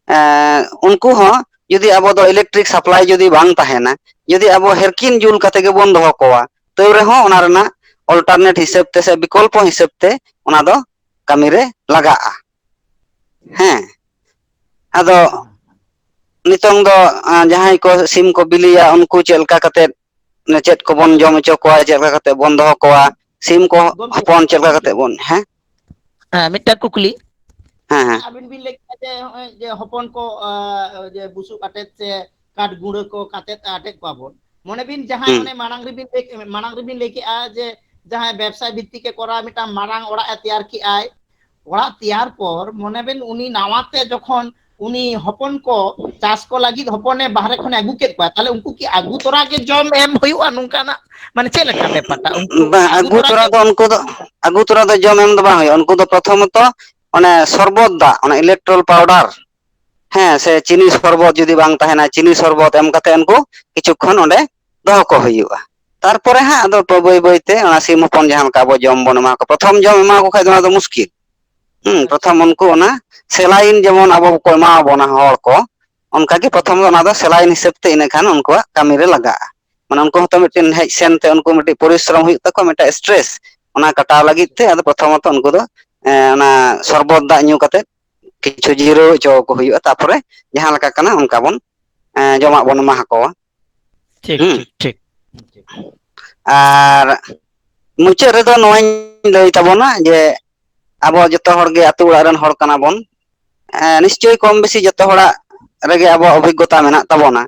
ᱮᱸ, ᱩᱱᱠᱩ ᱦᱚᱸ ᱡᱩᱫᱤ ᱟᱵᱚ ᱫᱚ electric supply ᱡᱩᱫᱤ ᱵᱟᱝ ᱛᱟᱦᱮᱱᱟ, ᱡᱩᱫᱤ ᱟᱵᱚ ᱦᱮᱨᱠᱤᱱ ᱡᱩᱞ ᱠᱟᱛᱮ ᱜᱮᱵᱚᱱ ᱫᱚᱦᱚ ᱠᱚᱣᱟ, ᱛᱟᱹᱣ ᱨᱮᱦᱚᱸ ᱚᱱᱟ ᱨᱮᱱᱟᱜ alternate ᱦᱤᱥᱟᱹᱵ ᱛᱮ ᱥᱮ ᱵᱤᱠᱚᱞᱯᱚ ᱦᱤᱥᱟᱹᱵ ᱛᱮ ᱚᱱᱟ ᱫᱚ ᱠᱟᱹᱢᱤ ᱨᱮ ᱞᱟᱜᱟᱜᱼᱟ᱾ ᱦᱮᱸ, ᱟᱫᱚ ᱱᱤᱛᱚᱝ ᱫᱚ, ᱟᱸ, ᱡᱟᱦᱟᱸᱭ ᱠᱚ ᱥᱤᱢ ᱠᱚ ᱵᱤᱞᱤᱭᱟ, ᱩᱱᱠᱩ ᱪᱮᱫ ᱞᱮᱠᱟ ᱠᱟᱛᱮ, ᱪᱮᱫ ᱠᱚᱵᱚᱱ ᱡᱚᱢ ᱦᱚᱪᱚ ᱠᱚᱣᱟ, ᱪᱮᱫ ᱞᱮᱠᱟ ᱠᱟᱛᱮ ᱵᱚᱱ ᱫᱚᱦᱚ ᱠᱚᱣᱟ, ᱥᱤᱢ ᱠᱚ ᱜᱚᱢᱠᱮ, ᱦᱚᱯᱚᱱ ᱪᱮᱫ ᱞᱮᱠᱟ ᱠᱟᱛᱮ ᱵᱚᱱ, ᱦᱮᱸ? ᱦᱮᱸ, ᱢᱤᱫᱴᱟᱝ ᱠᱩᱠᱞᱤ᱾ ᱦᱮᱸ, ᱦᱮᱸ᱾ ᱟᱹᱵᱤᱱ ᱵᱤᱱ ᱞᱟᱹᱭ ᱠᱮᱫᱟ ᱡᱮ ᱱᱚᱜᱼᱚᱭ ᱡᱮ ᱦᱚᱯᱚᱱ ᱠᱚ, ᱟᱸ, ᱡᱮ ᱵᱩᱥᱩᱵ ᱟᱴᱮᱫ ᱥᱮ ᱠᱟᱴ ᱜᱩᱸᱲᱟᱹ ᱠᱚ ᱠᱟᱛᱮᱫ ᱟᱴᱮᱫ ᱠᱚᱣᱟ ᱵᱚᱱ, ᱢᱚᱱᱮ ᱵᱤᱱ ᱡᱟᱦᱟᱸᱭ ᱦᱩᱸ᱾ ᱚᱱᱮ ᱢᱟᱲᱟᱝ ᱨᱮᱵᱤᱱ ᱞᱟᱹᱭ, ᱢᱟᱲᱟᱝ ᱨᱮᱵᱤᱱ ᱞᱟᱹᱭ ᱠᱮᱜᱼᱟ ᱡᱮ ᱡᱟᱦᱟᱸᱭ ᱵᱮᱵᱽᱥᱟ ᱵᱷᱤᱛᱛᱤᱠ ᱮ ᱠᱚᱨᱟᱣᱟ, ᱢᱤᱫᱴᱟᱝ ᱢᱟᱨᱟᱝ ᱚᱲᱟᱜ ᱮ ᱛᱮᱭᱟᱨ ᱠᱮᱜᱼᱟᱭ, ᱚᱲᱟᱜ ᱛᱮᱭᱟᱨ ᱯᱚᱨ ᱢᱚᱱᱮ ᱵᱤᱱ ᱩᱱᱤ ᱱᱟᱣᱟ ᱛᱮ ᱡᱚᱠᱷᱚᱱ ᱩᱱᱤ ᱦᱚᱯᱚᱱ ᱠᱚ ᱪᱟᱥ ᱠᱚ ᱞᱟᱹᱜᱤᱫ ᱦᱚᱯᱚᱱᱮ ᱵᱟᱦᱨᱮ ᱠᱷᱚᱱᱮ ᱟᱹᱜᱩ ᱠᱮᱫ ᱠᱚᱣᱟ, ᱛᱟᱦᱞᱮ ᱩᱱᱠᱩ ᱠᱤ ᱟᱹᱜᱩ ᱛᱚᱨᱟ ᱜᱮ ᱡᱚᱢ ᱮᱢ ᱦᱩᱭᱩᱜᱼᱟ? ᱱᱚᱝᱠᱟᱱᱟᱜ ᱢᱟᱱᱮ ᱪᱮᱫ ᱞᱮᱠᱟ ᱵᱮᱯᱟᱨᱴᱟ? ᱩᱱᱠᱩ ᱵᱟᱝ, ᱟᱹᱜᱩ ᱟᱹᱜᱩ ᱛᱚᱨᱟ ᱛᱚᱨᱟ ᱜᱮ ᱫᱚ ᱩᱱᱠᱩ ᱫᱚ, ᱟᱹᱜᱩ ᱛᱚᱨᱟ ᱫᱚ ᱡᱚᱢ ᱮᱢ ᱫᱚ ᱵᱟᱝ ᱦᱩᱭᱩᱜᱼᱟ᱾ ᱩᱱᱠᱩ ᱫᱚ ᱯᱨᱚᱛᱷᱚᱢᱚᱛᱚ ᱚᱱᱮ ᱥᱚᱨᱵᱚᱛ ᱫᱟᱜ, ᱚᱱᱮ electoral powder, ᱦᱮᱸ, ᱥᱮ ᱪᱤᱱᱤ ᱥᱚᱨᱵᱚᱛ ᱡᱩᱫᱤ ᱵᱟᱝ ᱛᱟᱦᱮᱱᱟ, ᱪᱤᱱᱤ ᱥᱚᱨᱵᱚᱛ ᱮᱢ ᱠᱟᱛᱮ ᱩᱱᱠᱩ ᱠᱤᱪᱷᱩ ᱠᱷᱚᱱ ᱚᱸᱰᱮ ᱫᱚᱦᱚ ᱠᱚ ᱦᱩᱭᱩᱜᱼᱟ᱾ ᱛᱟᱨᱯᱚᱨᱮ ᱦᱟᱸᱜ ᱟᱫᱚ ᱵᱟᱹᱭ ᱵᱟᱹᱭ ᱛᱮ ᱚᱱᱟ ᱥᱤᱢ ᱦᱚᱯᱚᱱ ᱡᱟᱦᱟᱸ ᱞᱮᱠᱟ ᱟᱵᱚ ᱡᱚᱢ ᱵᱚᱱ ᱮᱢᱟ ᱠᱚ, ᱯᱨᱚᱛᱷᱚᱢ ᱡᱚᱢ ᱮᱢᱟ ᱠᱚ ᱠᱷᱟᱡ ᱫᱚ ᱚᱱᱟ ᱫᱚ ᱢᱩᱥᱠᱤᱞ᱾ ᱦᱩᱸ, ᱟᱪᱪᱷᱟ᱾ ᱯᱨᱚᱛᱷᱚᱢ ᱩᱱᱠᱩ ᱚᱱᱟ saline ᱡᱮᱢᱚᱱ ᱟᱵᱚ ᱠᱚ ᱮᱢᱟ ᱵᱚᱱᱟ ᱦᱚᱲ ᱠᱚ, ᱚᱱᱠᱟ ᱜᱮ ᱯᱨᱚᱛᱷᱚᱢ ᱫᱚ ᱚᱱᱟ ᱫᱚ saline ᱦᱤᱥᱟᱹᱵ ᱛᱮ ᱤᱱᱟᱹ ᱠᱷᱟᱱ ᱩᱱᱠᱩᱣᱟᱜ ᱠᱟᱹᱢᱤ ᱨᱮ ᱞᱟᱜᱟᱜᱼᱟ᱾ ᱢᱟᱱᱮ ᱩᱱᱠᱩ ᱦᱚᱸᱛᱚ ᱢᱤᱫᱴᱮᱱ ᱦᱮᱡ ᱥᱮᱱ ᱛᱮ ᱩᱱᱠᱩ ᱢᱤᱫᱴᱤᱡ ᱯᱚᱨᱤᱥᱨᱚᱢ ᱦᱩᱭᱩᱜ ᱛᱟᱠᱚᱣᱟ, ᱢᱤᱫᱴᱮᱱ stress, ᱚᱱᱟ ᱠᱟᱴᱟᱣ ᱞᱟᱹᱜᱤᱫ ᱛᱮ ᱟᱫᱚ ᱯᱨᱚᱛᱷᱚᱢᱚᱛᱚ ᱩᱱᱠᱩ ᱫᱚ, ᱮᱸ, ᱚᱱᱟ ᱥᱚᱨᱵᱚᱛ ᱫᱟᱜ ᱧᱩ ᱠᱟᱛᱮ ᱠᱤᱪᱷᱩ ᱡᱤᱨᱟᱹᱣ ᱦᱚᱪᱚ ᱟᱠᱚ ᱦᱩᱭᱩᱜᱼᱟ᱾ ᱛᱟᱯᱚᱨᱮ ᱡᱟᱦᱟᱸ ᱞᱮᱠᱟ ᱠᱟᱱᱟ ᱚᱱᱠᱟ ᱵᱚᱱ, ᱮᱸ, ᱡᱚᱢᱟᱜ ᱵᱚᱱ ᱮᱢᱟ ᱟᱠᱚᱣᱟ᱾ ᱴᱷᱤᱠ, ᱦᱩᱸ᱾ ᱴᱷᱤᱠ, ᱴᱷᱤᱠ᱾ ᱟᱨ ᱢᱩᱪᱟᱹᱫ ᱨᱮᱫᱚ ᱱᱚᱣᱟᱧ ᱞᱟᱹᱭ ᱛᱟᱵᱚᱱᱟ ᱡᱮ ᱟᱵᱚ ᱡᱚᱛᱚ ᱦᱚᱲ ᱜᱮ ᱟᱛᱳ ᱚᱲᱟᱜ ᱨᱮᱱ ᱦᱚᱲ ᱠᱟᱱᱟ ᱵᱚᱱ᱾ ᱮᱸ, ᱱᱤᱥᱪᱳᱭ ᱠᱚᱢ ᱵᱮᱥᱤ ᱡᱚᱛᱚ ᱦᱚᱲᱟᱜ ᱨᱮᱜᱮ ᱟᱵᱚᱣᱟᱜ ᱚᱵᱷᱤᱜᱽᱜᱚᱛᱟ ᱢᱮᱱᱟᱜ ᱛᱟᱵᱚᱱᱟ᱾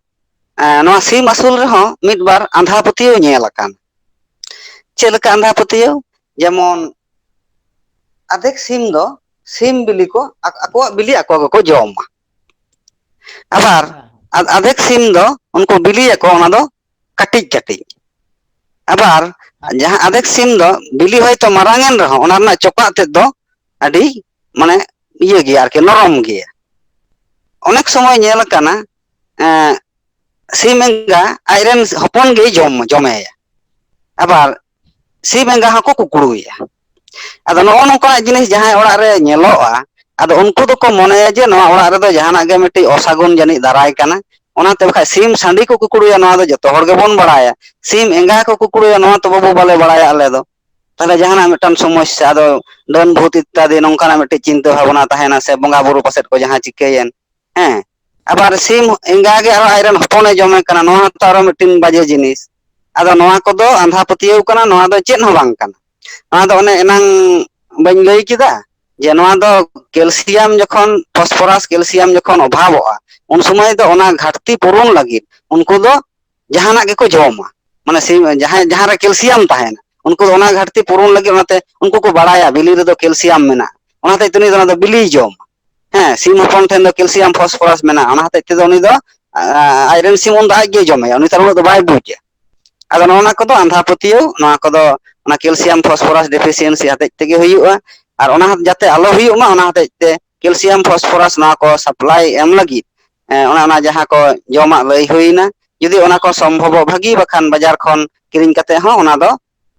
ᱮᱸ, ᱱᱚᱣᱟ ᱥᱤᱢ ᱟᱹᱥᱩᱞ ᱨᱮᱦᱚᱸ ᱢᱤᱫ ᱵᱟᱨ ᱟᱸᱫᱷᱟ ᱯᱟᱹᱛᱭᱟᱹᱣ ᱧᱮᱞ ᱟᱠᱟᱱ᱾ ᱪᱮᱫ ᱞᱮᱠᱟ ᱟᱸᱫᱷᱟ ᱯᱟᱹᱛᱭᱟᱹᱣ? ᱡᱮᱢᱚᱱ ᱟᱫᱷᱮᱠ ᱥᱤᱢ ᱫᱚ ᱥᱤᱢ ᱵᱤᱞᱤ ᱠᱚ ᱟᱠ- ᱟᱠᱚᱣᱟᱜ ᱵᱤᱞᱤ ᱟᱠᱚ ᱜᱮᱠᱚ ᱡᱚᱢᱟ᱾ ᱟᱵᱟᱨ ᱦᱮᱸ᱾ ᱟᱫ- ᱟᱫᱷᱮᱠ ᱥᱤᱢ ᱫᱚ ᱩᱱᱠᱩ ᱵᱤᱞᱤᱭᱟᱠᱚ, ᱚᱱᱟ ᱫᱚ ᱠᱟᱹᱴᱤᱡ ᱠᱟᱹᱴᱤᱡ᱾ ᱟᱵᱟᱨ ᱡᱟᱦᱟᱸ ᱟᱫᱷᱮᱠ ᱥᱤᱢ ᱫᱚ ᱵᱤᱞᱤ ᱦᱚᱭᱛᱚ ᱢᱟᱨᱟᱝ ᱮᱱ ᱨᱮᱦᱚᱸ, ᱚᱱᱟ ᱨᱮᱱᱟᱜ ᱪᱚᱯᱟᱜ ᱛᱮᱫ ᱫᱚ ᱟᱹᱰᱤ, ᱢᱟᱱᱮ, ᱤᱭᱟᱹ ᱜᱮᱭᱟ ᱟᱨᱠᱤ, ᱱᱚᱨᱚᱢ ᱜᱮᱭᱟ᱾ ᱚᱱᱮᱠ ᱥᱚᱢᱚᱭ ᱧᱮᱞ ᱟᱠᱟᱱᱟ, ᱮᱸ, ᱥᱤᱢ ᱮᱸᱜᱟ ᱟᱡᱨᱮᱱ ᱦᱚᱯᱚᱱ ᱜᱮᱭ ᱡᱚᱢ ᱡᱚᱢᱮᱭᱟ, ᱟᱵᱟᱨ ᱥᱤᱢ ᱮᱸᱜᱟ ᱦᱚᱸᱠᱚ ᱠᱩᱠᱲᱩᱭᱟ᱾ ᱟᱫᱚ ᱱᱚᱜᱼᱚ ᱱᱚᱝᱠᱟᱱᱟᱜ ᱡᱤᱱᱤᱥ ᱡᱟᱦᱟᱸᱭ ᱚᱲᱟᱜ ᱨᱮ ᱧᱮᱞᱚᱜᱼᱟ, ᱟᱫᱚ ᱩᱱᱠᱩ ᱫᱚᱠᱚ ᱢᱚᱱᱮᱭᱟ ᱡᱮ ᱱᱚᱣᱟ ᱚᱲᱟᱜ ᱨᱮᱫᱚ ᱡᱟᱦᱟᱱᱟᱜ ᱜᱮ ᱢᱤᱫᱴᱤᱡ ᱚᱥᱟᱹᱜᱩᱱ ᱡᱟᱹᱱᱤᱡ ᱫᱟᱨᱟᱭ ᱠᱟᱱᱟ᱾ ᱚᱱᱟᱛᱮ ᱵᱟᱠᱷᱟᱡ ᱥᱤᱢ ᱥᱟᱺᱰᱤ ᱠᱚ ᱠᱩᱠᱲᱩᱭᱟ, ᱱᱚᱣᱟ ᱫᱚ ᱡᱚᱛᱚ ᱦᱚᱲ ᱜᱮᱵᱚᱱ ᱵᱟᱲᱟᱭᱟ᱾ ᱥᱤᱢ ᱮᱸᱜᱟ ᱠᱚ ᱠᱩᱠᱲᱩᱭᱟ, ᱱᱚᱣᱟ ᱛᱚ ᱵᱟᱵᱚ ᱵᱟᱞᱮ ᱵᱟᱲᱟᱭᱟ ᱟᱞᱮ ᱫᱚ᱾ ᱛᱟᱦᱚᱞᱮ ᱡᱟᱦᱟᱱᱟᱜ ᱢᱤᱫᱴᱟᱝ ᱥᱚᱢᱚᱥᱥᱟ, ᱟᱫᱚ ᱰᱟᱹᱱ ᱵᱷᱩᱛ ᱤᱛᱛᱟᱫᱤ ᱱᱚᱝᱠᱟᱱᱟᱜ ᱢᱤᱫᱴᱤᱡ ᱪᱤᱱᱛᱟᱹ ᱵᱷᱟᱵᱽᱱᱟ ᱛᱟᱦᱮᱱᱟ, ᱥᱮ ᱵᱚᱸᱜᱟ ᱵᱩᱨᱩ ᱯᱟᱥᱮᱫ ᱠᱚ ᱡᱟᱦᱟᱸ ᱪᱤᱠᱟᱹᱭᱮᱱ, ᱦᱮᱸ᱾ ᱟᱵᱟᱨ ᱥᱤᱢ ᱮᱸᱜᱟ ᱜᱮ ᱟᱨᱦᱚᱸ ᱟᱡᱨᱮᱱ ᱦᱚᱯᱚᱱᱮ ᱡᱚᱢᱮ ᱠᱟᱱᱟ, ᱱᱚᱣᱟ ᱦᱚᱸᱛᱚ ᱟᱨᱦᱚᱸ ᱢᱤᱫᱴᱤᱱ ᱵᱟᱡᱮ ᱡᱤᱱᱤᱥ᱾ ᱟᱫᱚ ᱱᱚᱣᱟ ᱠᱚᱫᱚ ᱟᱸᱫᱷᱟ ᱯᱟᱹᱛᱭᱟᱹᱣ ᱠᱟᱱᱟ, ᱱᱚᱣᱟ ᱫᱚ ᱪᱮᱫ ᱦᱚᱸ ᱵᱟᱝ ᱠᱟᱱᱟ᱾ ᱱᱚᱣᱟ ᱫᱚ ᱚᱱᱮ ᱮᱱᱟᱝ ᱵᱟᱹᱧ ᱞᱟᱹᱭ ᱠᱮᱫᱟ ᱡᱮ ᱱᱚᱣᱟ ᱫᱚ ᱠᱮᱞᱥᱤᱭᱟᱢ ᱡᱚᱠᱷᱚᱱ, ᱯᱷᱚᱥᱯᱷᱚᱨᱟᱥ ᱠᱮᱞᱥᱤᱭᱟᱢ ᱡᱚᱠᱷᱚᱱ ᱚᱵᱷᱟᱵᱚᱜᱼᱟ, ᱩᱱ ᱥᱚᱢᱚᱭ ᱫᱚ ᱚᱱᱟ ᱜᱷᱟᱴᱛᱤ ᱯᱩᱨᱩᱱ ᱞᱟᱹᱜᱤᱫ ᱩᱱᱠᱩ ᱫᱚ ᱡᱟᱦᱟᱱᱟᱜ ᱜᱮᱠᱚ ᱡᱚᱢᱟ᱾ ᱢᱟᱱᱮ ᱥᱤᱢ, ᱡᱟᱦᱟᱸᱭ, ᱡᱟᱦᱟᱸ ᱨᱮ ᱠᱮᱞᱥᱤᱭᱟᱢ ᱛᱟᱦᱮᱱᱟ, ᱩᱱᱠᱩ ᱫᱚ ᱚᱱᱟ ᱜᱷᱟᱴᱛᱤ ᱯᱩᱨᱩᱱ ᱞᱟᱹᱜᱤᱫ, ᱚᱱᱟᱛᱮ ᱩᱱᱠᱩ ᱠᱚ ᱵᱟᱲᱟᱭᱟ ᱵᱤᱞᱤ ᱨᱮᱫᱚ ᱠᱮᱞᱥᱤᱭᱟᱢ ᱢᱮᱱᱟᱜᱼᱟ, ᱚᱱᱟ ᱦᱚᱛᱮᱡ ᱛᱮ ᱩᱱᱤ ᱫᱚ ᱚᱱᱟ ᱫᱚ ᱵᱤᱞᱤᱭ ᱡᱚᱢᱟ᱾ ᱦᱮᱸ, ᱥᱤᱢ ᱦᱚᱯᱚᱱ ᱴᱷᱮᱱ ᱫᱚ ᱠᱮᱞᱥᱤᱭᱟᱢ ᱯᱷᱚᱥᱯᱷᱚᱨᱟᱥ ᱢᱮᱱᱟᱜᱼᱟ, ᱚᱱᱟ ᱦᱚᱛᱮᱡ ᱛᱮᱫᱚ ᱩᱱᱤ ᱫᱚ, ᱟ-, ᱟᱡᱨᱮᱱ ᱥᱤᱢ ᱩᱱ ᱫᱚ ᱟᱡ ᱜᱮᱭ ᱡᱚᱢᱮᱭᱟ, ᱩᱱᱤ ᱛᱟᱦᱚᱞᱮ ᱩᱱᱟᱹᱜ ᱫᱚ ᱵᱟᱭ ᱵᱩᱡᱟ᱾ ᱟᱫᱚ ᱱᱚᱜᱼᱚ ᱱᱚᱣᱟ ᱠᱚᱫᱚ ᱟᱸᱫᱷᱟ ᱯᱟᱹᱛᱭᱟᱹᱣ, ᱱᱚᱣᱟ ᱠᱚᱫᱚ ᱚᱱᱟ ᱠᱮᱞᱥᱤᱭᱟᱢ ᱯᱷᱚᱥᱯᱷᱚᱨᱟᱥ ᱰᱮᱯᱷᱤᱥᱤᱭᱮᱱᱥᱤ ᱦᱚᱛᱮᱡ ᱛᱮᱜᱮ ᱦᱩᱭᱩᱜᱼᱟ᱾ ᱟᱨ ᱚᱱᱟ ᱡᱟᱛᱮ ᱟᱞᱚ ᱦᱩᱭᱩᱜ ᱢᱟ, ᱚᱱᱟ ᱦᱚᱛᱮᱡ ᱛᱮ ᱠᱮᱞᱥᱤᱭᱟᱢ ᱯᱷᱚᱥᱯᱷᱚᱨᱟᱥ ᱱᱚᱣᱟ ᱠᱚ ᱥᱟᱯᱞᱟᱭ ᱮᱢ ᱞᱟᱹᱜᱤᱫ, ᱮ, ᱚᱱᱟ, ᱚᱱᱟ ᱡᱟᱦᱟᱸ ᱠᱚ ᱡᱚᱢᱟᱜ ᱞᱟᱹᱭ ᱦᱩᱭᱱᱟ, ᱡᱩᱫᱤ ᱚᱱᱟ ᱠᱚ ᱥᱚᱢᱵᱷᱚᱵᱚᱜ ᱵᱷᱟᱹᱜᱤ, ᱵᱟᱠᱷᱟᱱ ᱵᱟᱡᱟᱨ ᱠᱷᱚᱱ ᱠᱤᱨᱤᱧ ᱠᱟᱛᱮ ᱦᱚᱸ ᱚᱱᱟ ᱫᱚ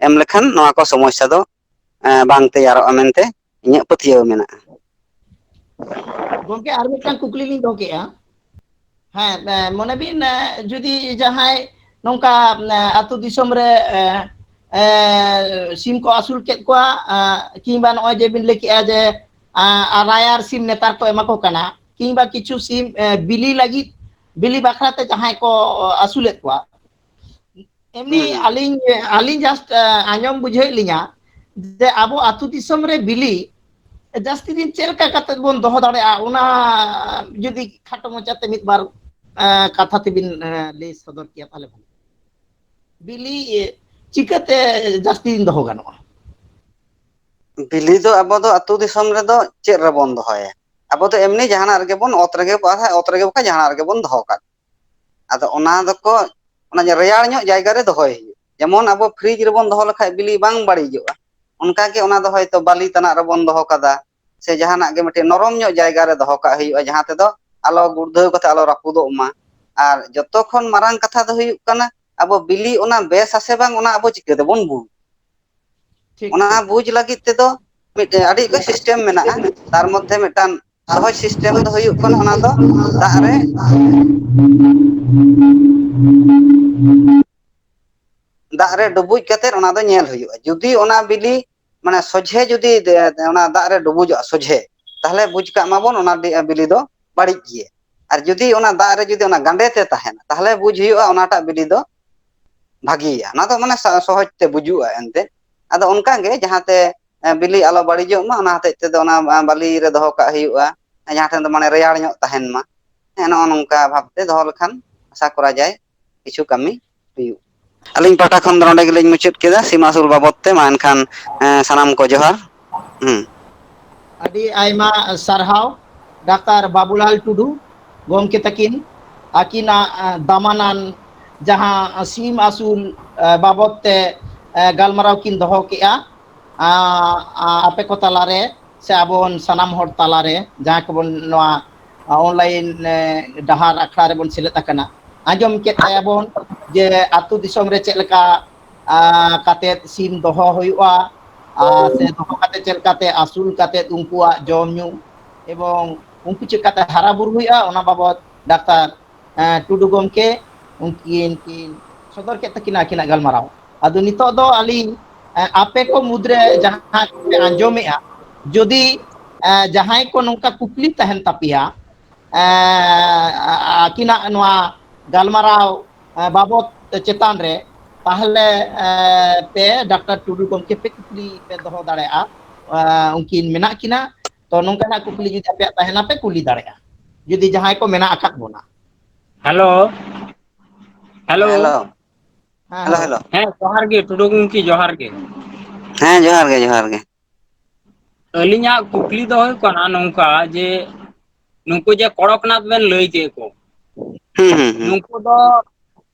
ᱮᱢ ᱞᱮᱠᱷᱟᱱ ᱱᱚᱣᱟ ᱠᱚ ᱥᱚᱢᱚᱥᱥᱟ ᱫᱚ, ᱮ, ᱵᱟᱝ ᱛᱮᱭᱟᱨᱚᱜᱼᱟ ᱢᱮᱱᱛᱮ ᱤᱧᱟᱹᱜ ᱯᱟᱹᱛᱭᱟᱹᱣ ᱢᱮᱱᱟᱜᱼᱟ᱾ ᱜᱚᱢᱠᱮ, ᱟᱨ ᱢᱤᱫᱴᱟᱝ ᱠᱩᱠᱞᱤ ᱞᱤᱧ ᱫᱚᱦᱚ ᱠᱮᱫᱼᱟ᱾ ᱦᱮᱸ, ᱮ, ᱢᱚᱱᱮ ᱵᱤᱱ, ᱮ, ᱡᱩᱫᱤ ᱡᱟᱦᱟᱸᱭ ᱱᱚᱝᱠᱟ, ᱮ, ᱟᱹᱛᱩ ᱫᱤᱥᱚᱢ ᱨᱮ, ᱮ, ᱮ, ᱥᱤᱢ ᱠᱚ ᱟᱹᱥᱩᱞ ᱠᱮᱫ ᱠᱚᱣᱟ, ᱮ, ᱠᱤᱝᱵᱟ ᱱᱚᱜᱼᱚᱭ ᱡᱮ ᱵᱤᱱ ᱞᱟᱹᱭ ᱠᱮᱫᱼᱟ ᱡᱮ, ᱟ, ᱨᱟᱭᱟᱨ ᱥᱤᱢ ᱱᱮᱛᱟᱨ ᱠᱚ ᱮᱢᱟ ᱠᱚ ᱠᱟᱱᱟ, ᱠᱤᱝᱵᱟ ᱠᱤᱪᱷᱩ ᱥᱤᱢ, ᱮ, ᱵᱤᱞᱤ ᱞᱟᱹᱜᱤᱫ, ᱵᱤᱞᱤ ᱵᱟᱠᱷᱨᱟ ᱛᱮ ᱡᱟᱦᱟᱸᱭ ᱠᱚ ᱟᱹᱥᱩᱞᱮᱫ ᱠᱚᱣᱟ, ᱮᱢᱱᱤ ᱦᱩᱸ, ᱦᱩᱸ᱾ ᱟᱹᱞᱤᱧ, ᱟᱹᱞᱤᱧ just, ᱮ, ᱟᱸᱡᱚᱢ ᱵᱩᱡᱷᱟᱹᱣᱮᱫ ᱞᱤᱧᱟ ᱡᱮ ᱟᱵᱚ ᱟᱹᱛᱩ ᱫᱤᱥᱚᱢ ᱨᱮ ᱵᱤᱞᱤ ᱡᱟᱹᱥᱛᱤ ᱫᱤᱱ ᱪᱮᱫ ᱞᱮᱠᱟ ᱠᱟᱛᱮ ᱵᱚᱱ ᱫᱚᱦᱚ ᱫᱟᱲᱮᱭᱟᱜᱼᱟ, ᱚᱱᱟ ᱡᱩᱫᱤ ᱠᱷᱟᱴᱚ ᱢᱟᱪᱷᱟᱛᱮ ᱢᱤᱫ ᱵᱟᱨ, ᱮ, ᱠᱟᱛᱷᱟ ᱛᱮᱵᱤᱱ, ᱮ, ᱞᱟᱹᱭ ᱥᱚᱫᱚᱨ ᱠᱮᱭᱟ, ᱛᱟᱦᱚᱞᱮ ᱵᱷᱟᱜᱮ᱾ ᱵᱤᱞᱤ, ᱮ, ᱪᱤᱠᱟᱹᱛᱮ ᱡᱟᱹᱥᱛᱤ ᱫᱤᱱ ᱫᱚᱦᱚ ᱜᱟᱱᱚᱜᱼᱟ? ᱵᱤᱞᱤ ᱫᱚ ᱟᱵᱚ ᱫᱚ ᱟᱹᱛᱩ ᱫᱤᱥᱚᱢ ᱨᱮᱫᱚ ᱪᱮᱫ ᱨᱮᱵᱚᱱ ᱫᱚᱦᱚᱭᱟ? ᱟᱵᱚ ᱫᱚ ᱮᱢᱱᱤ ᱡᱟᱦᱟᱱᱟᱜ ᱨᱮᱜᱮ ᱵᱚᱱ, ᱚᱛ ᱨᱮᱜᱮ ᱵᱚᱱ, ᱚᱛ ᱨᱮᱜᱮ ᱵᱟᱠᱷᱟᱡ ᱡᱟᱦᱟᱱᱟᱜ ᱨᱮᱜᱮ ᱵᱚᱱ ᱫᱚᱦᱚ ᱠᱟᱜ᱾ ᱟᱫᱚ ᱚᱱᱟ ᱫᱚᱠᱚ, ᱚᱱᱟ ᱨᱮᱭᱟᱲ ᱧᱚᱜ ᱡᱟᱭᱜᱟ ᱨᱮ ᱫᱚᱦᱚᱭ ᱦᱩᱭᱩᱜᱼᱟ᱾ ᱡᱮᱢᱚᱱ ᱟᱵᱚ fridge ᱨᱮᱵᱚᱱ ᱫᱚᱦᱚ ᱞᱮᱠᱷᱟᱡ ᱵᱤᱞᱤ ᱵᱟᱝ ᱵᱟᱹᱲᱤᱡᱚᱜᱼᱟ, ᱚᱱᱠᱟ ᱜᱮ ᱚᱱᱟ ᱫᱚ ᱦᱚᱭᱛᱚ ᱵᱟᱹᱞᱤ ᱛᱟᱱᱟᱜ ᱨᱮᱵᱚᱱ ᱫᱚᱦᱚ ᱠᱟᱫᱟ, ᱥᱮ ᱡᱟᱦᱟᱱᱟᱜ ᱜᱮ ᱢᱤᱫᱴᱮᱱ ᱱᱚᱨᱚᱢ ᱧᱚᱜ ᱡᱟᱭᱜᱟ ᱨᱮ ᱫᱚᱦᱚ ᱠᱟᱜ ᱦᱩᱭᱩᱜᱼᱟ, ᱡᱟᱦᱟᱸ ᱛᱮᱫᱚ ᱟᱞᱚ ᱜᱩᱲᱫᱷᱟᱹᱣ ᱠᱟᱛᱮ ᱟᱞᱚ ᱨᱟᱹᱯᱩᱫᱚᱜ ᱢᱟ᱾ ᱟᱨ ᱡᱚᱛᱚ ᱠᱷᱚᱱ ᱢᱟᱨᱟᱝ ᱠᱟᱛᱷᱟ ᱫᱚ ᱦᱩᱭᱩᱜ ᱠᱟᱱᱟ, ᱟᱵᱚ ᱵᱤᱞᱤ ᱚᱱᱟ ᱵᱮᱥ ᱟᱥᱮ ᱵᱟᱝ, ᱚᱱᱟ ᱟᱵᱚ ᱪᱤᱠᱟᱹ ᱛᱮᱵᱚᱱ ᱵᱩᱡᱽ? ᱴᱷᱤᱠ, ᱚᱱᱟ ᱴᱷᱤᱠ᱾ ᱵᱩᱡᱽ ᱞᱟᱹᱜᱤᱫ ᱛᱮᱫᱚ ᱢᱤᱫᱴᱮᱱ ᱟᱹᱰᱤ ᱜᱮ system ᱢᱮᱱᱟᱜᱼᱟ᱾ ᱛᱟᱨ ᱢᱚᱫᱽᱫᱷᱮ ᱢᱤᱫᱴᱟᱝ ᱥᱚᱦᱚᱡ system ᱫᱚ ᱦᱩᱭᱩᱜ ᱠᱟᱱᱟ, ᱚᱱᱟ ᱫᱚ ᱫᱟᱜ ᱨᱮ, ᱫᱟᱜ ᱨᱮ ᱰᱩᱵᱩᱡ ᱠᱟᱛᱮ ᱚᱱᱟ ᱫᱚ ᱧᱮᱞ ᱦᱩᱭᱩᱜᱼᱟ᱾ ᱡᱩᱫᱤ ᱚᱱᱟ ᱵᱤᱞᱤ ᱢᱟᱱᱮ ᱥᱚᱡᱷᱮ ᱡᱩᱫᱤ ᱫᱮ-, ᱫᱮ-, ᱚᱱᱟ ᱫᱟᱜ ᱨᱮ ᱰᱩᱵᱩᱡᱚᱜᱼᱟ ᱥᱚᱡᱷᱮ, ᱛᱟᱦᱞᱮ ᱵᱩᱡᱽ ᱠᱟᱜ ᱢᱟᱵᱚᱱ ᱚᱱᱟ ᱵᱤ-, ᱵᱤᱞᱤ ᱫᱚ ᱵᱟᱹᱲᱤᱡ ᱜᱮᱭᱟ᱾ ᱟᱨ ᱡᱩᱫᱤ ᱚᱱᱟ ᱫᱟᱜ ᱨᱮ ᱡᱩᱫᱤ ᱚᱱᱟ ᱜᱟᱸᱰᱮ ᱛᱮ ᱛᱟᱦᱮᱱᱟ, ᱛᱟᱦᱞᱮ ᱵᱩᱡᱽ ᱦᱩᱭᱩᱜᱼᱟ ᱚᱱᱟᱴᱟᱜ ᱵᱤᱞᱤ ᱫᱚ ᱵᱷᱟᱹᱜᱤᱭᱟ᱾ ᱚᱱᱟ ᱫᱚ ᱢᱟᱱᱮ ᱥᱟ-, ᱥᱚᱦᱚᱡ ᱛᱮ ᱵᱩᱡᱩᱜᱼᱟ ᱮᱱᱛᱮ᱾ ᱟᱫᱚ ᱚᱱᱠᱟ ᱜᱮ ᱡᱟᱦᱟᱸ ᱛᱮ, ᱮ, ᱵᱤᱞᱤ ᱟᱞᱚ ᱵᱟᱹᱲᱤᱡᱚᱜ ᱢᱟ, ᱚᱱᱟ ᱦᱚᱛᱮᱡ ᱛᱮᱫᱚ ᱚᱱᱟ, ᱟ, ᱵᱟᱹᱞᱤ ᱨᱮ ᱫᱚᱦᱚ ᱠᱟᱜ ᱦᱩᱭᱩᱜᱼᱟ, ᱡᱟᱦᱟᱸ ᱴᱷᱮᱱ ᱫᱚ ᱢᱟᱱᱮ ᱨᱮᱭᱟᱲ ᱧᱚᱜ ᱛᱟᱦᱮᱱ ᱢᱟ᱾ ᱦᱮᱸ, ᱱᱚᱜᱼᱚ ᱱᱚᱝᱠᱟ ᱵᱷᱟᱵᱽ ᱛᱮ ᱫᱚᱦᱚ ᱞᱮᱠᱷᱟᱱ ᱟᱥᱟ ᱠᱚᱨᱟ ᱡᱟᱭ ᱠᱤᱪᱷᱩ ᱠᱟᱹᱢᱤ ᱦᱩᱭᱩᱜ᱾ ᱟᱹᱞᱤᱧ ᱯᱟᱦᱴᱟ ᱠᱷᱚᱱ ᱫᱚ ᱱᱚᱸᱰᱮ ᱜᱮᱞᱤᱧ ᱢᱩᱪᱟᱹᱫ ᱠᱮᱫᱟ ᱥᱤᱢ ᱟᱹᱥᱩᱞ ᱵᱟᱵᱚᱫ ᱛᱮ ᱢᱟ᱾ ᱮᱱᱠᱷᱟᱱ, ᱮᱸ, ᱥᱟᱱᱟᱢ ᱠᱚ ᱡᱚᱦᱟᱨ᱾ ᱦᱩᱸ᱾ ᱟᱹᱰᱤ ᱟᱭᱢᱟ ᱥᱟᱨᱦᱟᱣ ᱰᱟᱠᱛᱟᱨ ᱵᱟᱵᱩᱞᱟᱞ ᱴᱩᱰᱩ ᱜᱚᱢᱠᱮ ᱛᱟᱹᱠᱤᱱ, ᱟᱹᱠᱤᱱᱟᱜ, ᱮᱸ, ᱫᱟᱢᱟᱱᱟᱱ ᱡᱟᱦᱟᱸ ᱥᱤᱢ ᱟᱹᱥᱩᱞ, ᱮᱸ, ᱵᱟᱵᱚᱫ ᱛᱮ, ᱮᱸ, ᱜᱟᱞᱢᱟᱨᱟᱣ ᱠᱤᱱ ᱫᱚᱦᱚ ᱠᱮᱜᱼᱟ᱾ ᱟᱸ, ᱟᱸ, ᱟᱯᱮ ᱠᱚ ᱛᱟᱞᱟᱨᱮ ᱥᱮ ᱟᱵᱚ ᱥᱟᱱᱟᱢ ᱦᱚᱲ ᱛᱟᱞᱟᱨᱮ ᱡᱟᱦᱟᱸᱭ ᱠᱚᱵᱚᱱ ᱱᱚᱣᱟ online, ᱮᱸ, ᱰᱟᱦᱟᱨ ᱟᱠᱷᱲᱟ ᱨᱮᱵᱚᱱ ᱥᱮᱞᱮᱫ ᱟᱠᱟᱱᱟ, ᱟᱸᱡᱚᱢ ᱠᱮᱫ ᱛᱟᱭᱟᱵᱚᱱ ᱡᱮ ᱟᱹᱛᱩ ᱫᱤᱥᱚᱢ ᱨᱮ ᱪᱮᱫ ᱞᱮᱠᱟ, ᱟᱸ, ᱠᱟᱛᱮᱫ ᱥᱤᱢ ᱫᱚᱦᱚ ᱦᱩᱭᱩᱜᱼᱟ, ᱟᱨ ᱥᱮ ᱫᱚᱦᱚ ᱠᱟᱛᱮ ᱪᱮᱫ ᱞᱮᱠᱟᱛᱮ ᱟᱹᱥᱩᱞ ᱠᱟᱛᱮ ᱩᱱᱠᱩᱣᱟᱜ ᱡᱚᱢ ᱧᱩ ᱮᱵᱚᱝ ᱩᱱᱠᱩ ᱪᱮᱫ ᱞᱮᱠᱟᱛᱮ ᱦᱟᱨᱟ ᱵᱩᱨᱩ ᱦᱩᱭᱩᱜᱼᱟ, ᱚᱱᱟ ᱵᱟᱵᱚᱫ ᱰᱟᱠᱛᱟᱨ, ᱮᱸ, ᱴᱩᱰᱩ ᱜᱚᱢᱠᱮ ᱩᱱᱠᱤᱱ ᱠᱤᱱ ᱥᱚᱫᱚᱨ ᱠᱮᱫ ᱛᱟᱹᱠᱤᱱᱟ ᱟᱹᱠᱤᱱᱟᱜ ᱜᱟᱞᱢᱟᱨᱟᱣ᱾ ᱟᱫᱚ ᱱᱤᱛᱚᱜ ᱫᱚ ᱟᱹᱞᱤᱧ, ᱮᱸ, ᱟᱯᱮ ᱠᱚ ᱢᱩᱫᱽᱨᱮ ᱡᱟᱦᱟᱸ ᱯᱮ ᱟᱸᱡᱚᱢᱮᱜᱼᱟ, ᱡᱩᱫᱤ, ᱮᱸ, ᱡᱟᱦᱟᱸᱭ ᱠᱚ ᱱᱚᱝᱠᱟ ᱠᱩᱠᱞᱤ ᱛᱟᱦᱮᱱ ᱛᱟᱯᱮᱭᱟ, ᱮᱸ, ᱟᱹᱠᱤᱱᱟᱜ ᱱᱚᱣᱟ ᱜᱟᱞᱢᱟᱨᱟᱣ, ᱮᱸ, ᱵᱟᱵᱚᱫ ᱪᱮᱛᱟᱱ ᱨᱮ, ᱛᱟᱦᱞᱮ, ᱮᱸ, ᱯᱮ ᱰᱟᱠᱛᱟᱨ ᱴᱩᱰᱩ ᱜᱚᱢᱠᱮ ᱯᱮ ᱠᱩᱠᱞᱤ ᱯᱮ ᱫᱚᱦᱚ ᱫᱟᱲᱮᱭᱟᱜᱼᱟ᱾ ᱮᱸ, ᱩᱱᱠᱤᱱ ᱢᱮᱱᱟᱜ ᱠᱤᱱᱟ, ᱛᱚ ᱱᱚᱝᱠᱟᱱᱟᱜ ᱠᱩᱠᱞᱤ ᱡᱩᱫᱤ ᱟᱯᱮᱭᱟᱜ ᱛᱟᱦᱮᱱᱟ, ᱯᱮ ᱠᱩᱞᱤ ᱫᱟᱲᱮᱭᱟᱜᱼᱟ, ᱡᱩᱫᱤ ᱡᱟᱦᱟᱸᱭ ᱠᱚ ᱢᱮᱱᱟᱜ ᱟᱠᱟᱫ ᱵᱚᱱᱟ᱾ Hello, hello. ᱦᱮᱞᱳ᱾ ᱦᱮᱸ, ᱦᱮᱞᱳ, ᱦᱮᱞᱳ᱾ ᱦᱮᱞᱳ᱾ ᱦᱮᱸ, ᱡᱚᱦᱟᱨ ᱜᱮ ᱴᱩᱰᱩ ᱜᱚᱢᱠᱮ, ᱡᱚᱦᱟᱨ ᱜᱮ᱾ ᱦᱮᱸ, ᱡᱚᱦᱟᱨ ᱜᱮ, ᱡᱚᱦᱟᱨ ᱜᱮ᱾ ᱟᱹᱞᱤᱧᱟᱜ ᱠᱩᱠᱞᱤ ᱫᱚ ᱦᱩᱭᱩᱜ ᱠᱟᱱᱟ ᱱᱚᱝᱠᱟ ᱡᱮ, ᱱᱩᱠᱩ ᱡᱮ ᱠᱚᱲᱚᱠᱱᱟᱛᱷ ᱵᱮᱱ ᱞᱟᱹᱭ ᱠᱮᱫ ᱠᱚ, ᱦᱩᱸ, ᱦᱩᱸ, ᱦᱩᱸ᱾ ᱱᱩᱠᱩ ᱫᱚ,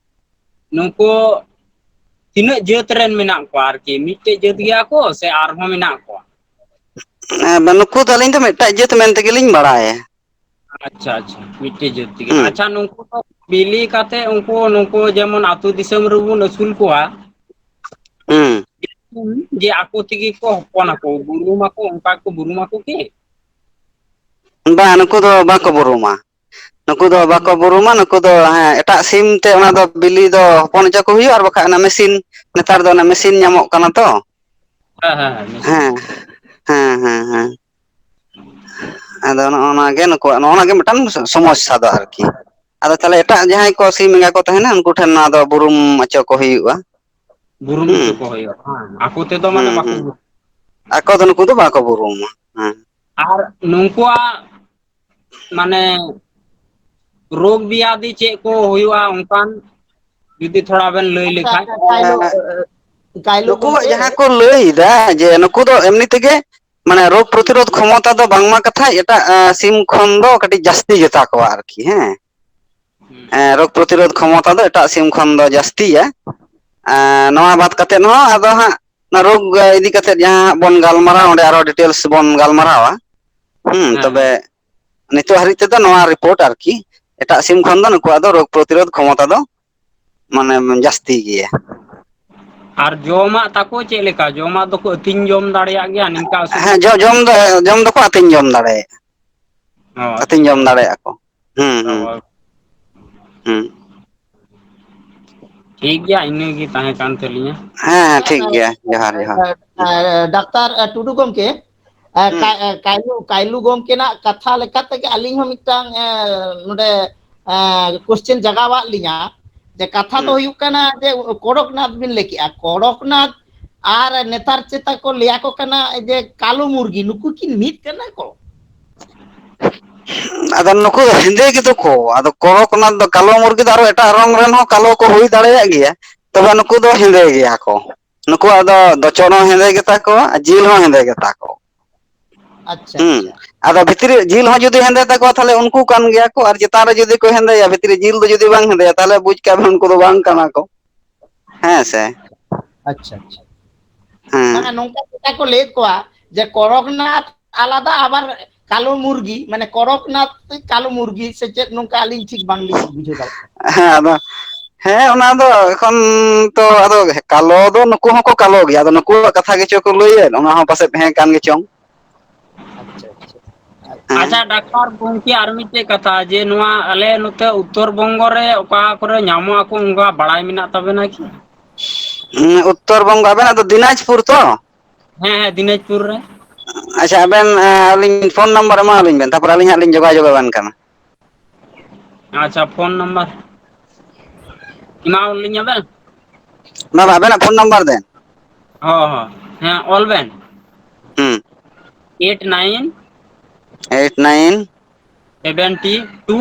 ᱱᱩᱠᱩ ᱛᱤᱱᱟᱹᱜ ᱡᱟᱹᱛ ᱨᱮᱱ ᱢᱮᱱᱟᱜ ᱠᱚᱣᱟ ᱟᱨᱠᱤ? ᱢᱤᱫᱴᱮᱡ ᱡᱟᱹᱛ ᱜᱮᱭᱟ ᱠᱚ ᱥᱮ ᱟᱨᱦᱚᱸ ᱢᱮᱱᱟᱜ ᱠᱚᱣᱟ? ᱮᱸ, ᱱᱩᱠᱩ ᱫᱚ ᱟᱹᱞᱤᱧ ᱫᱚ ᱢᱤᱫᱴᱟᱜ ᱡᱟᱹᱛ ᱢᱮᱱ ᱛᱮᱜᱮ ᱞᱤᱧ ᱵᱟᱲᱟᱭᱟ᱾ ᱟᱪᱪᱷᱟ, ᱟᱪᱪᱷᱟ, ᱢᱤᱫᱴᱮᱡ ᱡᱟᱹᱛ ᱛᱮᱜᱮ᱾ ᱦᱩᱸ᱾ ᱟᱪᱪᱷᱟ, ᱱᱩᱠᱩ ᱫᱚ ᱵᱤᱞᱤ ᱠᱟᱛᱮ ᱩᱱᱠᱩ, ᱱᱩᱠᱩ ᱡᱮᱢᱚᱱ ᱟᱹᱛᱩ ᱫᱤᱥᱚᱢ ᱨᱮᱵᱚᱱ ᱟᱹᱥᱩᱞ ᱠᱚᱣᱟ, ᱦᱩᱸ᱾ ᱡᱮ ᱟᱠᱚ ᱛᱮᱜᱮ ᱠᱚ ᱦᱚᱯᱚᱱ ᱟᱠᱚ, ᱵᱩᱨᱩᱢ ᱟᱠᱚ, ᱚᱱᱠᱟ ᱠᱚ ᱵᱩᱨᱩᱢ ᱟᱠᱚ ᱠᱤ? ᱵᱟᱝ, ᱱᱩᱠᱩ ᱫᱚ ᱵᱟᱠᱚ ᱵᱩᱨᱩᱢᱟ᱾ ᱱᱩᱠᱩ ᱫᱚ ᱵᱟᱠᱚ ᱵᱟᱠᱚ ᱵᱩᱨᱩᱢᱟ᱾ ᱵᱩᱨᱩᱢᱟ, ᱱᱩᱠᱩ ᱫᱚ, ᱦᱮᱸ, ᱮᱴᱟᱜ ᱥᱤᱢ ᱛᱮ ᱚᱱᱟ ᱫᱚ ᱵᱤᱞᱤ ᱫᱚ ᱦᱚᱯᱚᱱ ᱦᱚᱪᱚ ᱠᱚ ᱦᱩᱭᱩᱜᱼᱟ, ᱟᱨ ᱵᱟᱠᱷᱟᱡ ᱚᱱᱟ ᱢᱮᱥᱤᱱ, ᱱᱮᱛᱟᱨ ᱫᱚ ᱚᱱᱟ ᱢᱮᱥᱤᱱ ᱧᱟᱢᱚᱜ ᱠᱟᱱᱟ ᱛᱚ᱾ ᱦᱮᱸ, ᱦᱮᱸ, ᱦᱮᱸ, ᱢᱮᱥᱤᱱ᱾ ᱦᱮᱸ, ᱦᱮᱸ, ᱦᱮᱸ, ᱦᱮᱸ᱾ ᱟᱫᱚ ᱱᱚᱜᱼᱚ ᱱᱚᱣᱟ ᱜᱮ ᱱᱩᱠᱩᱣᱟᱜ, ᱱᱚᱜᱼᱚ ᱱᱚᱣᱟ ᱜᱮ ᱢᱤᱫᱴᱟᱝ ᱥᱚᱢᱚᱥᱥᱟ ᱫᱚ ᱟᱨᱠᱤ᱾ ᱟᱫᱚ ᱛᱟᱦᱞᱮ ᱮᱴᱟᱜ ᱡᱟᱦᱟᱸᱭ ᱠᱚ ᱥᱤᱢ ᱮᱸᱜᱟ ᱠᱚ ᱛᱟᱦᱮᱱᱟ, ᱩᱱᱠᱩ ᱴᱷᱮᱱ ᱱᱚᱣᱟ ᱫᱚ ᱵᱩᱨᱩᱢ ᱦᱚᱪᱚ ᱠᱚ ᱦᱩᱭᱩᱜᱼᱟ᱾ ᱵᱩᱨᱩᱢ ᱦᱩᱸ᱾ ᱦᱚᱪᱚ ᱠᱚ ᱦᱩᱭᱩᱜᱼᱟ, ᱦᱮᱸ᱾ ᱟᱠᱚ ᱛᱮᱫᱚ ᱢᱟᱱᱮ ᱦᱩᱸ, ᱵᱟᱠᱚ ᱦᱩᱸ᱾ ᱵᱩᱨᱩᱢ᱾ ᱟᱠᱚ ᱫᱚ ᱱᱩᱠᱩ ᱫᱚ ᱵᱟᱠᱚ ᱵᱩᱨᱩᱢᱟ᱾ ᱦᱮᱸ᱾ ᱟᱨ ᱱᱩᱠᱩᱣᱟᱜ ᱢᱟᱱᱮ ᱨᱳᱜᱽ ᱵᱤᱭᱟᱫᱤ ᱪᱮᱫ ᱠᱚ ᱦᱩᱭᱩᱜᱼᱟ ᱚᱱᱠᱟᱱ, ᱡᱩᱫᱤ ᱛᱷᱚᱲᱟ ᱵᱮᱱ ᱞᱟᱹᱭ ᱟᱪᱪᱷᱟ, ᱞᱮᱠᱷᱟᱡ? ᱟᱪᱪᱷᱟ, ᱠᱟᱭᱞᱳ, ᱮᱸ, ᱠᱟᱭᱞᱳ ᱱᱩᱠᱩᱣᱟᱜ ᱜᱚᱢᱠᱮ᱾ ᱡᱟᱦᱟᱸ ᱠᱚ ᱞᱟᱹᱭ ᱮᱫᱟ ᱡᱮ ᱱᱩᱠᱩ ᱫᱚ ᱮᱢᱱᱤ ᱛᱮᱜᱮ ᱢᱟᱱᱮ ᱨᱳᱜᱽ ᱯᱨᱚᱛᱤᱨᱳᱫᱷ ᱠᱷᱚᱢᱚᱛᱟ ᱫᱚ ᱵᱟᱝᱢᱟ ᱠᱟᱛᱷᱟ ᱮᱴᱟᱜ, ᱮᱸ, ᱥᱤᱢ ᱠᱷᱚᱱ ᱫᱚ ᱠᱟᱹᱴᱤᱡ ᱡᱟᱹᱥᱛᱤ ᱜᱮᱛᱟ ᱠᱚᱣᱟ ᱟᱨᱠᱤ, ᱦᱮᱸ᱾ ᱦᱩᱸ᱾ ᱮᱸ, ᱨᱳᱜᱽ ᱯᱨᱚᱛᱤᱨᱳᱫᱷ ᱠᱷᱚᱢᱚᱛᱟ ᱫᱚ ᱮᱴᱟᱜ ᱥᱤᱢ ᱠᱷᱚᱱ ᱫᱚ ᱡᱟᱹᱥᱛᱤᱭᱟ᱾ ᱮᱸ, ᱱᱚᱣᱟ ᱵᱟᱫ ᱠᱟᱛᱮᱫ ᱦᱚᱸ ᱟᱫᱚ ᱦᱟᱸᱜ ᱚᱱᱟ ᱨᱳᱜᱽ ᱤᱫᱤ ᱠᱟᱛᱮᱫ ᱡᱟᱦᱟᱸ ᱦᱟᱸᱜ ᱵᱚᱱ ᱜᱟᱞᱢᱟᱨᱟᱣᱟ, ᱚᱸᱰᱮ ᱟᱨᱚ details ᱵᱚᱱ ᱜᱟᱞᱢᱟᱨᱟᱣᱟ᱾ ᱦᱩᱸ, ᱦᱮᱸ, ᱛᱚᱵᱮ ᱦᱮᱸ᱾ ᱱᱤᱛᱚᱜ ᱦᱟᱹᱨᱤᱡ ᱛᱮᱫᱚ ᱱᱚᱣᱟ report ᱟᱨᱠᱤ, ᱮᱴᱟᱜ ᱥᱤᱢ ᱠᱷᱚᱱ ᱫᱚ ᱱᱩᱠᱩᱣᱟᱜ ᱫᱚ ᱨᱳᱜᱽ ᱯᱨᱚᱛᱤᱨᱳᱫᱷ ᱠᱷᱚᱢᱚᱛᱟ ᱫᱚ ᱢᱟᱱᱮ ᱡᱟᱹᱥᱛᱤ ᱜᱮᱭᱟ᱾ ᱟᱨ ᱡᱚᱢᱟᱜ ᱛᱟᱠᱚ ᱪᱮᱫ ᱞᱮᱠᱟ? ᱡᱚᱢᱟᱜ ᱫᱚᱠᱚ ᱟᱹᱛᱤᱧ ᱡᱚᱢ ᱫᱟᱲᱮᱭᱟᱜ ᱜᱮᱭᱟ ᱱᱤᱝᱠᱟ ᱟᱹᱥᱩᱞ ᱦᱮᱸ, ᱠᱟᱛᱮ? ᱡᱚ-, ᱡᱚᱢ ᱫᱚ, ᱡᱚᱢ ᱫᱚᱠᱚ ᱟᱹᱛᱤᱧ ᱡᱚᱢ ᱫᱟᱲᱮᱭᱟᱜᱼᱟ᱾ ᱚ, ᱟᱹᱛᱤᱧ ᱟᱪᱪᱷᱟ᱾ ᱡᱚᱢ ᱫᱟᱲᱮᱭᱟᱜᱼᱟ ᱠᱚ᱾ ᱦᱩᱸ, ᱦᱩᱸ᱾ ᱚ᱾ ᱦᱩᱸ᱾ ᱴᱷᱤᱠ ᱜᱮᱭᱟ, ᱤᱱᱟᱹ ᱜᱮ ᱛᱟᱦᱮᱸ ᱠᱟᱱ ᱛᱟᱹᱞᱤᱧᱟ᱾ ᱦᱮᱸ, ᱦᱮᱸ, ᱴᱷᱤᱠ ᱜᱮᱭᱟ᱾ ᱡᱚᱦᱟᱨ, ᱡᱚᱦᱟᱨ᱾ ᱰᱟᱠᱛᱟᱨ ᱴᱩᱰᱩ ᱜᱚᱢᱠᱮ, ᱮ, ᱦᱩᱸ᱾ ᱠᱟ-, ᱮ, ᱠᱟᱭᱞᱩ, ᱠᱟᱭᱞᱩ ᱜᱚᱢᱠᱮᱱᱟᱜ ᱠᱟᱛᱷᱟ ᱞᱮᱠᱟ ᱛᱮᱜᱮ ᱟᱹᱞᱤᱧ ᱦᱚᱸ ᱢᱤᱫᱴᱟᱝ, ᱮ, ᱱᱚᱰᱮ, ᱮ, question ᱡᱟᱜᱟᱣᱟᱫ ᱞᱤᱧᱟ, ᱡᱮ ᱠᱟᱛᱷᱟ ᱫᱚ ᱦᱩᱸ᱾ ᱦᱩᱭᱩᱜ ᱠᱟᱱᱟ ᱡᱮ ᱠᱚᱲᱚᱠᱱᱟᱛᱷ ᱵᱤᱱ ᱞᱟᱹᱭ ᱠᱮᱜᱼᱟ, ᱠᱚᱲᱚᱠᱱᱟᱛᱷ ᱟᱨ ᱱᱮᱛᱟᱨ ᱪᱮᱛᱟ ᱠᱚ ᱞᱟᱹᱭᱟ ᱠᱚ ᱠᱟᱱᱟ ᱡᱮ ᱠᱟᱞᱳ ᱢᱩᱨᱜᱤ, ᱱᱩᱠᱩ ᱠᱤ ᱢᱤᱫ ᱠᱟᱱᱟ ᱠᱚ? ᱟᱫᱚ ᱱᱩᱠᱩ ᱫᱚ ᱦᱮᱸᱫᱮ ᱜᱮᱫᱚ ᱠᱚ, ᱟᱫᱚ ᱠᱚᱲᱚᱠᱱᱟᱛᱷ ᱫᱚ ᱠᱟᱞᱳ ᱢᱩᱨᱜᱤ ᱫᱚ ᱟᱨᱚ ᱮᱴᱟᱜ ᱨᱚᱝ ᱨᱮᱱ ᱦᱚᱸ ᱠᱟᱞᱳ ᱠᱚ ᱦᱩᱭ ᱫᱟᱲᱮᱭᱟᱜ ᱜᱮᱭᱟ, ᱛᱚᱵᱮ ᱱᱩᱠᱩ ᱫᱚ ᱦᱮᱸᱫᱮ ᱜᱮᱭᱟ ᱠᱚ᱾ ᱱᱩᱠᱩᱣᱟᱜ ᱫᱚ ᱫᱚᱪᱚᱱ ᱦᱚᱸ ᱦᱮᱸᱫᱮ ᱜᱮᱛᱟ ᱠᱚᱣᱟ ᱟᱨ ᱡᱤᱞ ᱦᱚᱸ ᱦᱮᱸᱫᱮ ᱜᱮᱛᱟ ᱠᱚᱣᱟ᱾ ᱟᱪᱪᱷᱟ, ᱦᱩᱸ᱾ ᱟᱪᱪᱷᱟ᱾ ᱟᱫᱚ ᱵᱷᱤᱛᱨᱤ ᱡᱤᱞ ᱦᱚᱸ ᱡᱩᱫᱤ ᱦᱮᱸᱫᱮ ᱛᱟᱠᱚᱣᱟ, ᱛᱟᱦᱞᱮ ᱩᱱᱠᱩ ᱠᱟᱱ ᱜᱮᱭᱟ ᱠᱚ, ᱟᱨ ᱪᱮᱛᱟᱱ ᱨᱮ ᱡᱩᱫᱤ ᱠᱚ ᱦᱮᱸᱫᱮᱭᱟ, ᱵᱷᱤᱛᱨᱤ ᱡᱤᱞ ᱫᱚ ᱡᱩᱫᱤ ᱵᱟᱝ ᱦᱮᱸᱫᱮᱭᱟ, ᱛᱟᱦᱞᱮ ᱵᱩᱡᱽ ᱠᱟᱜ ᱵᱮᱱ ᱩᱱᱠᱩ ᱫᱚ ᱵᱟᱝ ᱠᱟᱱᱟ ᱠᱚ᱾ ᱦᱮᱸ ᱥᱮ? ᱟᱪᱪᱷᱟ, ᱟᱪᱪᱷᱟ᱾ ᱦᱮᱸ᱾ ᱵᱟᱝᱟ, ᱱᱚᱝᱠᱟ ᱪᱮᱛᱟ ᱠᱚ ᱞᱟᱹᱭᱮᱫ ᱠᱚᱣᱟ ᱡᱮ ᱠᱚᱲᱚᱠᱱᱟᱛᱷ ᱟᱞᱟᱫᱟ, ᱟᱵᱟᱨ ᱠᱟᱞᱳ ᱢᱩᱨᱜᱤ, ᱢᱟᱱᱮ ᱠᱚᱲᱚᱠᱱᱟᱛᱷ ᱠᱟᱞᱳ ᱢᱩᱨᱜᱤ ᱥᱮ ᱪᱮᱫ, ᱱᱚᱝᱠᱟ ᱟᱹᱞᱤᱧ ᱴᱷᱤᱠ ᱵᱟᱝᱞᱤᱧ ᱵᱩᱡᱷᱟᱹᱣ ᱫᱟᱲᱮᱭᱟᱜ ᱠᱟᱱᱟ᱾ ᱦᱮᱸ, ᱟᱫᱚ, ᱦᱮᱸ, ᱚᱱᱟ ᱫᱚ ᱮᱠᱷᱚᱱ ᱛᱚ ᱟᱫᱚ ᱠᱟᱞᱚ ᱫᱚ ᱱᱩᱠᱩ ᱦᱚᱸᱠᱚ ᱠᱟᱞᱚ ᱜᱮᱭᱟ, ᱟᱫᱚ ᱱᱩᱠᱩᱣᱟᱜ ᱠᱟᱛᱷᱟ ᱜᱮᱪᱚ ᱠᱚ ᱞᱟᱹᱭᱮᱫ, ᱚᱱᱟ ᱦᱚᱸ ᱯᱟᱥᱮᱫ ᱦᱮᱸ ᱠᱟᱱ ᱜᱮ ᱪᱚᱝ᱾ ᱟᱪᱪᱷᱟ, ᱟᱪᱪᱷᱟ᱾ ᱦᱮᱸ᱾ ᱟᱪᱪᱷᱟ, ᱰᱟᱠᱛᱟᱨ ᱜᱚᱢᱠᱮ, ᱟᱨ ᱢᱤᱫᱴᱮᱡ ᱠᱟᱛᱷᱟ, ᱡᱮ ᱱᱚᱣᱟ ᱟᱞᱮ ᱱᱚᱛᱮ ᱩᱛᱛᱚᱨ ᱵᱚᱝᱜᱚ ᱨᱮ ᱚᱠᱟ ᱠᱚᱨᱮ ᱧᱟᱢᱚᱜ ᱟᱠᱚ, ᱚᱱᱠᱟ ᱵᱟᱲᱟᱭ ᱢᱮᱱᱟᱜ ᱛᱟᱵᱮᱱᱟ ᱠᱤ? ᱦᱩᱸ, ᱩᱛᱛᱚᱨ ᱵᱚᱝᱜᱚ, ᱟᱵᱮᱱᱟᱜ ᱫᱚ ᱫᱤᱱᱟᱡᱽᱯᱩᱨ ᱛᱚ? ᱦᱮᱸ, ᱦᱮᱸ, ᱫᱤᱱᱟᱡᱽᱯᱩᱨ ᱨᱮ᱾ ᱟᱪᱪᱷᱟ, ᱟᱵᱮᱱ, ᱮᱸ, ᱟᱹᱞᱤᱧ ᱯᱷᱳᱱ ᱱᱟᱢᱵᱟᱨ ᱮᱢᱟᱣᱟᱞᱤᱧ ᱵᱮᱱ, ᱛᱟᱯᱚᱨ ᱟᱹᱞᱤᱧ ᱦᱟᱸᱜ ᱞᱤᱧ ᱡᱳᱜᱟᱡᱳᱜᱽ ᱟᱵᱮᱱ ᱠᱟᱱᱟ᱾ ᱟᱪᱪᱷᱟ, ᱯᱷᱳᱱ ᱱᱟᱢᱵᱟᱨ ᱮᱢᱟᱣᱟᱞᱤᱧᱟ ᱵᱮᱱ? ᱵᱟᱵᱟ, ᱟᱵᱮᱱᱟᱜ ᱯᱷᱳᱱ ᱱᱟᱢᱵᱟᱨ ᱫᱮᱱ᱾ ᱦᱚᱸ, ᱦᱚᱸ, ᱦᱮᱸ, ᱚᱞ ᱵᱮᱱ᱾ ᱦᱩᱸ᱾ Eight nine. Eight nine. Seventy two.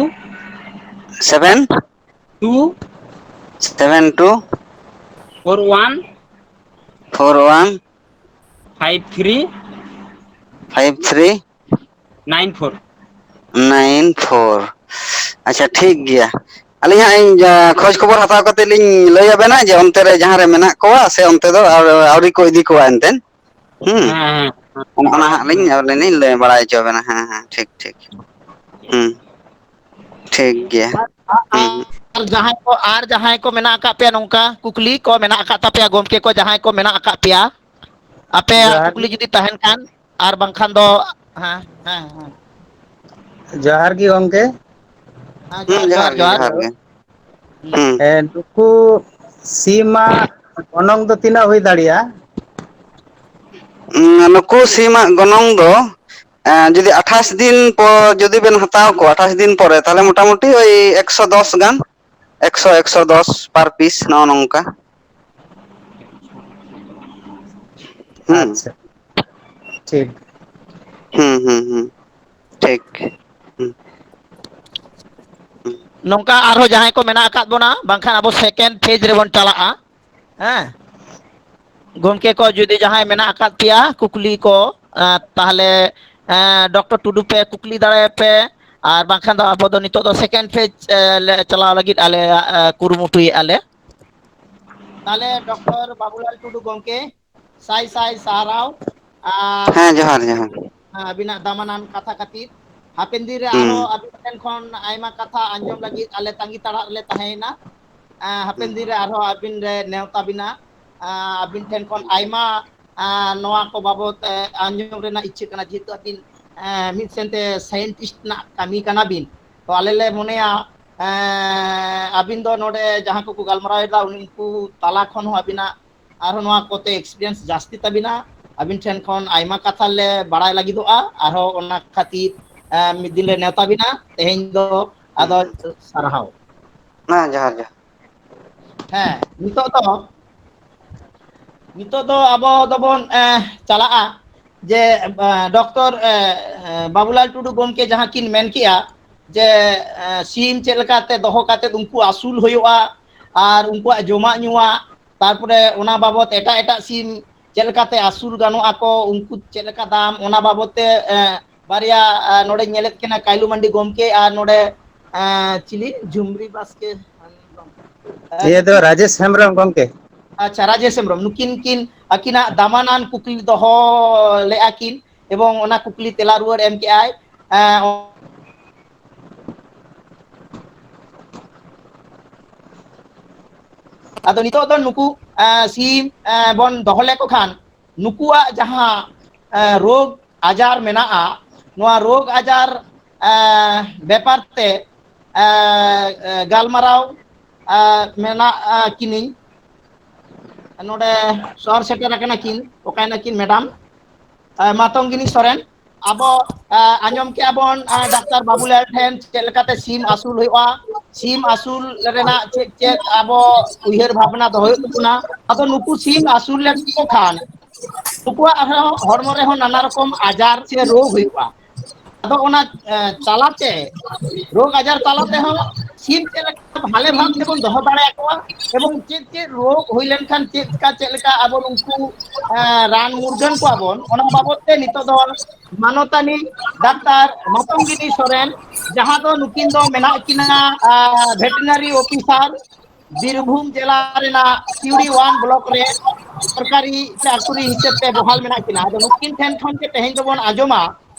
Seven. Two. Seven two. Four one. Four one. Five three. Five three. Nine four. Nine four. ᱟᱪᱪᱷᱟ, ᱴᱷᱤᱠ ᱜᱮᱭᱟ᱾ ᱟᱹᱞᱤᱧ ᱦᱟᱸᱜ ᱤᱧ, ᱟ, ᱠᱷᱚᱡᱽ ᱠᱷᱚᱵᱚᱨ ᱦᱟᱛᱟᱣ ᱠᱟᱛᱮ ᱞᱤᱧ ᱞᱟᱹᱭ ᱟᱵᱮᱱᱟ ᱡᱮ ᱚᱱᱛᱮ ᱨᱮ ᱡᱟᱦᱟᱸ ᱨᱮ ᱢᱮᱱᱟᱜ ᱠᱚᱣᱟ ᱥᱮ ᱚᱱᱛᱮ ᱫᱚ ᱟᱹᱣ-, ᱟᱹᱣᱨᱤ ᱠᱚ ᱤᱫᱤ ᱠᱚᱣᱟ ᱮᱱᱛᱮ᱾ ᱦᱩᱸ᱾ ᱦᱮᱸ, ᱦᱮᱸ, ᱦᱮᱸ᱾ ᱚᱱᱟ ᱦᱟᱸᱜ ᱞᱤᱧ, ᱟᱹᱞᱤᱧ ᱞᱤᱧ ᱞᱟᱹᱭ ᱵᱟᱲᱟᱭ ᱦᱚᱪᱚ ᱟᱵᱮᱱᱟ᱾ ᱦᱮᱸ, ᱦᱮᱸ, ᱴᱷᱤᱠ, ᱴᱷᱤᱠ᱾ ᱦᱩᱸ᱾ ᱴᱷᱤᱠ ᱜᱮᱭᱟ᱾ ᱟᱨ, ᱦᱩᱸ, ᱦᱩᱸ᱾ ᱟᱨ ᱡᱟᱦᱟᱸᱭ ᱠᱚ, ᱟᱨ ᱡᱟᱦᱟᱸᱭ ᱠᱚ ᱢᱮᱱᱟᱜ ᱟᱠᱟᱫ ᱯᱮᱭᱟ, ᱱᱚᱝᱠᱟ ᱠᱩᱠᱞᱤ ᱠᱚ ᱢᱮᱱᱟᱜ ᱟᱠᱟᱫ ᱛᱟᱯᱮᱭᱟ, ᱜᱚᱢᱠᱮ ᱠᱚ ᱡᱟᱦᱟᱸᱭ ᱠᱚ ᱢᱮᱱᱟᱜ ᱟᱠᱟᱫ ᱯᱮᱭᱟ, ᱟᱯᱮᱭᱟᱜ ᱡᱚᱦᱟᱨ ᱠᱩᱠᱞᱤ ᱜᱮ᱾ ᱡᱩᱫᱤ ᱛᱟᱦᱮᱱ ᱠᱷᱟᱱ, ᱟᱨ ᱵᱟᱝᱠᱷᱟᱱ ᱫᱚ, ᱦᱮᱸ, ᱦᱮᱸ, ᱦᱮᱸ᱾ ᱡᱚᱦᱟᱨ ᱜᱮ ᱜᱚᱢᱠᱮ᱾ ᱦᱮᱸ, ᱦᱩᱸ, ᱡᱚᱦᱟᱨ, ᱡᱚᱦᱟᱨ, ᱡᱚᱦᱟᱨ ᱜᱮ, ᱡᱚᱦᱟᱨ᱾ ᱡᱚᱦᱟᱨ ᱜᱮ᱾ ᱦᱩᱸ᱾ ᱦᱩᱸ᱾ ᱦᱮᱸ, ᱱᱩᱠᱩ ᱥᱤᱢᱟᱜ ᱜᱚᱱᱚᱝ ᱫᱚ ᱛᱤᱱᱟᱹᱜ ᱦᱩᱭ ᱫᱟᱲᱮᱭᱟᱜᱼᱟ? ᱩᱸ, ᱱᱩᱠᱩ ᱥᱤᱢᱟᱜ ᱜᱚᱱᱚᱝ ᱫᱚ, ᱮᱸ, ᱡᱩᱫᱤ ᱟᱴᱷᱟᱥ ᱫᱤᱱ ᱯᱚᱨ ᱡᱩᱫᱤ ᱵᱮᱱ ᱦᱟᱛᱟᱣ ᱠᱚᱣᱟ, ᱟᱴᱷᱟᱥ ᱫᱤᱱ ᱯᱚᱨᱮ, ᱛᱟᱦᱞᱮ ᱢᱚᱴᱟᱢᱩᱴᱤ ᱳᱭ ᱮᱠᱥᱚ ᱫᱚᱥ ᱜᱟᱱ, ᱮᱠᱥᱚ, ᱮᱠᱥᱚ ᱫᱚᱥ per piece, ᱱᱚᱜᱼᱚ ᱱᱚᱝᱠᱟ᱾ ᱦᱩᱸ᱾ ᱟᱪᱪᱷᱟ, ᱴᱷᱤᱠ᱾ ᱦᱩᱸ, ᱦᱩᱸ, ᱦᱩᱸ, ᱴᱷᱤᱠ᱾ ᱦᱩᱸ᱾ ᱦᱩᱸ᱾ ᱱᱚᱝᱠᱟ ᱟᱨᱦᱚᱸ ᱡᱟᱦᱟᱸᱭ ᱠᱚ ᱢᱮᱱᱟᱜ ᱟᱠᱟᱫ ᱵᱚᱱᱟ, ᱵᱟᱝᱠᱷᱟᱱ ᱟᱵᱚ second phase ᱨᱮᱵᱚᱱ ᱪᱟᱞᱟᱜᱼᱟ᱾ ᱦᱮᱸ, ᱜᱚᱢᱠᱮ ᱠᱚ ᱡᱩᱫᱤ ᱡᱟᱦᱟᱸᱭ ᱢᱮᱱᱟᱜ ᱟᱠᱟᱫ ᱯᱮᱭᱟ ᱠᱩᱠᱞᱤ ᱠᱚ, ᱮᱸ, ᱛᱟᱦᱞᱮ ᱰᱚᱠᱴᱚᱨ ᱴᱩᱰᱩ ᱯᱮ ᱠᱩᱠᱞᱤ ᱫᱟᱲᱮᱭᱟᱭ ᱯᱮ, ᱟᱨ ᱵᱟᱝᱠᱷᱟᱱ ᱫᱚ ᱟᱵᱚ ᱫᱚ ᱱᱤᱛᱚᱜ ᱫᱚ ᱥᱮᱠᱮᱱᱰ ᱯᱷᱮᱡᱽ ᱞᱮ ᱪᱟᱞᱟᱣ ᱞᱟᱹᱜᱤᱫ ᱟᱞᱮ ᱠᱩᱨᱩᱢᱩᱴᱩᱭᱮᱫᱼᱟ ᱞᱮ᱾ ᱛᱟᱦᱞᱮ ᱰᱚᱠᱴᱚᱨ ᱵᱟᱵᱩᱞᱟᱞ ᱴᱩᱰᱩ ᱜᱚᱢᱠᱮ, ᱥᱟᱭ ᱥᱟᱭ ᱥᱟᱨᱦᱟᱣ᱾ ᱟᱨ ᱦᱮᱸ, ᱡᱚᱦᱟᱨ, ᱡᱚᱦᱟᱨ᱾ ᱟᱹᱵᱤᱱᱟᱜ ᱫᱟᱢᱟᱱᱟᱱ ᱠᱟᱛᱷᱟ ᱠᱷᱟᱹᱛᱤᱨ᱾ ᱦᱟᱯᱮᱱ ᱫᱤᱱ ᱨᱮ ᱦᱩᱸ᱾ ᱟᱨᱦᱚᱸ ᱟᱹᱵᱤᱱ ᱴᱷᱮᱱ ᱠᱷᱚᱱ ᱟᱭᱢᱟ ᱠᱟᱛᱷᱟ ᱟᱸᱡᱚᱢ ᱞᱟᱹᱜᱤᱫ ᱟᱞᱮ ᱛᱟᱺᱜᱤ ᱛᱟᱲᱟᱜ ᱨᱮᱞᱮ ᱛᱟᱦᱮᱸᱭᱮᱱᱟ᱾ ᱟᱸ, ᱦᱟᱯᱮᱱ ᱦᱩᱸ᱾ ᱫᱤᱱ ᱨᱮ ᱟᱨᱦᱚᱸ ᱟᱹᱵᱤᱱ ᱞᱮ ᱱᱮᱣᱛᱟ ᱵᱤᱱᱟ᱾ ᱟᱸ, ᱟᱹᱵᱤᱱ ᱴᱷᱮᱱ ᱠᱷᱚᱱ ᱟᱭᱢᱟ, ᱟᱸ, ᱱᱚᱣᱟ ᱠᱚ ᱵᱟᱵᱚᱛ, ᱮ, ᱟᱸᱡᱚᱢ ᱨᱮᱱᱟᱜ ᱤᱪᱪᱷᱟᱹ ᱠᱟᱱᱟ, ᱡᱮᱦᱮᱛᱩ ᱟᱹᱵᱤᱱ, ᱮᱸ, ᱢᱤᱫ ᱥᱮᱱᱛᱮ ᱥᱟᱭᱮᱱᱴᱤᱥᱴ ᱨᱮᱱᱟᱜ ᱠᱟᱹᱢᱤ ᱠᱟᱱᱟ ᱵᱤᱱ᱾ ᱛᱚ ᱟᱞᱮ ᱞᱮ ᱢᱚᱱᱮᱭᱟ, ᱮᱸ, ᱟᱹᱵᱤᱱ ᱫᱚ ᱱᱚᱰᱮ ᱡᱟᱦᱟᱸ ᱠᱚᱠᱚ ᱜᱟᱞᱢᱟᱨᱟᱣ ᱮᱫᱟ, ᱩᱱᱠᱩ ᱛᱟᱞᱟ ᱠᱷᱚᱱ ᱦᱚᱸ ᱟᱹᱵᱤᱱᱟᱜ ᱟᱨᱦᱚᱸ ᱱᱚᱣᱟ ᱠᱚᱛᱮ ᱮᱠᱥᱯᱤᱨᱤᱭᱮᱱᱥ ᱡᱟᱹᱥᱛᱤ ᱛᱟᱵᱤᱱᱟ᱾ ᱟᱹᱵᱤᱱ ᱴᱷᱮᱱ ᱠᱷᱚᱱ ᱟᱭᱢᱟ ᱠᱟᱛᱷᱟ ᱞᱮ ᱵᱟᱲᱟᱭ ᱞᱟᱹᱜᱤᱫᱚᱜᱼᱟ᱾ ᱟᱨᱦᱚᱸ ᱚᱱᱟ ᱠᱷᱟᱹᱛᱤᱨ, ᱮᱸ, ᱢᱤᱫ ᱫᱤᱱ ᱞᱮ ᱱᱮᱣᱛᱟ ᱵᱤᱱᱟ᱾ ᱛᱮᱦᱮᱧ ᱫᱚ ᱟᱫᱚ ᱦᱩᱸ᱾ ᱥᱟᱨᱦᱟᱣ᱾ ᱦᱮᱸ, ᱡᱚᱦᱟᱨ, ᱡᱚᱦᱟᱨ᱾ ᱦᱮᱸ, ᱱᱤᱛᱚᱜ ᱫᱚ, ᱱᱤᱛᱚᱜ ᱫᱚ ᱟᱵᱚ ᱫᱚᱵᱚᱱ, ᱮᱸ, ᱪᱟᱞᱟᱜᱼᱟ ᱡᱮ, ᱮᱸ, ᱰᱚᱠᱴᱚᱨ, ᱮᱸ, ᱮᱸ, ᱵᱟᱵᱩᱞᱟᱞ ᱴᱩᱰᱩ ᱜᱚᱢᱠᱮ ᱡᱟᱦᱟᱸ ᱠᱤᱱ ᱢᱮᱱ ᱠᱮᱜᱼᱟ ᱡᱮ, ᱮᱸ, ᱥᱤᱢ ᱪᱮᱫ ᱞᱮᱠᱟᱛᱮ ᱫᱚᱦᱚ ᱠᱟᱛᱮ ᱩᱱᱠᱩ ᱟᱹᱥᱩᱞ ᱦᱩᱭᱩᱜᱼᱟ ᱟᱨ ᱩᱱᱠᱩᱣᱟᱜ ᱡᱚᱢᱟᱜ ᱧᱩᱣᱟᱜ, ᱛᱟᱨᱯᱚᱨᱮ ᱚᱱᱟ ᱵᱟᱵᱚᱛ ᱮᱴᱟᱜ ᱮᱴᱟᱜ ᱥᱤᱢ ᱪᱮᱫ ᱞᱮᱠᱟᱛᱮ ᱟᱹᱥᱩᱞ ᱜᱟᱱᱚᱜ ᱟᱠᱚ, ᱩᱱᱠᱩ ᱪᱮᱫ ᱞᱮᱠᱟ ᱫᱟᱢ, ᱚᱱᱟ ᱵᱟᱵᱚᱛ ᱛᱮ, ᱮᱸ, ᱵᱟᱨᱭᱟ, ᱮᱸ, ᱱᱚᱰᱮᱧ ᱧᱮᱞᱮᱫ ᱠᱤᱱᱟ, ᱠᱟᱭᱞᱩ ᱢᱟᱱᱰᱤ ᱜᱚᱢᱠᱮ ᱟᱨ ᱱᱚᱰᱮ, ᱮᱸ, ᱪᱤᱞᱤ ᱡᱷᱩᱢᱨᱤ ᱵᱟᱥᱠᱮ, ᱤᱭᱟᱹ ᱫᱚ ᱱᱩᱠᱤᱱ, ᱨᱟᱡᱮᱥ ᱦᱮᱢᱵᱨᱚᱢ ᱜᱚᱢᱠᱮ᱾ ᱟᱪᱪᱷᱟ, ᱨᱟᱡᱮᱥ ᱦᱮᱢᱵᱨᱚᱢ, ᱱᱩᱠᱤᱱ ᱠᱤᱱ ᱟᱹᱠᱤᱱᱟᱜ ᱫᱟᱢᱟᱱᱟᱱ ᱠᱩᱠᱞᱤ ᱫᱚᱦᱚ ᱞᱮᱫᱼᱟ ᱠᱤᱱ, ᱮᱵᱚᱝ ᱚᱱᱟ ᱠᱩᱠᱞᱤ ᱛᱮᱞᱟ ᱨᱩᱣᱟᱹᱲ ᱮᱢ ᱠᱮᱜᱼᱟᱭ᱾ ᱮᱸ, ᱟᱫᱚ ᱱᱤᱛᱚᱜ ᱫᱚ ᱱᱩᱠᱩ, ᱮᱸ, ᱥᱤᱢ, ᱮᱸ, ᱵᱚᱱ ᱫᱚᱦᱚ ᱞᱮᱠᱚ ᱠᱷᱟᱱ ᱱᱩᱠᱩᱣᱟᱜ ᱡᱟᱦᱟᱸ, ᱮᱸ, ᱨᱳᱜᱽ ᱟᱡᱟᱨ ᱢᱮᱱᱟᱜᱼᱟ, ᱱᱚᱣᱟ ᱨᱳᱜᱽ ᱟᱡᱟᱨ, ᱮᱸ, ᱵᱮᱯᱟᱨ ᱛᱮ, ᱮᱸ, ᱮᱸ, ᱜᱟᱞᱢᱟᱨᱟᱣ, ᱮᱸ, ᱢᱮᱱᱟᱜ, ᱮᱸ, ᱠᱤᱱᱤᱧ᱾ ᱱᱚᱰᱮ ᱥᱚᱦᱚᱨ ᱥᱮᱴᱮᱨ ᱟᱠᱟᱱᱟ ᱠᱤᱱ, ᱚᱠᱟᱭᱮᱱᱟ ᱠᱤᱱ ᱢᱮᱰᱟᱢ? ᱮᱸ, ᱢᱟᱛᱚᱝᱜᱤᱱᱤ ᱥᱚᱨᱮᱱ᱾ ᱟᱵᱚ, ᱮᱸ, ᱟᱸᱡᱚᱢ ᱠᱮᱜᱼᱟ ᱵᱚᱱ, ᱮᱸ, ᱰᱟᱠᱛᱟᱨ ᱵᱟᱵᱩᱞᱟᱞ ᱴᱷᱮᱱ ᱪᱮᱫ ᱞᱮᱠᱟᱛᱮ ᱥᱤᱢ ᱟᱹᱥᱩᱞ ᱦᱩᱭᱩᱜᱼᱟ, ᱥᱤᱢ ᱟᱹᱥᱩᱞ ᱨᱮᱱᱟᱜ ᱪᱮᱫ ᱪᱮᱫ ᱟᱵᱚ ᱩᱭᱦᱟᱹᱨ ᱵᱷᱟᱵᱽᱱᱟ ᱫᱚᱦᱚ ᱦᱩᱭᱩᱜ ᱛᱟᱵᱚᱱᱟ᱾ ᱟᱫᱚ ᱱᱩᱠᱩ ᱥᱤᱢ ᱟᱹᱥᱩᱞ ᱞᱮᱠᱚ ᱠᱷᱟᱱ ᱱᱩᱠᱩᱣᱟᱜ ᱟᱨᱦᱚᱸ ᱦᱚᱲᱢᱚ ᱨᱮᱦᱚᱸ ᱱᱟᱱᱟ ᱨᱚᱠᱚᱢ ᱟᱡᱟᱨ ᱥᱮ ᱨᱳᱜᱽ ᱦᱩᱭᱩᱜᱼᱟ᱾ ᱟᱫᱚ ᱚᱱᱟ, ᱮᱸ, ᱛᱟᱞᱟᱛᱮ, ᱨᱳᱜᱽ ᱟᱡᱟᱨ ᱛᱟᱞᱟ ᱛᱮᱦᱚᱸ ᱥᱤᱢ ᱪᱮᱫ ᱞᱮᱠᱟ ᱵᱷᱟᱞᱮ ᱵᱷᱟᱵ ᱛᱮᱵᱚᱱ ᱫᱚᱦᱚ ᱫᱟᱲᱮᱭᱟᱠᱚᱣᱟ, ᱮᱵᱚᱝ ᱪᱮᱫ ᱪᱮᱫ ᱨᱳᱜᱽ ᱦᱩᱭ ᱞᱮᱱᱠᱷᱟᱱ ᱪᱮᱫ ᱞᱮᱠᱟ, ᱪᱮᱫ ᱞᱮᱠᱟ ᱟᱵᱚ ᱱᱩᱠᱩ, ᱮ, ᱨᱟᱱ ᱢᱩᱨᱜᱟᱹᱱ ᱠᱚᱣᱟ ᱵᱚᱱ, ᱚᱱᱟ ᱵᱟᱵᱚᱛ ᱛᱮ ᱱᱤᱛᱚᱜ ᱫᱚ ᱢᱟᱱᱚᱛᱟᱱᱤ ᱰᱟᱠᱛᱟᱨ ᱢᱟᱛᱚᱝᱜᱤᱱᱤ ᱥᱚᱨᱮᱱ, ᱡᱟᱦᱟᱸ ᱫᱚ ᱱᱩᱠᱤᱱ ᱫᱚ ᱢᱮᱱᱟᱜ ᱠᱤᱱᱟ, ᱟ, ᱵᱷᱮᱴᱮᱨᱤᱱᱟᱨᱤ ᱚᱯᱷᱤᱥᱟᱨ, ᱵᱤᱨᱵᱷᱩᱢ ᱡᱮᱞᱟ ᱨᱮᱱᱟᱜ ᱥᱤᱣᱲᱤ ᱚᱣᱟᱱ ᱵᱞᱚᱠ ᱨᱮ ᱥᱚᱨᱠᱟᱨᱤ ᱪᱟᱹᱠᱨᱤ ᱦᱤᱥᱟᱹᱵ ᱛᱮ ᱵᱚᱦᱟᱞ ᱢᱮᱱᱟᱜ ᱠᱤᱱᱟ᱾ ᱟᱫᱚ ᱱᱩᱠᱤᱱ ᱴᱷᱮᱱ ᱠᱷᱚᱱ ᱜᱮ ᱛᱮᱦᱮᱧ ᱫᱚᱵᱚᱱ ᱟᱸᱡᱚᱢᱟ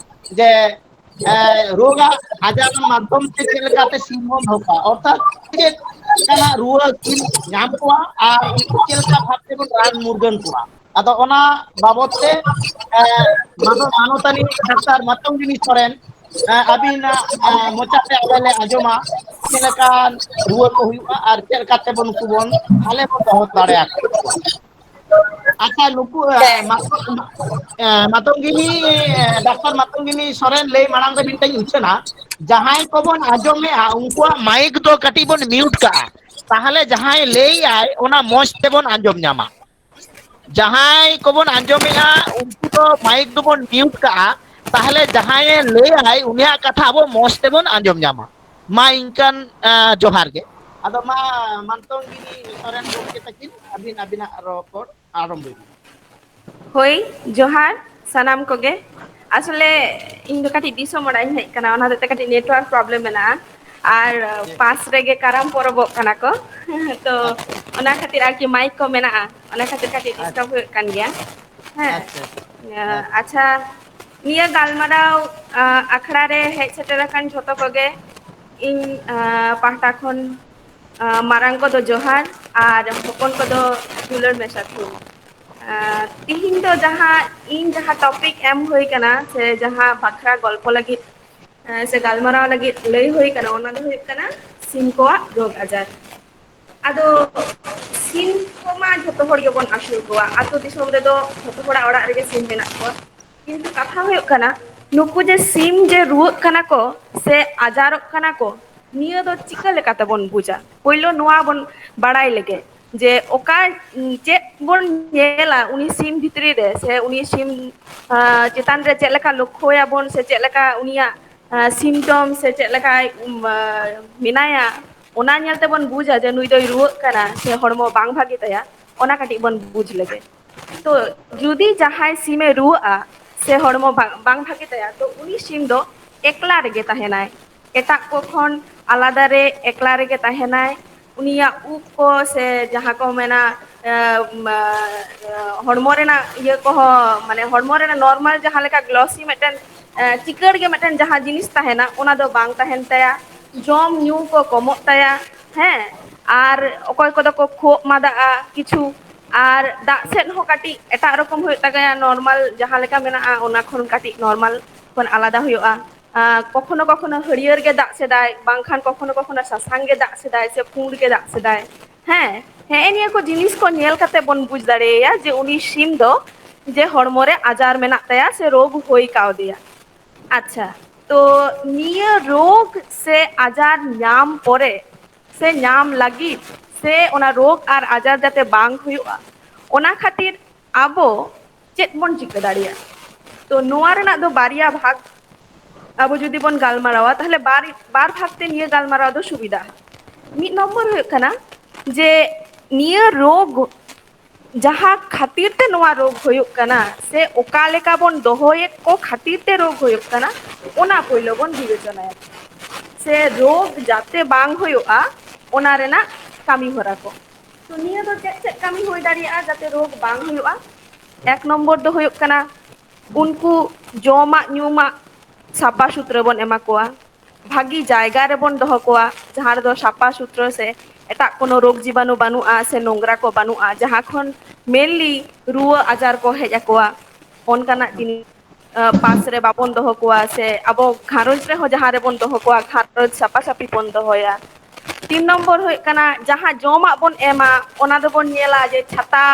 ᱡᱮ, ᱮ, ᱨᱳᱜᱽ ᱟᱡᱟᱨ ᱢᱟᱫᱽᱫᱷᱚᱢ ᱛᱮ ᱪᱮᱫ ᱞᱮᱠᱟᱛᱮ ᱥᱤᱢ ᱵᱚᱱ ᱫᱚᱦᱚ ᱠᱚᱣᱟ, ᱚᱨᱛᱷᱟᱛ ᱪᱮᱫ ᱞᱮᱠᱟᱱᱟᱜ ᱨᱩᱣᱟᱹ ᱥᱤᱢ ᱧᱟᱢ ᱠᱚᱣᱟ ᱟᱨ ᱩᱱᱠᱩ ᱪᱮᱫ ᱞᱮᱠᱟ ᱵᱷᱟᱵ ᱛᱮᱵᱚᱱ ᱨᱟᱱ ᱢᱩᱨᱜᱟᱹᱱ ᱠᱚᱣᱟ᱾ ᱟᱫᱚ ᱚᱱᱟ ᱵᱟᱵᱚᱛ ᱛᱮ, ᱮ, ᱢᱟᱱᱚ-, ᱢᱟᱱᱚᱛᱟᱱᱤ ᱰᱟᱠᱛᱟᱨ ᱢᱟᱛᱚᱝᱜᱤᱱᱤ ᱥᱚᱨᱮᱱ, ᱮ, ᱟᱹᱵᱤᱱᱟᱜ, ᱮ, ᱢᱚᱪᱟ ᱛᱮ ᱟᱞᱮ ᱞᱮ ᱟᱸᱡᱚᱢᱟ ᱪᱮᱫ ᱞᱮᱠᱟᱱ ᱨᱩᱣᱟᱹ ᱠᱚ ᱦᱩᱭᱩᱜᱼᱟ ᱟᱨ ᱪᱮᱫ ᱞᱮᱠᱟᱛᱮ ᱵᱚᱱ ᱩᱱᱠᱩ ᱵᱚᱱ ᱵᱷᱟᱞᱮ ᱵᱚᱱ ᱫᱚᱦᱚ ᱫᱟᱲᱮᱭᱟᱠᱚᱣᱟ᱾ ᱟᱪᱪᱷᱟ, ᱱᱩᱠᱩ, ᱮ, ᱦᱮᱸ᱾ ᱢᱟᱛᱚ-, ᱮ, ᱢᱟᱛᱚᱝᱜᱤᱱᱤ, ᱮ, ᱰᱟᱠᱛᱟᱨ ᱢᱟᱛᱚᱝᱜᱤᱱᱤ ᱥᱚᱨᱮᱱ ᱞᱟᱹᱭ ᱢᱟᱲᱟᱝ ᱨᱮ ᱢᱤᱫᱴᱟᱝ ᱩᱪᱷᱟᱹᱱᱟ, ᱡᱟᱦᱟᱸᱭ ᱠᱚᱵᱚᱱ ᱟᱸᱡᱚᱢᱮᱜᱼᱟ, ᱩᱱᱠᱩᱣᱟᱜ ᱢᱟᱭᱤᱠ ᱫᱚ ᱠᱟᱹᱴᱤᱡ ᱵᱚᱱ ᱢᱤᱭᱩᱴ ᱠᱟᱜᱼᱟ, ᱛᱟᱦᱚᱞᱮ ᱡᱟᱦᱟᱸᱭ ᱞᱟᱹᱭᱟᱭ, ᱚᱱᱟ ᱢᱚᱸᱡᱽ ᱛᱮᱵᱚᱱ ᱟᱸᱡᱚᱢ ᱧᱟᱢᱟ᱾ ᱡᱟᱦᱟᱸᱭ ᱠᱚᱵᱚᱱ ᱟᱸᱡᱚᱢᱮᱜᱼᱟ, ᱩᱱᱠᱩ ᱫᱚ ᱢᱟᱭᱤᱠ ᱫᱚᱵᱚᱱ ᱢᱤᱭᱩᱴ ᱠᱟᱜᱼᱟ, ᱛᱟᱦᱚᱞᱮ ᱡᱟᱦᱟᱸᱭᱮ ᱞᱟᱹᱭᱟᱭ, ᱩᱱᱤᱭᱟᱜ ᱠᱟᱛᱷᱟ ᱟᱵᱚ ᱢᱚᱸᱡᱽ ᱛᱮᱵᱚᱱ ᱟᱸᱡᱚᱢ ᱧᱟᱢᱟ᱾ ᱢᱟ ᱤᱱᱠᱟᱹᱱ, ᱮ, ᱡᱚᱦᱟᱨ ᱜᱮ᱾ ᱟᱫᱚ ᱢᱟ, ᱢᱟᱛᱚᱝᱜᱤᱱᱤ ᱥᱚᱨᱮᱱ ᱜᱚᱢᱠᱮ ᱛᱟᱹᱠᱤᱱ, ᱟᱹᱵᱤᱱ ᱟᱹᱵᱤᱱᱟᱜ ᱨᱚᱯᱚᱲ ᱟᱨᱟᱢᱵᱷᱚᱭ ᱵᱤᱱ᱾ ᱦᱳᱭ, ᱡᱚᱦᱟᱨ ᱥᱟᱱᱟᱢ ᱠᱚᱜᱮ᱾ ᱟᱥᱚᱞᱮ ᱤᱧ ᱫᱚ ᱠᱟᱹᱴᱤᱡ ᱫᱤᱥᱚᱢ ᱚᱲᱟᱜ ᱤᱧ ᱦᱮᱡ ᱠᱟᱱᱟ, ᱚᱱᱟ ᱦᱚᱛᱮᱡ ᱛᱮ ᱠᱟᱹᱴᱤᱡ network problem ᱢᱮᱱᱟᱜᱼᱟ᱾ ᱟᱨ, ᱟ, ᱦᱮᱸ᱾ ᱯᱟᱥ ᱨᱮᱜᱮ ᱠᱟᱨᱟᱢ ᱯᱚᱨᱚᱵᱚᱜ ᱠᱟᱱᱟ ᱠᱚ᱾ ᱛᱚ, ᱟᱪᱪᱷᱟ᱾ ᱚᱱᱟ ᱠᱷᱟᱹᱛᱤᱨ ᱟᱨᱠᱤ ᱢᱟᱭᱤᱠ ᱠᱚ ᱢᱮᱱᱟᱜᱼᱟ, ᱚᱱᱟ ᱠᱷᱟᱹᱛᱤᱨ ᱠᱟᱹᱴᱤᱡ ᱟᱪᱪᱷᱟ᱾ Disturb ᱦᱩᱭᱩᱜ ᱠᱟᱱ ᱜᱮᱭᱟ᱾ ᱦᱮᱸ᱾ ᱟᱪᱪᱷᱟ, ᱟᱪᱪᱷᱟ᱾ ᱟ, ᱟᱪᱪᱷᱟ᱾ ᱟᱪᱪᱷᱟ, ᱱᱤᱭᱟᱹ ᱜᱟᱞᱢᱟᱨᱟᱣ, ᱟ, ᱟᱠᱷᱲᱟ ᱨᱮ ᱦᱮᱡ ᱥᱮᱴᱮᱨ ᱟᱠᱟᱱ ᱡᱷᱚᱛᱚ ᱠᱚᱜᱮ ᱤᱧ, ᱟ, ᱯᱟᱦᱴᱟ ᱠᱷᱚᱱ, ᱟ, ᱢᱟᱨᱟᱝ ᱠᱚᱫᱚ ᱡᱚᱦᱟᱨ ᱟᱨ ᱦᱚᱯᱚᱱ ᱠᱚᱫᱚ ᱫᱩᱞᱟᱹᱲ ᱢᱮᱥᱟ ᱛᱷᱩᱢ᱾ ᱟ, ᱛᱤᱦᱤᱧ ᱫᱚ ᱡᱟᱦᱟᱸ ᱤᱧ ᱡᱟᱦᱟᱸ topic ᱮᱢ ᱦᱩᱭ ᱠᱟᱱᱟ ᱥᱮ ᱡᱟᱦᱟᱸ ᱵᱟᱠᱷᱨᱟ ᱜᱚᱞᱯᱚ ᱞᱟᱹᱜᱤᱫ, ᱟ, ᱥᱮ ᱜᱟᱞᱢᱟᱨᱟᱣ ᱞᱟᱹᱜᱤᱫ ᱞᱟᱹᱭ ᱦᱩᱭ ᱠᱟᱱᱟ, ᱚᱱᱟ ᱫᱚ ᱦᱩᱭᱩᱜ ᱠᱟᱱᱟ ᱥᱤᱢ ᱠᱚᱣᱟᱜ ᱨᱳᱜᱽ ᱟᱡᱟᱨ᱾ ᱟᱫᱚ ᱥᱤᱢ ᱠᱚᱢᱟ ᱡᱷᱚᱛᱚ ᱦᱚᱲ ᱜᱮᱵᱚᱱ ᱟᱹᱥᱩᱞ ᱠᱚᱣᱟ, ᱟᱹᱛᱩ ᱫᱤᱥᱚᱢ ᱨᱮᱫᱚ ᱡᱷᱚᱛᱚ ᱦᱚᱲᱟᱜ ᱚᱲᱟᱜ ᱨᱮᱜᱮ ᱥᱤᱢ ᱢᱮᱱᱟᱜ ᱠᱚᱣᱟ᱾ ᱠᱤᱱᱛᱩ ᱠᱟᱛᱷᱟ ᱦᱩᱭᱩᱜ ᱠᱟᱱᱟ, ᱱᱩᱠᱩ ᱡᱮ ᱥᱤᱢ ᱡᱮ ᱨᱩᱣᱟᱹᱜ ᱠᱟᱱᱟ ᱠᱚ ᱥᱮ ᱟᱡᱟᱨᱚᱜ ᱠᱟᱱᱟ ᱠᱚ, ᱱᱤᱭᱟᱹ ᱫᱚ ᱪᱤᱠᱟᱹ ᱞᱮᱠᱟ ᱛᱮᱵᱚᱱ ᱵᱩᱡᱟ? ᱯᱳᱭᱞᱳ ᱱᱚᱣᱟ ᱵᱚᱱ ᱵᱟᱲᱟᱭ ᱞᱮᱜᱮ ᱡᱮ ᱚᱠᱟ, ᱪᱮᱫ ᱵᱚᱱ ᱧᱮᱞᱟ ᱩᱱᱤ ᱥᱤᱢ ᱵᱷᱤᱛᱨᱤ ᱨᱮ, ᱥᱮ ᱩᱱᱤ ᱥᱤᱢ, ᱟᱸ, ᱪᱮᱛᱟᱱ ᱨᱮ ᱪᱮᱫ ᱞᱮᱠᱟ ᱞᱚᱠᱠᱷᱚᱭᱟᱵᱚᱱ ᱥᱮ ᱪᱮᱫ ᱞᱮᱠᱟ ᱩᱱᱤᱭᱟᱜ ᱥᱤᱢᱴᱚᱢ ᱥᱮ ᱪᱮᱫ ᱞᱮᱠᱟᱭ ᱩᱢ, ᱟ, ᱢᱮᱱᱟᱭᱟ, ᱚᱱᱟ ᱧᱮᱞ ᱛᱮᱵᱚᱱ ᱵᱩᱡᱟ ᱡᱮ ᱱᱩᱭ ᱫᱚᱭ ᱨᱩᱣᱟᱹᱜ ᱠᱟᱱᱟ ᱥᱮ ᱦᱚᱲᱢᱚ ᱵᱟᱝ ᱵᱷᱟᱜᱮ ᱛᱟᱭᱟ, ᱚᱱᱟ ᱠᱟᱹᱴᱤᱡ ᱵᱚᱱ ᱵᱩᱡᱽ ᱞᱮᱜᱮ᱾ ᱛᱚ ᱡᱩᱫᱤ ᱡᱟᱦᱟᱸᱭ ᱥᱤᱢᱮ ᱨᱩᱣᱟᱹᱜᱼᱟ ᱥᱮ ᱦᱚᱲᱢᱚ ᱵᱟᱝ, ᱵᱟᱝ ᱵᱷᱟᱜᱮ ᱛᱟᱭᱟ, ᱛᱚ ᱩᱱᱤ ᱥᱤᱢ ᱫᱚ ᱮᱠᱞᱟ ᱨᱮᱜᱮ ᱛᱟᱦᱮᱱᱟᱭ, ᱮᱴᱟᱜ ᱠᱚ ᱠᱷᱚᱱ ᱟᱞᱟᱫᱟ ᱨᱮ ᱮᱠᱞᱟ ᱨᱮᱜᱮ ᱛᱟᱦᱮᱱᱟᱭ᱾ ᱩᱱᱤᱭᱟᱜ ᱩᱵ ᱠᱚ ᱥᱮ ᱡᱟᱦᱟᱸ ᱠᱚ ᱢᱮᱱᱟ, ᱮ, ᱢᱟ, ᱮ, ᱦᱚᱲᱢᱚ ᱨᱮᱱᱟᱜ ᱤᱭᱟᱹ ᱠᱚᱦᱚᱸ, ᱢᱟᱱᱮ ᱦᱚᱲᱢᱚ ᱨᱮᱱᱟᱜ ᱱᱚᱨᱢᱟᱞ ᱡᱟᱦᱟᱸ ᱞᱮᱠᱟ ᱜᱞᱚᱥᱤ ᱢᱤᱫᱴᱮᱱ, ᱮ, ᱪᱤᱠᱟᱹᱲ ᱜᱮ ᱢᱤᱫᱴᱮᱱ ᱡᱟᱦᱟᱸ ᱡᱤᱱᱤᱥ ᱛᱟᱦᱮᱱᱟ, ᱚᱱᱟ ᱫᱚ ᱵᱟᱝ ᱛᱟᱦᱮᱱ ᱛᱟᱭᱟ᱾ ᱡᱚᱢ ᱧᱩ ᱠᱚ ᱠᱚᱢᱚᱜ ᱛᱟᱭᱟ, ᱦᱮᱸ᱾ ᱟᱨ ᱚᱠᱚᱭ ᱠᱚᱫᱚ ᱠᱚ ᱠᱷᱩᱜ ᱢᱟᱫᱟᱜᱼᱟ ᱠᱤᱪᱷᱩ, ᱟᱨ ᱫᱟᱜ ᱥᱮᱫ ᱦᱚᱸ ᱠᱟᱹᱴᱤᱡ ᱮᱴᱟᱜ ᱨᱚᱠᱚᱢ ᱦᱩᱭᱩᱜ ᱛᱟᱭᱟ, ᱱᱚᱨᱢᱟᱞ ᱡᱟᱦᱟᱸ ᱞᱮᱠᱟ ᱢᱮᱱᱟᱜᱼᱟ, ᱚᱱᱟ ᱠᱷᱚᱱ ᱠᱟᱹᱴᱤᱡ ᱱᱚᱨᱢᱟᱞ ᱠᱷᱚᱱ ᱟᱞᱟᱫᱟ ᱦᱩᱭᱩᱜᱼᱟ᱾ ᱟᱨ ᱠᱚᱠᱷᱚᱱᱚ ᱠᱚᱠᱷᱚᱱᱚ ᱦᱟᱹᱨᱭᱟᱹᱲ ᱜᱮ ᱫᱟᱜ ᱥᱮᱫᱟᱭ, ᱵᱟᱝᱠᱷᱟᱱ ᱠᱚᱠᱷᱚᱱᱚ ᱠᱚᱠᱷᱚᱱᱚ ᱥᱟᱥᱟᱝ ᱜᱮ ᱫᱟᱜ ᱥᱮᱫᱟᱭ ᱥᱮ ᱯᱩᱸᱰ ᱜᱮ ᱫᱟᱜ ᱥᱮᱫᱟᱭ᱾ ᱦᱮᱸ, ᱦᱮᱸ, ᱱᱤᱭᱟᱹ ᱠᱚ ᱡᱤᱱᱤᱥ ᱠᱚ ᱧᱮᱞ ᱠᱟᱛᱮ ᱵᱚᱱ ᱵᱩᱡᱽ ᱫᱟᱲᱮᱭᱟᱭᱟ ᱡᱮ ᱩᱱᱤ ᱥᱤᱢ ᱫᱚ ᱡᱮ ᱦᱚᱲᱢᱚ ᱨᱮ ᱟᱡᱟᱨ ᱢᱮᱱᱟᱜ ᱛᱟᱭᱟ ᱥᱮ ᱨᱳᱜᱽ ᱦᱩᱭ ᱠᱟᱣᱫᱮᱭᱟ᱾ ᱟᱪᱪᱷᱟ, ᱛᱚ ᱱᱤᱭᱟᱹ ᱨᱳᱜᱽ ᱥᱮ ᱟᱡᱟᱨ ᱧᱟᱢ ᱯᱚᱨᱮ ᱥᱮ ᱧᱟᱢ ᱞᱟᱹᱜᱤᱫ ᱥᱮ ᱚᱱᱟ ᱨᱳᱜᱽ ᱟᱨ ᱟᱡᱟᱨ ᱡᱟᱛᱮ ᱵᱟᱝ ᱦᱩᱭᱩᱜᱼᱟ, ᱚᱱᱟ ᱠᱷᱟᱹᱛᱤᱨ ᱟᱵᱚ ᱪᱮᱫ ᱵᱚᱱ ᱪᱤᱠᱟᱹ ᱫᱟᱲᱮᱭᱟᱜᱼᱟ? ᱛᱚ ᱱᱚᱣᱟ ᱨᱮᱱᱟᱜ ᱫᱚ ᱵᱟᱨᱭᱟ ᱵᱷᱟᱜᱽ ᱟᱵᱚ ᱡᱩᱫᱤ ᱵᱚᱱ ᱜᱟᱞᱢᱟᱨᱟᱣᱟ, ᱛᱟᱦᱞᱮ ᱵᱟᱨ, ᱵᱟᱨ ᱵᱷᱟᱜᱽ ᱛᱮ ᱱᱤᱭᱟᱹ ᱜᱟᱞᱢᱟᱨᱟᱣ ᱫᱚ ᱥᱩᱵᱤᱫᱷᱟ᱾ ᱢᱤᱫ ᱱᱚᱢᱵᱚᱨ ᱦᱩᱭᱩᱜ ᱠᱟᱱᱟ ᱡᱮ ᱱᱤᱭᱟᱹ ᱨᱳᱜᱽ ᱡᱟᱦᱟᱸ ᱠᱷᱟᱹᱛᱤᱨ ᱛᱮ ᱱᱚᱣᱟ ᱨᱳᱜᱽ ᱦᱩᱭᱩᱜ ᱠᱟᱱᱟ ᱥᱮ ᱚᱠᱟ ᱞᱮᱠᱟ ᱵᱚᱱ ᱫᱚᱦᱚᱭᱮᱫ ᱠᱚ ᱠᱷᱟᱹᱛᱤᱨ ᱛᱮ ᱨᱳᱜᱽ ᱦᱩᱭᱩᱜ ᱠᱟᱱᱟ, ᱚᱱᱟ ᱯᱳᱭᱞᱳ ᱵᱚᱱ ᱵᱤᱵᱮᱪᱚᱱᱟᱭᱟ᱾ ᱥᱮ ᱨᱳᱜᱽ ᱡᱟᱛᱮ ᱵᱟᱝ ᱦᱩᱭᱩᱜᱼᱟ, ᱚᱱᱟ ᱨᱮᱱᱟᱜ ᱠᱟᱹᱢᱤ ᱦᱚᱨᱟ ᱠᱚ᱾ ᱛᱚ ᱱᱤᱭᱟᱹ ᱫᱚ ᱪᱮᱫ ᱪᱮᱫ ᱠᱟᱹᱢᱤ ᱦᱩᱭ ᱫᱟᱲᱮᱭᱟᱜᱼᱟ ᱡᱟᱛᱮ ᱨᱳᱜᱽ ᱵᱟᱝ ᱦᱩᱭᱩᱜᱼᱟ? ᱮᱠ ᱱᱚᱢᱵᱚᱨ ᱫᱚ ᱦᱩᱭᱩᱜ ᱠᱟᱱᱟ, ᱩᱱᱠᱩ ᱡᱚᱢᱟᱜ ᱧᱩᱣᱟᱜ ᱥᱟᱯᱷᱟ ᱥᱩᱛᱨᱟᱹ ᱵᱚᱱ ᱮᱢᱟ ᱠᱚᱣᱟ, ᱵᱷᱟᱹᱜᱤ ᱡᱟᱭᱜᱟ ᱨᱮᱵᱚᱱ ᱫᱚᱦᱚ ᱠᱚᱣᱟ, ᱡᱟᱦᱟᱸ ᱨᱮᱫᱚ ᱥᱟᱯᱷᱟ ᱥᱩᱛᱨᱟᱹ ᱥᱮ ᱮᱴᱟᱜ ᱠᱳᱱᱳ ᱨᱳᱜᱽ ᱡᱤᱵᱟᱱᱩ ᱵᱟᱹᱱᱩᱜᱼᱟ ᱥᱮ ᱱᱚᱝᱨᱟ ᱠᱚ ᱵᱟᱹᱱᱩᱜᱼᱟ, ᱡᱟᱦᱟᱸ ᱠᱷᱚᱱ mainly ᱨᱩᱣᱟᱹ ᱟᱡᱟᱨ ᱠᱚ ᱦᱮᱡ ᱟᱠᱚᱣᱟ, ᱚᱱᱠᱟᱱᱟᱜ ᱡᱤᱱᱤᱥ, ᱟᱸ, ᱯᱟᱥ ᱨᱮ ᱵᱟᱵᱚᱱ ᱫᱚᱦᱚ ᱠᱚᱣᱟ ᱥᱮ ᱟᱵᱚ ᱜᱷᱟᱨᱚᱸᱡᱽ ᱨᱮᱦᱚᱸ ᱡᱟᱦᱟᱸ ᱨᱮᱵᱚᱱ ᱫᱚᱦᱚ ᱠᱚᱣᱟ, ᱜᱷᱟᱨᱚᱸᱡᱽ ᱥᱟᱯᱷᱟ ᱥᱟᱹᱯᱷᱤ ᱵᱚᱱ ᱫᱚᱦᱚᱭᱟ᱾ ᱛᱤᱱ ᱱᱚᱢᱵᱚᱨ ᱦᱩᱭᱩᱜ ᱠᱟᱱᱟ, ᱡᱟᱦᱟᱸ ᱡᱚᱢᱟᱜ ᱵᱚᱱ ᱮᱢᱟ, ᱚᱱᱟ ᱫᱚᱵᱚᱱ ᱧᱮᱞᱟ ᱡᱮ ᱪᱷᱟᱛᱟ,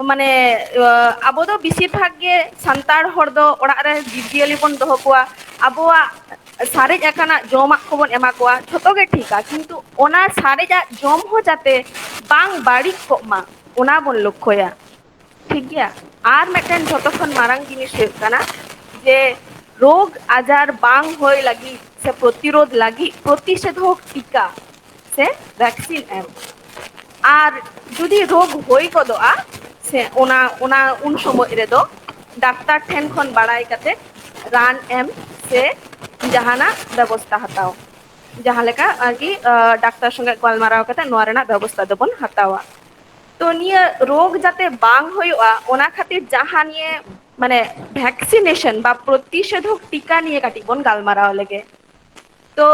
ᱢᱟᱱᱮ, ᱟᱸ, ᱟᱵᱚ ᱫᱚ ᱵᱮᱥᱤᱨ ᱵᱷᱟᱜᱽ ᱜᱮ ᱥᱟᱱᱛᱟᱲ ᱦᱚᱲ ᱫᱚ ᱚᱲᱟᱜ ᱨᱮ ᱡᱤᱵᱽᱼᱡᱤᱭᱟᱹᱞᱤ ᱵᱚᱱ ᱫᱚᱦᱚ ᱠᱚᱣᱟ, ᱟᱵᱚᱣᱟᱜ ᱥᱟᱨᱮᱡ ᱟᱠᱟᱱᱟᱜ ᱡᱚᱢᱟᱜ ᱠᱚᱵᱚᱱ ᱮᱢᱟ ᱠᱚᱣᱟ, ᱡᱷᱚᱛᱚ ᱜᱮ ᱴᱷᱤᱠᱟ, ᱠᱤᱱᱛᱩ ᱚᱱᱟ ᱥᱟᱨᱮᱡᱟᱜ ᱡᱚᱢ ᱦᱚᱸ ᱡᱟᱛᱮ ᱵᱟᱝ ᱵᱟᱹᱲᱤᱡ ᱠᱚᱜ ᱢᱟ, ᱚᱱᱟ ᱵᱚᱱ ᱞᱚᱠᱠᱷᱚᱭᱟ᱾ ᱴᱷᱤᱠ ᱜᱮᱭᱟ? ᱟᱨ ᱢᱤᱫᱴᱮᱱ ᱡᱷᱚᱛᱚ ᱠᱷᱚᱱ ᱢᱟᱨᱟᱝ ᱡᱤᱱᱤᱥ ᱦᱩᱭᱩᱜ ᱠᱟᱱᱟ ᱡᱮ ᱨᱳᱜᱽ ᱟᱡᱟᱨ ᱵᱟᱝ ᱦᱩᱭ ᱞᱟᱹᱜᱤᱫ ᱥᱮ ᱯᱨᱚᱛᱤᱨᱳᱫᱷ ᱞᱟᱹᱜᱤᱫ ᱯᱨᱚᱛᱤᱥᱮᱫᱷᱚᱠ ᱴᱤᱠᱟ ᱥᱮ ᱵᱷᱮᱠᱥᱤᱱ ᱮᱢ᱾ ᱟᱨ ᱡᱩᱫᱤ ᱨᱳᱜᱽ ᱦᱩᱭ ᱜᱚᱫᱚᱜᱼᱟ, ᱥᱮ ᱚᱱᱟ, ᱚᱱᱟ ᱩᱱ ᱥᱚᱢᱚᱭ ᱨᱮᱫᱚ ᱰᱟᱠᱛᱟᱨ ᱴᱷᱮᱱ ᱠᱷᱚᱱ ᱵᱟᱲᱟᱭ ᱠᱟᱛᱮ ᱨᱟᱱ ᱮᱢ ᱥᱮ ᱡᱟᱦᱟᱱᱟᱜ ᱵᱮᱵᱚᱥᱛᱟ ᱦᱟᱛᱟᱣ, ᱡᱟᱦᱟᱸ ᱞᱮᱠᱟ ᱟᱨᱠᱤ, ᱟᱸ, ᱰᱟᱠᱛᱟᱨ ᱥᱚᱸᱜᱮ ᱜᱟᱞᱢᱟᱨᱟᱣ ᱠᱟᱛᱮ ᱱᱚᱣᱟ ᱨᱮᱱᱟᱜ ᱵᱮᱵᱚᱥᱛᱟ ᱫᱚᱵᱚᱱ ᱦᱟᱛᱟᱣᱟ᱾ ᱛᱚ ᱱᱤᱭᱟᱹ ᱨᱳᱜᱽ ᱡᱟᱛᱮ ᱵᱟᱝ ᱦᱩᱭᱩᱜᱼᱟ, ᱚᱱᱟ ᱠᱷᱟᱹᱛᱤᱨ ᱡᱟᱦᱟᱸ ᱱᱤᱭᱟᱹ ᱢᱟᱱᱮ ᱵᱷᱮᱠᱥᱤᱱᱮᱥᱚᱱ ᱵᱟ ᱯᱨᱚᱛᱤᱥᱮᱫᱷᱚᱠ ᱴᱤᱠᱟ ᱱᱤᱭᱟᱹ ᱠᱟᱹᱴᱤᱡ ᱵᱚᱱ ᱜᱟᱞᱢᱟᱨᱟᱣ ᱞᱮᱜᱮ᱾ ᱛᱚ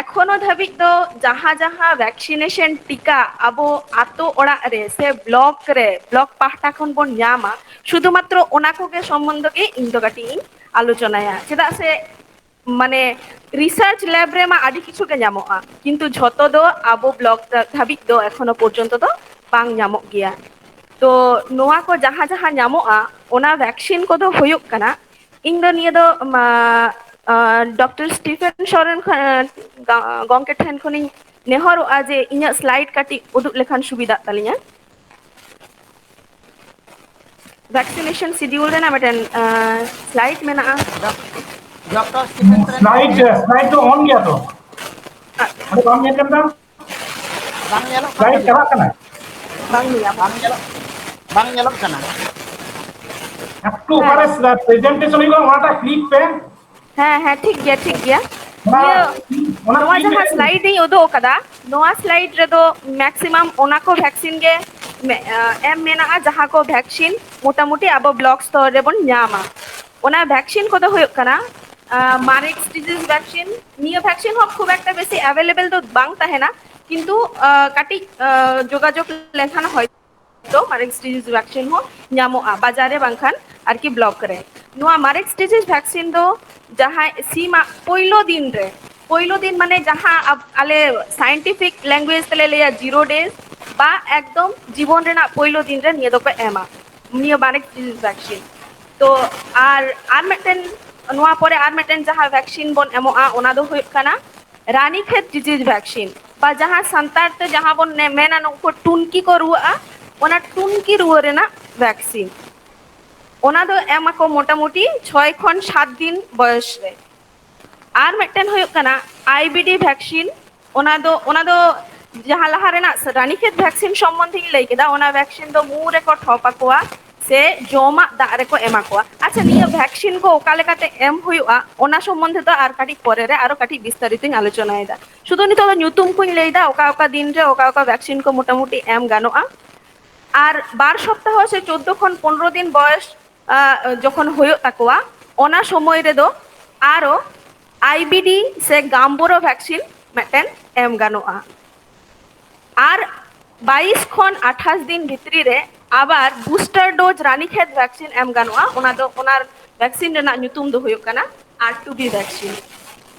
ᱮᱠᱷᱚᱱᱳ ᱫᱷᱟᱹᱵᱤᱡ ᱫᱚ ᱡᱟᱦᱟᱸ ᱡᱟᱦᱟᱸ ᱵᱷᱮᱠᱥᱤᱱᱮᱥᱚᱱ ᱴᱤᱠᱟ ᱟᱵᱚ ᱟᱛᱳ ᱚᱲᱟᱜ ᱨᱮ ᱥᱮ ᱵᱞᱚᱠ ᱨᱮ, ᱵᱞᱚᱠ ᱯᱟᱦᱴᱟ ᱠᱷᱚᱱ ᱵᱚᱱ ᱧᱟᱢᱟ, ᱥᱩᱫᱷᱩ ᱢᱟᱛᱨᱚ ᱚᱱᱟ ᱠᱚᱜᱮ ᱥᱚᱢᱵᱚᱱᱫᱷᱚ ᱜᱮ ᱤᱧ ᱫᱚ ᱠᱟᱹᱴᱤᱡ ᱤᱧ ᱟᱞᱳᱪᱚᱱᱟᱭᱟ᱾ ᱪᱮᱫᱟᱜ ᱥᱮ ᱢᱟᱱᱮ ᱨᱤᱥᱟᱨᱪ ᱞᱮᱵ ᱨᱮᱢᱟ ᱟᱹᱰᱤ ᱠᱤᱪᱷᱩ ᱜᱮ ᱧᱟᱢᱚᱜᱼᱟ, ᱠᱤᱱᱛᱩ ᱡᱷᱚᱛᱚ ᱫᱚ ᱟᱵᱚ ᱵᱞᱚᱠ ᱫᱷᱟᱹᱵᱤᱡ ᱫᱚ ᱮᱠᱷᱚᱱᱳ ᱯᱚᱨᱡᱚᱱᱛᱚ ᱫᱚ ᱵᱟᱝ ᱧᱟᱢᱚᱜ ᱜᱮᱭᱟ᱾ ᱛᱚ ᱱᱚᱣᱟ ᱠᱚ ᱡᱟᱦᱟᱸ ᱡᱟᱦᱟᱸ ᱧᱟᱢᱚᱜᱼᱟ, ᱚᱱᱟ ᱵᱷᱮᱠᱥᱤᱱ ᱠᱚᱫᱚ ᱦᱩᱭᱩᱜ ᱠᱟᱱᱟ, ᱤᱧ ᱫᱚ ᱱᱤᱭᱟᱹ ᱫᱚ ᱰᱚᱠᱴᱚᱨ ᱥᱴᱤᱯᱷᱮᱱ ᱥᱚᱨᱮᱱ ᱠᱷᱚᱱ, ᱜᱚᱢᱠᱮ ᱴᱷᱮᱱ ᱠᱷᱚᱱᱤᱧ ᱱᱮᱦᱚᱨᱚᱜᱼᱟ ᱡᱮ ᱤᱧᱟᱹᱜ ᱥᱞᱟᱭᱤᱰ ᱠᱟᱹᱴᱤᱡ ᱩᱫᱩᱜ ᱞᱮᱠᱷᱟᱱ ᱥᱩᱵᱤᱫᱷᱟᱜ ᱛᱟᱹᱞᱤᱧᱟ᱾ ᱵᱷᱮᱠᱥᱤᱱᱮᱥᱚᱱ ᱥᱤᱰᱤᱭᱩᱞ ᱨᱮᱱᱟᱜ ᱢᱤᱫᱴᱮᱱ ᱥᱞᱟᱭᱤᱰ ᱢᱮᱱᱟᱜᱼᱟ᱾ Doctor Stephen Soren slide slide ᱫᱚ ᱚᱱ ᱜᱮᱭᱟ ᱛᱚ? ᱟᱫᱚ ᱵᱟᱢ ᱧᱮᱞ ᱧᱟᱢ ᱮᱫᱟ? ᱵᱟᱝ ᱧᱮᱞᱚᱜ ᱠᱟᱱ ᱥᱞᱟᱭᱤᱰ ᱛᱟᱵᱤᱱᱟ᱾ ᱪᱟᱞᱟᱜ ᱠᱟᱱᱟ? ᱵᱟᱝ ᱧᱮᱞᱚᱜ ᱵᱟᱝ ᱧᱮᱞᱚᱜ ᱵᱟᱝ ᱧᱮᱞᱚᱜ ᱠᱟᱱᱟ᱾ ᱮᱠᱴᱩ ᱚᱠᱟᱨᱮ ᱯᱨᱮᱡᱮᱱᱴᱮᱥᱚᱱ ᱦᱩᱭᱩᱜᱼᱟ ᱚᱱᱟᱴᱟᱜ ᱠᱞᱤᱠ ᱯᱮ᱾ ᱦᱮᱸ ᱦᱮᱸ, ᱴᱷᱤᱠ ᱜᱮᱭᱟ, ᱴᱷᱤᱠ ᱜᱮᱭᱟ᱾ ᱚᱱᱟ ᱤᱭᱟᱹ, ᱚᱱᱟ ᱱᱚᱣᱟ ᱠᱞᱤᱠ ᱡᱟᱦᱟᱸ ᱞᱮᱠᱷᱟᱱ ᱥᱞᱟᱭᱤᱰ ᱤᱧ ᱩᱫᱩᱜ ᱟᱠᱟᱫᱟ, ᱱᱚᱣᱟ ᱥᱞᱟᱭᱤᱰ ᱨᱮᱫᱚ ᱢᱮᱠᱥᱤᱢᱟᱢ ᱚᱱᱟ ᱠᱚ ᱵᱷᱮᱠᱥᱤᱱ ᱜᱮ ᱢᱮ-, ᱮᱢ ᱢᱮᱱᱟᱜᱼᱟ, ᱡᱟᱦᱟᱸ ᱠᱚ ᱵᱷᱮᱠᱥᱤᱱ ᱢᱚᱴᱟᱢᱩᱴᱤ ᱟᱵᱚ ᱵᱞᱚᱠ ᱥᱛᱚᱨ ᱨᱮᱵᱚᱱ ᱧᱟᱢᱟ᱾ ᱚᱱᱟ ᱵᱷᱮᱠᱥᱤᱱ ᱠᱚᱫᱚ ᱦᱩᱭᱩᱜ ᱠᱟᱱᱟ ᱢᱟᱨᱮᱠᱥ ᱰᱤᱡᱤᱡᱽ ᱵᱷᱮᱠᱥᱤᱱ᱾ ᱱᱤᱭᱟᱹ ᱵᱷᱮᱠᱥᱤᱱ ᱦᱚᱸ ᱠᱷᱩᱵ ᱮᱠᱴᱟ ᱵᱮᱥᱤ ᱮᱵᱮᱞᱮᱵᱮᱞ ᱫᱚ ᱵᱟᱝ ᱛᱟᱦᱮᱱᱟ, ᱠᱤᱱᱛᱩ ᱟᱸ, ᱠᱟᱹᱴᱤᱡ ᱟᱸ, ᱡᱳᱜᱟᱡᱳᱜᱽ ᱞᱮᱱᱠᱷᱟᱱ ᱦᱚᱭᱛᱳ ᱢᱟᱨᱮᱠᱥ ᱰᱤᱡᱤᱡᱽ ᱵᱷᱮᱠᱥᱤᱱ ᱦᱚᱸ ᱧᱟᱢᱚᱜᱼᱟ ᱵᱟᱡᱟᱨ ᱨᱮ ᱵᱟᱝᱠᱷᱟᱱ ᱟᱨᱠᱤ ᱵᱞᱚᱠ ᱨᱮ᱾ ᱱᱚᱣᱟ ᱢᱟᱨᱮᱠᱥ ᱰᱤᱡᱤᱡᱽ ᱵᱷᱮᱠᱥᱤᱱ ᱫᱚ ᱡᱟᱦᱟᱸᱭ ᱥᱤᱢᱟᱜ ᱯᱳᱭᱞᱳ ᱫᱤᱱ ᱨᱮ, ᱯᱳᱭᱞᱳ ᱫᱤᱱ ᱢᱟᱱᱮ ᱡᱟᱦᱟᱸ ᱟᱵ-, ᱟᱞᱮ ᱥᱟᱭᱮᱱᱴᱤᱯᱷᱤᱠ ᱞᱮᱝᱜᱩᱭᱮᱡᱽ ᱛᱮᱞᱮ ᱞᱟᱹᱭᱟ ᱡᱤᱨᱳ ᱰᱮᱡᱽ, ᱵᱟ ᱮᱠᱫᱚᱢ ᱡᱤᱵᱚᱱ ᱨᱮᱱᱟᱜ ᱯᱳᱭᱞᱳ ᱫᱤᱱ ᱨᱮ ᱱᱤᱭᱟᱹ ᱫᱚᱠᱚ ᱮᱢᱟ, ᱱᱤᱭᱟᱹ ᱢᱟᱨᱮᱠᱥ ᱰᱤᱡᱤᱡᱽ ᱵᱷᱮᱠᱥᱤᱱ᱾ ᱛᱚ ᱟᱨ, ᱟᱨ ᱢᱤᱫᱴᱮᱱ, ᱱᱚᱣᱟ ᱯᱚᱨᱮ ᱟᱨ ᱢᱤᱫᱴᱮᱱ ᱡᱟᱦᱟᱸ ᱵᱷᱮᱠᱥᱤᱱ ᱵᱚᱱ ᱮᱢᱚᱜᱼᱟ, ᱚᱱᱟ ᱫᱚ ᱦᱩᱭᱩᱜ ᱠᱟᱱᱟ ᱨᱟᱱᱤᱠᱷᱮᱛ ᱰᱤᱡᱤᱡᱽ ᱵᱷᱮᱠᱥᱤᱱ, ᱵᱟ ᱡᱟᱦᱟᱸ ᱥᱟᱱᱛᱟᱲ ᱛᱮ ᱡᱟᱦᱟᱸ ᱵᱚᱱ ᱱᱮ-, ᱢᱮᱱᱟ ᱱᱩᱠᱩ ᱴᱩᱱᱠᱤ ᱠᱚ ᱨᱩᱣᱟᱹᱜᱼᱟ, ᱚᱱᱟ ᱴᱩᱱᱠᱤ ᱨᱩᱣᱟᱹ ᱨᱮᱱᱟᱜ ᱵᱷᱮᱠᱥᱤᱱ᱾ ᱚᱱᱟ ᱫᱚ ᱮᱢ ᱟᱠᱚ ᱢᱚᱴᱟᱢᱩᱴᱤ ᱪᱷᱚᱭ ᱠᱷᱚᱱ ᱥᱟᱛ ᱫᱤᱱ ᱵᱚᱭᱚᱥ ᱨᱮ᱾ ᱟᱨ ᱢᱤᱫᱴᱮᱱ ᱦᱩᱭᱩᱜ ᱠᱟᱱᱟ ᱟᱭᱵᱤᱰᱤ ᱵᱷᱮᱠᱥᱤᱱ᱾ ᱚᱱᱟ ᱫᱚ ᱚᱱᱟ ᱫᱚ ᱡᱟᱦᱟᱸ ᱞᱟᱦᱟ ᱨᱮᱱᱟᱜ ᱨᱟᱱᱤᱠᱷᱮᱛ ᱵᱷᱮᱠᱥᱤᱱ ᱥᱚᱢᱵᱚᱱᱫᱷᱮᱧ ᱞᱟᱹᱭ ᱠᱮᱫᱟ, ᱚᱱᱟ ᱵᱷᱮᱠᱥᱤᱱ ᱫᱚ ᱢᱩ ᱨᱮᱠᱚ ᱴᱷᱚᱯ ᱟᱠᱚᱣᱟ ᱥᱮ ᱡᱚᱢᱟᱜ ᱫᱟᱜ ᱨᱮᱠᱚ ᱮᱢᱟ ᱠᱚᱣᱟ᱾ ᱟᱪᱪᱷᱟ, ᱱᱤᱭᱟᱹ ᱵᱷᱮᱠᱥᱤᱱ ᱠᱚ ᱚᱠᱟ ᱞᱮᱠᱟᱛᱮ ᱮᱢ ᱦᱩᱭᱩᱜᱼᱟ, ᱚᱱᱟ ᱥᱚᱢᱵᱚᱱᱫᱷᱮ ᱫᱚ ᱟᱨ ᱠᱟᱹᱴᱤᱡ ᱯᱚᱨᱮ ᱨᱮ ᱟᱨᱚ ᱠᱟᱹᱴᱤᱡ ᱵᱤᱥᱛᱟᱨᱤᱛᱚᱧ ᱟᱞᱳᱪᱚᱱᱟᱭᱮᱫᱟ᱾ ᱥᱩᱫᱷᱩ ᱱᱤᱛᱚᱜ ᱫᱚ ᱧᱩᱛᱩᱢ ᱠᱚᱧ ᱞᱟᱹᱭᱫᱟ, ᱚᱠᱟ ᱚᱠᱟ ᱫᱤᱱ ᱨᱮ ᱚᱠᱟ ᱚᱠᱟ ᱵᱷᱮᱠᱥᱤᱱ ᱠᱚ ᱢᱚᱴᱟᱢᱩᱴᱤ ᱮᱢ ᱜᱟᱱᱚᱜᱼᱟ᱾ ᱟᱨ ᱵᱟᱨ ᱥᱚᱯᱛᱟᱦᱚ ᱥᱮ ᱪᱳᱫᱽᱫᱳ ᱠᱷᱚᱱ ᱯᱚᱱᱨᱚ ᱫᱤᱱ ᱵᱚᱭᱚᱥ ᱟᱜ, ᱡᱚᱠᱷᱚᱱ ᱦᱩᱭᱩᱜ ᱛᱟᱠᱚᱣᱟ, ᱚᱱᱟ ᱥᱚᱢᱚᱭ ᱨᱮᱫᱚ ᱟᱨᱚ ᱟᱭᱵᱤᱰᱤ ᱥᱮ ᱜᱟᱢᱵᱳᱨᱳ ᱵᱷᱮᱠᱥᱤᱱ ᱢᱤᱫᱴᱮᱱ ᱮᱢ ᱜᱟᱱᱚᱜᱼᱟ᱾ ᱟᱨ ᱵᱟᱭᱤᱥ ᱠᱷᱚᱱ ᱟᱴᱷᱟᱥ ᱫᱤᱱ ᱵᱷᱤᱛᱨᱤ ᱨᱮ ᱟᱵᱟᱨ ᱵᱩᱥᱴᱟᱨ ᱰᱳᱡᱽ ᱨᱟᱱᱤᱠᱷᱮᱛ ᱵᱷᱮᱠᱥᱤᱱ ᱮᱢ ᱜᱟᱱᱚᱜᱼᱟ᱾ ᱚᱱᱟ ᱫᱚ, ᱚᱱᱟ ᱵᱷᱮᱠᱥᱤᱱ ᱨᱮᱱᱟᱜ ᱧᱩᱛᱩᱢ ᱫᱚ ᱦᱩᱭᱩᱜ ᱠᱟᱱᱟ ᱟᱨ ᱴᱩ ᱵᱤ ᱵᱷᱮᱠᱥᱤᱱ᱾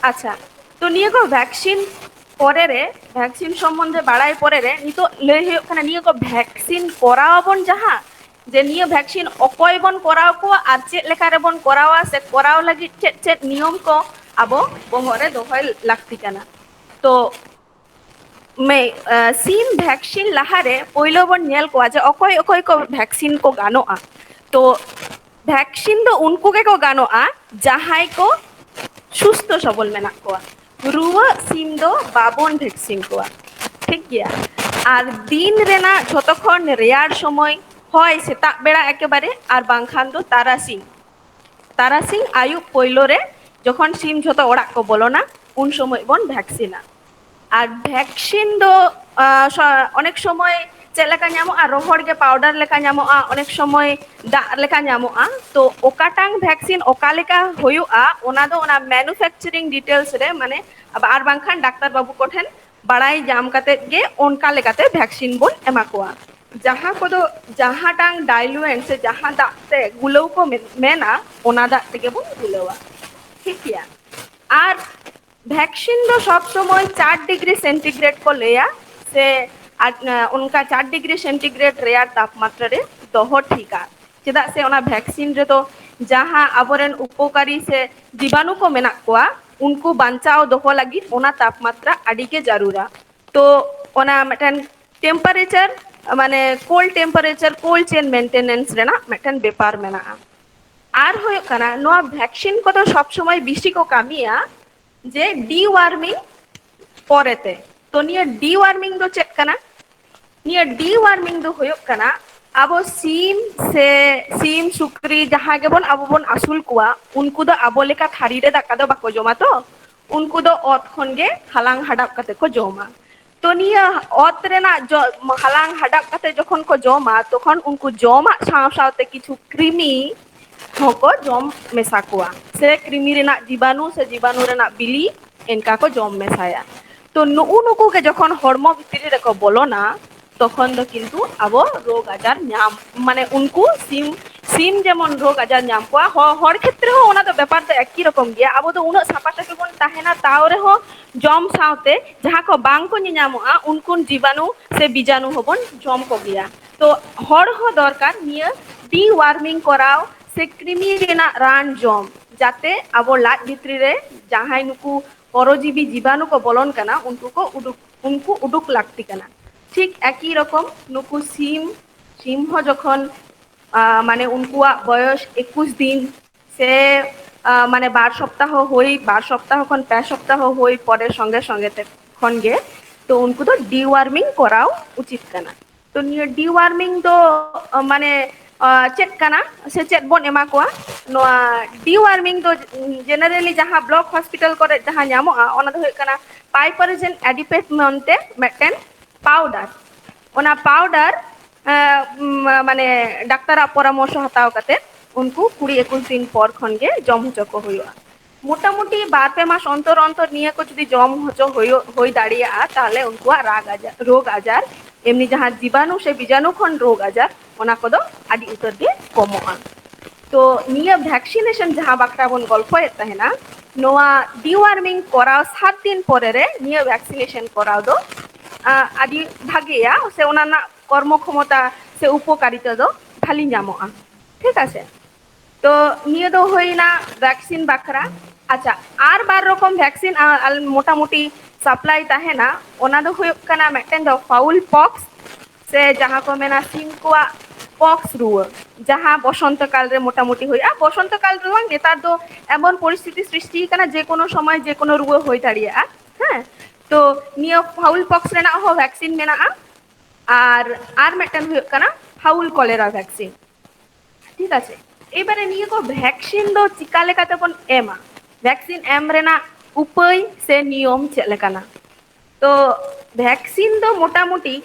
ᱟᱪᱪᱷᱟ, ᱛᱚ ᱱᱤᱭᱟᱹ ᱠᱚ ᱵᱷᱮᱠᱥᱤᱱ ᱯᱚᱨᱮ ᱨᱮ, ᱵᱷᱮᱠᱥᱤᱱ ᱥᱚᱢᱵᱚᱱᱫᱷᱮ ᱵᱟᱲᱟᱭ ᱯᱚᱨᱮ ᱨᱮ, ᱱᱤᱛᱚᱜ ᱞᱟᱹᱭ ᱦᱩᱭᱩᱜ ᱠᱟᱱᱟ ᱱᱤᱭᱟᱹ ᱠᱚ ᱵᱷᱮᱠᱥᱤᱱ ᱠᱚᱨᱟᱣ ᱟᱵᱚᱱ ᱡᱟᱦᱟᱸ, ᱡᱮ ᱱᱤᱭᱟᱹ ᱵᱷᱮᱠᱥᱤᱱ ᱚᱠᱚᱭ ᱵᱚᱱ ᱠᱚᱨᱟᱣ ᱠᱚᱣᱟ ᱟᱨ ᱪᱮᱫ ᱞᱮᱠᱟ ᱨᱮᱵᱚᱱ ᱠᱚᱨᱟᱣᱟ, ᱥᱮ ᱠᱚᱨᱟᱣ ᱞᱟᱹᱜᱤᱫ ᱪᱮᱫ ᱪᱮᱫ ᱱᱤᱭᱚᱢ ᱠᱚ ᱟᱵᱚ ᱵᱚᱦᱚᱜ ᱨᱮ ᱫᱚᱦᱚᱭ ᱞᱟᱹᱠᱛᱤ ᱠᱟᱱᱟ᱾ ᱛᱚ ᱢᱮ-, ᱟᱸ, ᱥᱤᱢ ᱵᱷᱮᱠᱥᱤᱱ ᱞᱟᱦᱟᱨᱮ ᱯᱳᱭᱞᱳ ᱵᱚᱱ ᱧᱮᱞ ᱠᱚᱣᱟ ᱡᱮ ᱚᱠᱚᱭ ᱚᱠᱚᱭ ᱠᱚ ᱵᱷᱮᱠᱥᱤᱱ ᱠᱚ ᱜᱟᱱᱚᱜᱼᱟ᱾ ᱛᱚ ᱵᱷᱮᱠᱥᱤᱱ ᱫᱚ ᱩᱱᱠᱩ ᱜᱮᱠᱚ ᱜᱟᱱᱚᱜᱼᱟ ᱡᱟᱦᱟᱸᱭ ᱠᱚ ᱥᱩᱥᱛᱷᱚ ᱥᱚᱵᱚᱞ ᱢᱮᱱᱟᱜ ᱠᱚᱣᱟ᱾ ᱨᱩᱣᱟᱹᱜ ᱥᱤᱢ ᱫᱚ ᱵᱟᱵᱚᱱ ᱵᱷᱮᱠᱥᱤᱱ ᱠᱚᱣᱟ, ᱴᱷᱤᱠ ᱜᱮᱭᱟ? ᱟᱨ ᱫᱤᱱ ᱨᱮᱱᱟᱜ ᱡᱷᱚᱛᱚ ᱠᱷᱚᱱ ᱨᱮᱭᱟᱲ ᱥᱚᱢᱚᱭ, ᱦᱚᱭ ᱥᱮᱛᱟᱜ ᱵᱮᱲᱟ ᱮᱠᱮᱵᱟᱨᱮ, ᱟᱨ ᱵᱟᱝᱠᱷᱟᱱ ᱫᱚ ᱛᱟᱨᱟᱥᱤᱧ᱾ ᱛᱟᱨᱟᱥᱤᱧ ᱟᱹᱭᱩᱵ ᱯᱳᱭᱞᱳ ᱨᱮ ᱡᱚᱠᱷᱚᱱ ᱥᱤᱢ ᱡᱷᱚᱛᱚ ᱚᱲᱟᱜ ᱠᱚ ᱵᱚᱞᱚᱱᱟ, ᱩᱱ ᱥᱚᱢᱚᱭ ᱵᱚᱱ ᱵᱷᱮᱠᱥᱤᱱᱟ᱾ ᱟᱨ ᱵᱷᱮᱠᱥᱤᱱ ᱫᱚ, ᱟᱸ, ᱥᱚ-, ᱚᱱᱮᱠ ᱥᱚᱢᱚᱭ ᱪᱮᱫ ᱞᱮᱠᱟ ᱧᱟᱢᱚᱜᱼᱟ, ᱨᱚᱦᱚᱲ ᱜᱮ ᱯᱟᱣᱰᱟᱨ ᱞᱮᱠᱟ ᱧᱟᱢᱚᱜᱼᱟ, ᱚᱱᱮᱠ ᱥᱚᱢᱚᱭ ᱫᱟᱜ ᱞᱮᱠᱟ ᱧᱟᱢᱚᱜᱼᱟ᱾ ᱛᱚ ᱚᱠᱟᱴᱟᱝ ᱵᱷᱮᱠᱥᱤᱱ ᱚᱠᱟ ᱞᱮᱠᱟ ᱦᱩᱭᱩᱜᱼᱟ, ᱚᱱᱟ ᱫᱚ ᱚᱱᱟ manufacturing details ᱨᱮ, ᱢᱟᱱᱮ, ᱟᱵ-, ᱟᱨ ᱵᱟᱝᱠᱷᱟᱱ ᱰᱟᱠᱛᱟᱨ ᱵᱟᱹᱵᱩ ᱠᱚᱴᱷᱮᱱ ᱵᱟᱲᱟᱭ ᱧᱟᱢ ᱠᱟᱛᱮᱫ ᱜᱮ ᱚᱱᱠᱟ ᱞᱮᱠᱟᱛᱮ ᱵᱷᱮᱠᱥᱤᱱ ᱵᱚᱱ ᱮᱢᱟ ᱠᱚᱣᱟ᱾ ᱡᱟᱦᱟᱸ ᱠᱚᱫᱚ ᱡᱟᱦᱟᱸᱴᱟᱝ diluent ᱥᱮ ᱡᱟᱦᱟᱸ ᱫᱟᱜ ᱛᱮ ᱜᱩᱞᱟᱹᱣ ᱠᱚ ᱢᱮ-, ᱢᱮᱱᱟ, ᱚᱱᱟ ᱫᱟᱜ ᱛᱮᱜᱮ ᱵᱚᱱ ᱜᱩᱞᱟᱹᱣᱟ, ᱴᱷᱤᱠ ᱜᱮᱭᱟ? ᱟᱨ ᱵᱷᱮᱠᱥᱤᱱ ᱫᱚ ᱥᱚᱵ ᱥᱚᱢᱚᱭ ᱪᱟᱨ ᱰᱤᱜᱽᱨᱤ ᱥᱮᱱᱴᱤᱜᱨᱮᱰ ᱠᱚ ᱞᱟᱹᱭᱟ, ᱥᱮ ᱟᱨ, ᱚᱱᱠᱟ ᱪᱟᱨ ᱰᱤᱜᱽᱨᱤ ᱥᱮᱱᱴᱤᱜᱨᱮᱰ ᱨᱮᱭᱟᱲ ᱛᱟᱯᱢᱟᱛᱨᱟ ᱨᱮ ᱫᱚᱦᱚ ᱴᱷᱤᱠᱟ᱾ ᱪᱮᱫᱟᱜ ᱥᱮ ᱚᱱᱟ ᱵᱷᱮᱠᱥᱤᱱ ᱨᱮᱫᱚ ᱡᱟᱦᱟᱸ ᱟᱵᱚᱨᱮᱱ ᱩᱯᱚᱠᱟᱨᱤ ᱥᱮ ᱡᱤᱵᱟᱱᱩ ᱠᱚ ᱢᱮᱱᱟᱜ ᱠᱚᱣᱟ, ᱩᱱᱠᱩ ᱵᱟᱧᱪᱟᱣ ᱫᱚᱦᱚ ᱞᱟᱹᱜᱤᱫ ᱚᱱᱟ ᱛᱟᱯᱢᱟᱛᱨᱟ ᱟᱹᱰᱤ ᱜᱮ ᱡᱟᱹᱨᱩᱲᱟ᱾ ᱛᱚ ᱚᱱᱟ ᱢᱤᱫᱴᱮᱱ temperature ᱢᱟᱱᱮ cold temperature, cold chain maintenance ᱨᱮᱱᱟᱜ ᱢᱤᱫᱴᱮᱱ ᱵᱮᱯᱟᱨ ᱢᱮᱱᱟᱜᱼᱟ᱾ ᱟᱨ ᱦᱩᱭᱩᱜ ᱠᱟᱱᱟ, ᱱᱚᱣᱟ vaccine ᱠᱚᱫᱚ ᱥᱚᱵ ᱥᱚᱢᱚᱭ ᱵᱮᱥᱤ ᱠᱚ ᱠᱟᱹᱢᱤᱭᱟ ᱡᱮ deworming ᱯᱚᱨᱮᱛᱮ᱾ ᱛᱚ ᱱᱤᱭᱟᱹ deworming ᱫᱚ ᱪᱮᱫ ᱠᱟᱱᱟ? ᱱᱤᱭᱟᱹ deworming ᱫᱚ ᱦᱩᱭᱩᱜ ᱠᱟᱱᱟ, ᱟᱵᱚ ᱥᱤᱢ ᱥᱮ ᱥᱤᱢ, ᱥᱩᱠᱨᱤ, ᱡᱟᱦᱟᱸ ᱜᱮᱵᱚᱱ ᱟᱵᱚ ᱵᱚᱱ ᱟᱹᱥᱩᱞ ᱠᱚᱣᱟ, ᱩᱱᱠᱩ ᱫᱚ ᱟᱵᱚ ᱞᱮᱠᱟ ᱛᱷᱟᱹᱨᱤ ᱨᱮ ᱫᱟᱠᱟ ᱫᱚ ᱵᱟᱠᱚ ᱡᱚᱢᱟ ᱛᱚ, ᱩᱱᱠᱩ ᱫᱚ ᱚᱛ ᱠᱷᱚᱱ ᱜᱮ ᱦᱟᱞᱟᱝ ᱦᱟᱰᱟᱵ ᱠᱟᱛᱮ ᱠᱚ ᱡᱚᱢᱟ᱾ ᱛᱚ ᱱᱤᱭᱟᱹ ᱚᱛ ᱨᱮᱱᱟᱜ ᱡᱚ-, ᱦᱟᱞᱟᱝ ᱦᱟᱰᱟᱵ ᱠᱟᱛᱮ ᱡᱚᱠᱷᱚᱱ ᱠᱚ ᱡᱚᱢᱟ, ᱛᱚᱠᱷᱚᱱ ᱩᱱᱠᱩ ᱡᱚᱢᱟᱜ ᱥᱟᱶ ᱥᱟᱶᱛᱮ ᱠᱤᱪᱷᱩ ᱠᱨᱤᱢᱤ ᱦᱚᱸᱠᱚ ᱡᱚᱢ ᱢᱮᱥᱟ ᱠᱚᱣᱟ, ᱥᱮ ᱠᱨᱤᱢᱤ ᱨᱮᱱᱟᱜ ᱡᱤᱵᱟᱱᱩ ᱥᱮ ᱡᱤᱵᱟᱱᱩ ᱨᱮᱱᱟᱜ ᱵᱤᱞᱤ ᱮᱱᱠᱟ ᱠᱚ ᱡᱚᱢ ᱢᱮᱥᱟᱭᱟ᱾ ᱛᱚ ᱱᱩᱜᱩ ᱱᱩᱠᱩ ᱜᱮ ᱡᱚᱠᱷᱚᱱ ᱦᱚᱲᱢᱚ ᱵᱷᱤᱛᱨᱤ ᱨᱮᱠᱚ ᱵᱚᱞᱚᱱᱟ, ᱛᱚᱠᱷᱚᱱ ᱫᱚ ᱠᱤᱱᱛᱩ ᱟᱵᱚ ᱨᱳᱜᱽ ᱟᱡᱟᱨ ᱧᱟᱢ, ᱢᱟᱱᱮ ᱩᱱᱠᱩ ᱥᱤᱢ, ᱥᱤᱢ ᱡᱮᱢᱚᱱ ᱨᱳᱜᱽ ᱟᱡᱟᱨ ᱧᱟᱢ ᱠᱚᱣᱟ, ᱦᱚ-, ᱦᱚᱲ ᱠᱷᱮᱛᱨᱮ ᱦᱚᱸ ᱚᱱᱟ ᱫᱚ ᱵᱮᱯᱟᱨ ᱫᱚ ᱮᱠᱤ ᱨᱚᱠᱚᱢ ᱜᱮᱭᱟ᱾ ᱟᱵᱚ ᱫᱚ ᱩᱱᱟᱹᱜ ᱥᱟᱯᱷᱟ ᱥᱟᱹᱯᱷᱤ ᱵᱚᱱ ᱛᱟᱦᱮᱱᱟ, ᱛᱟᱣ ᱨᱮᱦᱚᱸ ᱡᱚᱢ ᱥᱟᱶᱛᱮ ᱡᱟᱦᱟᱸ ᱠᱚ ᱵᱟᱝ ᱠᱚ ᱧᱮᱧᱟᱢᱚᱜᱼᱟ, ᱩᱱᱠᱩ ᱡᱤᱵᱟᱱᱩ ᱥᱮ ᱵᱤᱡᱟᱱᱩ ᱦᱚᱸᱵᱚᱱ ᱡᱚᱢ ᱠᱚᱜᱮᱭᱟ᱾ ᱛᱚ ᱦᱚᱲ ᱦᱚᱸ ᱫᱚᱨᱠᱟᱨ ᱱᱤᱭᱟᱹ deworming ᱠᱚᱨᱟᱣ ᱥᱮ ᱠᱨᱤᱢᱤ ᱨᱮᱱᱟᱜ ᱨᱟᱱ ᱡᱚᱢ, ᱡᱟᱛᱮ ᱟᱵᱚ ᱞᱟᱡ ᱵᱷᱤᱛᱨᱤ ᱨᱮ ᱡᱟᱦᱟᱸᱭ ᱱᱩᱠᱩ ᱯᱚᱨᱚᱡᱤᱵᱤ ᱡᱤᱵᱟᱱᱩ ᱠᱚ ᱵᱚᱞᱚᱱ ᱠᱟᱱᱟ, ᱩᱱᱠᱩ ᱠᱚ ᱩᱰᱩᱠ, ᱩᱱᱠᱩ ᱩᱰᱩᱠ ᱞᱟᱹᱠᱛᱤ ᱠᱟᱱᱟ᱾ ᱴᱷᱤᱠ ᱮᱠᱤ ᱨᱚᱠᱚᱢ ᱱᱩᱠᱩ ᱥᱤᱢ, ᱥᱤᱢ ᱦᱚᱸ ᱡᱚᱠᱷᱚᱱ, ᱟᱸ, ᱢᱟᱱᱮ ᱩᱱᱠᱩᱣᱟᱜ ᱵᱚᱭᱚᱥ ᱮᱠᱩᱥ ᱫᱤᱱ ᱥᱮ, ᱟᱸ, ᱢᱟᱱᱮ ᱵᱟᱨ ᱥᱚᱯᱛᱟᱦᱚ ᱦᱩᱭ, ᱵᱟᱨ ᱥᱚᱯᱛᱟᱦᱚ ᱠᱷᱚᱱ ᱯᱮ ᱥᱚᱯᱛᱟᱦᱚ ᱦᱩᱭ ᱯᱚᱨᱮ ᱥᱚᱸᱜᱮ ᱥᱚᱸᱜᱮ ᱛᱮ ᱠᱷᱚᱱ ᱜᱮ, ᱛᱚ ᱩᱱᱠᱩ ᱫᱚ deworming ᱠᱚᱨᱟᱣ ᱩᱪᱤᱛ ᱠᱟᱱᱟ᱾ ᱛᱚ ᱱᱤᱭᱟᱹ deworming ᱫᱚ, ᱟᱸ, ᱢᱟᱱᱮ, ᱟᱸ, ᱪᱮᱫ ᱠᱟᱱᱟ ᱥᱮ ᱪᱮᱫ ᱵᱚᱱ ᱮᱢᱟ ᱠᱚᱣᱟ? ᱱᱚᱣᱟ deworming ᱫᱚ generally ᱡᱟᱦᱟᱸ block hospital ᱠᱚᱨᱮ ᱡᱟᱦᱟᱸ ᱧᱟᱢᱚᱜᱼᱟ, ᱚᱱᱟ ᱫᱚ ᱦᱩᱭᱩᱜ ᱠᱟᱱᱟ piperogene adipate ᱢᱮᱱᱛᱮ ᱢᱤᱫᱴᱮᱱ powder᱾ ᱚᱱᱟ powder, ᱮᱸ, ᱢᱟ-, ᱢᱟᱱᱮ ᱰᱟᱠᱛᱟᱨᱟᱜ ᱯᱚᱨᱟᱢᱚᱨᱥᱚ ᱦᱟᱛᱟᱣ ᱠᱟᱛᱮ ᱩᱱᱠᱩ ᱠᱩᱲᱤ ᱮᱠᱩᱥ ᱫᱤᱱ ᱯᱚᱨ ᱠᱷᱚᱱ ᱜᱮ ᱡᱚᱢ ᱦᱚᱪᱚ ᱠᱚ ᱦᱩᱭᱩᱜᱼᱟ᱾ ᱢᱚᱴᱟᱢᱩᱴᱤ ᱵᱟᱨ ᱯᱮ ᱢᱟᱥ ᱚᱱᱛᱚᱨ ᱚᱱᱛᱚᱨ ᱱᱤᱭᱟᱹ ᱠᱚ ᱡᱩᱫᱤ ᱡᱚᱢ ᱦᱚᱪᱚ ᱦᱩᱭᱩᱜ, ᱦᱩᱭ ᱫᱟᱲᱮᱭᱟᱜᱼᱟ, ᱛᱟᱦᱚᱞᱮ ᱩᱱᱠᱩᱣᱟᱜ ᱨᱟᱜᱽ ᱟᱡᱟᱨ, ᱨᱳᱜᱽ ᱟᱡᱟᱨ, ᱮᱢᱱᱤ ᱡᱟᱦᱟᱸ ᱡᱤᱵᱟᱱᱩ ᱥᱮ ᱵᱤᱡᱟᱱᱩ ᱠᱷᱚᱱ ᱨᱳᱜᱽ ᱟᱡᱟᱨ, ᱚᱱᱟ ᱠᱚᱫᱚ ᱟᱹᱰᱤ ᱩᱛᱟᱹᱨ ᱜᱮ ᱠᱚᱢᱚᱜᱼᱟ᱾ ᱛᱚ ᱱᱤᱭᱟᱹ vaccination ᱡᱟᱦᱟᱸ ᱵᱟᱠᱷᱨᱟ ᱵᱚᱱ ᱜᱚᱞᱯᱷᱚᱭᱮᱫ ᱛᱟᱦᱮᱱᱟ, ᱱᱚᱣᱟ deworming ᱠᱚᱨᱟᱣ ᱥᱟᱛ ᱫᱤᱱ ᱯᱚᱨᱮ ᱨᱮ ᱱᱤᱭᱟᱹ vaccination ᱠᱚᱨᱟᱣ ᱫᱚ, ᱟ, ᱟᱹᱰᱤ ᱵᱷᱟᱜᱮᱭᱟ, ᱥᱮ ᱚᱱᱟ ᱨᱮᱱᱟᱜ ᱠᱚᱨᱢᱚ ᱠᱷᱚᱢᱚᱛᱟ ᱥᱮ ᱩᱯᱚᱠᱟᱨᱤᱛᱟ ᱫᱚ ᱵᱷᱟᱞᱤ ᱧᱟᱢᱚᱜᱼᱟ᱾ ᱴᱷᱤᱠ ᱟᱪᱷᱮ? ᱛᱚ ᱱᱤᱭᱟᱹ ᱫᱚ ᱦᱩᱭᱱᱟ vaccine ᱵᱟᱠᱷᱨᱟ᱾ ᱟᱪᱪᱷᱟ, ᱟᱨ ᱵᱟᱨ ᱨᱚᱠᱚᱢ vaccine, ᱟ, ᱟᱞ-, ᱢᱚᱴᱟᱢᱩᱴᱤ supply ᱛᱟᱦᱮᱱᱟ᱾ ᱚᱱᱟ ᱫᱚ ᱦᱩᱭᱩᱜ ᱠᱟᱱᱟ ᱢᱤᱫᱴᱮᱱ ᱫᱚ fowl pox, ᱥᱮ ᱡᱟᱦᱟᱸ ᱠᱚ ᱢᱮᱱᱟ ᱥᱤᱢ ᱠᱚᱣᱟᱜ ᱯᱚᱠᱥ ᱨᱩᱣᱟᱹ, ᱡᱟᱦᱟᱸ ᱵᱚᱥᱚᱱᱛᱚ ᱠᱟᱞ ᱨᱮ ᱢᱚᱴᱟᱢᱩᱴᱤ ᱦᱩᱭᱩᱜᱼᱟ᱾ ᱵᱚᱥᱚᱱᱛᱚ ᱠᱟᱞ ᱨᱮ ᱵᱟᱝ, ᱱᱮᱛᱟᱨ ᱫᱚ ᱮᱢᱚᱱ ᱯᱚᱨᱤᱥᱛᱷᱤᱛᱤ ᱥᱨᱤᱥᱴᱤ ᱠᱟᱱᱟ, ᱡᱮ ᱠᱳᱱᱳ ᱥᱚᱢᱚᱭ ᱡᱮ ᱠᱳᱱᱳ ᱨᱩᱣᱟᱹ ᱦᱩᱭ ᱫᱟᱲᱮᱭᱟᱜᱼᱟ᱾ ᱦᱮᱸ, ᱛᱚ ᱱᱤᱭᱟᱹ ᱯᱷᱟᱣᱩᱞ ᱯᱚᱠᱥ ᱨᱮᱱᱟᱜ ᱦᱚᱸ ᱵᱷᱮᱠᱥᱤᱱ ᱢᱮᱱᱟᱜᱼᱟ᱾ ᱟᱨ ᱟᱨ ᱢᱤᱫᱴᱮᱱ ᱦᱩᱭᱩᱜ ᱠᱟᱱᱟ ᱯᱷᱟᱣᱩᱞ ᱠᱚᱞᱮᱨᱟ ᱵᱷᱮᱠᱥᱤᱱ᱾ ᱴᱷᱤᱠ ᱟᱪᱷᱮ, ᱮᱵᱟᱨᱮ ᱱᱤᱭᱟᱹ ᱠᱚ ᱵᱷᱮᱠᱥᱤᱱ ᱫᱚ ᱪᱤᱠᱟ ᱞᱮᱠᱟᱛᱮ ᱵᱚᱱ ᱮᱢᱟ? ᱵᱷᱮᱠᱥᱤᱱ ᱮᱢ ᱨᱮᱱᱟᱜ ᱩᱯᱟᱹᱭ ᱥᱮ ᱱᱤᱭᱚᱢ ᱪᱮᱫ ᱞᱮᱠᱟᱱᱟ? ᱛᱚ ᱵᱷᱮᱠᱥᱤᱱ ᱫᱚ ᱢᱚᱴᱟᱢᱩᱴᱤ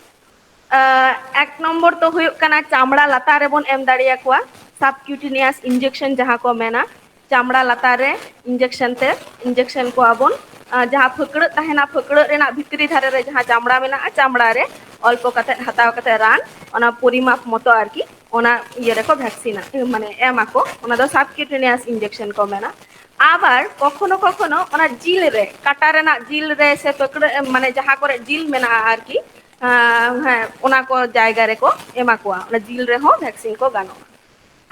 ᱮᱠ ᱱᱚᱢᱵᱚᱨ ᱫᱚ ᱦᱩᱭᱩᱜ ᱠᱟᱱᱟ ᱪᱟᱢᱲᱟ ᱞᱟᱛᱟᱨ ᱨᱮᱵᱚᱱ ᱮᱢ ᱫᱟᱲᱮᱭᱟᱠᱚᱣᱟ, ᱥᱟᱵᱠᱤᱣᱴᱤᱱᱤᱭᱟᱥ ᱤᱱᱡᱮᱠᱥᱚᱱ ᱡᱟᱦᱟᱸ ᱠᱚ ᱢᱮᱱᱟ, ᱪᱟᱢᱲᱟ ᱞᱟᱛᱟᱨ ᱨᱮ ᱤᱱᱡᱮᱠᱥᱚᱱ ᱛᱮ ᱤᱱᱡᱮᱠᱥᱚᱱ ᱠᱚᱣᱟ ᱵᱚᱱ᱾ ᱡᱟᱦᱟᱸ ᱯᱷᱟᱹᱠᱲᱟᱹᱜ ᱛᱟᱦᱮᱱᱟ, ᱯᱷᱟᱹᱠᱲᱟᱹᱜ ᱨᱮᱱᱟᱜ ᱵᱷᱤᱛᱨᱤ ᱫᱷᱟᱨᱮ ᱨᱮ ᱡᱟᱦᱟᱸ ᱪᱟᱢᱲᱟ ᱢᱮᱱᱟᱜᱼᱟ, ᱪᱟᱢᱲᱟ ᱨᱮ ᱚᱞᱯᱚ ᱠᱟᱛᱮ ᱦᱟᱛᱟᱣ ᱠᱟᱛᱮ ᱨᱟᱱ, ᱚᱱᱟ ᱯᱚᱨᱤᱢᱟᱯ ᱢᱚᱛᱚ ᱟᱨᱠᱤ, ᱚᱱᱟ ᱤᱭᱟᱹ ᱨᱮᱠᱚ ᱵᱷᱮᱠᱥᱤᱱᱟ, ᱢᱟᱱᱮ ᱮᱢ ᱟᱠᱚ᱾ ᱚᱱᱟ ᱫᱚ ᱥᱟᱵᱠᱤᱣᱴᱤᱱᱤᱭᱟᱥ ᱤᱱᱡᱮᱠᱥᱚᱱ ᱠᱚ ᱢᱮᱱᱟ᱾ ᱟᱵᱟᱨ ᱠᱚᱠᱷᱚᱱᱚ ᱠᱚᱠᱷᱚᱱᱚ ᱚᱱᱟ ᱡᱤᱞ ᱨᱮ, ᱠᱟᱴᱟ ᱨᱮᱱᱟᱜ ᱡᱤᱞ ᱨᱮ ᱥᱮ ᱯᱷᱟᱹᱠᱲᱟᱹᱜ ᱮᱢ, ᱢᱟᱱᱮ ᱡᱟᱦᱟᱸ ᱠᱚᱨᱮ ᱡᱤᱞ ᱢᱮᱱᱟᱜᱼᱟ ᱟᱨᱠᱤ, ᱦᱮᱸ, ᱚᱱᱟ ᱠᱚ ᱡᱟᱭᱜᱟ ᱨᱮᱠᱚ ᱮᱢᱟ ᱠᱚᱣᱟ, ᱚᱱᱟ ᱡᱤᱞ ᱨᱮᱦᱚᱸ ᱵᱷᱮᱠᱥᱤᱱ ᱠᱚ ᱜᱟᱱᱚᱜᱼᱟ᱾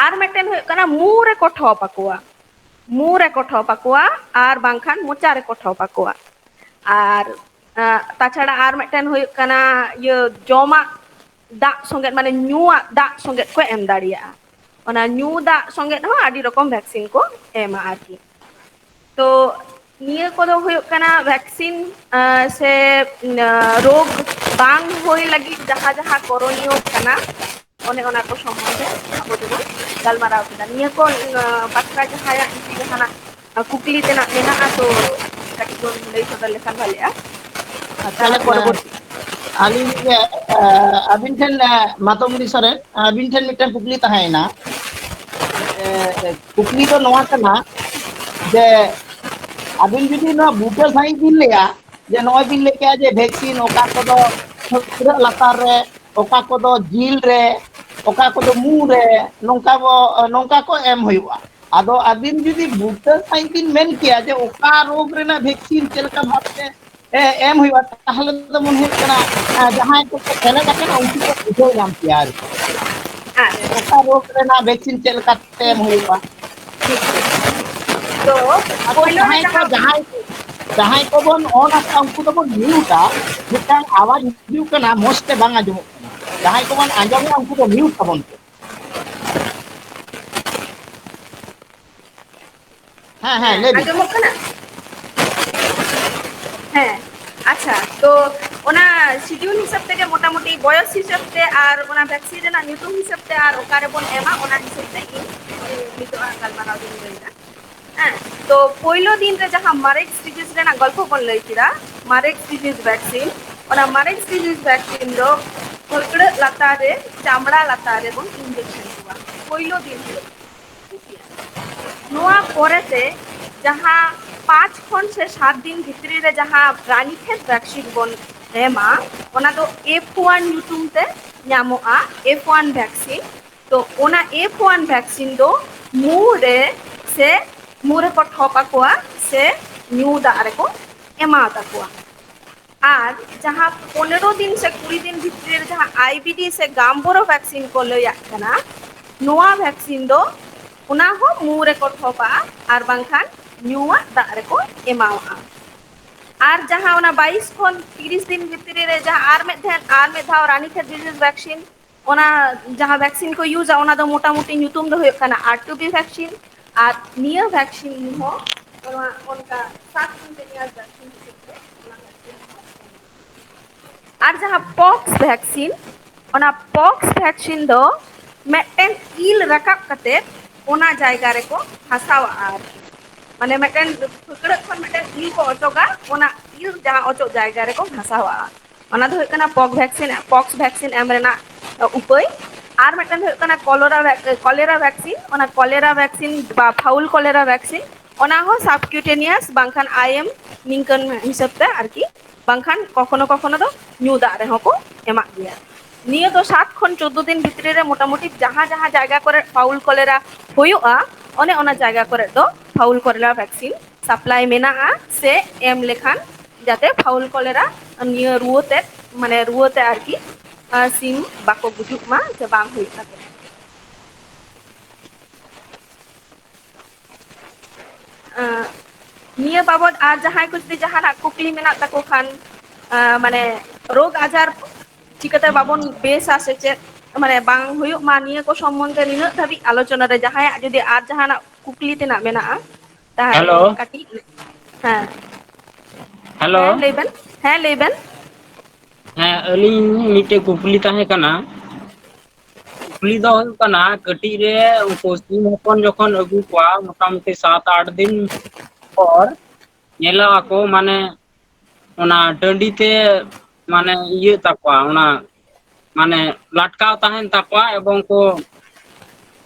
ᱟᱨ ᱢᱤᱫᱴᱮᱱ ᱦᱩᱭᱩᱜ ᱠᱟᱱᱟ ᱢᱩ ᱨᱮᱠᱚ ᱴᱷᱚᱯ ᱟᱠᱚᱣᱟ, ᱢᱩ ᱨᱮᱠᱚ ᱴᱷᱚᱯ ᱟᱠᱚᱣᱟ ᱟᱨ ᱵᱟᱝᱠᱷᱟᱱ ᱢᱚᱪᱟ ᱨᱮᱠᱚ ᱴᱷᱚᱯ ᱟᱠᱚᱣᱟ᱾ ᱟᱨ ᱛᱟᱪᱷᱟᱲᱟ ᱟᱨ ᱢᱤᱫᱴᱮᱱ ᱦᱩᱭᱩᱜ ᱠᱟᱱᱟ ᱤᱭᱟᱹ ᱡᱚᱢᱟᱜ ᱫᱟᱜ ᱥᱚᱸᱜᱮ, ᱢᱟᱱᱮ ᱧᱩᱣᱟᱜ ᱫᱟᱜ ᱥᱚᱸᱜᱮ ᱠᱚ ᱮᱢ ᱫᱟᱲᱮᱭᱟᱜᱼᱟ᱾ ᱚᱱᱟ ᱧᱩ ᱫᱟᱜ ᱥᱚᱸᱜᱮ ᱦᱚᱸ ᱟᱹᱰᱤ ᱨᱚᱠᱚᱢ ᱵᱷᱮᱠᱥᱤᱱ ᱠᱚ ᱮᱢᱟ ᱟᱨᱠᱤ᱾ ᱛᱚ ᱱᱤᱭᱟᱹ ᱠᱚᱫᱚ ᱦᱩᱭᱩᱜ ᱠᱟᱱᱟ ᱵᱷᱮᱠᱥᱤᱱ ᱥᱮ ᱨᱳᱜᱽ ᱵᱟᱝ ᱦᱩᱭ ᱞᱟᱹᱜᱤᱫ ᱡᱟᱦᱟᱸ ᱡᱟᱦᱟᱸ ᱠᱚᱨᱚᱱᱤᱭᱚ ᱠᱟᱱᱟ, ᱚᱱᱮ ᱚᱱᱟ ᱠᱚ ᱥᱚᱢᱵᱚᱱᱫᱷᱮ ᱟᱵᱚ ᱫᱚᱵᱚᱱ ᱜᱟᱞᱢᱟᱨᱟᱣ ᱠᱮᱫᱟ᱾ ᱱᱤᱭᱟᱹ ᱠᱚ ᱵᱟᱠᱷᱨᱟ ᱡᱟᱦᱟᱸᱭᱟᱜ ᱡᱩᱫᱤ ᱡᱟᱦᱟᱱᱟᱜ ᱠᱩᱠᱞᱤ ᱛᱮᱱᱟᱜ ᱢᱮᱱᱟᱜᱼᱟ, ᱛᱚ ᱠᱟᱹᱴᱤᱡ ᱵᱚᱱ ᱞᱟᱹᱭ ᱥᱚᱫᱚᱨ ᱞᱮᱠᱷᱟᱱ ᱵᱷᱟᱞᱮᱜᱼᱟ᱾ ᱟᱨ ᱛᱟᱦᱚᱞᱮ ᱯᱚᱨᱚᱵᱚᱨᱛᱤ ᱟᱹᱞᱤᱧ ᱟᱹᱵᱤᱱ ᱴᱷᱮᱱ, ᱢᱟᱛᱚᱢᱜᱤᱨᱤ ᱥᱚᱨᱮᱱ, ᱟᱹᱵᱤᱱ ᱴᱷᱮᱱ ᱢᱤᱫᱴᱟᱝ ᱠᱩᱠᱞᱤ ᱛᱟᱦᱮᱸᱭᱮᱱᱟ᱾ ᱠᱩᱠᱞᱤ ᱫᱚ ᱱᱚᱣᱟ ᱠᱟᱱᱟ ᱡᱮ, ᱟᱹᱵᱤᱱ ᱡᱩᱫᱤ ᱱᱚᱣᱟ ᱵᱩᱴᱟᱹ ᱥᱟᱺᱦᱤᱡ ᱵᱤᱱ ᱞᱟᱹᱭᱟ, ᱡᱮ ᱱᱚᱜᱼᱚᱭ ᱵᱤᱱ ᱞᱟᱹᱭ ᱠᱮᱜᱼᱟ ᱡᱮ ᱵᱷᱮᱠᱥᱤᱱ ᱚᱠᱟ ᱠᱚᱫᱚ ᱯᱷᱟᱹᱠᱲᱟᱹᱜ ᱞᱟᱛᱟᱨ ᱨᱮ, ᱚᱠᱟ ᱠᱚᱫᱚ ᱡᱤᱞ ᱨᱮ, ᱚᱠᱟ ᱠᱚᱫᱚ ᱢᱩ ᱨᱮ, ᱱᱚᱝᱠᱟ ᱵᱚ, ᱱᱚᱝᱠᱟ ᱠᱚ ᱮᱢ ᱦᱩᱭᱩᱜᱼᱟ᱾ ᱟᱫᱚ ᱟᱹᱵᱤᱱ ᱡᱩᱫᱤ ᱵᱩᱴᱟᱹ ᱥᱟᱺᱦᱤᱡ ᱵᱤᱱ ᱢᱮᱱ ᱠᱮᱭᱟ ᱡᱮ ᱚᱠᱟ ᱨᱳᱜᱽ ᱨᱮᱱᱟᱜ ᱵᱷᱮᱠᱥᱤᱱ ᱪᱮᱫ ᱞᱮᱠᱟ ᱵᱷᱟᱵᱛᱮ ᱮᱢ ᱦᱩᱭᱩᱜᱼᱟ, ᱛᱟᱦᱚᱞᱮ ᱫᱚ ᱢᱚᱱᱮ ᱦᱩᱭᱩᱜ ᱠᱟᱱᱟ ᱡᱟᱦᱟᱸᱭ ᱠᱚᱠᱚ ᱥᱮᱞᱮᱫ ᱟᱠᱟᱱᱟ ᱩᱱᱠᱩ ᱠᱚ ᱵᱩᱡᱷᱟᱹᱣ ᱧᱟᱢ ᱠᱮᱭᱟ ᱟᱨᱠᱤ᱾ ᱚᱠᱟ ᱨᱳᱜᱽ ᱨᱮᱱᱟᱜ ᱵᱷᱮᱠᱥᱤᱱ ᱪᱮᱫ ᱞᱮᱠᱟᱛᱮ ᱮᱢ ᱦᱩᱭᱩᱜᱼᱟ᱾ ᱛᱚ ᱟᱫᱚ ᱯᱳᱭᱞᱳ ᱨᱮ ᱡᱟᱦᱟᱸᱭ ᱠᱚ ᱡᱟᱦᱟᱸ ᱡᱟᱦᱟᱸᱭ ᱡᱟᱦᱟᱸᱭ ᱠᱚᱵᱚᱱ ᱚᱱ ᱟᱠᱟᱫᱟ ᱩᱱᱠᱩ ᱫᱚᱵᱚᱱ ᱢᱤᱭᱩᱴᱟ, ᱢᱤᱫᱴᱟᱝ ᱟᱣᱟᱡ ᱦᱤᱡᱩᱜ ᱠᱟᱱᱟ, ᱢᱚᱸᱡᱽ ᱛᱮ ᱵᱟᱝ ᱟᱸᱡᱚᱢᱚᱜ ᱠᱟᱱᱟ᱾ ᱡᱟᱦᱟᱸᱭ ᱠᱚᱵᱚᱱ ᱟᱸᱡᱚᱢᱮᱜᱼᱟ, ᱩᱱᱠᱩ ᱫᱚ mute ᱛᱟᱵᱚᱱ ᱯᱮ᱾ ᱦᱮᱸ, ᱦᱮᱸ, ᱞᱟᱹᱭ ᱵᱤᱱ᱾ ᱟᱸᱡᱚᱢᱚᱜ ᱠᱟᱱᱟ? ᱦᱮᱸ, ᱟᱪᱪᱷᱟ, ᱛᱚ ᱚᱱᱟ schedule ᱦᱤᱥᱟᱹᱵ ᱛᱮᱜᱮ ᱢᱚᱴᱟᱢᱩᱴᱤ ᱵᱚᱭᱚᱥ ᱦᱤᱥᱟᱹᱵ ᱛᱮ ᱟᱨ ᱚᱱᱟ vaccine ᱨᱮᱱᱟᱜ ᱧᱩᱛᱩᱢ ᱦᱤᱥᱟᱹᱵ ᱛᱮ ᱟᱨ ᱚᱠᱟ ᱨᱮᱵᱚᱱ ᱮᱢᱟ, ᱚᱱᱟ ᱦᱤᱥᱟᱹᱵ ᱛᱮ ᱤᱧ ᱱᱤᱛᱚᱜ ᱟᱜ ᱜᱟᱞᱢᱟᱨᱟᱣ ᱫᱚᱧ ᱞᱟᱹᱭᱫᱟ᱾ ᱦᱮᱸ, ᱛᱚ ᱯᱳᱭᱞᱳ ᱫᱤᱱ ᱨᱮ ᱡᱟᱦᱟᱸ Marek's disease ᱨᱮᱱᱟᱜ ᱜᱚᱞᱯᱚ ᱵᱚᱱ ᱞᱟᱹᱭ ᱠᱮᱫᱟ, Marek's disease vaccine, ᱚᱱᱟ Marek's disease vaccine ᱫᱚ ᱯᱷᱟᱹᱠᱲᱟᱹᱜ ᱞᱟᱛᱟᱨ ᱨᱮ, ᱪᱟᱢᱲᱟ ᱞᱟᱛᱟᱨ ᱨᱮᱵᱚᱱ injection ᱠᱚᱣᱟ ᱯᱳᱭᱞᱳ ᱫᱤᱱ ᱦᱤᱞᱳᱜ᱾ ᱱᱚᱣᱟ ᱯᱚᱨᱮᱛᱮ ᱡᱟᱦᱟᱸ ᱯᱟᱸᱪ ᱠᱷᱚᱱ ᱥᱮ ᱥᱟᱛ ᱫᱤᱱ ᱵᱷᱤᱛᱨᱤ ᱨᱮ ᱡᱟᱦᱟᱸ ᱨᱟᱱᱤᱠᱷᱮᱛ vaccine ᱵᱚᱱ ᱮᱢᱟ, ᱚᱱᱟ ᱫᱚ F one ᱧᱩᱛᱩᱢ ᱛᱮ ᱧᱟᱢᱚᱜᱼᱟ, F one vaccine᱾ ᱛᱚ ᱚᱱᱟ F one vaccine ᱫᱚ ᱢᱩ ᱨᱮ ᱥᱮ ᱢᱩ ᱨᱮᱠᱚ ᱴᱷᱚᱯ ᱟᱠᱚᱣᱟ ᱥᱮ ᱧᱩ ᱫᱟᱜ ᱨᱮᱠᱚ ᱮᱢᱟ ᱛᱟᱠᱚᱣᱟ᱾ ᱟᱨ ᱡᱟᱦᱟᱸ ᱯᱚᱱᱮᱨᱚ ᱫᱤᱱ ᱥᱮ ᱠᱩᱲᱤ ᱫᱤᱱ ᱵᱷᱤᱛᱨᱤ ᱨᱮ ᱡᱟᱦᱟᱸ I B D ᱥᱮ ᱜᱟᱢᱵᱳᱨᱳ vaccine ᱠᱚ ᱞᱟᱹᱭᱟᱜ ᱠᱟᱱᱟ, ᱱᱚᱣᱟ vaccine ᱫᱚ ᱚᱱᱟ ᱦᱚᱸ ᱢᱩ ᱨᱮᱠᱚ ᱴᱷᱚᱯᱟᱜᱼᱟ ᱟᱨ ᱵᱟᱝᱠᱷᱟᱱ ᱧᱩᱣᱟᱜ ᱫᱟᱜ ᱨᱮᱠᱚ ᱮᱢᱟᱣᱟᱜᱼᱟ᱾ ᱟᱨ ᱡᱟᱦᱟᱸ ᱚᱱᱟ ᱵᱟᱭᱤᱥ ᱠᱷᱚᱱ ᱛᱤᱨᱤᱥ ᱫᱤᱱ ᱵᱷᱤᱛᱨᱤ ᱨᱮ ᱡᱟᱦᱟᱸ ᱟᱨ ᱢᱤᱫ ᱫᱷᱟᱣ, ᱟᱨ ᱢᱤᱫ ᱫᱷᱟᱣ ᱨᱟᱱᱤᱠᱷᱮᱛ disease vaccine, ᱚᱱᱟ ᱡᱟᱦᱟᱸ vaccine ᱠᱚ ᱤᱭᱩᱡᱟ, ᱚᱱᱟ ᱫᱚ ᱢᱚᱴᱟᱢᱩᱴᱤ ᱧᱩᱛᱩᱢ ᱫᱚ ᱦᱩᱭᱩᱜ ᱠᱟᱱᱟ R two B vaccine᱾ ᱟᱨ ᱱᱤᱭᱟᱹ vaccine ᱦᱚᱸ ᱱᱚᱣᱟ ᱚᱱᱠᱟ subcutaneous vaccine ᱦᱤᱥᱟᱹᱵ ᱛᱮ ᱚᱱᱟ vaccine ᱦᱚᱸ᱾ ᱟᱨ ᱡᱟᱦᱟᱸ pox vaccine, ᱚᱱᱟ pox vaccine ᱫᱚ ᱢᱤᱫᱴᱮᱱ ᱤᱞ ᱨᱟᱠᱟᱵ ᱠᱟᱛᱮ ᱚᱱᱟ ᱡᱟᱭᱜᱟ ᱨᱮᱠᱚ ᱜᱷᱟᱥᱟᱣᱟᱜᱼᱟ ᱟᱨᱠᱤ᱾ ᱢᱟᱱᱮ ᱢᱤᱫᱴᱮᱱ ᱯᱷᱟᱹᱠᱲᱟᱹᱜ ᱠᱷᱚᱱ ᱢᱤᱫᱴᱮᱱ ᱤᱞ ᱠᱚ ᱚᱪᱚᱜᱟ, ᱚᱱᱟ ᱤᱞ ᱡᱟᱦᱟᱸ ᱚᱪᱚᱜ ᱡᱟᱭᱜᱟ ᱨᱮᱠᱚ ᱜᱷᱟᱥᱟᱣᱟᱜᱼᱟ᱾ ᱚᱱᱟ ᱫᱚ ᱦᱩᱭᱩᱜ ᱠᱟᱱᱟ pox vaccine, pox vaccine ᱮᱢ ᱨᱮᱱᱟᱜ ᱩᱯᱟᱹᱭ᱾ ᱟᱨ ᱢᱤᱫᱴᱮᱱ ᱫᱚ ᱦᱩᱭᱩᱜ ᱠᱟᱱᱟ cholera vac-, cholera vaccine᱾ ᱚᱱᱟ cholera vaccine ᱵᱟ fowl cholera vaccine, ᱚᱱᱟ ᱦᱚᱸ subcutaneous ᱵᱟᱝᱠᱷᱟᱱ I M ᱱᱤᱝᱠᱟᱹᱱ ᱦᱤᱥᱟᱹᱵ ᱛᱮ ᱟᱨᱠᱤ, ᱵᱟᱝᱠᱷᱟᱱ ᱠᱚᱠᱷᱚᱱᱚ ᱠᱚᱠᱷᱚᱱᱚ ᱫᱚ ᱧᱩ ᱫᱟᱜ ᱨᱮᱦᱚᱸ ᱠᱚ ᱮᱢᱟᱜ ᱜᱮᱭᱟ᱾ ᱱᱤᱭᱟᱹ ᱫᱚ ᱥᱟᱛ ᱠᱷᱚᱱ ᱪᱳᱫᱽᱫᱳ ᱫᱤᱱ ᱵᱷᱤᱛᱨᱤ ᱨᱮ ᱢᱚᱴᱟᱢᱩᱴᱤ ᱡᱟᱦᱟᱸ ᱡᱟᱦᱟᱸ ᱡᱟᱭᱜᱟ ᱠᱚᱨᱮ fowl cholera ᱦᱩᱭᱩᱜᱼᱟ, ᱚᱱᱮ ᱚᱱᱟ ᱡᱟᱭᱜᱟ ᱠᱚᱨᱮ ᱫᱚ fowl cholera vaccine supply ᱢᱮᱱᱟᱜᱼᱟ, ᱥᱮ ᱮᱢ ᱞᱮᱠᱷᱟᱱ ᱡᱟᱛᱮ fowl cholera ᱱᱤᱭᱟᱹ ᱨᱩᱣᱟᱹ ᱛᱮ, ᱢᱟᱱᱮ ᱨᱩᱣᱟᱹ ᱛᱮ ᱟᱨᱠᱤ, ᱟᱸ, ᱥᱤᱢ ᱵᱟᱠᱚ ᱜᱩᱡᱩᱜ ᱢᱟ ᱥᱮ ᱵᱟᱝ ᱦᱩᱭᱩᱜ ᱛᱟᱠᱚ᱾ ᱟᱸ, ᱱᱤᱭᱟᱹ ᱵᱟᱵᱚᱫ ᱟᱨ ᱡᱟᱦᱟᱸᱭ ᱠᱚ ᱡᱩᱫᱤ ᱡᱟᱦᱟᱱᱟᱜ ᱠᱩᱠᱞᱤ ᱢᱮᱱᱟᱜ ᱛᱟᱠᱚ ᱠᱷᱟᱱ, ᱟᱸ, ᱢᱟᱱᱮ ᱨᱳᱜᱽ ᱟᱡᱟᱨ ᱪᱤᱠᱟᱹᱛᱮ ᱵᱟᱵᱚᱱ ᱵᱮᱥᱟ ᱥᱮ ᱪᱮᱫ, ᱢᱟᱱᱮ ᱵᱟᱝ ᱦᱩᱭᱩᱜ ᱢᱟ, ᱱᱤᱭᱟᱹ ᱠᱚ ᱥᱚᱢᱵᱚᱱᱫᱷᱮ ᱱᱤᱱᱟᱹᱜ ᱫᱷᱟᱹᱵᱤᱡ ᱟᱞᱳᱪᱚᱱᱟ ᱨᱮ ᱡᱟᱦᱟᱸᱭᱟᱜ ᱡᱩᱫᱤ ᱟᱨ ᱡᱟᱦᱟᱱᱟᱜ ᱠᱩᱠᱞᱤ ᱛᱮᱱᱟᱜ ᱢᱮᱱᱟᱜᱼᱟ, ᱛᱟᱦᱚᱞᱮ ᱦᱮᱞᱳ᱾ ᱠᱟᱹᱴᱤᱡ, ᱦᱮᱸ᱾ ᱦᱮᱞᱳ᱾ ᱦᱮᱸ, ᱞᱟᱹᱭ ᱵᱮᱱ᱾ ᱦᱮᱸ, ᱞᱟᱹᱭ ᱵᱮᱱ᱾ ᱦᱮᱸ, ᱟᱹᱞᱤᱧ ᱢᱤᱫᱴᱮᱡ ᱠᱩᱠᱞᱤ ᱛᱟᱦᱮᱸ ᱠᱟᱱᱟ᱾ ᱠᱩᱠᱞᱤ ᱫᱚ ᱦᱩᱭᱩᱜ ᱠᱟᱱᱟ, ᱠᱟᱹᱴᱤᱡ ᱨᱮ ᱩᱱᱠᱩ ᱥᱤᱢ ᱦᱚᱯᱚᱱ ᱡᱚᱠᱷᱚᱱ ᱟᱹᱜᱩ ᱠᱚᱣᱟ, ᱢᱚᱴᱟᱢᱩᱴᱤ ᱥᱟᱛ ᱟᱴ ᱫᱤᱱ ᱯᱚᱨ ᱧᱮᱞᱚᱜ ᱟᱠᱚ, ᱢᱟᱱᱮ ᱚᱱᱟ ᱴᱟᱺᱰᱤ ᱛᱮ, ᱢᱟᱱᱮ ᱤᱭᱟᱹᱜ ᱛᱟᱠᱚᱣᱟ, ᱚᱱᱟ ᱢᱟᱱᱮ ᱞᱟᱴᱠᱟᱣ ᱛᱟᱦᱮᱱ ᱛᱟᱠᱚᱣᱟ, ᱮᱵᱚᱝ ᱠᱚ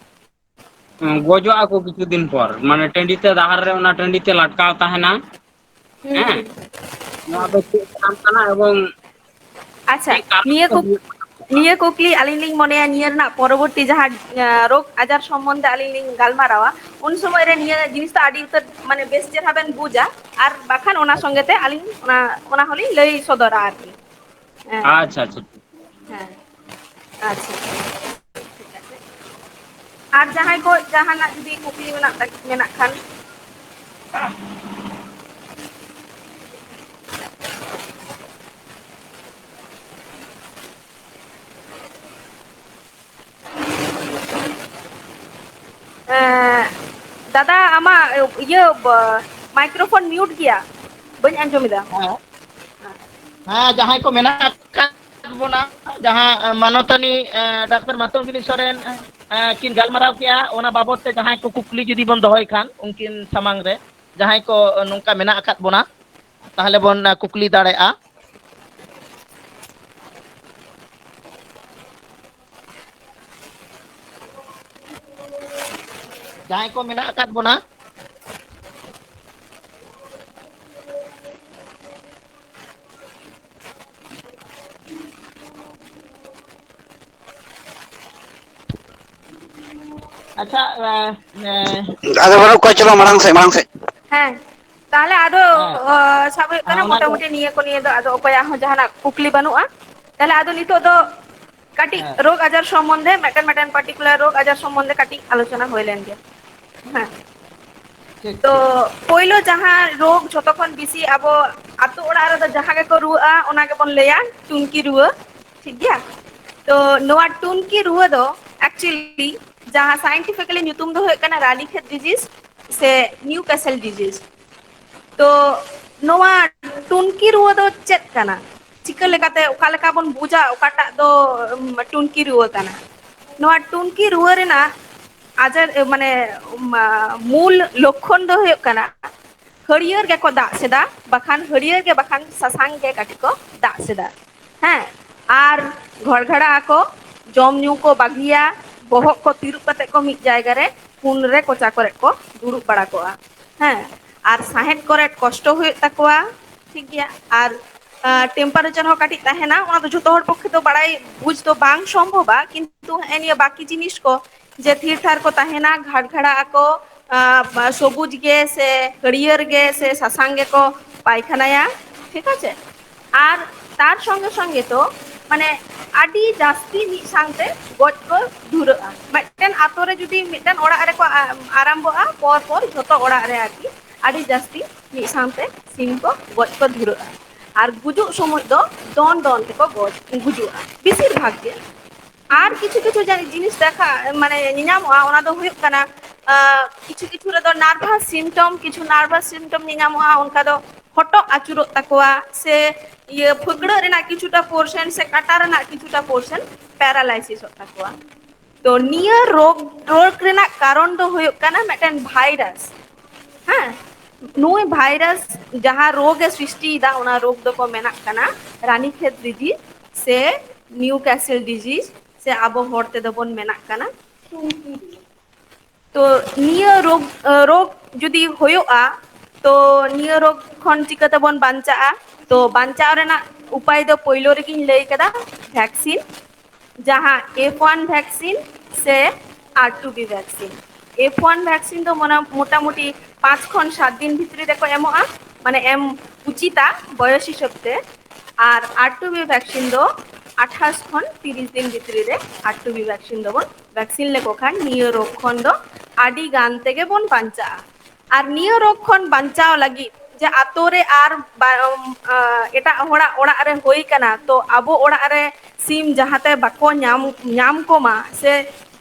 ᱜᱚᱡᱚᱜ ᱟᱠᱚ ᱠᱤᱪᱷᱩ ᱫᱤᱱ ᱯᱚᱨ, ᱢᱟᱱᱮ ᱴᱟᱺᱰᱤ ᱛᱮ, ᱰᱟᱦᱟᱨ ᱨᱮ ᱚᱱᱟ ᱴᱟᱺᱰᱤ ᱛᱮ ᱞᱟᱴᱠᱟᱣ ᱛᱟᱦᱮᱱᱟ᱾ ᱦᱩᱸ, ᱦᱮᱸ, ᱦᱩᱸ, ᱱᱚᱣᱟ ᱦᱩᱸ᱾ ᱫᱚ ᱪᱮᱫ ᱠᱟᱱ ᱠᱟᱱᱟ ᱮᱵᱚᱝ ᱟᱪᱪᱷᱟ, ᱪᱮᱫ ᱠᱟᱨᱚᱱ ᱱᱤᱭᱟᱹ ᱛᱮ ᱠᱩᱠ-, ᱦᱩᱭᱩᱜ ᱠᱟᱱᱟ? ᱱᱤᱭᱟᱹ ᱠᱩᱠᱞᱤ ᱟᱹᱞᱤᱧ ᱞᱤᱧ ᱢᱚᱱᱮᱭᱟ, ᱱᱤᱭᱟᱹ ᱨᱮᱱᱟᱜ ᱯᱚᱨᱚᱵᱚᱨᱛᱤ ᱡᱟᱦᱟᱸ, ᱟᱸ, ᱨᱳᱜᱽ ᱟᱡᱟᱨ ᱥᱚᱢᱵᱚᱱᱫᱷᱮ ᱟᱹᱞᱤᱧ ᱞᱤᱧ ᱜᱟᱞᱢᱟᱨᱟᱣᱟ, ᱩᱱ ᱥᱚᱢᱚᱭ ᱨᱮ ᱱᱤᱭᱟᱹ ᱡᱤᱱᱤᱥ ᱫᱚ ᱟᱹᱰᱤ ᱩᱛᱟᱹᱨ, ᱢᱟᱱᱮ, ᱵᱮᱥ ᱪᱮᱦᱨᱟ ᱵᱮᱱ ᱵᱩᱡᱟ, ᱟᱨ ᱵᱟᱠᱷᱟᱱ ᱚᱱᱟ ᱥᱚᱸᱜᱮ ᱛᱮ ᱟᱹᱞᱤᱧ ᱚᱱᱟ, ᱚᱱᱟ ᱦᱚᱸᱞᱤᱧ ᱞᱟᱹᱭ ᱥᱚᱫᱚᱨᱟ ᱟᱨᱠᱤ᱾ ᱦᱮᱸ᱾ ᱟᱪᱪᱷᱟ, ᱟᱪᱪᱷᱟ᱾ ᱦᱮᱸ, ᱟᱪᱪᱷᱟ᱾ ᱟᱨ ᱡᱟᱦᱟᱸᱭ ᱠᱚ ᱡᱟᱦᱟᱱᱟᱜ ᱡᱩᱫᱤ ᱠᱩᱠᱞᱤ ᱢᱮᱱᱟᱜ ᱛᱟ-, ᱢᱮᱱᱟᱜ ᱠᱷᱟᱱ? ᱮᱸ, ᱫᱟᱫᱟ, ᱟᱢᱟᱜ ᱤᱭᱟᱹ, ᱵ-, microphone mute ᱜᱮᱭᱟ, ᱵᱟᱹᱧ ᱟᱸᱡᱚᱢ ᱮᱫᱟ᱾ ᱦᱮᱸ, ᱦᱮᱸ, ᱡᱟᱦᱟᱸᱭ ᱠᱚ ᱢᱮᱱᱟᱜ ᱟᱠᱟᱫ ᱵᱚᱱᱟ, ᱡᱟᱦᱟᱸ, ᱮ, ᱢᱟᱱᱚᱛᱟᱱᱤ, ᱮ, ᱰᱟᱠᱛᱟᱨ ᱢᱟᱛᱚᱝᱜᱤᱱᱤ ᱥᱚᱨᱮᱱ, ᱮ, ᱠᱤᱱ ᱜᱟᱞᱢᱟᱨᱟᱣ ᱠᱮᱜᱼᱟ, ᱚᱱᱟ ᱵᱟᱵᱚᱛ ᱛᱮ ᱡᱟᱦᱟᱸᱭ ᱠᱚ ᱠᱩᱠᱞᱤ ᱡᱩᱫᱤ ᱵᱚᱱ ᱫᱚᱦᱚᱭ ᱠᱷᱟᱱ ᱩᱱᱠᱤᱱ ᱥᱟᱢᱟᱝ ᱨᱮ, ᱡᱟᱦᱟᱸᱭ ᱠᱚ ᱱᱚᱝᱠᱟ ᱢᱮᱱᱟᱜ ᱟᱠᱟᱫ ᱵᱚᱱᱟ, ᱛᱟᱦᱚᱞᱮ ᱵᱚᱱ, ᱮ, ᱠᱩᱠᱞᱤ ᱫᱟᱲᱮᱭᱟᱜᱼᱟ᱾ ᱡᱟᱦᱟᱸᱭ ᱠᱚ ᱢᱮᱱᱟᱜ ᱟᱠᱟᱫ ᱵᱚᱱᱟ, ᱟᱪᱪᱷᱟ, ᱮ, ᱮ, ᱟᱫᱚ ᱵᱟᱹᱱᱩᱜ ᱠᱚᱣᱟ, ᱪᱚᱞᱚ ᱢᱟᱲᱟᱝ ᱥᱮᱫ, ᱢᱟᱲᱟᱝ ᱥᱮᱫ᱾ ᱦᱮᱸ, ᱛᱟᱦᱞᱮ ᱟᱫᱚ, ᱦᱮᱸ, ᱚ, ᱥᱟᱵ ᱦᱩᱭᱩᱜ ᱦᱮᱸ, ᱠᱟᱱᱟ, ᱚᱱᱟᱜᱮ᱾ ᱢᱚᱴᱟᱢᱩᱴᱤ ᱱᱤᱭᱟᱹ ᱠᱚ ᱱᱤᱭᱟᱹ ᱫᱚ ᱟᱫᱚ ᱚᱠᱚᱭᱟᱜ ᱦᱚᱸ ᱡᱟᱦᱟᱱᱟᱜ ᱠᱩᱠᱞᱤ ᱵᱟᱹᱱᱩᱜᱼᱟ᱾ ᱛᱟᱦᱞᱮ ᱟᱫᱚ ᱱᱤᱛᱚᱜ ᱫᱚ ᱠᱟᱹᱴᱤᱡ ᱦᱮᱸ᱾ ᱨᱳᱜᱽ ᱟᱡᱟᱨ ᱥᱚᱢᱵᱚᱱᱫᱷᱮ, ᱢᱤᱫᱴᱮᱱ, ᱢᱤᱫᱴᱮᱱ particular ᱨᱳᱜᱽ ᱟᱡᱟᱨ ᱥᱚᱢᱵᱚᱱᱫᱷᱮ ᱠᱟᱹᱴᱤᱡ ᱟᱞᱳᱪᱚᱱᱟ ᱦᱩᱭ ᱞᱮᱱ ᱜᱮ᱾ ᱦᱮᱸ᱾ ᱴᱷᱤᱠ, ᱛᱚ, ᱴᱷᱤᱠ᱾ ᱯᱳᱭᱞᱳ ᱡᱟᱦᱟᱸ ᱨᱳᱜᱽ ᱡᱷᱚᱛᱚ ᱠᱷᱚᱱ ᱵᱮᱥᱤ ᱟᱵᱚ ᱟᱛᱳ ᱚᱲᱟᱜ ᱨᱮᱫᱚ ᱡᱟᱦᱟᱸ ᱜᱮᱠᱚ ᱨᱩᱣᱟᱹᱜᱼᱟ, ᱚᱱᱟ ᱜᱮᱵᱚᱱ ᱞᱟᱹᱭᱟ ᱴᱩᱱᱠᱤ ᱨᱩᱣᱟᱹ᱾ ᱴᱷᱤᱠ ᱜᱮᱭᱟ? ᱛᱚ ᱱᱚᱣᱟ ᱴᱩᱱᱠᱤ ᱨᱩᱣᱟᱹ ᱫᱚ actually ᱡᱟᱦᱟᱸ scientifically ᱧᱩᱛᱩᱢ ᱫᱚ ᱦᱩᱭᱩᱜ ᱠᱟᱱᱟ ᱨᱟᱱᱤᱠᱷᱮᱛ disease ᱥᱮ ᱱᱤᱭᱩ ᱠᱮᱥᱮᱞ disease᱾ ᱛᱚ ᱱᱚᱣᱟ ᱴᱩᱱᱠᱤ ᱨᱩᱣᱟᱹ ᱫᱚ ᱪᱮᱫ ᱠᱟᱱᱟ? ᱪᱤᱠᱟᱹ ᱞᱮᱠᱟᱛᱮ, ᱚᱠᱟ ᱞᱮᱠᱟ ᱵᱚᱱ ᱵᱩᱡᱟ ᱚᱠᱟᱴᱟᱜ ᱫᱚ ᱩᱢ, ᱴᱩᱱᱠᱤ ᱨᱩᱣᱟᱹ ᱠᱟᱱᱟ? ᱱᱚᱣᱟ ᱴᱩᱱᱠᱤ ᱨᱩᱣᱟᱹ ᱨᱮᱱᱟᱜ ᱟᱡᱟᱨ ᱮ, ᱢᱟᱱᱮ ᱩᱢ, ᱟ, ᱢᱩᱞ ᱞᱚᱠᱠᱷᱚᱱ ᱫᱚ ᱦᱩᱭᱩᱜ ᱠᱟᱱᱟ ᱦᱟᱹᱨᱭᱟᱹᱲ ᱜᱮᱠᱚ ᱫᱟᱜ ᱥᱮᱫᱟ, ᱵᱟᱠᱷᱟᱱ ᱦᱟᱹᱨᱭᱟᱹᱲ ᱜᱮ ᱵᱟᱠᱷᱟᱱ ᱥᱟᱥᱟᱝ ᱜᱮ ᱠᱟᱹᱴᱤᱡ ᱠᱚ ᱫᱟᱜ ᱥᱮᱫᱟ᱾ ᱦᱮᱸ, ᱟᱨ ᱜᱷᱚᱲᱜᱷᱟᱲᱟᱜ ᱟᱠᱚ, ᱡᱚᱢ ᱧᱩ ᱠᱚ ᱵᱟᱹᱜᱤᱭᱟ, ᱵᱚᱦᱚᱜ ᱠᱚ ᱛᱤᱨᱩᱵ ᱠᱟᱛᱮ ᱠᱚ ᱢᱤᱫ ᱡᱟᱭᱜᱟ ᱨᱮ ᱯᱩᱱ ᱨᱮ ᱠᱚᱪᱟ ᱠᱚᱨᱮ ᱠᱚ ᱫᱩᱲᱩᱵ ᱵᱟᱲᱟ ᱠᱚᱜᱼᱟ᱾ ᱦᱮᱸ, ᱟᱨ ᱥᱟᱦᱮᱫ ᱠᱚᱨᱮ ᱠᱚᱥᱴᱚ ᱦᱩᱭᱩᱜ ᱛᱟᱠᱚᱣᱟ᱾ ᱴᱷᱤᱠ ᱜᱮᱭᱟ, ᱟᱨ ᱴᱮᱢᱯᱟᱨᱮᱪᱟᱨ ᱦᱚᱸ ᱠᱟᱹᱴᱤᱡ ᱛᱟᱦᱮᱱᱟ, ᱚᱱᱟ ᱫᱚ ᱡᱷᱚᱛᱚ ᱦᱚᱲ ᱯᱚᱠᱠᱷᱮ ᱫᱚ ᱵᱟᱲᱟᱭ ᱵᱩᱡᱽ ᱫᱚ ᱵᱟᱝ ᱥᱚᱢᱵᱷᱚᱵᱟ, ᱠᱤᱱᱛᱩ ᱦᱮᱸ ᱱᱤᱭᱟᱹ ᱵᱟᱠᱤ ᱡᱤᱱᱤᱥ ᱠᱚ ᱡᱮ ᱛᱷᱤᱨ ᱛᱷᱟᱨ ᱠᱚ ᱛᱟᱦᱮᱱᱟ, ᱜᱷᱟᱲᱜᱷᱟᱲᱟᱜ ᱟᱠᱚ, ᱟᱸ, ᱥᱚᱵᱩᱡ ᱜᱮ ᱥᱮ ᱦᱟᱹᱨᱭᱟᱹᱲ ᱜᱮ ᱥᱮ ᱥᱟᱥᱟᱝ ᱜᱮᱠᱚ ᱯᱟᱭᱠᱷᱟᱱᱟᱭᱟ, ᱴᱷᱤᱠ ᱟᱪᱷᱮ? ᱟᱨ ᱛᱟᱨ ᱥᱚᱸᱜᱮ ᱥᱚᱸᱜᱮ ᱛᱚ ᱢᱟᱱᱮ ᱟᱹᱰᱤ ᱡᱟᱹᱥᱛᱤ ᱢᱤᱫ ᱥᱟᱶᱛᱮ ᱜᱚᱡ ᱠᱚ ᱫᱷᱩᱨᱟᱹᱜᱼᱟ᱾ ᱢᱤᱫᱴᱮᱱ ᱟᱛᱳ ᱨᱮ ᱡᱩᱫᱤ ᱢᱤᱫᱴᱮᱱ ᱚᱲᱟᱜ ᱨᱮᱠᱚ ᱟ-, ᱟᱨᱟᱢᱵᱚᱜᱼᱟ, ᱯᱚᱨ ᱯᱚᱨ ᱡᱷᱚᱛᱚ ᱚᱲᱟᱜ ᱨᱮ ᱟᱨᱠᱤ ᱟᱹᱰᱤ ᱡᱟᱹᱥᱛᱤ ᱢᱤᱫ ᱥᱟᱶᱛᱮ ᱥᱤᱢ ᱠᱚ ᱜᱚᱡ ᱠᱚ ᱫᱷᱩᱨᱟᱹᱜᱼᱟ᱾ ᱟᱨ ᱜᱩᱡᱩᱜ ᱥᱚᱢᱚᱭ ᱫᱚ ᱫᱚᱱ ᱫᱚᱱ ᱛᱮᱠᱚ ᱜᱚᱡ, ᱜᱩᱡᱩᱜᱼᱟ ᱵᱮᱥᱤᱨ ᱵᱷᱟᱜᱽ ᱜᱮ᱾ ᱟᱨ ᱠᱤᱪᱷᱩ ᱠᱤᱪᱷᱩ ᱡᱟ-, ᱡᱤᱱᱤᱥ ᱫᱮᱠᱷᱟ, ᱢᱟᱱᱮ ᱧᱮᱧᱟᱢᱚᱜᱼᱟ, ᱚᱱᱟ ᱫᱚ ᱦᱩᱭᱩᱜ ᱠᱟᱱᱟ, ᱟᱸ, ᱠᱤᱪᱷᱩ ᱠᱤᱪᱷᱩ ᱨᱮᱫᱚ nervous symptom, ᱠᱤᱪᱷᱩ nervous symptom ᱧᱮᱧᱟᱢᱚᱜᱼᱟ, ᱚᱱᱠᱟ ᱫᱚ ᱦᱚᱴᱚᱜ ᱟᱹᱪᱩᱨᱚᱜ ᱛᱟᱠᱚᱣᱟ ᱥᱮ ᱤᱭᱟᱹ ᱯᱷᱟᱹᱠᱲᱟᱹᱜ ᱨᱮᱱᱟᱜ ᱠᱤᱪᱷᱩᱴᱟ portion ᱥᱮ ᱠᱟᱴᱟ ᱨᱮᱱᱟᱜ ᱠᱤᱪᱷᱩᱴᱟ portion paralysis ᱚᱜ ᱛᱟᱠᱚᱣᱟ᱾ ᱛᱚ ᱱᱤᱭᱟᱹ ᱨᱳᱜᱽ, ᱨᱳᱜᱽ ᱨᱮᱱᱟᱜ ᱠᱟᱨᱚᱱ ᱫᱚ ᱦᱩᱭᱩᱜ ᱠᱟᱱᱟ ᱢᱤᱫᱴᱮᱱ virus᱾ ᱦᱮᱸ, ᱱᱩᱭ virus ᱡᱟᱦᱟᱸ ᱨᱳᱜᱽ ᱮ ᱥᱨᱤᱥᱴᱤᱭᱮᱫᱟ, ᱚᱱᱟ ᱨᱳᱜᱽ ᱫᱚᱠᱚ ᱢᱮᱱᱟᱜ ᱠᱟᱱᱟ ᱨᱟᱱᱤᱠᱷᱮᱛ disease ᱥᱮ ᱱᱤᱭᱩ ᱠᱮᱥᱮᱞ disease ᱥᱮ ᱟᱵᱚ ᱦᱚᱲ ᱛᱮᱫᱚ ᱵᱚᱱ ᱢᱮᱱᱟᱜ ᱠᱟᱱᱟ ᱴᱩᱱᱠᱤ ᱨᱩᱣᱟᱹ᱾ ᱛᱚ ᱱᱤᱭᱟᱹ ᱨᱳᱜᱽ, ᱨᱳᱜᱽ ᱡᱩᱫᱤ ᱦᱩᱭᱩᱜᱼᱟ, ᱛᱚ ᱱᱤᱭᱟᱹ ᱨᱳᱜᱽ ᱠᱷᱚᱱ ᱪᱤᱠᱟᱹ ᱛᱮᱵᱚᱱ ᱵᱟᱧᱪᱟᱜᱼᱟ? ᱛᱚ ᱵᱟᱧᱪᱟᱣ ᱨᱮᱱᱟᱜ ᱩᱯᱟᱭ ᱫᱚ ᱯᱳᱭᱞᱳ ᱨᱮᱜᱤᱧ ᱞᱟᱹᱭ ᱠᱟᱫᱟ, vaccine, ᱡᱟᱦᱟᱸ F one vaccine ᱥᱮ R two B vaccine᱾ F one vaccine ᱫᱚ ᱢᱚᱱᱟ-, ᱢᱚᱴᱟᱢᱩᱴᱤ ᱯᱟᱸᱪ ᱠᱷᱚᱱ ᱥᱟᱛ ᱫᱤᱱ ᱵᱷᱤᱛᱨᱤ ᱨᱮᱠᱚ ᱮᱢᱚᱜᱼᱟ, ᱢᱟᱱᱮ ᱮᱢ ᱩᱪᱤᱛᱟ ᱵᱚᱭᱚᱥ ᱦᱤᱥᱟᱹᱵ ᱛᱮ᱾ ᱟᱨ R two B vaccine ᱫᱚ ᱟᱴᱷᱟᱥ ᱠᱷᱚᱱ ᱛᱤᱨᱤᱥ ᱫᱤᱱ ᱵᱷᱤᱛᱨᱤ ᱨᱮ R two B vaccine ᱫᱚᱵᱚᱱ vaccine ᱞᱮᱠᱚ ᱠᱷᱟᱱ ᱱᱤᱭᱟᱹ ᱨᱳᱜᱽ ᱠᱷᱚᱱ ᱫᱚ ᱟᱹᱰᱤ ᱜᱟᱱ ᱛᱮᱜᱮ ᱵᱚᱱ ᱵᱟᱧᱪᱟᱜᱼᱟ᱾ ᱟᱨ ᱱᱤᱭᱟᱹ ᱨᱳᱜᱽ ᱠᱷᱚᱱ ᱵᱟᱧᱪᱟᱣ ᱞᱟᱹᱜᱤᱫ ᱡᱮ ᱟᱛᱳ ᱨᱮ ᱟᱨ ᱵᱟ-, ᱩᱢ, ᱟ, ᱮᱴᱟᱜ ᱦᱚᱲᱟᱜ ᱚᱲᱟᱜ ᱨᱮ ᱦᱩᱭ ᱠᱟᱱᱟ, ᱛᱚ ᱟᱵᱚ ᱚᱲᱟᱜ ᱨᱮ ᱥᱤᱢ ᱡᱟᱦᱟᱸᱛᱮ ᱵᱟᱠᱚ ᱧᱟᱢ, ᱧᱟᱢ ᱠᱚᱢᱟ, ᱥᱮ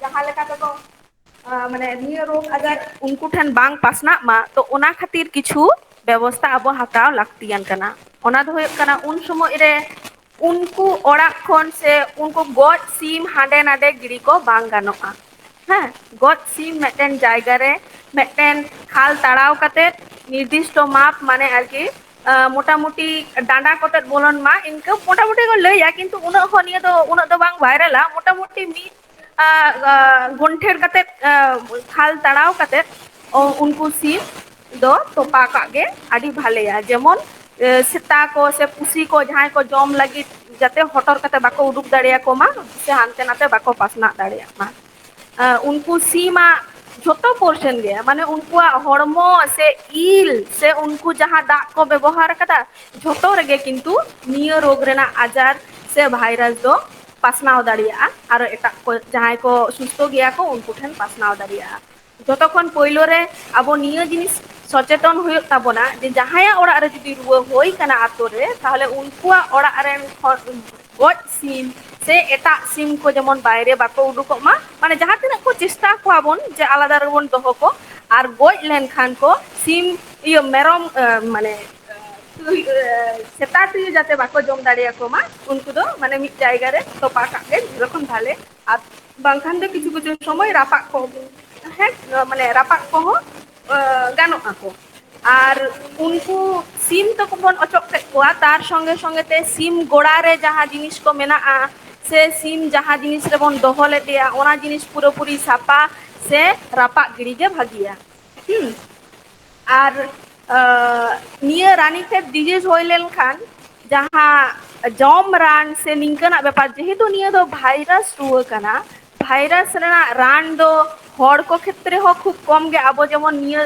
ᱡᱟᱦᱟᱸ ᱞᱮᱠᱟ ᱛᱮᱠᱚ, ᱟ, ᱢᱟᱱᱮ ᱱᱤᱭᱟᱹ ᱨᱳᱜᱽ ᱟᱡᱟᱨ ᱩᱱᱠᱩ ᱴᱷᱮᱱ ᱵᱟᱝ ᱯᱟᱥᱱᱟᱜ ᱢᱟ, ᱛᱚ ᱚᱱᱟ ᱠᱷᱟᱹᱛᱤᱨ ᱠᱤᱪᱷᱩ ᱵᱮᱵᱚᱥᱛᱷᱟ ᱟᱵᱚ ᱦᱟᱛᱟᱣ ᱞᱟᱹᱠᱛᱤᱭᱟᱱ ᱠᱟᱱᱟ᱾ ᱚᱱᱟ ᱫᱚ ᱦᱩᱭᱩᱜ ᱠᱟᱱᱟ ᱩᱱ ᱥᱚᱢᱚᱭ ᱨᱮ ᱩᱱᱠᱩ ᱚᱲᱟᱜ ᱠᱷᱚᱱ ᱥᱮ ᱩᱱᱠᱩ ᱜᱚᱡ ᱥᱤᱢ ᱦᱟᱸᱰᱮ ᱱᱟᱰᱮ ᱜᱤᱰᱤ ᱠᱚ ᱵᱟᱝ ᱜᱟᱱᱚᱜᱼᱟ᱾ ᱦᱮᱸ, ᱜᱚᱡ ᱥᱤᱢ ᱢᱤᱫᱴᱮᱱ ᱡᱟᱭᱜᱟ ᱨᱮ ᱢᱤᱫᱴᱮᱱ ᱠᱷᱟᱞ ᱛᱟᱲᱟᱣ ᱠᱟᱛᱮ ᱱᱤᱨᱫᱤᱥᱴᱚ ᱢᱟᱯ, ᱢᱟᱱᱮ ᱟᱨᱠᱤ, ᱟ, ᱢᱚᱴᱟᱢᱩᱴᱤ ᱰᱟᱸᱰᱟ ᱠᱚᱛᱮ ᱵᱚᱞᱚᱱ ᱢᱟ, ᱤᱱᱠᱟᱹ ᱢᱚᱴᱟᱢᱩᱴᱤ ᱠᱚ ᱞᱟᱹᱭᱟ, ᱠᱤᱱᱛᱩ ᱩᱱᱟᱹᱜ ᱦᱚᱸ ᱱᱤᱭᱟᱹ ᱫᱚ ᱩᱱᱟᱹᱜ ᱫᱚ ᱵᱟᱝ ᱵᱷᱟᱭᱨᱟᱞᱟ᱾ ᱢᱚᱴᱟᱢᱩᱴᱤ ᱢᱤᱫ, ᱟ, ᱟ, ᱜᱚᱱᱴᱷᱮᱲ ᱠᱟᱛᱮ, ᱟ, ᱠᱷᱟᱞ ᱛᱟᱲᱟᱣ ᱠᱟᱛᱮ, ᱚ, ᱩᱱᱠᱩ ᱥᱤᱢ ᱫᱚ ᱛᱚᱯᱟ ᱠᱟᱜ ᱜᱮ ᱟᱹᱰᱤ ᱵᱷᱟᱞᱮᱭᱟ᱾ ᱡᱮᱢᱚᱱ, ᱮ, ᱥᱮᱛᱟ ᱠᱚ ᱥᱮ ᱯᱩᱥᱤ ᱠᱚ ᱡᱟᱦᱟᱸᱭ ᱠᱚ ᱡᱚᱢ ᱞᱟᱹᱜᱤᱫ ᱡᱟᱛᱮ ᱦᱚᱴᱚᱨ ᱠᱟᱛᱮ ᱵᱟᱠᱚ ᱩᱰᱩᱠ ᱫᱟᱲᱮᱭᱟᱠᱚ ᱢᱟ, ᱥᱮ ᱦᱟᱱᱛᱮ ᱱᱟᱛᱮ ᱵᱟᱠᱚ ᱯᱟᱥᱱᱟᱜ ᱫᱟᱲᱮᱭᱟᱜ ᱢᱟ᱾ ᱮ, ᱩᱱᱠᱩ ᱥᱤᱢᱟᱜ ᱡᱷᱚᱛᱚ ᱯᱳᱨᱥᱮᱱ ᱜᱮ, ᱢᱟᱱᱮ ᱩᱱᱠᱩᱣᱟᱜ ᱦᱚᱲᱢᱚ ᱥᱮ ᱤᱞ ᱥᱮ ᱩᱱᱠᱩ ᱡᱟᱦᱟᱸ ᱫᱟᱜ ᱠᱚ ᱵᱮᱵᱚᱦᱟᱨ ᱟᱠᱟᱫᱟ, ᱡᱷᱚᱛᱚ ᱨᱮᱜᱮ ᱠᱤᱱᱛᱩ ᱱᱤᱭᱟᱹ ᱨᱳᱜᱽ ᱨᱮᱱᱟᱜ ᱟᱡᱟᱨ ᱥᱮ ᱵᱷᱟᱭᱨᱟᱥ ᱫᱚ ᱯᱟᱥᱱᱟᱣ ᱫᱟᱲᱮᱭᱟᱜᱼᱟ᱾ ᱟᱨᱚ ᱮᱴᱟᱜ ᱠᱚ, ᱡᱟᱦᱟᱸᱭ ᱠᱚ ᱥᱩᱥᱛᱷᱚ ᱜᱮᱭᱟ ᱠᱚ, ᱩᱱᱠᱩ ᱴᱷᱮᱱ ᱯᱟᱥᱱᱟᱣ ᱫᱟᱲᱮᱭᱟᱜᱼᱟ᱾ ᱡᱚᱛᱚ ᱠᱷᱚᱱ ᱯᱳᱭᱞᱳ ᱨᱮ ᱟᱵᱚ ᱱᱤᱭᱟᱹ ᱡᱤᱱᱤᱥ ᱥᱚᱪᱮᱛᱚᱱ ᱦᱩᱭᱩᱜ ᱛᱟᱵᱚᱱᱟ ᱡᱮ ᱡᱟᱦᱟᱸᱭᱟᱜ ᱚᱲᱟᱜ ᱨᱮ ᱡᱩᱫᱤ ᱨᱩᱣᱟᱹ ᱦᱩᱭ ᱠᱟᱱᱟ ᱟᱛᱳ ᱨᱮ, ᱛᱟᱦᱚᱞᱮ ᱩᱱᱠᱩᱣᱟᱜ ᱚᱲᱟᱜ ᱨᱮᱱ ᱦᱚᱲ, ᱜᱚᱡ ᱥᱤᱢ ᱥᱮ ᱮᱴᱟᱜ ᱥᱤᱢ ᱠᱚ ᱡᱮᱢᱚᱱ ᱵᱟᱭᱨᱮ ᱵᱟᱠᱚ ᱩᱰᱩᱠᱚᱜ ᱢᱟ, ᱢᱟᱱᱮ ᱡᱟᱦᱟᱸ ᱛᱤᱱᱟᱹᱜ ᱠᱚ ᱪᱮᱥᱴᱟ ᱠᱚᱣᱟ ᱵᱚᱱ ᱡᱮ ᱟᱞᱟᱫᱟ ᱨᱮᱵᱚᱱ ᱫᱚᱦᱚ ᱠᱚ, ᱟᱨ ᱜᱚᱡ ᱞᱮᱱᱠᱷᱟᱱ ᱠᱚ ᱥᱤᱢ, ᱤᱭᱟᱹ, ᱢᱮᱨᱚᱢ, ᱮ, ᱢᱟᱱᱮ, ᱮ, ᱛᱩᱭᱩ, ᱮ, ᱥᱮᱛᱟ ᱛᱩᱭᱩ ᱡᱟᱛᱮ ᱵᱟᱠᱚ ᱡᱚᱢ ᱫᱟᱲᱮᱭᱟᱠᱚ ᱢᱟ, ᱩᱱᱠᱩ ᱫᱚ ᱢᱟᱱᱮ ᱢᱤᱫ ᱡᱟᱭᱜᱟ ᱨᱮ ᱛᱚᱯᱟ ᱠᱟᱜ ᱜᱮ ᱡᱚᱛᱚ ᱠᱷᱚᱱ ᱵᱷᱟᱞᱮ᱾ ᱟᱨ ᱵᱟᱝᱠᱷᱟᱱ ᱫᱚ ᱠᱤᱪᱷᱩ ᱠᱤᱪᱷᱩ ᱥᱚᱢᱚᱭ ᱨᱟᱯᱟᱜ ᱠᱚ, ᱦᱮᱸ, ᱢᱟᱱᱮ ᱨᱟᱯᱟᱜ ᱠᱚᱦᱚᱸ, ᱮ, ᱜᱟᱱᱚᱜ ᱟᱠᱚ᱾ ᱟᱨ ᱩᱱᱠᱩ ᱥᱤᱢ ᱛᱚᱠᱚ ᱵᱚᱱ ᱚᱪᱚᱜ ᱠᱮᱫ ᱠᱚᱣᱟ, ᱛᱟᱨ ᱥᱚᱸᱜᱮ ᱥᱚᱸᱜᱮ ᱛᱮ ᱥᱤᱢ ᱜᱚᱲᱟ ᱨᱮ ᱡᱟᱦᱟᱸ ᱡᱤᱱᱤᱥ ᱠᱚ ᱢᱮᱱᱟᱜᱼᱟ, ᱥᱮ ᱥᱤᱢ ᱡᱟᱦᱟᱸ ᱡᱤᱱᱤᱥ ᱨᱮᱵᱚᱱ ᱫᱚᱦᱚ ᱞᱮᱫᱮᱭᱟ, ᱚᱱᱟ ᱡᱤᱱᱤᱥ ᱯᱩᱨᱟᱹᱯᱩᱨᱤ ᱥᱟᱯᱟ ᱥᱮ ᱨᱟᱯᱟᱜ ᱜᱤᱰᱤ ᱜᱮ ᱵᱷᱟᱹᱜᱤᱭᱟ᱾ ᱦᱩᱸ᱾ ᱟᱨ, ᱟ, ᱱᱤᱭᱟᱹ ᱨᱟᱱᱤᱠᱷᱮᱛ ᱰᱤᱡᱤᱡᱽ ᱦᱩᱭ ᱞᱮᱱᱠᱷᱟᱱ ᱡᱟᱦᱟᱸ ᱡᱚᱢ ᱨᱟᱱ ᱥᱮ ᱱᱤᱝᱠᱟᱹᱱᱟᱜ ᱵᱮᱯᱟᱨ, ᱡᱮᱦᱮᱛᱩ ᱱᱤᱭᱟᱹ ᱫᱚ ᱵᱷᱟᱭᱨᱟᱥ ᱨᱩᱣᱟᱹ ᱠᱟᱱᱟ, ᱵᱷᱟᱭᱨᱟᱥ ᱨᱮᱱᱟᱜ ᱨᱟᱱ ᱫᱚ ᱦᱚᱲ ᱠᱚ ᱠᱷᱮᱛᱨᱮ ᱦᱚᱸ ᱠᱷᱩᱵ ᱠᱚᱢ ᱜᱮ, ᱟᱵᱚ ᱡᱮᱢᱚᱱ ᱱᱤᱭᱟᱹ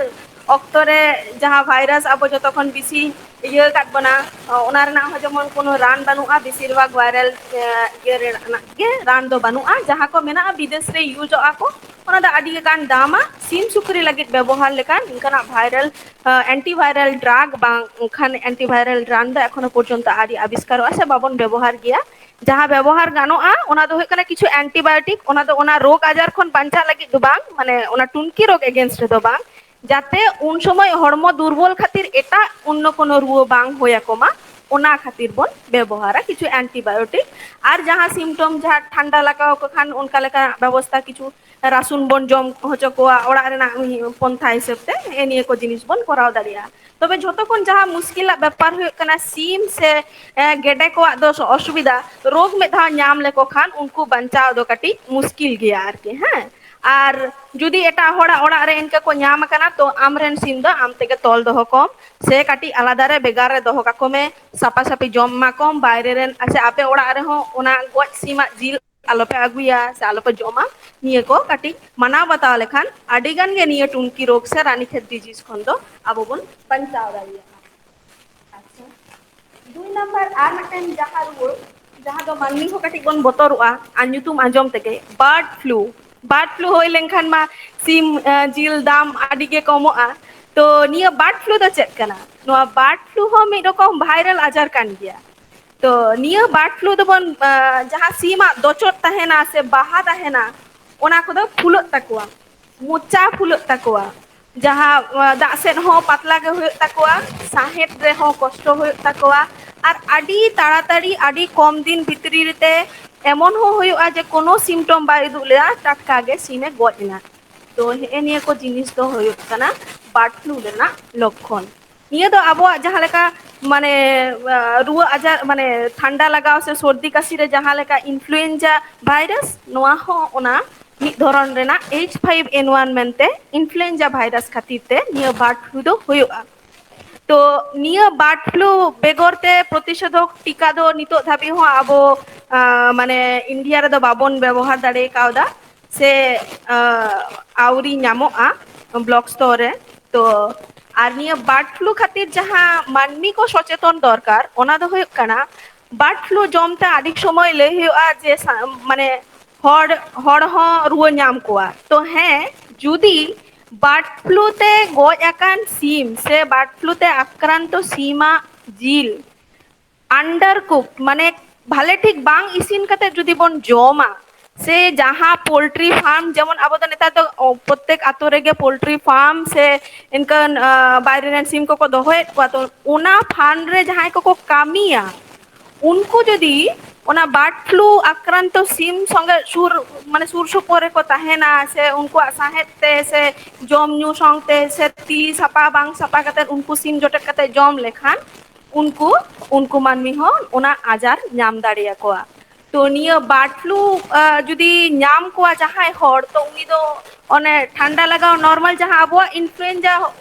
ᱚᱠᱛᱚ ᱨᱮ ᱡᱟᱦᱟᱸ ᱵᱷᱟᱭᱨᱟᱥ ᱟᱵᱚ ᱡᱚᱛᱚ ᱠᱷᱚᱱ ᱵᱮᱥᱤ ᱤᱭᱟᱹ ᱟᱠᱟᱫ ᱵᱚᱱᱟ, ᱚᱱᱟ ᱨᱮᱱᱟᱜ ᱦᱚᱸ ᱡᱮᱢᱚᱱ ᱠᱳᱱᱳ ᱨᱟᱱ ᱵᱟᱹᱱᱩᱜᱼᱟ, ᱵᱮᱥᱤᱨ ᱵᱷᱟᱜᱽ ᱵᱷᱟᱭᱨᱟᱞ, ᱮ, ᱤᱭᱟᱹ ᱨᱮᱱᱟᱜ ᱜᱮ ᱨᱟᱱ ᱫᱚ ᱵᱟᱹᱱᱩᱜᱼᱟ, ᱡᱟᱦᱟᱸ ᱠᱚ ᱢᱮᱱᱟᱜᱼᱟ ᱵᱤᱫᱮᱥ ᱨᱮ ᱤᱭᱩᱡᱚᱜᱼᱟ ᱠᱚ, ᱚᱱᱟ ᱫᱚ ᱟᱹᱰᱤ ᱜᱟᱱ ᱫᱟᱢᱟ᱾ ᱥᱤᱢ ᱥᱩᱠᱨᱤ ᱞᱟᱹᱜᱤᱫ ᱵᱮᱵᱚᱦᱟᱨ ᱞᱮᱠᱟᱱ ᱚᱱᱠᱟᱱᱟᱜ ᱵᱷᱟᱭᱨᱟᱞ ᱮᱱᱴᱤ ᱵᱷᱟᱭᱨᱟᱞ ᱰᱨᱟᱜᱽ ᱵᱟᱝᱠᱷᱟᱱ ᱮᱱᱴᱤ ᱵᱷᱟᱭᱨᱟᱞ ᱨᱟᱱ ᱫᱚ ᱮᱠᱷᱚᱱᱳ ᱯᱚᱨᱡᱚᱱᱛᱚ ᱟᱹᱣᱨᱤ ᱟᱵᱤᱥᱠᱟᱨᱚᱜᱼᱟ ᱥᱮ ᱵᱟᱵᱚᱱ ᱵᱮᱵᱚᱦᱟᱨ ᱜᱮᱭᱟ᱾ ᱡᱟᱦᱟᱸ ᱵᱮᱵᱚᱦᱟᱨ ᱜᱟᱱᱚᱜᱼᱟ ᱚᱱᱟ ᱫᱚ ᱦᱩᱭᱩᱜ ᱠᱟᱱᱟ ᱠᱤᱪᱷᱩ ᱮᱱᱴᱤᱵᱟᱭᱳᱴᱤᱠ, ᱚᱱᱟ ᱫᱚ ᱚᱱᱟ ᱨᱳᱜᱽ ᱟᱡᱟᱨ ᱠᱷᱚᱱ ᱵᱟᱧᱪᱟᱜ ᱞᱟᱹᱜᱤᱫ ᱫᱚ ᱵᱟᱝ, ᱢᱟᱱᱮ ᱚᱱᱟ ᱴᱩᱱᱠᱤ ᱨᱳᱜᱽ ᱮᱜᱮᱱᱥᱴ ᱨᱮᱫᱚ ᱵᱟᱝ, ᱡᱟᱛᱮ ᱩᱱ ᱥᱚᱢᱚᱭ ᱦᱚᱲᱢᱚ ᱫᱩᱨᱵᱚᱞ ᱠᱷᱟᱹᱛᱤᱨ ᱮᱴᱟᱜ ᱚᱱᱱᱚ ᱠᱳᱱᱳ ᱨᱩᱣᱟᱹ ᱵᱟᱝ ᱦᱩᱭ ᱟᱠᱚ ᱢᱟ, ᱚᱱᱟ ᱠᱷᱟᱹᱛᱤᱨ ᱵᱚᱱ ᱵᱮᱵᱚᱦᱟᱨᱟ ᱠᱤᱪᱷᱩ ᱮᱱᱴᱤᱵᱟᱭᱳᱴᱤᱠ᱾ ᱟᱨ ᱡᱟᱦᱟᱸ ᱥᱤᱢᱴᱚᱢ ᱡᱟᱦᱟᱸ ᱴᱷᱟᱱᱰᱟ ᱞᱟᱜᱟᱣ ᱟᱠᱚ ᱠᱷᱟᱱ ᱚᱱᱠᱟ ᱞᱮᱠᱟ ᱵᱮᱵᱚᱥᱛᱷᱟ ᱠᱤᱪᱷᱩ ᱨᱟᱹᱥᱩᱱ ᱵᱚᱱ ᱡᱚᱢ ᱦᱚᱪᱚ ᱠᱚᱣᱟ ᱚᱲᱟᱜ ᱨᱮᱱᱟᱜ ᱯᱚᱱᱛᱷᱟ ᱦᱤᱥᱟᱹᱵ ᱛᱮ, ᱱᱮᱜᱼᱮ ᱱᱤᱭᱟᱹ ᱠᱚ ᱡᱤᱱᱤᱥ ᱵᱚᱱ ᱠᱚᱨᱟᱣ ᱫᱟᱲᱮᱭᱟᱜᱼᱟ᱾ ᱛᱚᱵᱮ ᱡᱷᱚᱛᱚ ᱠᱷᱚᱱ ᱡᱟᱦᱟᱸ ᱢᱩᱥᱠᱤᱞᱟᱜ ᱵᱮᱯᱟᱨ ᱦᱩᱭᱩᱜ ᱠᱟᱱᱟ ᱥᱤᱢ ᱥᱮ ᱮ, ᱜᱮᱰᱮ ᱠᱚᱣᱟᱜ ᱫᱚ ᱚᱥᱩᱵᱤᱫᱷᱟ, ᱨᱳᱜᱽ ᱢᱤᱫ ᱫᱷᱟᱣ ᱧᱟᱢ ᱞᱮᱠᱚ ᱠᱷᱟᱱ ᱩᱱᱠᱩ ᱵᱟᱧᱪᱟᱣ ᱫᱚ ᱠᱟᱹᱴᱤᱡ ᱢᱩᱥᱠᱤᱞ ᱜᱮᱭᱟ ᱟᱨᱠᱤ, ᱦᱮᱸ᱾ ᱟᱨ ᱡᱩᱫᱤ ᱮᱴᱟᱜ ᱦᱚᱲᱟᱜ ᱚᱲᱟᱜ ᱨᱮ ᱤᱱᱠᱟᱹ ᱠᱚ ᱧᱟᱢ ᱟᱠᱟᱱᱟ, ᱛᱚ ᱟᱢᱨᱮᱱ ᱥᱤᱢ ᱫᱚ ᱟᱢ ᱛᱮᱜᱮ ᱛᱚᱞ ᱫᱚᱦᱚ ᱠᱚᱢ, ᱥᱮ ᱠᱟᱹᱴᱤᱡ ᱟᱞᱟᱫᱟ ᱨᱮ ᱵᱷᱮᱜᱟᱨ ᱨᱮ ᱫᱚᱦᱚ ᱠᱟᱠᱚ ᱢᱮ, ᱥᱟᱯᱷᱟ ᱥᱟᱹᱯᱷᱤ ᱡᱚᱢ ᱮᱢᱟ ᱠᱚᱢ, ᱵᱟᱭᱨᱮ ᱨᱮᱱ ᱥᱮ ᱟᱯᱮ ᱚᱲᱟᱜ ᱨᱮᱦᱚᱸ ᱚᱱᱟ ᱜᱚᱡ ᱥᱤᱢᱟᱜ ᱡᱤᱞ ᱟᱞᱚᱯᱮ ᱟᱹᱜᱩᱭᱟ ᱥᱮ ᱟᱞᱚᱯᱮ ᱡᱚᱢᱟ, ᱱᱤᱭᱟᱹ ᱠᱚ ᱠᱟᱹᱴᱤᱡ ᱢᱟᱱᱟᱣ ᱵᱟᱛᱟᱣ ᱞᱮᱠᱷᱟᱱ ᱟᱹᱰᱤ ᱜᱟᱱ ᱜᱮ ᱱᱤᱭᱟᱹ ᱴᱩᱱᱠᱤ ᱨᱳᱜᱽ ᱥᱮ ᱨᱟᱱᱤᱠᱷᱮᱛ ᱰᱤᱡᱤᱡᱽ ᱠᱷᱚᱱ ᱫᱚ ᱟᱵᱚ ᱵᱚᱱ ᱵᱟᱧᱪᱟᱣ ᱫᱟᱲᱮᱭᱟᱜᱼᱟ᱾ ᱟᱪᱪᱷᱟ, ᱫᱩᱭ ᱱᱟᱢᱵᱟᱨ ᱟᱨ ᱢᱤᱫᱴᱮᱱ ᱡᱟᱦᱟᱸ ᱨᱩᱣᱟᱹ, ᱡᱟᱦᱟᱸ ᱫᱚ ᱢᱟᱹᱱᱢᱤ ᱦᱚᱸ ᱠᱟᱹᱴᱤᱡ ᱵᱚᱱ ᱵᱚᱛᱚᱨᱚᱜᱼᱟ ᱟᱨ ᱧᱩᱛᱩᱢ ᱟᱸᱡᱚᱢ ᱛᱮᱜᱮ, ᱵᱟᱨᱰ ᱯᱷᱞᱩ᱾ ᱵᱟᱨᱰ ᱯᱷᱞᱩ ᱦᱩᱭ ᱞᱮᱱᱠᱷᱟᱱ ᱢᱟ ᱥᱤᱢ ᱮ, ᱡᱤᱞ ᱫᱟᱢ ᱟᱹᱰᱤ ᱜᱮ ᱠᱚᱢᱚᱜᱼᱟ᱾ ᱛᱚ ᱱᱤᱭᱟᱹ ᱵᱟᱨᱰ ᱯᱷᱞᱩ ᱫᱚ ᱪᱮᱫ ᱠᱟᱱᱟ? ᱱᱚᱣᱟ ᱵᱟᱨᱰ ᱯᱷᱞᱩ ᱦᱚᱸ ᱢᱤᱫ ᱨᱚᱠᱚᱢ ᱵᱷᱟᱭᱨᱟᱞ ᱟᱡᱟᱨ ᱠᱟᱱ ᱜᱮᱭᱟ᱾ ᱛᱚ ᱱᱤᱭᱟᱹ ᱵᱟᱨᱰ ᱯᱷᱞᱩ ᱫᱚᱵᱚᱱ ᱮ, ᱡᱟᱦᱟᱸ ᱥᱤᱢᱟᱜ ᱫᱚᱪᱚᱫ ᱛᱟᱦᱮᱱᱟ ᱥᱮ ᱵᱟᱦᱟ ᱛᱟᱦᱮᱱᱟ, ᱚᱱᱟ ᱠᱚᱫᱚ ᱯᱷᱩᱞᱟᱹᱜ ᱛᱟᱠᱚᱣᱟ, ᱢᱚᱪᱟ ᱯᱷᱩᱞᱟᱹᱜ ᱛᱟᱠᱚᱣᱟ, ᱡᱟᱦᱟᱸ ᱫᱟᱜ ᱥᱮᱫ ᱦᱚᱸ ᱯᱟᱛᱞᱟ ᱜᱮ ᱦᱩᱭᱩᱜ ᱛᱟᱠᱚᱣᱟ, ᱥᱟᱦᱮᱫ ᱨᱮᱦᱚᱸ ᱠᱚᱥᱴᱚ ᱦᱩᱭᱩᱜ ᱛᱟᱠᱚᱣᱟ, ᱟᱨ ᱟᱹᱰᱤ ᱛᱟᱲᱟᱛᱟᱲᱤ ᱟᱹᱰᱤ ᱠᱚᱢ ᱫᱤᱱ ᱵᱷᱤᱛᱨᱤ ᱨᱮᱛᱮ ᱮᱢᱚᱱ ᱦᱚᱸ ᱦᱩᱭᱩᱜᱼᱟ ᱡᱮ ᱠᱳᱱᱳ ᱥᱤᱢᱴᱚᱢ ᱵᱟᱭ ᱩᱫᱩᱜ ᱞᱮᱫᱟ, ᱴᱟᱴᱠᱟ ᱜᱮ ᱥᱤᱢᱮ ᱜᱚᱡ ᱮᱱᱟ᱾ ᱛᱚ ᱦᱮᱸᱜᱼᱮ ᱱᱤᱭᱟᱹ ᱠᱚ ᱡᱤᱱᱤᱥ ᱫᱚ ᱦᱩᱭᱩᱜ ᱠᱟᱱᱟ ᱵᱟᱨᱰ ᱯᱷᱞᱩ ᱨᱮᱱᱟᱜ ᱞᱚᱠᱠᱷᱚᱱ᱾ ᱱᱤᱭᱟᱹ ᱫᱚ ᱟᱵᱚᱣᱟᱜ ᱡᱟᱦᱟᱸ ᱞᱮᱠᱟ ᱢᱟᱱᱮ ᱨᱩᱣᱟᱹ ᱟᱡᱟᱨ ᱢᱟᱱᱮ ᱴᱷᱟᱱᱰᱟ ᱞᱟᱜᱟᱣ ᱥᱮ ᱥᱚᱨᱫᱤ ᱠᱟᱥᱤ ᱨᱮ ᱡᱟᱦᱟᱸ ᱞᱮᱠᱟ ᱤᱱᱯᱷᱞᱩᱭᱮᱱᱡᱟ ᱵᱷᱟᱭᱨᱟᱥ, ᱱᱚᱣᱟ ᱦᱚᱸ ᱚᱱᱟ ᱢᱤᱫ ᱫᱷᱚᱨᱚᱱ ᱨᱮᱱᱟᱜ ᱮᱭᱤᱪ ᱯᱷᱟᱭᱤᱵᱷ ᱮᱱ ᱣᱟᱱ ᱢᱮᱱᱛᱮ ᱤᱱᱯᱷᱞᱩᱭᱮᱱᱡᱟ ᱵᱷᱟᱭᱨᱟᱥ ᱠᱷᱟᱹᱛᱤᱨ ᱛᱮ ᱱᱤᱭᱟᱹ ᱵᱟᱨᱰ ᱯᱷᱞᱩ ᱫᱚ ᱦᱩᱭᱩᱜᱼᱟ᱾ ᱛᱚ ᱱᱤᱭᱟᱹ ᱵᱟᱨᱰ ᱯᱷᱞᱩ ᱵᱮᱜᱚᱨ ᱛᱮ ᱯᱨᱚᱛᱤᱥᱮᱫᱷᱚᱠ ᱴᱤᱠᱟ ᱫᱚ ᱱᱤᱛᱚᱜ ᱫᱷᱟᱹᱵᱤᱡ ᱦᱚᱸ ᱟᱵᱚ ᱢᱟᱱᱮ ᱤᱱᱰᱤᱭᱟ ᱨᱮᱫᱚ ᱵᱟᱵᱚᱱ ᱵᱮᱵᱚᱦᱟᱨ ᱫᱟᱲᱮ ᱠᱟᱣᱫᱟ ᱥᱮ ᱟᱹᱣᱨᱤ ᱧᱟᱢᱚᱜᱼᱟ ᱵᱞᱚᱠ ᱥᱛᱚᱨ ᱨᱮ᱾ ᱛᱚ ᱟᱨ ᱱᱤᱭᱟᱹ ᱵᱟᱨᱰ ᱯᱷᱞᱩ ᱠᱷᱟᱹᱛᱤᱨ ᱡᱟᱦᱟᱸ ᱢᱟᱹᱱᱢᱤ ᱠᱚ ᱥᱚᱪᱮᱛᱚᱱ ᱫᱚᱨᱠᱟᱨ, ᱚᱱᱟ ᱫᱚ ᱦᱩᱭᱩᱜ ᱠᱟᱱᱟ ᱵᱟᱨᱰ ᱯᱷᱞᱩ ᱡᱚᱢ ᱛᱮ ᱟᱹᱰᱤ ᱥᱚᱢᱚᱭ ᱞᱟᱹᱭ ᱦᱩᱭᱩᱜᱼᱟ ᱡᱮ ᱢᱟᱱᱮ ᱦᱚᱲ ᱦᱚᱲ ᱦᱚᱸ ᱨᱩᱣᱟᱹ ᱧᱟᱢ ᱠᱚᱣᱟ᱾ ᱛᱚ ᱦᱮᱸ, ᱡᱩᱫᱤ ᱵᱟᱨᱰ ᱯᱷᱞᱩ ᱛᱮ ᱜᱚᱡ ᱟᱠᱟᱱ ᱥᱤᱢ ᱥᱮ ᱵᱟᱨᱰ ᱯᱷᱞᱩ ᱛᱮ ᱟᱠᱨᱟᱱᱛᱚ ᱥᱤᱢᱟᱜ ᱡᱤᱞ ᱟᱱᱰᱟᱨ ᱠᱩᱠ, ᱢᱟᱱᱮ ᱵᱷᱟᱞᱮ ᱴᱷᱤᱠ ᱵᱟᱝ ᱤᱥᱤᱱ ᱠᱟᱛᱮ ᱡᱩᱫᱤ ᱵᱚᱱ ᱡᱚᱢᱟ, ᱥᱮ ᱡᱟᱦᱟᱸ ᱯᱳᱞᱴᱨᱤ ᱯᱷᱟᱨᱢ, ᱡᱮᱢᱚᱱ ᱟᱵᱚ ᱫᱚ ᱱᱮᱛᱟᱨ ᱫᱚ ᱯᱨᱚᱛᱮᱠ ᱟᱛᱳ ᱨᱮᱜᱮ ᱯᱳᱞᱴᱨᱤ ᱯᱷᱟᱨᱢ ᱥᱮ ᱤᱱᱠᱟᱹᱱ ᱵᱟᱭᱨᱮ ᱨᱮᱱ ᱥᱤᱢ ᱠᱚᱠᱚ ᱫᱚᱦᱚᱭᱮᱫ ᱠᱚᱣᱟ, ᱛᱚ ᱚᱱᱟ ᱯᱷᱟᱨᱢ ᱨᱮ ᱡᱟᱦᱟᱸᱭ ᱠᱚᱠᱚ ᱠᱟᱹᱢᱤᱭᱟ, ᱩᱱᱠᱩ ᱡᱩᱫᱤ ᱚᱱᱟ ᱵᱟᱨᱰ ᱯᱷᱞᱩ ᱟᱠᱨᱟᱱᱛᱚ ᱥᱤᱢ ᱥᱚᱸᱜᱮ ᱥᱩᱨ, ᱢᱟᱱᱮ ᱥᱩᱨ ᱥᱩᱯᱩᱨ ᱨᱮᱠᱚ ᱛᱟᱦᱮᱱᱟ, ᱥᱮ ᱩᱱᱠᱩᱣᱟᱜ ᱥᱟᱦᱮᱫ ᱛᱮ ᱥᱮ ᱡᱚᱢ ᱧᱩ ᱥᱟᱶᱛᱮ ᱥᱮ ᱛᱤ ᱥᱟᱯᱷᱟ ᱵᱟᱝ ᱥᱟᱯᱷᱟ ᱠᱟᱛᱮ ᱩᱱᱠᱩ ᱥᱤᱢ ᱡᱚᱴᱮᱫ ᱠᱟᱛᱮ ᱡᱚᱢ ᱞᱮᱠᱷᱟᱱ, ᱩᱱᱠᱩ ᱩᱱᱠᱩ ᱢᱟᱹᱱᱢᱤ ᱦᱚᱸ ᱚᱱᱟ ᱟᱡᱟᱨ ᱧᱟᱢ ᱫᱟᱲᱮᱭᱟᱠᱚᱣᱟ᱾ ᱛᱚ ᱱᱤᱭᱟᱹ ᱵᱟᱨᱰ ᱯᱷᱞᱩ ᱡᱩᱫᱤ ᱧᱟᱢ ᱠᱚᱣᱟ ᱡᱟᱦᱟᱸᱭ ᱦᱚᱲ, ᱛᱚ ᱩᱱᱤ ᱫᱚ ᱚᱱᱮ ᱴᱷᱟᱱᱰᱟ ᱞᱟᱜᱟᱣ, ᱱᱚᱨᱢᱟᱞ ᱡᱟᱦᱟᱸ ᱟᱵᱚᱣᱟᱜ ᱤᱱᱯᱷᱞᱩᱭᱮᱱᱡᱟ,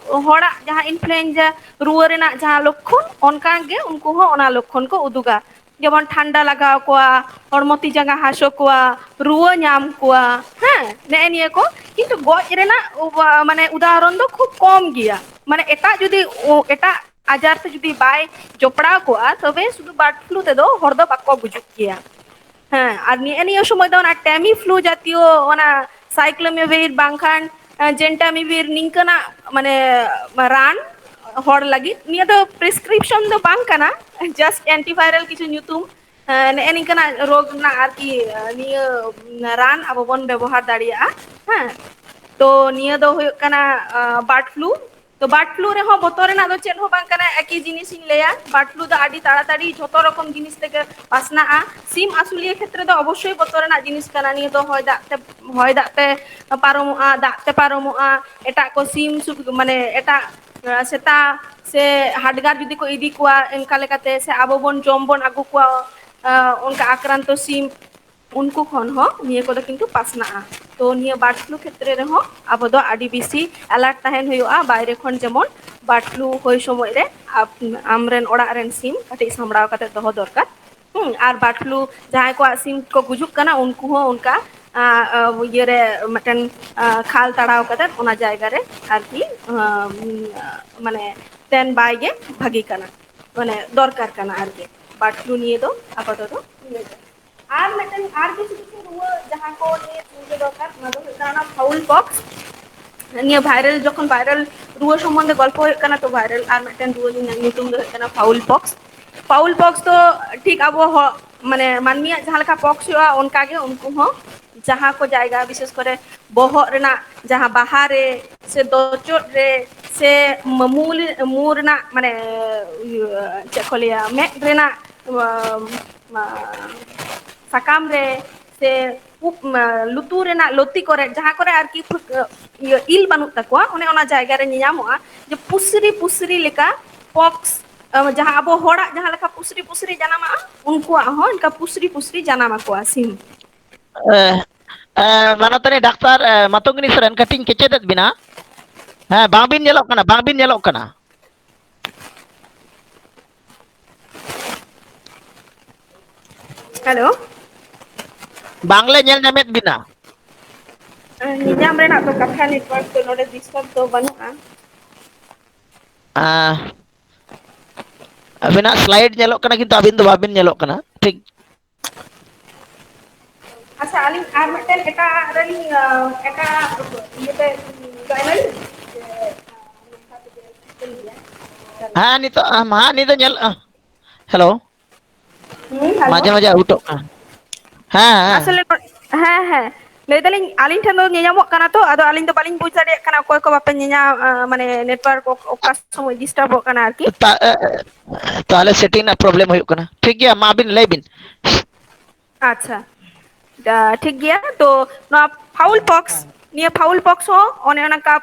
ᱦᱚᱲᱟᱜ ᱡᱟᱦᱟᱸ ᱤᱱᱯᱷᱞᱩᱭᱮᱱᱡᱟ ᱨᱩᱣᱟᱹ ᱨᱮᱱᱟᱜ ᱡᱟᱦᱟᱸ ᱞᱚᱠᱠᱷᱚᱱ, ᱚᱱᱠᱟ ᱜᱮ ᱩᱱᱠᱩ ᱦᱚᱸ ᱚᱱᱟ ᱞᱚᱠᱠᱷᱚᱱ ᱠᱚ ᱩᱫᱩᱜᱟ᱾ ᱡᱮᱢᱚᱱ ᱴᱷᱟᱱᱰᱟ ᱞᱟᱜᱟᱣ ᱠᱚᱣᱟ, ᱦᱚᱲᱢᱚ ᱛᱤ ᱡᱟᱸᱜᱟ ᱦᱟᱹᱥᱩ ᱠᱚᱣᱟ, ᱨᱩᱣᱟᱹ ᱧᱟᱢ ᱠᱚᱣᱟ, ᱦᱮᱸ, ᱱᱮᱜᱼᱮ ᱱᱤᱭᱟᱹ ᱠᱚ᱾ ᱠᱤᱱᱛᱩ ᱜᱚᱡ ᱨᱮᱱᱟᱜ ᱩᱵ-, ᱢᱟᱱᱮ ᱩᱫᱟᱦᱚᱨᱚᱱ ᱫᱚ ᱠᱷᱩᱵ ᱠᱚᱢ ᱜᱮᱭᱟ᱾ ᱢᱟᱱᱮ ᱮᱴᱟᱜ ᱡᱩᱫᱤ ᱩ-, ᱮᱴᱟᱜ ᱟᱡᱟᱨ ᱛᱮ ᱡᱩᱫᱤ ᱵᱟᱭ ᱡᱚᱯᱲᱟᱣ ᱠᱚᱜᱼᱟ, ᱛᱚᱵᱮ ᱥᱩᱫᱷᱩ ᱵᱟᱨᱰ ᱯᱷᱞᱩ ᱛᱮᱫᱚ ᱦᱚᱲ ᱫᱚ ᱵᱟᱠᱚ ᱜᱩᱡᱩᱜ ᱜᱮᱭᱟ᱾ ᱦᱮᱸ, ᱟᱨ ᱱᱤᱭᱟᱹ, ᱱᱤᱭᱟᱹ ᱥᱚᱢᱚᱭ ᱫᱚ ᱚᱱᱟ ᱴᱮᱢᱤ ᱯᱷᱞᱩ ᱡᱟᱛᱤᱭᱚ, ᱚᱱᱟ ᱥᱟᱭᱠᱞᱳᱢᱮᱵᱤᱨ ᱵᱟᱝᱠᱷᱟᱱ, ᱟᱸ, ᱡᱮᱱᱴᱟᱢᱤᱵᱤᱨ ᱱᱤᱝᱠᱟᱹᱱᱟᱜ ᱢᱟᱱᱮ ᱨᱟᱱ ᱦᱚᱲ ᱞᱟᱹᱜᱤᱫ᱾ ᱱᱤᱭᱟᱹ ᱫᱚ ᱯᱨᱮᱥᱠᱨᱤᱯᱥᱚᱱ ᱫᱚ ᱵᱟᱝ ᱠᱟᱱᱟ, ᱡᱟᱥᱴ ᱮᱱᱴᱤᱵᱷᱟᱭᱨᱟᱞ ᱠᱤᱪᱷᱩ ᱧᱩᱛᱩᱢ᱾ ᱦᱮᱸ, ᱱᱮᱜᱼᱮ ᱱᱤᱝᱠᱟᱹᱱᱟᱜ ᱨᱳᱜᱽ ᱨᱮᱱᱟᱜ ᱟᱨᱠᱤ, ᱱᱤᱭᱟᱹ ᱨᱟᱱ ᱟᱵᱚ ᱵᱚᱱ ᱵᱮᱵᱚᱦᱟᱨ ᱫᱟᱲᱮᱭᱟᱜᱼᱟ᱾ ᱦᱮᱸ, ᱛᱚ ᱱᱤᱭᱟᱹ ᱫᱚ ᱦᱩᱭᱩᱜ ᱠᱟᱱᱟ ᱵᱟᱨᱰ ᱯᱷᱞᱩ᱾ ᱛᱚ ᱵᱟᱨᱰ ᱯᱷᱞᱩ ᱨᱮᱦᱚᱸ ᱵᱚᱛᱚᱨ ᱨᱮᱱᱟᱜ ᱫᱚ ᱪᱮᱫ ᱦᱚᱸ ᱵᱟᱝ ᱠᱟᱱᱟ, ᱮᱠᱤ ᱡᱤᱱᱤᱥ ᱤᱧ ᱞᱟᱹᱭᱟ, ᱵᱟᱨᱰ ᱯᱷᱞᱩ ᱫᱚ ᱟᱹᱰᱤ ᱛᱟᱲᱟᱛᱟᱲᱤ ᱡᱷᱚᱛᱚ ᱨᱚᱠᱚᱢ ᱡᱤᱱᱤᱥ ᱛᱮᱜᱮ ᱯᱟᱥᱱᱟᱜᱼᱟ᱾ ᱥᱤᱢ ᱟᱹᱥᱩᱞᱤᱭᱟᱹ ᱠᱷᱮᱛᱨᱮ ᱫᱚ ᱚᱵᱚᱥᱥᱳᱭ ᱵᱚᱛᱚᱨ ᱨᱮᱱᱟᱜ ᱡᱤᱱᱤᱥ ᱠᱟᱱᱟ᱾ ᱱᱤᱭᱟᱹ ᱫᱚ ᱦᱚᱭ ᱫᱟᱜ ᱛᱮ, ᱦᱚᱭ ᱫᱟᱜ ᱛᱮ ᱯᱟᱨᱚᱢᱚᱜᱼᱟ, ᱫᱟᱜ ᱛᱮ ᱯᱟᱨᱚᱢᱚᱜᱼᱟ, ᱮᱴᱟᱜ ᱠᱚ ᱥᱤᱢ ᱥᱩᱠ-, ᱢᱟᱱᱮ ᱮᱴᱟᱜ, ᱟᱸ, ᱥᱮᱛᱟ ᱥᱮ ᱦᱟᱰᱜᱟᱨ ᱡᱩᱫᱤ ᱠᱚ ᱤᱫᱤ ᱠᱚᱣᱟ ᱚᱱᱠᱟ ᱞᱮᱠᱟᱛᱮ, ᱥᱮ ᱟᱵᱚ ᱵᱚᱱ ᱡᱚᱢ ᱵᱚᱱ ᱟᱹᱜᱩ ᱠᱚᱣᱟ, ᱟᱸ, ᱚᱱᱠᱟ ᱟᱠᱨᱟᱱᱛᱚ ᱥᱤᱢ, ᱩᱱᱠᱩ ᱠᱷᱚᱱ ᱦᱚᱸ ᱱᱤᱭᱟᱹ ᱠᱚᱫᱚ ᱠᱤᱱᱛᱩ ᱯᱟᱥᱱᱟᱜᱼᱟ᱾ ᱛᱚ ᱱᱤᱭᱟᱹ ᱵᱟᱨᱰ ᱯᱷᱞᱩ ᱠᱷᱮᱛᱨᱮ ᱨᱮᱦᱚᱸ ᱟᱵᱚ ᱫᱚ ᱟᱹᱰᱤ ᱵᱮᱥᱤ ᱮᱞᱟᱨᱴ ᱛᱟᱦᱮᱱ ᱦᱩᱭᱩᱜᱼᱟ᱾ ᱵᱟᱭᱨᱮ ᱠᱷᱚᱱ ᱡᱮᱢᱚᱱ ᱵᱟᱨᱰ ᱯᱷᱞᱩ ᱦᱩᱭ ᱥᱚᱢᱚᱭ ᱨᱮ ᱟᱯ-, ᱟᱢᱨᱮᱱ ᱚᱲᱟᱜ ᱨᱮᱱ ᱥᱤᱢ ᱠᱟᱹᱴᱤᱡ ᱥᱟᱢᱵᱲᱟᱣ ᱠᱟᱛᱮ ᱫᱚᱦᱚ ᱫᱚᱨᱠᱟᱨ᱾ ᱦᱩᱸ, ᱟᱨ ᱵᱟᱨᱰ ᱯᱷᱞᱩ ᱡᱟᱦᱟᱸᱭ ᱠᱚᱣᱟᱜ ᱥᱤᱢ ᱠᱚ ᱜᱩᱡᱩᱜ ᱠᱟᱱᱟ, ᱩᱱᱠᱩ ᱦᱚᱸ ᱚᱱᱠᱟ, ᱟᱸ, ᱟᱸ, ᱤᱭᱟᱹᱨᱮ ᱢᱤᱫᱴᱮᱱ, ᱟᱸ, ᱠᱷᱟᱞ ᱛᱟᱲᱟᱣ ᱠᱟᱛᱮ ᱚᱱᱟ ᱡᱟᱭᱜᱟ ᱨᱮ ᱟᱨᱠᱤ, ᱟᱸ, ᱢᱟᱱᱮ ᱛᱮᱱ ᱵᱟᱭ ᱜᱮ ᱵᱷᱟᱜᱤ ᱠᱟᱱᱟ, ᱢᱟᱱᱮ ᱫᱚᱨᱠᱟᱨ ᱠᱟᱱᱟ ᱟᱨᱠᱤ᱾ ᱵᱟᱨᱰ ᱯᱷᱞᱩ ᱱᱤᱭᱮ ᱫᱚ ᱟᱯᱟᱛᱚᱛᱚ ᱤᱱᱟᱹ ᱜᱮ᱾ ᱟᱨ ᱢᱤᱫᱴᱮᱱ, ᱟᱨ ᱠᱤᱪᱷᱩ ᱠᱤᱪᱷᱩ ᱨᱩᱣᱟᱹ ᱡᱟᱦᱟᱸ ᱠᱚ ᱱᱤᱭᱮ ᱪᱤᱱᱛᱟᱹ ᱫᱚᱨᱠᱟᱨ, ᱚᱱᱟ ᱫᱚ ᱦᱩᱭᱩᱜ ᱠᱟᱱᱟ ᱚᱱᱟ fowl pox᱾ ᱱᱤᱭᱟᱹ viral, ᱡᱚᱠᱷᱚᱱ viral ᱨᱩᱣᱟᱹ ᱥᱚᱢᱵᱚᱱᱫᱷᱮ ᱜᱚᱞᱯᱚ ᱦᱩᱭᱩᱜ ᱠᱟᱱᱟ, ᱛᱚ viral ᱟᱨ ᱢᱤᱫᱴᱮᱱ ᱨᱩᱣᱟᱹ ᱨᱮᱱᱟᱜ ᱧᱩᱛᱩᱢ ᱫᱚ ᱦᱩᱭᱩᱜ ᱠᱟᱱᱟ fowl pox᱾ Fowl pox ᱫᱚ ᱴᱷᱤᱠ ᱟᱵᱚ ᱦᱚ-, ᱢᱟᱱᱮ ᱢᱟᱹᱱᱢᱤᱭᱟᱜ ᱡᱟᱦᱟᱸ ᱞᱮᱠᱟ pox ᱦᱩᱭᱩᱜᱼᱟ, ᱚᱱᱠᱟ ᱜᱮ ᱩᱱᱠᱩ ᱦᱚᱸ ᱡᱟᱦᱟᱸ ᱠᱚ ᱡᱟᱭᱜᱟ, ᱵᱤᱥᱮᱥ ᱠᱚᱨᱮ ᱵᱚᱦᱚᱜ ᱨᱮᱱᱟᱜ ᱡᱟᱦᱟᱸ ᱵᱟᱦᱟ ᱨᱮ ᱥᱮ ᱫᱚᱪᱚᱫ ᱨᱮ ᱥᱮ ᱢᱩ, ᱢᱩ ᱨᱮᱱᱟᱜ, ᱢᱟᱱᱮ, ᱤᱭᱟᱹ, ᱪᱮᱫ ᱠᱚ ᱞᱟᱹᱭᱟ, ᱢᱮᱫ ᱨᱮᱱᱟᱜ, ᱟᱸ, ᱟᱸ, ᱥᱟᱠᱟᱢ ᱨᱮ ᱥᱮ ᱩᱵ, ᱟᱸ, ᱞᱩᱛᱩᱨ ᱨᱮᱱᱟᱜ ᱞᱩᱛᱤ ᱠᱚᱨᱮ, ᱡᱟᱦᱟᱸ ᱠᱚᱨᱮ ᱟᱨᱠᱤ ᱯᱷᱩ-, ᱤᱭᱟᱹ, ᱤᱞ ᱵᱟᱹᱱᱩᱜ ᱛᱟᱠᱚᱣᱟ, ᱚᱱᱮ ᱚᱱᱟ ᱡᱟᱭᱜᱟ ᱨᱮ ᱧᱮᱧᱟᱢᱚᱜᱼᱟ ᱡᱮ ᱯᱩᱥᱨᱤ ᱯᱩᱥᱨᱤ ᱞᱮᱠᱟ pox, ᱟᱸ, ᱡᱟᱦᱟᱸ ᱟᱵᱚ ᱦᱚᱲᱟᱜ ᱡᱟᱦᱟᱸ ᱞᱮᱠᱟ ᱯᱩᱥᱨᱤ ᱯᱩᱥᱨᱤ ᱡᱟᱱᱟᱢᱚᱜᱼᱟ, ᱩᱱᱠᱩᱣᱟᱜ ᱦᱚᱸ ᱚᱱᱠᱟ ᱯᱩᱥᱨᱤ ᱯᱩᱥᱨᱤ ᱡᱟᱱᱟᱢ ᱟᱠᱚᱣᱟ ᱥᱤᱢ᱾ ᱮ, ᱮ, ᱢᱟᱱᱚᱛᱟᱱᱤ ᱰᱟᱠᱛᱟᱨ, ᱮ, ᱢᱟᱛᱚᱝᱜᱤᱱᱤ ᱥᱚᱨᱮᱱ, ᱠᱟᱹᱴᱤᱡ ᱤᱧ ᱠᱮᱪᱮᱫᱮᱫ ᱵᱤᱱᱟ᱾ ᱦᱮᱸ, ᱵᱟᱝᱵᱤᱱ ᱧᱮᱞᱚᱜ ᱠᱟᱱᱟ, ᱵᱟᱝᱵᱤᱱ ᱧᱮᱞᱚᱜ ᱠᱟᱱᱟ᱾ ᱦᱮᱞᱳ᱾ ᱵᱟᱝᱞᱮ ᱧᱮᱞ ᱧᱟᱢᱮᱫ ᱵᱤᱱᱟ᱾ ᱧᱮᱧᱟᱢ ᱨᱮᱱᱟᱜ ᱫᱚ ᱠᱟᱛᱷᱟ, network ᱫᱚ ᱱᱚᱰᱮ disturb ᱫᱚ ᱵᱟᱹᱱᱩᱜᱼᱟ᱾ ᱟ, ᱟᱵᱤᱱᱟᱜ slide ᱧᱮᱞᱚᱜ ᱠᱟᱱᱟ, ᱠᱤᱱᱛᱩ ᱟᱵᱤᱱ ᱫᱚ ᱵᱟᱵᱤᱱ ᱧᱮᱞᱚᱜ ᱠᱟᱱᱟ ᱴᱷᱤᱠ᱾ ᱟᱪᱪᱷᱟ, ᱟᱹᱞᱤᱧ ᱟᱨ ᱢᱤᱫᱴᱮᱱ ᱮᱴᱟᱜ ᱨᱮᱞᱤᱧ, ᱟ, ᱮᱴᱟᱜ ᱤᱭᱟᱹᱛᱮ join ᱟᱹᱞᱤᱧ? ᱥᱮ ᱱᱚᱝᱠᱟ ᱛᱮᱜᱮ ᱴᱷᱤᱠᱟᱹᱱ ᱜᱮᱭᱟ? ᱦᱮᱸ, ᱱᱤᱛᱚᱜ, ᱦᱮᱸ, ᱱᱤᱛᱚᱜ ᱧᱮᱞ, ᱦᱮᱞᱳ᱾ ᱦᱩᱸ, ᱦᱮᱞᱳ᱾ ᱢᱟᱡᱷᱮ ᱢᱟᱡᱷᱮ ᱟᱣᱩᱴᱚᱜ ᱠᱟᱱᱟ᱾ ᱦᱮᱸ, ᱦᱮᱸ᱾ ᱟᱥᱚᱞᱮ, ᱦᱮᱸ, ᱦᱮᱸ᱾ ᱞᱟᱹᱭ ᱫᱟᱞᱤᱧ, ᱟᱹᱞᱤᱧ ᱴᱷᱮᱱ ᱫᱚ ᱧᱮᱧᱟᱢᱚᱜ ᱠᱟᱱᱟ ᱛᱚ, ᱟᱫᱚ ᱟᱹᱞᱤᱧ ᱫᱚ ᱵᱟᱹᱞᱤᱧ ᱵᱩᱡᱽ ᱫᱟᱲᱮᱭᱟᱜ ᱠᱟᱱᱟ ᱚᱠᱚᱭ ᱠᱚ ᱵᱟᱯᱮ ᱧᱮᱧᱟᱢ, ᱟ, ᱢᱟᱱᱮ, network ᱚᱠ-, ᱚᱠᱟ ᱥᱚᱢᱚᱭ ᱰᱤᱥᱴᱟᱵᱚᱜ ᱠᱟᱱᱟ ᱟᱨᱠᱤ᱾ ᱛᱟ-, ᱮ, ᱮ, ᱛᱟᱦᱞᱮ setting ᱨᱮᱱᱟᱜ problem ᱦᱩᱭᱩᱜ ᱠᱟᱱᱟ᱾ ᱴᱷᱤᱠ ᱜᱮᱭᱟ, ᱢᱟ ᱟᱹᱵᱤᱱ ᱞᱟᱹᱭ ᱵᱤᱱ᱾ ᱟᱪᱪᱷᱟ, ᱟ, ᱴᱷᱤᱠ ᱜᱮᱭᱟ᱾ ᱛᱚ, ᱱᱚᱣᱟ fowl pox, ᱱᱤᱭᱟᱹ fowl pox ᱦᱚᱸ ᱚᱱᱮ ᱚᱱᱠᱟ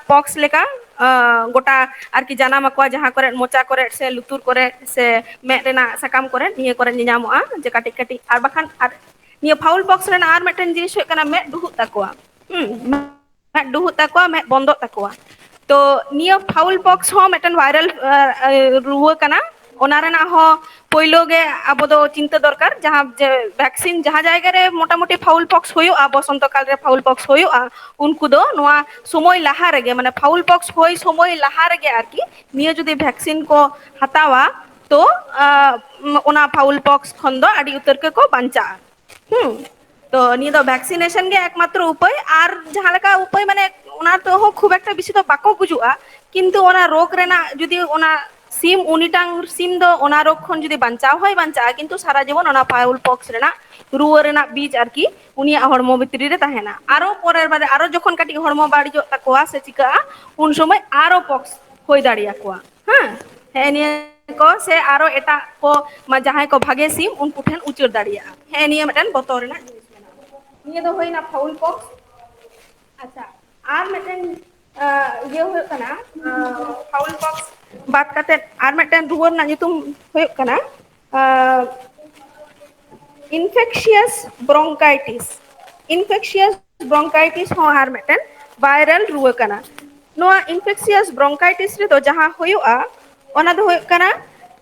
pox ᱞᱮᱠᱟ, ᱟ, ᱜᱚᱴᱟ ᱟᱨᱠᱤ ᱡᱟᱱᱟᱢ ᱟᱠᱚᱣᱟ, ᱡᱟᱦᱟᱸ ᱠᱚᱨᱮ ᱢᱚᱪᱟ ᱠᱚᱨᱮ ᱥᱮ ᱞᱩᱛᱩᱨ ᱠᱚᱨᱮ ᱥᱮ ᱢᱮᱫ ᱨᱮᱱᱟᱜ ᱥᱟᱠᱟᱢ ᱠᱚᱨᱮ, ᱱᱤᱭᱟᱹ ᱠᱚᱨᱮ ᱧᱮᱧᱟᱢᱚᱜᱼᱟ, ᱡᱮ ᱠᱟᱹᱴᱤᱡ ᱠᱟᱹᱴᱤᱡ᱾ ᱟᱨ ᱵᱟᱠᱷᱟᱱ ᱟᱨ ᱱᱤᱭᱟᱹ fowl pox ᱨᱮᱱᱟᱜ ᱟᱨ ᱢᱤᱫᱴᱮᱱ ᱡᱤᱱᱤᱥ ᱦᱩᱭᱩᱜ ᱠᱟᱱᱟ, ᱢᱮᱫ ᱰᱩᱦᱩᱜ ᱛᱟᱠᱚᱣᱟ᱾ ᱦᱩᱸ, ᱢᱮᱫ ᱰᱩᱦᱩᱜ ᱛᱟᱠᱚᱣᱟ, ᱢᱮᱫ ᱵᱚᱱᱫᱚᱜ ᱛᱟᱠᱚᱣᱟ᱾ ᱛᱚ ᱱᱤᱭᱟᱹ fowl pox ᱦᱚᱸ ᱢᱤᱫᱴᱮᱱ viral, ᱟ, ᱟ, ᱨᱩᱣᱟᱹ ᱠᱟᱱᱟ᱾ ᱚᱱᱟ ᱨᱮᱱᱟᱜ ᱦᱚᱸ ᱯᱳᱭᱞᱳ ᱜᱮ ᱟᱵᱚ ᱫᱚ ᱪᱤᱱᱛᱟᱹ ᱫᱚᱨᱠᱟᱨ, ᱡᱟᱦᱟᱸ ᱡᱮ vaccine, ᱡᱟᱦᱟᱸ ᱡᱟᱭᱜᱟ ᱨᱮ ᱢᱚᱴᱟᱢᱩᱴᱤ fowl pox ᱦᱩᱭᱩᱜᱼᱟ, ᱵᱚᱥᱚᱱᱛᱚ ᱠᱟᱞ ᱨᱮ fowl pox ᱦᱩᱭᱩᱜᱼᱟ, ᱩᱱᱠᱩ ᱫᱚ ᱱᱚᱣᱟ ᱥᱚᱢᱚᱭ ᱞᱟᱦᱟ ᱨᱮᱜᱮ, ᱢᱟᱱᱮ fowl pox ᱦᱩᱭ ᱥᱚᱢᱚᱭ ᱞᱟᱦᱟ ᱨᱮᱜᱮ ᱟᱨᱠᱤ, ᱱᱤᱭᱟᱹ ᱡᱩᱫᱤ vaccine ᱠᱚ ᱦᱟᱛᱟᱣᱟ, ᱫᱚ ᱚᱱᱟ ᱯᱷᱟᱣᱩᱞ ᱯᱚᱠᱥ ᱠᱷᱚᱱ ᱫᱚ ᱟᱹᱰᱤ ᱩᱛᱟᱹᱨ ᱜᱮᱠᱚ ᱵᱟᱧᱪᱟᱜᱼᱟ᱾ ᱦᱩᱸ᱾ ᱛᱚ ᱱᱤᱭᱟᱹ ᱫᱚ ᱵᱷᱮᱠᱥᱤᱱᱮᱥᱚᱱ ᱜᱮ ᱮᱠᱢᱟᱛᱨᱚ ᱩᱯᱟᱹᱭ, ᱟᱨ ᱡᱟᱦᱟᱸ ᱞᱮᱠᱟ ᱩᱯᱟᱹᱭ, ᱢᱟᱱᱮ, ᱚᱱᱟ ᱛᱮᱦᱚᱸ ᱠᱷᱩᱵ ᱮᱠᱴᱟ ᱵᱮᱥᱤ ᱫᱚ ᱵᱟᱠᱚ ᱜᱩᱡᱩᱜᱼᱟ, ᱠᱤᱱᱛᱩ ᱚᱱᱟ ᱨᱳᱜᱽ ᱨᱮᱱᱟᱜ ᱡᱩᱫᱤ ᱚᱱᱟ ᱥᱤᱢ, ᱩᱱᱤᱴᱟᱝ ᱥᱤᱢ ᱫᱚ ᱚᱱᱟ ᱨᱳᱜᱽ ᱠᱷᱚᱱ ᱡᱩᱫᱤ ᱵᱟᱧᱪᱟᱣ ᱦᱚᱸᱭ ᱵᱟᱧᱪᱟᱜᱼᱟ, ᱠᱤᱱᱛᱩ ᱥᱟᱨᱟ ᱡᱤᱵᱚᱱ ᱚᱱᱟ ᱯᱷᱟᱣᱩᱞ ᱯᱚᱠᱥ ᱨᱮᱱᱟᱜ ᱨᱩᱣᱟᱹ ᱨᱮᱱᱟᱜ ᱵᱤᱡᱽ ᱟᱨᱠᱤ ᱩᱱᱤᱭᱟᱜ ᱦᱚᱲᱢᱚ ᱵᱷᱤᱛᱨᱤ ᱨᱮ ᱛᱟᱦᱮᱱᱟ᱾ ᱟᱨᱚ ᱯᱚᱨᱮᱨ ᱵᱟᱨ ᱟᱨᱚ ᱡᱚᱠᱷᱚᱱ ᱠᱟᱹᱴᱤᱡ ᱦᱚᱲᱢᱚ ᱵᱟᱹᱲᱤᱡᱚᱜ ᱛᱟᱠᱚᱣᱟ ᱥᱮ ᱪᱤᱠᱟᱹᱜᱼᱟ, ᱩᱱ ᱥᱚᱢᱚᱭ ᱟᱨᱚ ᱯᱚᱠᱥ ᱦᱩᱭ ᱫᱟᱲᱮᱭᱟᱠᱚᱣᱟ᱾ ᱦᱮᱸ, ᱦᱮᱸ, ᱱᱤᱭᱟᱹ ᱠᱚ ᱥᱮ ᱟᱨᱚ ᱮᱴᱟᱜ ᱠᱚ, ᱢᱟ ᱡᱟᱦᱟᱸᱭ ᱠᱚ ᱵᱷᱟᱜᱮ ᱥᱤᱢ, ᱩᱱᱠᱩ ᱴᱷᱮᱱ ᱩᱪᱟᱹᱲ ᱫᱟᱲᱮᱭᱟᱜᱼᱟ᱾ ᱦᱮᱸ, ᱱᱤᱭᱟᱹ ᱢᱤᱫᱴᱮᱱ ᱵᱚᱛᱚᱨ ᱨᱮᱱᱟᱜ ᱡᱤᱱᱤᱥ ᱢᱮᱱᱟᱜᱼᱟ᱾ ᱱᱤᱭᱟᱹ ᱫᱚ ᱦᱩᱭᱱᱟ ᱯᱷᱟᱣᱩᱞ ᱯᱚᱠᱥ᱾ ᱟᱪᱪᱷᱟ, ᱟᱨ ᱢᱤᱫᱴᱮᱱ, ᱟᱸ, ᱤᱭᱟᱹ ᱦᱩᱭᱩᱜ ᱠᱟᱱᱟ, ᱟᱸ, ᱯᱷᱟᱣᱩᱞ ᱯᱚᱠᱥ ᱵᱟᱫ ᱠᱟᱛᱮ ᱟᱨ ᱢᱤᱫᱴᱮᱱ ᱨᱩᱣᱟᱹ ᱨᱮᱱᱟᱜ ᱧᱩᱛᱩᱢ ᱦᱩᱭᱩᱜ ᱠᱟᱱᱟ, ᱟᱸ, ᱤᱱᱯᱷᱮᱠᱥᱤᱭᱟᱥ ᱵᱨᱚᱝᱠᱟᱭᱴᱤᱥ᱾ ᱤᱱᱯᱷᱮᱠᱥᱤᱭᱟᱥ ᱵᱨᱚᱝᱠᱟᱭᱴᱤᱥ ᱦᱚᱸ ᱟᱨ ᱢᱤᱫᱴᱮᱱ ᱵᱷᱟᱭᱨᱟᱞ ᱨᱩᱣᱟᱹ ᱠᱟᱱᱟ᱾ ᱱᱚᱣᱟ ᱤᱱᱯᱷᱮᱠᱥᱤᱭᱟᱥ ᱵᱨᱚᱝᱠᱟᱭᱴᱤᱥ ᱨᱮᱫᱚ ᱡᱟᱦᱟᱸ ᱦᱩᱭᱩᱜᱼᱟ, ᱚᱱᱟ ᱫᱚ ᱦᱩᱭᱩᱜ ᱠᱟᱱᱟ,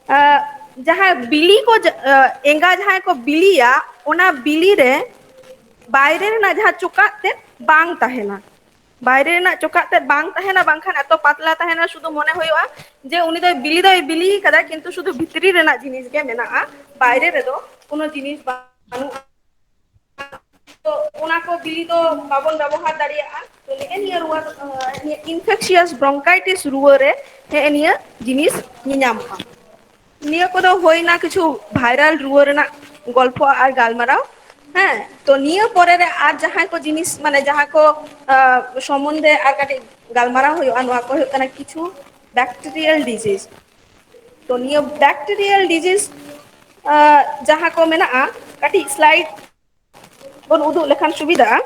ᱟᱸ, ᱡᱟᱦᱟᱸ ᱵᱤᱞᱤ ᱠᱚ ᱡᱟ-, ᱟᱸ, ᱮᱸᱜᱟ ᱡᱟᱦᱟᱸᱭ ᱠᱚ ᱵᱤᱞᱤᱭᱟ, ᱚᱱᱟ ᱵᱤᱞᱤ ᱨᱮ ᱵᱟᱭᱨᱮ ᱨᱮᱱᱟᱜ ᱡᱟᱦᱟᱸ ᱪᱚᱠᱟᱜ ᱛᱮᱫ ᱵᱟᱝ ᱛᱟᱦᱮᱱᱟ᱾ ᱵᱟᱭᱨᱮ ᱨᱮᱱᱟᱜ ᱪᱚᱠᱟᱜ ᱛᱮᱫ ᱵᱟᱝ ᱛᱟᱦᱮᱱᱟ, ᱵᱟᱝᱠᱷᱟᱱ ᱮᱛᱚ ᱯᱟᱛᱞᱟ ᱛᱟᱦᱮᱱᱟ, ᱥᱩᱫᱷᱩ ᱢᱚᱱᱮ ᱦᱩᱭᱩᱜᱼᱟ ᱡᱮ ᱩᱱᱤ ᱫᱚᱭ ᱵᱤᱞᱤ ᱫᱚᱭ ᱵᱤᱞᱤ ᱠᱟᱫᱟ, ᱠᱤᱱᱛᱩ ᱥᱩᱫᱷᱩ ᱵᱷᱤᱛᱨᱤ ᱨᱮᱱᱟᱜ ᱡᱤᱱᱤᱥ ᱜᱮ ᱢᱮᱱᱟᱜᱼᱟ, ᱵᱟᱭᱨᱮ ᱨᱮᱫᱚ ᱠᱳᱱᱳ ᱡᱤᱱᱤᱥ ᱵᱟᱹᱱᱩᱜᱼᱟ᱾ ᱛᱚ ᱚᱱᱟ ᱠᱚ ᱵᱤᱞᱤ ᱫᱚ ᱵᱟᱵᱚᱱ ᱵᱮᱵᱚᱦᱟᱨ ᱫᱟᱲᱮᱭᱟᱜᱼᱟ᱾ ᱛᱚ ᱱᱮᱜᱼᱮ ᱱᱤᱭᱟᱹ ᱨᱩᱣᱟᱹ, ᱱᱤᱭᱟᱹ ᱤᱱᱯᱷᱮᱠᱥᱤᱭᱟᱥ ᱵᱨᱚᱝᱠᱟᱭᱴᱤᱥ ᱨᱩᱣᱟᱹ ᱨᱮ ᱱᱮᱜᱼᱮ ᱱᱤᱭᱟᱹ ᱡᱤᱱᱤᱥ ᱧᱮᱧᱟᱢᱚᱜᱼᱟ᱾ ᱱᱤᱭᱟᱹ ᱠᱚᱫᱚ ᱦᱩᱭᱱᱟ ᱠᱤᱪᱷᱩ ᱵᱷᱟᱭᱨᱟᱞ ᱨᱩᱣᱟᱹ ᱨᱮᱱᱟᱜ ᱜᱚᱞᱯᱷᱚ ᱟᱨ ᱜᱟᱞᱢᱟᱨᱟᱣ᱾ ᱦᱮᱸ, ᱛᱚ ᱱᱤᱭᱟᱹ ᱯᱚᱨᱮ ᱨᱮ ᱟᱨ ᱡᱟᱦᱟᱸ ᱠᱚ ᱡᱤᱱᱤᱥ, ᱢᱟᱱᱮ, ᱡᱟᱦᱟᱸ ᱠᱚ, ᱟᱸ, ᱥᱚᱢᱚᱱᱫᱷᱮ ᱟᱨ ᱠᱟᱹᱴᱤᱡ ᱜᱟᱞᱢᱟᱨᱟᱣ ᱦᱩᱭᱩᱜᱼᱟ, ᱱᱚᱣᱟ ᱠᱚ ᱦᱩᱭᱩᱜ ᱠᱟᱱᱟ ᱠᱤᱪᱷᱩ ᱵᱮᱠᱴᱮᱨᱤᱭᱟᱞ ᱰᱤᱡᱤᱡᱽ᱾ ᱛᱚ ᱱᱤᱭᱟᱹ ᱵᱮᱠᱴᱮᱨᱤᱭᱟᱞ ᱰᱤᱡᱤᱡᱽ, ᱟᱸ, ᱡᱟᱦᱟᱸ ᱠᱚ ᱢᱮᱱᱟᱜᱼᱟ, ᱠᱟᱹᱴᱤᱡ ᱥᱞᱟᱭᱤᱰ ᱵᱚᱱ ᱩᱫᱩᱜ ᱞᱮᱠᱷᱟᱱ ᱥᱩᱵᱤᱫᱷᱟᱜᱼᱟ᱾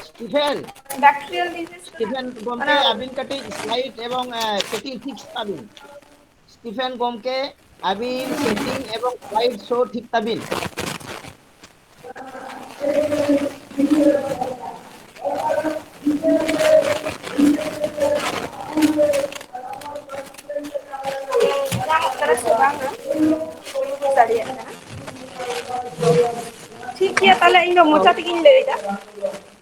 ᱥᱴᱤᱯᱷᱮᱱ, ᱵᱮᱠᱴᱮᱨᱤᱭᱟᱞ ᱰᱤᱡᱤᱡᱽ ᱨᱮᱱᱟᱜ ᱥᱴᱤᱯᱷᱮᱱ ᱜᱚᱢᱠᱮ, ᱚᱱᱟ ᱟᱹᱵᱤᱱ ᱠᱟᱹᱴᱤᱡ ᱥᱞᱟᱭᱤᱰ ᱮᱵᱚᱝ, ᱮ, ᱥᱮᱴᱤᱝ ᱴᱷᱤᱠ ᱛᱟᱵᱤᱱ᱾ ᱥᱴᱤᱯᱷᱮᱱ ᱜᱚᱢᱠᱮ, ᱟᱹᱵᱤᱱ ᱥᱮᱴᱤᱝ ᱮᱵᱚᱝ ᱥᱞᱟᱭᱤᱰ ᱥᱳ ᱴᱷᱤᱠ ᱛᱟᱵᱤᱱ᱾ ᱧᱟᱢᱚᱜ ᱠᱟᱱᱟ ᱥᱮ ᱵᱟᱝᱟ? ᱵᱟᱹᱧ ᱵᱩᱡᱽ ᱫᱟᱲᱮᱭᱟᱜ ᱠᱟᱱᱟ᱾ ᱴᱷᱤᱠ ᱜᱮᱭᱟ, ᱛᱟᱦᱞᱮ ᱤᱧ ᱫᱚ ᱢᱚᱪᱟ ᱛᱮᱜᱮᱧ ᱞᱟᱹᱭ ᱮᱫᱟ᱾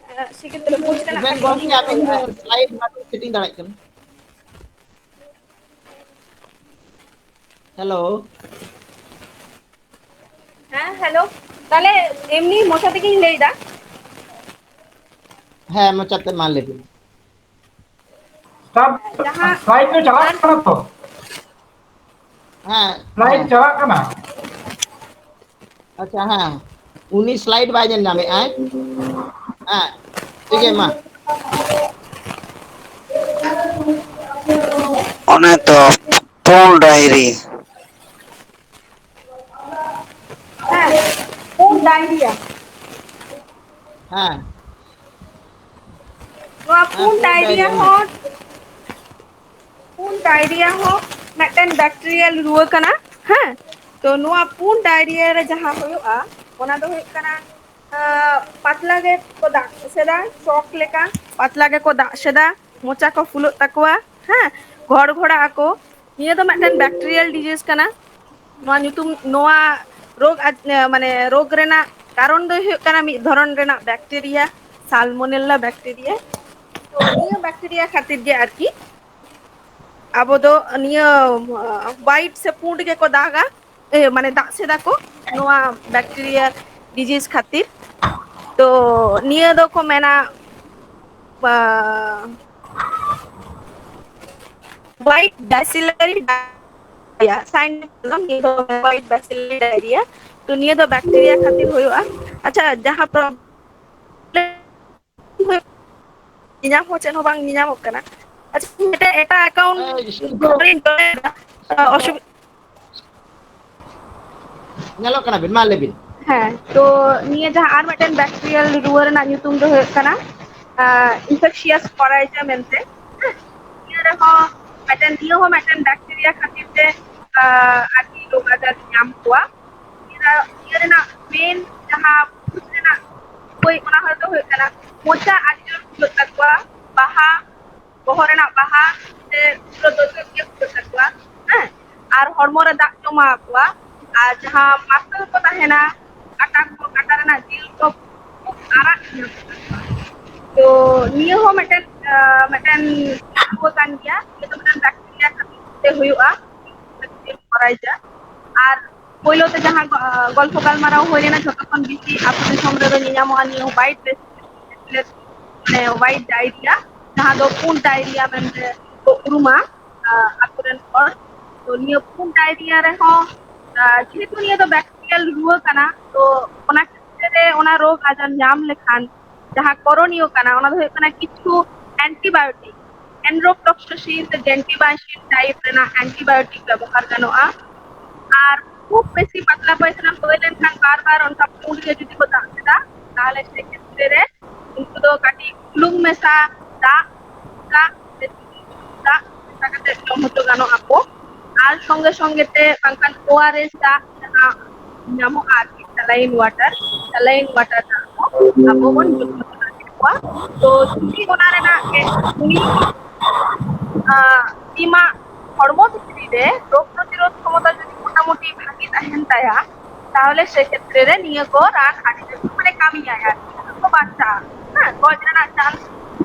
ᱮᱸ, ᱥᱮ ᱠᱷᱮᱛᱨᱮ ᱵᱩᱡᱽ ᱨᱮᱱᱟᱜ ᱥᱴᱤᱯᱷᱮᱱ ᱠᱟᱹᱴᱤᱡ ᱤᱧ ᱜᱚᱢᱠᱮ, ᱟᱹᱵᱤᱱ ᱨᱤᱠᱟᱹᱭᱮᱫᱟ᱾ ᱥᱞᱟᱭᱤᱰ ᱵᱟᱵᱤᱱ ᱥᱮᱴᱤᱝ ᱫᱟᱲᱮᱭᱟᱜ ᱠᱟᱱᱟ᱾ ᱦᱮᱞᱳ᱾ ᱦᱮᱸ, ᱦᱮᱞᱳ᱾ ᱛᱟᱦᱞᱮ ᱮᱢᱱᱤ ᱢᱚᱪᱟ ᱛᱮᱜᱮᱧ ᱞᱟᱹᱭᱫᱟ᱾ ᱦᱮᱸ, ᱢᱚᱪᱟᱛᱮ ᱢᱟ ᱞᱟᱹᱭ ᱵᱤᱱ᱾ ᱡᱟᱦᱟᱸ ᱥᱞᱟᱭᱤᱰ ᱫᱚ ᱪᱟᱞᱟᱜ ᱠᱟᱱᱟ ᱛᱚ? ᱦᱮᱸ, ᱥᱞᱟᱭᱤᱰ ᱦᱮᱸ᱾ ᱪᱟᱞᱟᱜ ᱠᱟᱱᱟ? ᱟᱪᱪᱷᱟ, ᱦᱮᱸ, ᱩᱱᱤ ᱥᱞᱟᱭᱤᱰ ᱵᱟᱭ ᱧᱮᱞ ᱧᱟᱢᱮᱫᱼᱟᱭ᱾ ᱦᱮᱸ, ᱴᱷᱤᱠ ᱜᱮᱭᱟ, ᱢᱟ᱾ ᱚᱱᱮ ᱛᱚ, ᱯᱩᱸᱰ ᱰᱟᱭᱨᱤ᱾ ᱦᱮᱸ, ᱯᱩᱸᱰ ᱰᱟᱭᱨᱤᱭᱟ᱾ ᱦᱮᱸ᱾ ᱱᱚᱣᱟ ᱦᱮᱸ, ᱯᱩᱸᱰ ᱯᱩᱸᱰ ᱰᱟᱭᱨᱤᱭᱟ ᱰᱟᱭᱨᱤᱭᱟ᱾ ᱦᱚᱸ, ᱯᱩᱸᱰ ᱰᱟᱭᱨᱤᱭᱟ ᱦᱚᱸ ᱢᱤᱫᱴᱮᱱ ᱵᱮᱠᱴᱤᱨᱤᱭᱟᱞ ᱨᱩᱣᱟᱹ ᱠᱟᱱᱟ᱾ ᱦᱮᱸ, ᱛᱚ ᱱᱚᱣᱟ ᱯᱩᱸᱰ ᱰᱟᱭᱨᱤᱭᱟ ᱨᱮ ᱡᱟᱦᱟᱸ ᱦᱩᱭᱩᱜᱼᱟ, ᱚᱱᱟ ᱫᱚ ᱦᱩᱭᱩᱜ ᱠᱟᱱᱟ, ᱟᱸ, ᱯᱟᱛᱞᱟ ᱜᱮ ᱠᱚ ᱫᱟᱜ ᱥᱮᱫᱟ, ᱪᱚᱠ ᱞᱮᱠᱟ ᱯᱟᱛᱞᱟ ᱜᱮᱠᱚ ᱫᱟᱜ ᱥᱮᱫᱟ, ᱢᱚᱪᱟ ᱠᱚ ᱯᱷᱩᱞᱟᱹᱜ ᱛᱟᱠᱚᱣᱟ᱾ ᱦᱮᱸ, ᱜᱷᱚᱲ ᱜᱷᱚᱲᱟᱜ ᱟᱠᱚ᱾ ᱱᱤᱭᱟᱹ ᱫᱚ ᱢᱤᱫᱴᱮᱱ ᱵᱮᱠᱴᱤᱨᱤᱭᱟᱞ ᱰᱤᱡᱤᱡᱽ ᱠᱟᱱᱟ᱾ ᱱᱚᱣᱟ ᱧᱩᱛᱩᱢ, ᱱᱚᱣᱟ ᱨᱳᱜᱽ ᱟᱡ-, ᱢᱟᱱᱮ ᱨᱳᱜᱽ ᱨᱮᱱᱟᱜ ᱠᱟᱨᱚᱱ ᱫᱚ ᱦᱩᱭᱩᱜ ᱠᱟᱱᱟ ᱢᱤᱫ ᱫᱷᱚᱨᱚᱱ ᱨᱮᱱᱟᱜ ᱵᱮᱠᱴᱤᱨᱤᱭᱟ, ᱥᱟᱞᱢᱳᱱᱮᱞᱞᱟ ᱵᱮᱠᱴᱤᱨᱤᱭᱟ᱾ ᱛᱚ ᱱᱤᱭᱟᱹ ᱵᱮᱠᱴᱤᱨᱤᱭᱟ ᱠᱷᱟᱹᱛᱤᱨ ᱜᱮ ᱟᱨᱠᱤ ᱟᱵᱚ ᱫᱚ ᱱᱤᱭᱟᱹ, ᱟᱸ, ᱦᱳᱣᱟᱭᱤᱴ ᱥᱮ ᱯᱩᱸᱰ ᱜᱮᱠᱚ ᱫᱟᱜᱟ, ᱮ, ᱢᱟᱱᱮ ᱫᱟᱜ ᱥᱮᱫᱟ ᱠᱚ ᱱᱚᱣᱟ ᱵᱮᱠᱴᱤᱨᱤᱭᱟ ᱰᱤᱡᱤᱡᱽ ᱠᱷᱟᱹᱛᱤᱨ᱾ ᱛᱚ ᱱᱤᱭᱟᱹ ᱫᱚᱠᱚ ᱢᱮᱱᱟ, ᱵᱟ-, ᱦᱳᱣᱟᱭᱤᱴ ᱵᱮᱥᱤᱞᱟᱨᱤ ᱰᱟᱭᱨᱤᱭᱟ, ᱥᱟᱭᱮᱱᱥ ᱛᱮᱫᱚ ᱱᱤᱭᱟᱹ ᱫᱚ ᱦᱳᱣᱟᱭᱤᱴ ᱵᱮᱥᱤᱞᱟᱨᱤ ᱰᱟᱭᱨᱤᱭᱟ᱾ ᱛᱚ ᱱᱤᱭᱟᱹ ᱫᱚ ᱵᱮᱠᱴᱤᱨᱤᱭᱟ ᱠᱷᱟᱹᱛᱤᱨ ᱦᱩᱭᱩᱜᱼᱟ᱾ ᱟᱪᱪᱷᱟ, ᱡᱟᱦᱟᱸ ᱯᱨᱚᱵᱞᱮᱢ ᱧᱮᱧᱟᱢ ᱦᱚᱸ ᱪᱮᱫ ᱦᱚᱸ ᱵᱟᱝ ᱧᱮᱧᱟᱢᱚᱜ ᱠᱟᱱᱟ᱾ ᱟᱪᱪᱷᱟ, ᱢᱤᱫᱴᱮᱱ ᱮᱴᱟᱜ ᱮᱠᱟᱣᱩᱱᱴ ᱮᱭ, ᱥᱴᱩᱰᱤᱭᱳ᱾ ᱫᱚᱦᱚᱨᱤᱧ ᱡᱚᱭᱮᱱ ᱮᱫᱟ᱾ ᱚᱥᱩᱵᱤ- ᱧᱮᱞᱚᱜ ᱠᱟᱱᱟ ᱵᱤᱱ, ᱢᱟ ᱞᱟᱹᱭ ᱵᱤᱱ᱾ ᱦᱮᱸ, ᱛᱚ ᱱᱤᱭᱟᱹ ᱡᱟᱦᱟᱸ ᱟᱨ ᱢᱤᱫᱴᱮᱱ ᱵᱮᱠᱴᱤᱨᱤᱭᱟᱞ ᱨᱩᱣᱟᱹ ᱨᱮᱱᱟᱜ ᱧᱩᱛᱩᱢ ᱫᱚ ᱦᱩᱭᱩᱜ ᱠᱟᱱᱟ, ᱟᱸ, ᱤᱱᱯᱷᱮᱠᱥᱤᱭᱟᱥ ᱠᱚᱨᱟᱭᱡᱟ ᱢᱮᱱᱛᱮ᱾ ᱦᱮᱸ, ᱱᱤᱭᱟᱹ ᱨᱮᱦᱚᱸ ᱢᱤᱫᱴᱮᱱ, ᱱᱤᱭᱟᱹ ᱦᱚᱸ ᱢᱤᱫᱴᱮᱱ ᱵᱮᱠᱴᱤᱨᱤᱭᱟ ᱠᱷᱟᱹᱛᱤᱨ ᱛᱮ, ᱟᱸ, ᱟᱨᱠᱤ ᱨᱳᱜᱽ ᱟᱡᱟᱨ ᱧᱟᱢ ᱠᱚᱣᱟ᱾ ᱱᱤᱭᱟᱹ, ᱱᱤᱭᱟᱹ ᱨᱮᱱᱟᱜ ᱢᱮᱱ ᱡᱟᱦᱟᱸ ᱵᱩᱡᱽ ᱨᱮᱱᱟᱜ ᱩᱯᱟᱹᱭ, ᱚᱱᱟ ᱦᱚᱭᱛᱳ ᱦᱩᱭᱩᱜ ᱠᱟᱱᱟ ᱢᱚᱪᱟ ᱟᱹᱰᱤ ᱡᱳᱨ ᱯᱷᱩᱞᱟᱹᱜ ᱛᱟᱠᱚᱣᱟ, ᱵᱟᱦᱟ, ᱵᱚᱦᱚᱜ ᱨᱮᱱᱟᱜ ᱵᱟᱦᱟ ᱥᱮ ᱯᱩᱨᱟᱹ ᱫᱚ ᱡᱳᱨ ᱜᱮ ᱯᱷᱩᱞᱟᱹᱜ ᱛᱟᱠᱚᱣᱟ, ᱦᱮᱸ? ᱟᱨ ᱦᱚᱲᱢᱚ ᱨᱮ ᱫᱟᱜ ᱡᱚᱢᱟ ᱟᱠᱚᱣᱟ, ᱟᱨ ᱡᱟᱦᱟᱸ muscle ᱠᱚ ᱛᱟᱦᱮᱱᱟ, ᱠᱟᱴᱟ ᱠᱚ, ᱠᱟᱴᱟ ᱨᱮᱱᱟᱜ ᱡᱤᱞ ᱠᱚ ᱠᱷᱩᱵ ᱟᱨᱟᱜ ᱧᱮᱞᱚᱜ ᱛᱟᱠᱚᱣᱟ᱾ ᱛᱚ ᱱᱤᱭᱟᱹ ᱦᱚᱸ ᱢᱤᱫᱴᱮᱱ, ᱟᱸ, ᱢᱤᱫᱴᱮᱱ ᱨᱩᱣᱟᱹ ᱠᱟᱱ ᱜᱮᱭᱟ, ᱱᱤᱭᱟᱹ ᱫᱚ ᱢᱤᱫᱴᱮᱱ ᱵᱮᱠᱴᱤᱨᱤᱭᱟ ᱠᱷᱟᱹᱛᱤᱨ ᱛᱮ ᱦᱩᱭᱩᱜᱼᱟ᱾ ᱠᱚᱨᱟᱭ ᱡᱟ᱾ ᱟᱨ ᱯᱳᱭᱞᱳ ᱛᱮ ᱡᱟᱦᱟᱸ ᱜᱚ-, ᱜᱚᱞᱯᱷᱚ ᱜᱟᱞᱢᱟᱨᱟᱣ ᱦᱩᱭ ᱞᱮᱱᱟ, ᱡᱷᱚᱛᱚ ᱠᱷᱚᱱ ᱵᱮᱥᱤ ᱟᱵᱚ ᱫᱤᱥᱚᱢ ᱨᱮᱫᱚ ᱧᱮᱧᱟᱢᱚᱜᱼᱟ ᱱᱤᱭᱟᱹ white rash, ᱢᱟᱱᱮ white diarrhea, ᱡᱟᱦᱟᱸ ᱫᱚ ᱯᱩᱸᱰ diarrhea ᱢᱮᱱᱛᱮ ᱠᱚ ᱩᱨᱩᱢᱟ, ᱟᱸ, ᱟᱛᱳ ᱨᱮᱱ ᱦᱚᱲ᱾ ᱛᱚ ᱱᱤᱭᱟᱹ ᱯᱩᱸᱰ diarrhea ᱨᱮᱦᱚᱸ, ᱟᱸ, ᱡᱮᱦᱮᱛᱩ ᱱᱤᱭᱟᱹ ᱫᱚ bacterial ᱨᱩᱣᱟᱹ ᱠᱟᱱᱟ, ᱛᱚ ᱚᱱᱟ ᱠᱷᱮᱛᱨᱮ ᱨᱮ ᱚᱱᱟ ᱨᱳᱜᱽ ᱟᱡᱟᱨ ᱧᱟᱢ ᱞᱮᱠᱷᱟᱱ ᱡᱟᱦᱟᱸ ᱠᱚᱨᱚᱱᱤᱭᱚ ᱠᱟᱱᱟ, ᱚᱱᱟ ᱫᱚ ᱦᱩᱭᱩᱜ ᱠᱟᱱᱟ ᱠᱤᱪᱷᱩ antibiotic, endoproxycin ᱥᱮ gentamicin type ᱨᱮᱱᱟᱜ antibiotic ᱵᱮᱵᱚᱦᱟᱨ ᱜᱟᱱᱚᱜᱼᱟ᱾ ᱟᱨ ᱠᱷᱩᱵ ᱵᱮᱥᱤ ᱯᱟᱛᱞᱟ ᱯᱟᱭᱠᱷᱟᱱᱟ ᱦᱩᱭ ᱞᱮᱱᱠᱷᱟᱱ ᱵᱟᱨ ᱵᱟᱨ ᱚᱱᱠᱟ ᱯᱩᱸᱰ ᱜᱮ ᱡᱩᱫᱤ ᱠᱚ ᱫᱟᱜ ᱠᱮᱫᱟ, ᱛᱟᱦᱚᱞᱮ ᱥᱮ ᱠᱷᱮᱛᱨᱮ ᱨᱮ ᱩᱱᱠᱩ ᱫᱚ ᱠᱟᱹᱴᱤᱡ ᱵᱩᱞᱩᱝ ᱢᱮᱥᱟ ᱫᱟᱜ, ᱫᱟᱜ, ᱫᱟᱜ ᱢᱮᱥᱟ ᱠᱟᱛᱮ ᱡᱚᱢ ᱦᱚᱪᱚ ᱜᱟᱱᱚᱜ ᱟᱠᱚ᱾ ᱟᱨ ᱥᱚᱸᱜᱮ ᱥᱚᱸᱜᱮ ᱛᱮ ᱵᱟᱝᱠᱷᱟᱱ ᱳ ᱟᱨ ᱮᱥ ᱫᱟᱜ ᱡᱟᱦᱟᱸ ᱧᱟᱢᱚᱜᱼᱟ ᱟᱨᱠᱤ, saline water, saline water ᱫᱟᱜ ᱦᱚᱸ ᱟᱵᱚ ᱵᱚᱱ ᱧᱩ ᱦᱚᱪᱚ ᱫᱟᱲᱮᱭᱟᱠᱚᱣᱟ᱾ ᱛᱚ ᱡᱩᱫᱤ ᱚᱱᱟ ᱨᱮᱱᱟᱜ ᱜᱮ ᱩᱱᱤ, ᱟᱸ, ᱥᱤᱢᱟᱜ ᱦᱚᱲᱢᱚ ᱵᱷᱤᱛᱨᱤ ᱨᱮ ᱨᱳᱜᱽ ᱯᱨᱚᱛᱤᱨᱳᱫᱷ ᱠᱷᱚᱢᱚᱛᱟ ᱡᱩᱫᱤ ᱢᱚᱴᱟᱢᱩᱴᱤ ᱵᱷᱟᱜᱤ ᱛᱟᱦᱮᱱ ᱛᱟᱭᱟ, ᱛᱟᱦᱚᱞᱮ ᱥᱮ ᱠᱷᱮᱛᱨᱮ ᱨᱮ ᱱᱤᱭᱟᱹ ᱠᱚ ᱨᱟᱱ ᱟᱹᱰᱤ ᱡᱳᱨ ᱢᱟᱱᱮ ᱠᱟᱹᱢᱤᱭᱟᱭ ᱟᱨᱠᱤ, ᱠᱚ ᱵᱟᱧᱪᱟᱜᱼᱟ, ᱦᱮᱸ, ᱜᱚᱡ ᱨᱮᱱᱟᱜ chance,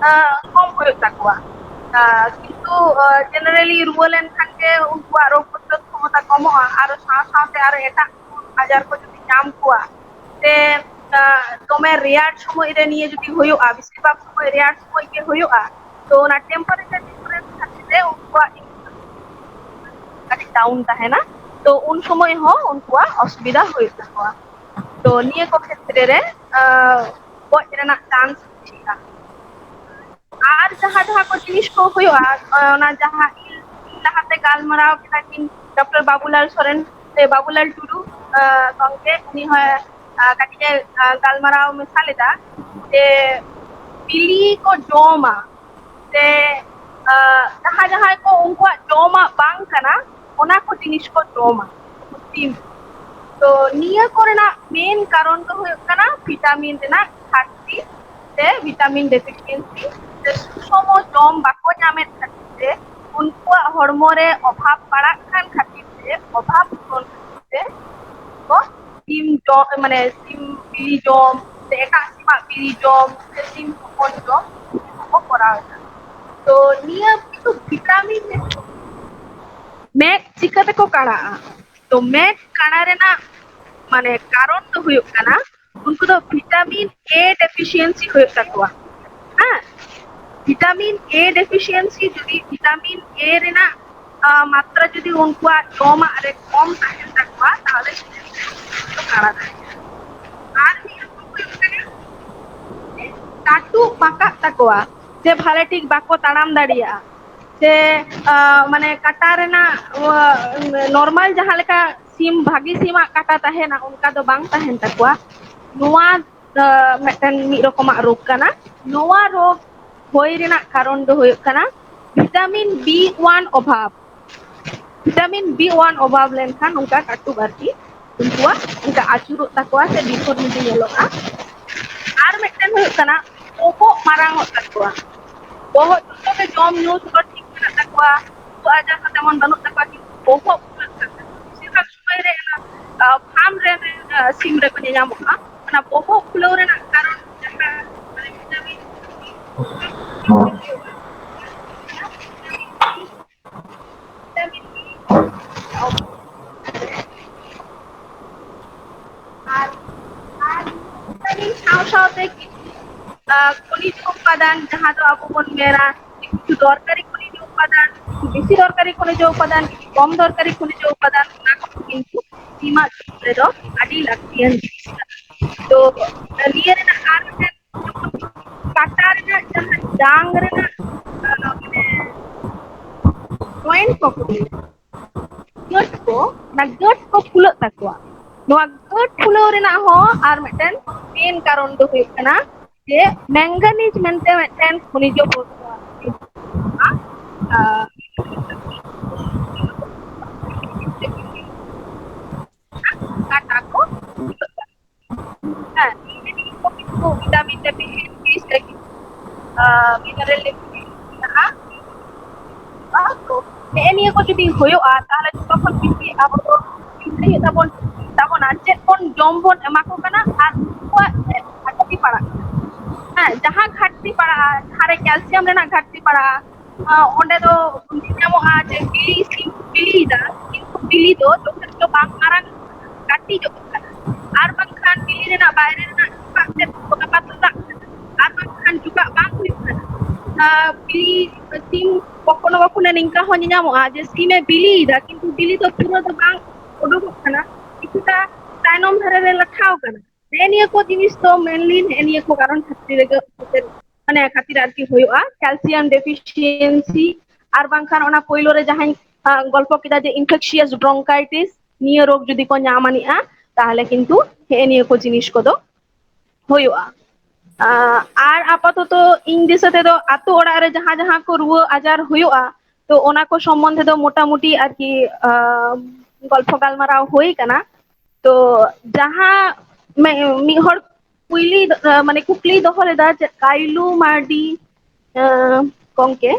ᱟᱸ, ᱠᱚᱢ ᱦᱩᱭᱩᱜ ᱛᱟᱠᱚᱣᱟ᱾ ᱟᱸ, ᱠᱤᱱᱛᱩ, ᱟᱸ, generally ᱨᱩᱣᱟᱹ ᱞᱮᱱᱠᱷᱟᱱ ᱜᱮ ᱩᱱᱠᱩᱣᱟᱜ ᱨᱳᱜᱽ ᱯᱨᱚᱛᱤᱨᱳᱫᱷ ᱠᱷᱚᱢᱚᱛᱟ ᱠᱚᱢᱚᱜᱼᱟ, ᱟᱨ ᱥᱟᱶ ᱥᱟᱶᱛᱮ ᱟᱨᱚ ᱮᱴᱟᱜ ᱟᱡᱟᱨ ᱠᱚ ᱡᱩᱫᱤ ᱧᱟᱢ ᱠᱚᱣᱟ, ᱥᱮ, ᱟᱸ, ᱫᱚᱢᱮ ᱨᱮᱭᱟᱲ ᱥᱚᱢᱚᱭ ᱨᱮ ᱱᱤᱭᱟᱹ ᱡᱩᱫᱤ ᱦᱩᱭᱩᱜᱼᱟ, ᱵᱮᱥᱤᱨ ᱵᱷᱟᱜᱽ ᱥᱚᱢᱚᱭ ᱨᱮᱭᱟᱲ ᱥᱚᱢᱚᱭ ᱜᱮ ᱦᱩᱭᱩᱜᱼᱟ, ᱛᱚ ᱚᱱᱟ temperature difference ᱠᱷᱟᱹᱛᱤᱨ ᱛᱮ ᱩᱱᱠᱩᱣᱟᱜ ᱠᱟᱹᱴᱤᱡ down ᱛᱟᱦᱮᱱᱟ, ᱛᱚ ᱩᱱ ᱥᱚᱢᱚᱭ ᱦᱚᱸ ᱩᱱᱠᱩᱣᱟᱜ ᱚᱥᱩᱵᱤᱫᱷᱟ ᱦᱩᱭᱩᱜ ᱛᱟᱠᱚᱣᱟ᱾ ᱛᱚ ᱱᱤᱭᱟᱹ ᱠᱚ ᱠᱷᱮᱛᱨᱮ ᱨᱮ, ᱟᱸ, ᱜᱚᱡ ᱨᱮᱱᱟᱜ chance ᱵᱮᱥᱤᱜᱼᱟ᱾ ᱟᱨ ᱡᱟᱦᱟᱸ ᱡᱟᱦᱟᱸ ᱠᱚ ᱡᱤᱱᱤᱥ ᱠᱚ ᱦᱩᱭᱩᱜᱼᱟ, ᱟᱸ, ᱚᱱᱟ ᱡᱟᱦᱟᱸ ᱤᱞ ᱞᱟᱦᱟᱛᱮ ᱜᱟᱞᱢᱟᱨᱟᱣ ᱠᱮᱫᱟ ᱠᱤᱱ ᱰᱚᱠᱴᱚᱨ ᱵᱟᱵᱩᱞᱟᱞ ᱥᱚᱨᱮᱱ ᱥᱮ ᱵᱟᱵᱩᱞᱟᱞ ᱴᱩᱰᱩ, ᱟᱸ, ᱜᱚᱢᱠᱮ, ᱩᱱᱤ ᱦᱚᱸ, ᱟᱸ, ᱠᱟᱹᱴᱤᱡ ᱮ, ᱟᱸ, ᱜᱟᱞᱢᱟᱨᱟᱣ ᱢᱮᱥᱟ ᱞᱮᱫᱟ ᱡᱮ ᱵᱤᱞᱤ ᱠᱚ ᱡᱚᱢᱟ, ᱥᱮ, ᱟᱸ, ᱡᱟᱦᱟᱸ ᱡᱟᱦᱟᱸᱭ ᱠᱚ ᱩᱱᱠᱩᱣᱟᱜ ᱡᱚᱢᱟᱜ ᱵᱟᱝ ᱠᱟᱱᱟ, ᱚᱱᱟ ᱠᱚ ᱡᱤᱱᱤᱥ ᱠᱚ ᱡᱚᱢᱟ ᱥᱤᱢ᱾ ᱛᱚ ᱱᱤᱭᱟᱹ ᱠᱚᱨᱮᱱᱟᱜ main ᱠᱟᱨᱚᱱ ᱫᱚ ᱦᱩᱭᱩᱜ ᱠᱟᱱᱟ ᱵᱷᱤᱴᱟᱢᱤᱱ ᱨᱮᱱᱟᱜ ᱜᱷᱟᱴᱛᱤ ᱥᱮ ᱵᱷᱤᱴᱟᱢᱤᱱ deficiency, ᱥᱮ ᱥᱩᱥᱚᱢᱚ ᱡᱚᱢ ᱵᱟᱠᱚ ᱧᱟᱢᱮᱫ ᱠᱷᱟᱹᱛᱤᱨ ᱛᱮ, ᱩᱱᱠᱩᱣᱟᱜ ᱦᱚᱲᱢᱚ ᱨᱮ ᱚᱵᱷᱟᱵ ᱯᱟᱲᱟᱜ ᱠᱟᱱ ᱠᱷᱟᱹᱛᱤᱨ ᱛᱮ, ᱚᱵᱷᱟᱵ ᱯᱩᱨᱚᱱ ᱠᱷᱟᱹᱛᱤᱨ ᱛᱮ ᱠᱚ ᱥᱤᱢ ᱡᱚᱢ, ᱢᱟᱱᱮ ᱥᱤᱢ ᱵᱤᱞᱤ ᱡᱚᱢ ᱥᱮ ᱮᱴᱟᱜ ᱥᱤᱢᱟᱜ ᱵᱤᱞᱤ ᱡᱚᱢ ᱥᱮ ᱥᱤᱢ ᱦᱚᱯᱚᱱ ᱡᱚᱢ ᱠᱚ ᱠᱚᱨᱟᱣ ᱮᱫᱟ᱾ ᱛᱚ ᱱᱤᱭᱟᱹ ᱠᱤᱪᱷᱩ ᱵᱷᱤᱴᱟᱢᱤᱱ ᱢᱮᱫ ᱪᱤᱠᱟᱹ ᱛᱮᱠᱚ ᱠᱟᱬᱟᱜᱼᱟ? ᱛᱚ ᱢᱮᱫ ᱠᱟᱬᱟ ᱨᱮᱱᱟᱜ ᱢᱟᱱᱮ ᱠᱟᱨᱚᱱ ᱫᱚ ᱦᱩᱭᱩᱜ ᱠᱟᱱᱟ, ᱩᱱᱠᱩ ᱫᱚ ᱵᱷᱤᱴᱟᱢᱤᱱ ᱮ ᱰᱮᱯᱷᱤᱥᱤᱭᱮᱱᱥᱤ ᱦᱩᱭᱩᱜ ᱛᱟᱠᱚᱣᱟ᱾ ᱦᱮᱸ, ᱵᱷᱤᱴᱟᱢᱤᱱ ᱮ ᱰᱮᱯᱷᱤᱥᱤᱭᱮᱱᱥᱤ, ᱡᱩᱫᱤ ᱵᱷᱤᱴᱟᱢᱤᱱ ᱮ ᱨᱮᱱᱟᱜ ᱟᱸ, ᱢᱟᱛᱨᱟ ᱡᱩᱫᱤ ᱩᱱᱠᱩᱣᱟᱜ ᱡᱚᱢᱟᱜ ᱨᱮ ᱠᱚᱢ ᱛᱟᱦᱮᱱ ᱛᱟᱠᱚᱣᱟ, ᱛᱟᱦᱚᱞᱮ ᱠᱚ ᱠᱟᱬᱟ ᱫᱟᱲᱮᱭᱟᱜᱼᱟ᱾ ᱟᱨ ᱢᱤᱫ ᱨᱚᱠᱚᱢ ᱦᱩᱭᱩᱜ ᱠᱟᱱᱟ ᱡᱮ ᱠᱟᱹᱴᱩᱵ ᱯᱟᱠᱟᱜ ᱛᱟᱠᱚᱣᱟ, ᱥᱮ ᱵᱷᱟᱞᱮ ᱴᱷᱤᱠ ᱵᱟᱠᱚ ᱛᱟᱲᱟᱢ ᱫᱟᱲᱮᱭᱟᱜᱼᱟ, ᱥᱮ ᱟᱸ, ᱢᱟᱱᱮ ᱠᱟᱴᱟ ᱨᱮᱱᱟᱜ ᱱᱚᱨᱢᱟᱞ ᱡᱟᱦᱟᱸ ᱞᱮᱠᱟ ᱥᱤᱢ, ᱵᱷᱟᱹᱜᱤ ᱥᱤᱢᱟᱜ ᱠᱟᱴᱟ ᱛᱟᱦᱮᱱᱟ, ᱚᱱᱠᱟ ᱫᱚ ᱵᱟᱝ ᱛᱟᱦᱮᱱ ᱛᱟᱠᱚᱣᱟ᱾ ᱱᱚᱣᱟ ᱫᱚ ᱢᱤᱫᱴᱮᱱ ᱢᱤᱫ ᱨᱚᱠᱚᱢᱟᱜ ᱨᱳᱜᱽ ᱠᱟᱱᱟ᱾ ᱱᱚᱣᱟ ᱨᱳᱜᱽ ᱦᱩᱭ ᱨᱮᱱᱟᱜ ᱠᱟᱨᱚᱱ ᱫᱚ ᱦᱩᱭᱩᱜ ᱠᱟᱱᱟ ᱵᱷᱤᱴᱟᱢᱤᱱ ᱵᱤ ᱚᱣᱟᱱ ᱚᱵᱷᱟᱵᱽ᱾ ᱵᱷᱤᱴᱟᱢᱤᱱ ᱵᱤ ᱚᱣᱟᱱ ᱚᱵᱷᱟᱵᱽ ᱞᱮᱱᱠᱷᱟᱱ ᱚᱱᱠᱟ ᱠᱟᱹᱴᱩᱵ ᱟᱨᱠᱤ ᱩᱱᱠᱩᱣᱟᱜ ᱚᱱᱠᱟ ᱟᱹᱪᱩᱨᱚᱜ ᱛᱟᱠᱚᱣᱟ ᱥᱮ ᱰᱤᱯᱷᱚᱨᱢᱤᱴᱤ ᱧᱮᱞᱚᱜᱼᱟ᱾ ᱟᱨ ᱢᱤᱫᱴᱮᱱ ᱦᱩᱭᱩᱜ ᱠᱟᱱᱟ ᱵᱚᱦᱚᱜ ᱢᱟᱨᱟᱝ ᱚᱜ ᱛᱟᱠᱚᱣᱟ᱾ ᱵᱚᱦᱚᱜ ᱡᱚᱛᱚ ᱜᱮ ᱡᱚᱢ ᱧᱩ ᱡᱚᱛᱚ ᱴᱷᱤᱠ ᱢᱮᱱᱟᱜ ᱛᱟᱠᱚᱣᱟ, ᱨᱩᱣᱟᱹ ᱟᱡᱟᱨ ᱦᱚᱸ ᱛᱮᱢᱚᱱ ᱵᱟᱹᱱᱩᱜ ᱛᱟᱠᱚᱣᱟ, ᱠᱤᱱᱛᱩ ᱵᱚᱦᱚᱜ ᱯᱷᱩᱞᱟᱹᱜ ᱛᱟᱠᱚᱣᱟ᱾ ᱵᱮᱥᱤᱨ ᱵᱷᱟᱜᱽ ᱥᱚᱢᱚᱭ ᱨᱮ ᱚᱱᱟ, ᱟᱸ, ᱯᱷᱟᱨᱢ ᱨᱮ, ᱟᱸ, ᱥᱤᱢ ᱨᱮᱠᱚ ᱧᱮᱧᱟᱢᱚᱜᱼᱟ᱾ ᱚᱱᱟ ᱵᱚᱦᱚᱜ ᱯᱷᱩᱞᱟᱹᱣ ᱨᱮᱱᱟᱜ ᱠᱟᱨᱚᱱ ᱡᱟᱦᱟᱸ, ᱢᱟᱱᱮ, ᱵᱷᱤᱴᱟᱢᱤᱱ ᱟᱨ, ᱟᱨ ᱵᱷᱤᱴᱟᱢᱤᱱ ᱥᱟᱶ ᱥᱟᱶᱛᱮ ᱠᱤᱪᱷᱩ, ᱟᱸ, ᱠᱷᱚᱱᱤᱡᱽ ᱩᱯᱟᱫᱟᱱ, ᱡᱟᱦᱟᱸ ᱫᱚ ᱟᱵᱚ ᱵᱚᱱ ᱢᱮᱱᱟ ᱠᱤᱪᱷᱩ ᱫᱚᱨᱠᱟᱨᱤ ᱠᱷᱚᱱᱤᱡᱽ ᱩᱯᱟᱫᱟᱱ, ᱠᱤᱪᱷᱩ ᱵᱮᱥᱤ ᱫᱚᱨᱠᱟᱨᱤ ᱠᱷᱚᱱᱤᱡᱽ ᱩᱯᱟᱫᱟᱱ, ᱠᱤᱪᱷᱩ ᱠᱚᱢ ᱫᱚᱨᱠᱟᱨᱤ ᱠᱷᱚᱱᱤᱡᱽ ᱩᱯᱟᱫᱟᱱ, ᱚᱱᱟ ᱠᱚ ᱠᱤᱱᱛᱩ ᱥᱤᱢᱟᱜ ᱡᱚᱢ ᱨᱮᱫᱚ ᱟᱹᱰᱤ ᱞᱟᱹᱠᱛᱤᱭᱟᱱ ᱡᱤᱱᱤᱥ ᱠᱟᱱᱟ᱾ ᱛᱚ ᱱᱤᱭᱟᱹ ᱨᱮᱱᱟᱜ ᱟᱨ ᱢᱤᱫᱴᱮᱱ ᱠᱟᱴᱟ ᱨᱮᱱᱟᱜ ᱡᱟᱦᱟᱸ ᱡᱟᱝ ᱨᱮᱱᱟᱜ, ᱟᱸ, ᱢᱟᱱᱮ ᱯᱚᱭᱮᱱᱴ ᱠᱚ ᱠᱚ ᱞᱟᱹᱭᱟ, ᱜᱟᱹᱴ ᱠᱚ, ᱚᱱᱟ ᱜᱟᱹᱴ ᱠᱚ ᱯᱷᱩᱞᱟᱹᱜ ᱛᱟᱠᱚᱣᱟ᱾ ᱱᱚᱣᱟ ᱜᱟᱹᱴ ᱯᱷᱩᱞᱟᱹᱣ ᱨᱮᱱᱟᱜ ᱦᱚᱸ ᱟᱨ ᱢᱤᱫᱴᱮᱱ ᱢᱮᱱ ᱠᱟᱨᱚᱱ ᱫᱚ ᱦᱩᱭᱩᱜ ᱠᱟᱱᱟ ᱡᱮ ᱢᱮᱝᱜᱟᱱᱤᱡᱽ ᱢᱮᱱᱛᱮ ᱢᱤᱫᱴᱮᱱ ᱠᱷᱚᱱᱤᱡᱽ ᱯᱚᱫᱟᱨᱛᱷᱚ ᱟᱨ ᱠᱟᱴᱟ ᱠᱚ ᱯᱷᱩᱞᱟᱹᱜ ᱛᱟᱠᱚᱣᱟ᱾ ᱦᱮᱸ, ᱱᱤᱭᱟᱹ ᱠᱚ ᱠᱤᱪᱷᱩ ᱵᱷᱤᱴᱟᱢᱤᱱ ᱰᱮᱯᱷᱤᱥᱤᱭᱮᱱᱥᱤ ᱥᱮ ᱠᱤᱪᱷᱩ, ᱟᱸ, ᱢᱤᱱᱟᱨᱮᱞ ᱰᱮᱯᱷᱤᱥᱤᱭᱮᱱᱥᱤ ᱢᱮᱱᱟᱜᱼᱟ᱾ ᱵᱟᱝ ᱛᱚ, ᱱᱮᱜᱼᱮ ᱱᱤᱭᱟᱹ ᱠᱚ ᱡᱩᱫᱤ ᱦᱩᱭᱩᱜᱼᱟ, ᱛᱟᱦᱚᱞᱮ ᱡᱚᱛᱚ ᱠᱷᱚᱱ ᱵᱮᱥᱤ ᱟᱵᱚ ᱫᱚ ᱪᱤᱱᱛᱟᱹ ᱦᱩᱭᱩᱜ ᱛᱟᱵᱚᱱ, ᱛᱟᱵᱚᱱᱟ ᱪᱮᱫ ᱵᱚᱱ ᱡᱚᱢ ᱵᱚᱱ ᱮᱢᱟ ᱠᱚ ᱠᱟᱱᱟ ᱟᱨ ᱩᱱᱠᱩᱣᱟᱜ ᱪᱮᱫ ᱜᱷᱟᱴᱛᱤ ᱯᱟᱲᱟᱜ ᱠᱟᱱᱟ᱾ ᱦᱮᱸ, ᱡᱟᱦᱟᱸ ᱜᱷᱟᱴᱛᱤ ᱯᱟᱲᱟᱜᱼᱟ, ᱡᱟᱦᱟᱸ ᱨᱮ ᱠᱮᱞᱥᱤᱭᱟᱢ ᱨᱮᱱᱟᱜ ᱜᱷᱟᱴᱛᱤ ᱯᱟᱲᱟᱜᱼᱟ, ᱚᱸᱰᱮ ᱫᱚ ᱧᱮᱞ ᱧᱟᱢᱚᱜᱼᱟ ᱡᱮ ᱵᱤᱞᱤ ᱥᱤᱢ ᱠᱚ ᱵᱤᱞᱤᱭᱮᱫᱟ, ᱠᱤᱱᱛᱩ ᱵᱤᱞᱤ ᱫᱚ ᱡᱚᱛᱷᱮᱥᱴᱚ ᱵᱟᱝ ᱢᱟᱨᱟᱝ, ᱠᱟᱹᱴᱤᱡᱚᱜ ᱠᱟᱱᱟ᱾ ᱟᱨ ᱵᱟᱝᱠᱷᱟᱱ ᱵᱤᱞᱤ ᱨᱮᱱᱟᱜ ᱵᱟᱭᱨᱮ ᱨᱮᱱᱟᱜ ᱪᱚᱠᱟᱜ ᱛᱮᱫ ᱜᱚᱴᱟ ᱯᱟᱛᱞᱟᱜ ᱠᱟᱱᱟ, ᱟᱨ ᱵᱟᱝᱠᱷᱟᱱ ᱪᱚᱠᱟᱜ ᱵᱟᱝ ᱦᱩᱭᱩᱜ ᱠᱟᱱᱟ᱾ ᱟᱨ ᱵᱤᱞᱤ ᱥᱤᱢ ᱠᱚᱠᱷᱚᱱᱚ ᱠᱚᱠᱷᱚᱱᱚ ᱱᱤᱝᱠᱟ ᱦᱚᱸ ᱧᱮᱧᱟᱢᱚᱜᱼᱟ ᱡᱮ ᱥᱤᱢᱮ ᱵᱤᱞᱤᱭᱮᱫᱟ, ᱠᱤᱱᱛᱩ ᱵᱤᱞᱤ ᱫᱚ ᱯᱩᱨᱟᱹ ᱫᱚ ᱵᱟᱝ ᱩᱰᱩᱠᱚᱜ ᱠᱟᱱᱟ, ᱠᱤᱪᱷᱩᱴᱟ ᱛᱟᱭᱱᱚᱢ ᱫᱷᱟᱨᱮ ᱨᱮ ᱞᱟᱴᱷᱟᱣ ᱠᱟᱱᱟ᱾ ᱱᱮᱜᱼᱮ ᱱᱤᱭᱟᱹ ᱠᱚ ᱡᱤᱱᱤᱥ ᱫᱚ mainly ᱱᱮᱜᱼᱮ ᱱᱤᱭᱟᱹ ᱠᱚ ᱠᱟᱨᱚᱱ ᱠᱷᱟᱹᱛᱤᱨ ᱨᱮᱜᱮ, ᱢᱟᱱᱮ ᱠᱷᱟᱹᱛᱤᱨ ᱟᱨᱠᱤ ᱦᱩᱭᱩᱜᱼᱟ, calcium deficiency, ᱟᱨ ᱵᱟᱝᱠᱷᱟᱱ ᱚᱱᱟ ᱯᱳᱭᱞᱳ ᱨᱮ ᱡᱟᱦᱟᱸᱧ, ᱟᱸ, ᱜᱚᱞᱯᱚ ᱠᱮᱫᱟ ᱡᱮ infectious bronchitis, ᱱᱤᱭᱟᱹ ᱨᱳᱜᱽ ᱡᱩᱫᱤ ᱠᱚ ᱧᱟᱢ ᱟᱹᱱᱤᱡᱼᱟ, ᱛᱟᱦᱚᱞᱮ ᱠᱤᱱᱛᱩ ᱦᱮᱸ ᱱᱤᱭᱟᱹ ᱠᱚ ᱡᱤᱱᱤᱥ ᱠᱚᱫᱚ ᱦᱩᱭᱩᱜᱼᱟ᱾ ᱟᱸ, ᱟᱨ ᱟᱯᱟᱛᱚᱛᱚ ᱤᱧ ᱫᱤᱥᱟᱹ ᱛᱮᱫᱚ ᱟᱛᱳ ᱚᱲᱟᱜ ᱨᱮ ᱡᱟᱦᱟᱸ ᱡᱟᱦᱟᱸ ᱠᱚ ᱨᱩᱣᱟᱹ ᱟᱡᱟᱨ ᱦᱩᱭᱩᱜᱼᱟ, ᱛᱚ ᱚᱱᱟ ᱠᱚ ᱥᱚᱢᱵᱚᱱᱫᱷᱮ ᱫᱚ ᱢᱚᱴᱟᱢᱩᱴᱤ ᱟᱨᱠᱤ, ᱟᱸ, ᱜᱚᱞᱯᱷᱚ ᱜᱟᱞᱢᱟᱨᱟᱣ ᱦᱩᱭ ᱠᱟᱱᱟ᱾ ᱛᱚ ᱡᱟᱦᱟᱸ ᱢᱮ-, ᱢᱤᱫ ᱦᱚᱲ ᱯᱩᱭᱞᱤ ᱫᱚ, ᱢᱟᱱᱮ ᱠᱩᱠᱞᱤᱭ ᱫᱚᱦᱚ ᱞᱮᱫᱟ ᱡᱮ ᱠᱟᱭᱞᱩ ᱢᱟᱨᱰᱤ, ᱟᱸ, ᱜᱚᱢᱠᱮ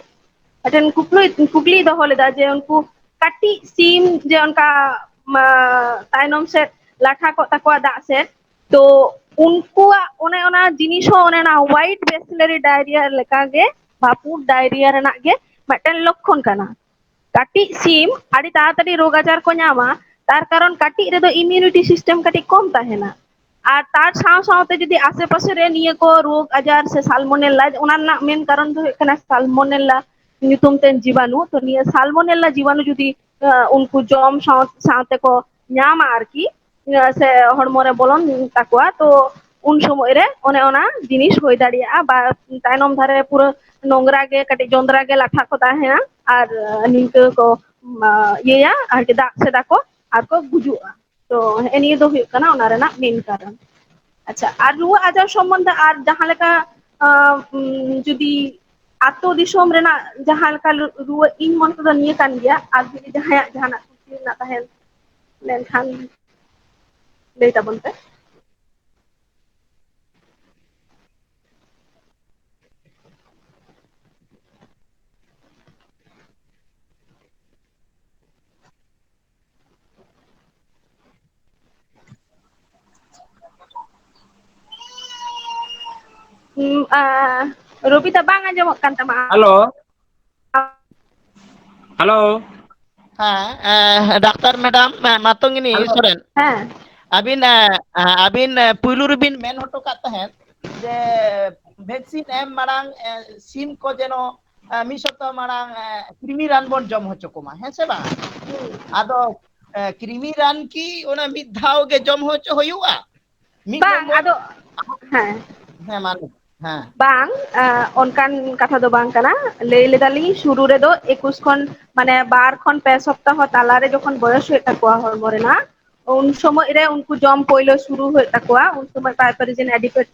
ᱢᱤᱫᱴᱮᱱ ᱠᱩᱠᱞᱤ, ᱠᱩᱠᱞᱤᱭ ᱫᱚᱦᱚ ᱞᱮᱫᱟ ᱡᱮ ᱩᱱᱠᱩ ᱠᱟᱹᱴᱤᱡ ᱥᱤᱢ ᱡᱮ ᱚᱱᱠᱟ, ᱢᱟ, ᱛᱟᱭᱱᱚᱢ ᱥᱮᱫ ᱞᱟᱴᱷᱟ ᱠᱚᱜ ᱛᱟᱠᱚᱣᱟ ᱫᱟᱜ ᱥᱮᱫ, ᱛᱚ ᱩᱱᱠᱩᱣᱟᱜ ᱚᱱᱮ ᱚᱱᱟ ᱡᱤᱱᱤᱥ ᱦᱚᱸ ᱚᱱᱮ ᱚᱱᱟ white bacillary diarrhea ᱞᱮᱠᱟᱜᱮ ᱵᱷᱟᱯᱩᱨ diarrhea ᱨᱮᱱᱟᱜ ᱜᱮ ᱢᱤᱫᱴᱮᱱ ᱞᱚᱠᱠᱷᱚᱱ ᱠᱟᱱᱟ᱾ ᱠᱟᱹᱴᱤᱡ ᱥᱤᱢ ᱟᱹᱰᱤ ᱛᱟᱲᱟᱛᱟᱲᱤ ᱨᱳᱜᱽ ᱟᱡᱟᱨ ᱠᱚ ᱧᱟᱢᱟ, ᱛᱟᱨ ᱠᱟᱨᱚᱱ ᱠᱟᱹᱴᱤᱡ ᱨᱮᱫᱚ immunity system ᱠᱟᱹᱴᱤᱡ ᱠᱚᱢ ᱛᱟᱦᱮᱱᱟ᱾ ᱟᱨ ᱛᱟᱨ ᱥᱟᱶ ᱥᱟᱶᱛᱮ ᱡᱩᱫᱤ ᱟᱥᱮ ᱯᱟᱥᱮ ᱨᱮ ᱱᱤᱭᱟᱹ ᱠᱚ ᱨᱳᱜᱽ ᱟᱡᱟᱨ ᱥᱮ salmonella, ᱚᱱᱟ ᱨᱮᱱᱟᱜ main ᱠᱟᱨᱚᱱ ᱫᱚ ᱦᱩᱭᱩᱜ ᱠᱟᱱᱟ salmonella ᱧᱩᱛᱩᱢ ᱛᱮ ᱡᱤᱵᱟᱱᱩ᱾ ᱛᱚ ᱱᱤᱭᱟᱹ salmonella ᱡᱤᱵᱟᱱᱩ ᱡᱩᱫᱤ, ᱟᱸ, ᱩᱱᱠᱩ ᱡᱚᱢ ᱥᱟᱶ ᱥᱟᱶᱛᱮ ᱠᱚ ᱧᱟᱢᱟ ᱟᱨᱠᱤ, ᱥᱮ ᱦᱚᱲᱢᱚ ᱨᱮ ᱵᱚᱞᱚᱱ ᱛᱟᱠᱚᱣᱟ, ᱛᱚ ᱩᱱ ᱥᱚᱢᱚᱭ ᱨᱮ ᱚᱱᱮ ᱚᱱᱟ ᱡᱤᱱᱤᱥ ᱦᱩᱭ ᱫᱟᱲᱮᱭᱟᱜᱼᱟ, ᱵᱟ ᱛᱟᱭᱱᱚᱢ ᱫᱷᱟᱨᱮ ᱯᱩᱨᱟᱹ ᱱᱚᱝᱨᱟ ᱜᱮ, ᱠᱟᱹᱴᱤᱡ ᱡᱚᱸᱫᱽᱨᱟ ᱜᱮ ᱞᱟᱴᱷᱟ ᱠᱚ ᱛᱟᱦᱮᱸᱱᱟ, ᱟᱨ ᱱᱤᱝᱠᱟᱹ ᱠᱚ, ᱢᱟ, ᱤᱭᱟᱹᱭᱟ, ᱟᱨᱠᱤ ᱫᱟᱜ ᱥᱮᱫᱟ ᱠᱚ ᱟᱨ ᱠᱚ ᱜᱩᱡᱩᱜᱼᱟ᱾ ᱛᱚ ᱦᱮᱸ, ᱱᱤᱭᱟᱹ ᱫᱚ ᱦᱩᱭᱩᱜ ᱠᱟᱱᱟ ᱚᱱᱟ ᱨᱮᱱᱟᱜ main ᱠᱟᱨᱚᱱ᱾ ᱟᱪᱪᱷᱟ, ᱟᱨ ᱨᱩᱣᱟᱹ ᱟᱡᱟᱨ ᱥᱚᱢᱵᱚᱱᱫᱷᱮ ᱟᱨ ᱡᱟᱦᱟᱸ ᱞᱮᱠᱟ, ᱟᱸ, ᱩᱢ, ᱡᱩᱫᱤ ᱟᱛᱳ ᱫᱤᱥᱚᱢ ᱨᱮᱱᱟᱜ ᱡᱟᱦᱟᱸ ᱞᱮᱠᱟ ᱨᱩᱣᱟᱹ, ᱤᱧ ᱢᱚᱱᱮ ᱛᱮᱫᱚ ᱱᱤᱭᱟᱹ ᱠᱟᱱ ᱜᱮᱭᱟ, ᱟᱨ ᱡᱩᱫᱤ ᱡᱟᱦᱟᱸᱭᱟᱜ ᱡᱟᱦᱟᱱᱟᱜ ᱠᱩᱠᱞᱤ ᱨᱮᱱᱟᱜ ᱛᱟᱦᱮᱸ ᱞᱮᱱᱠᱷᱟᱱ ᱞᱟᱹᱭ ᱛᱟᱵᱚᱱ ᱯᱮ᱾ ᱩᱸ, ᱟ, ᱨᱚᱵᱤᱛᱟ, ᱵᱟᱝ ᱟᱸᱡᱚᱢᱚᱜ ᱠᱟᱱ ᱛᱟᱢᱟ᱾ ᱦᱮᱞᱳ᱾ ᱦᱮᱞᱳ᱾ ᱦᱮᱸ, ᱮ, ᱰᱟᱠᱛᱟᱨ ᱢᱮᱰᱟᱢ, ᱮ, ᱢᱟᱛᱚᱝᱜᱤᱱᱤ ᱦᱮᱞᱳ᱾ ᱥᱚᱨᱮᱱ᱾ ᱦᱮᱸ᱾ ᱟᱹᱵᱤᱱ, ᱮ, ᱮ, ᱟᱹᱵᱤᱱ, ᱮ, ᱯᱩᱭᱞᱩ ᱨᱮᱵᱤᱱ ᱢᱮᱱ ᱦᱚᱴᱚ ᱠᱟᱜ ᱛᱟᱦᱮᱸᱫ ᱡᱮ ᱵᱷᱮᱠᱥᱤᱱ ᱮᱢ ᱢᱟᱲᱟᱝ, ᱮ, ᱥᱤᱢ ᱠᱚ ᱡᱮᱱᱚ, ᱮ, ᱢᱤᱫ ᱥᱚᱯᱛᱟᱦᱚ ᱢᱟᱲᱟᱝ, ᱮ, ᱠᱨᱤᱢᱤ ᱨᱟᱱ ᱵᱚᱱ ᱡᱚᱢ ᱦᱚᱪᱚ ᱠᱚᱢᱟ, ᱦᱮᱸ ᱥᱮ ᱵᱟᱝ? ᱦᱩᱸ᱾ ᱟᱫᱚ, ᱮ, ᱠᱨᱤᱢᱤ ᱨᱟᱱ ᱠᱤ ᱚᱱᱟ ᱢᱤᱫ ᱫᱷᱟᱣ ᱜᱮ ᱡᱚᱢ ᱦᱚᱪᱚ ᱦᱩᱭᱩᱜᱼᱟ? ᱢᱤᱫ ᱵᱟᱝ, ᱱᱚᱢᱵᱚᱨ ᱟᱫᱚ, ᱦᱮᱸ᱾ ᱦᱮᱸ, ᱢᱟ ᱞᱟᱹᱭ ᱢᱮ᱾ ᱦᱮᱸ᱾ ᱵᱟᱝ, ᱟ, ᱚᱱᱠᱟᱱ ᱠᱟᱛᱷᱟ ᱫᱚ ᱵᱟᱝ ᱠᱟᱱᱟ᱾ ᱞᱟᱹᱭ ᱞᱮᱫᱟᱞᱤᱧ, ᱥᱩᱨᱩ ᱨᱮᱫᱚ ᱮᱠᱩᱥ ᱠᱷᱚᱱ, ᱢᱟᱱᱮ, ᱵᱟᱨ ᱠᱷᱚᱱ ᱯᱮ ᱥᱚᱯᱛᱟᱦᱚ ᱛᱟᱞᱟᱨᱮ ᱡᱚᱠᱷᱚᱱ ᱵᱚᱭᱚᱥ ᱦᱩᱭᱩᱜ ᱛᱟᱠᱚᱣᱟ ᱦᱚᱲᱢᱚ ᱨᱮᱱᱟᱜ, ᱩᱱ ᱥᱚᱢᱚᱭ ᱨᱮ ᱩᱱᱠᱩ ᱡᱚᱢ ᱯᱳᱭᱞᱳ ᱥᱩᱨᱩ ᱦᱩᱭᱩᱜ ᱛᱟᱠᱚᱣᱟ᱾ ᱩᱱ ᱥᱚᱢᱚᱭ ᱯᱟᱭᱯᱟᱨᱤᱡᱤᱱ ᱮᱰᱤᱯᱮᱴ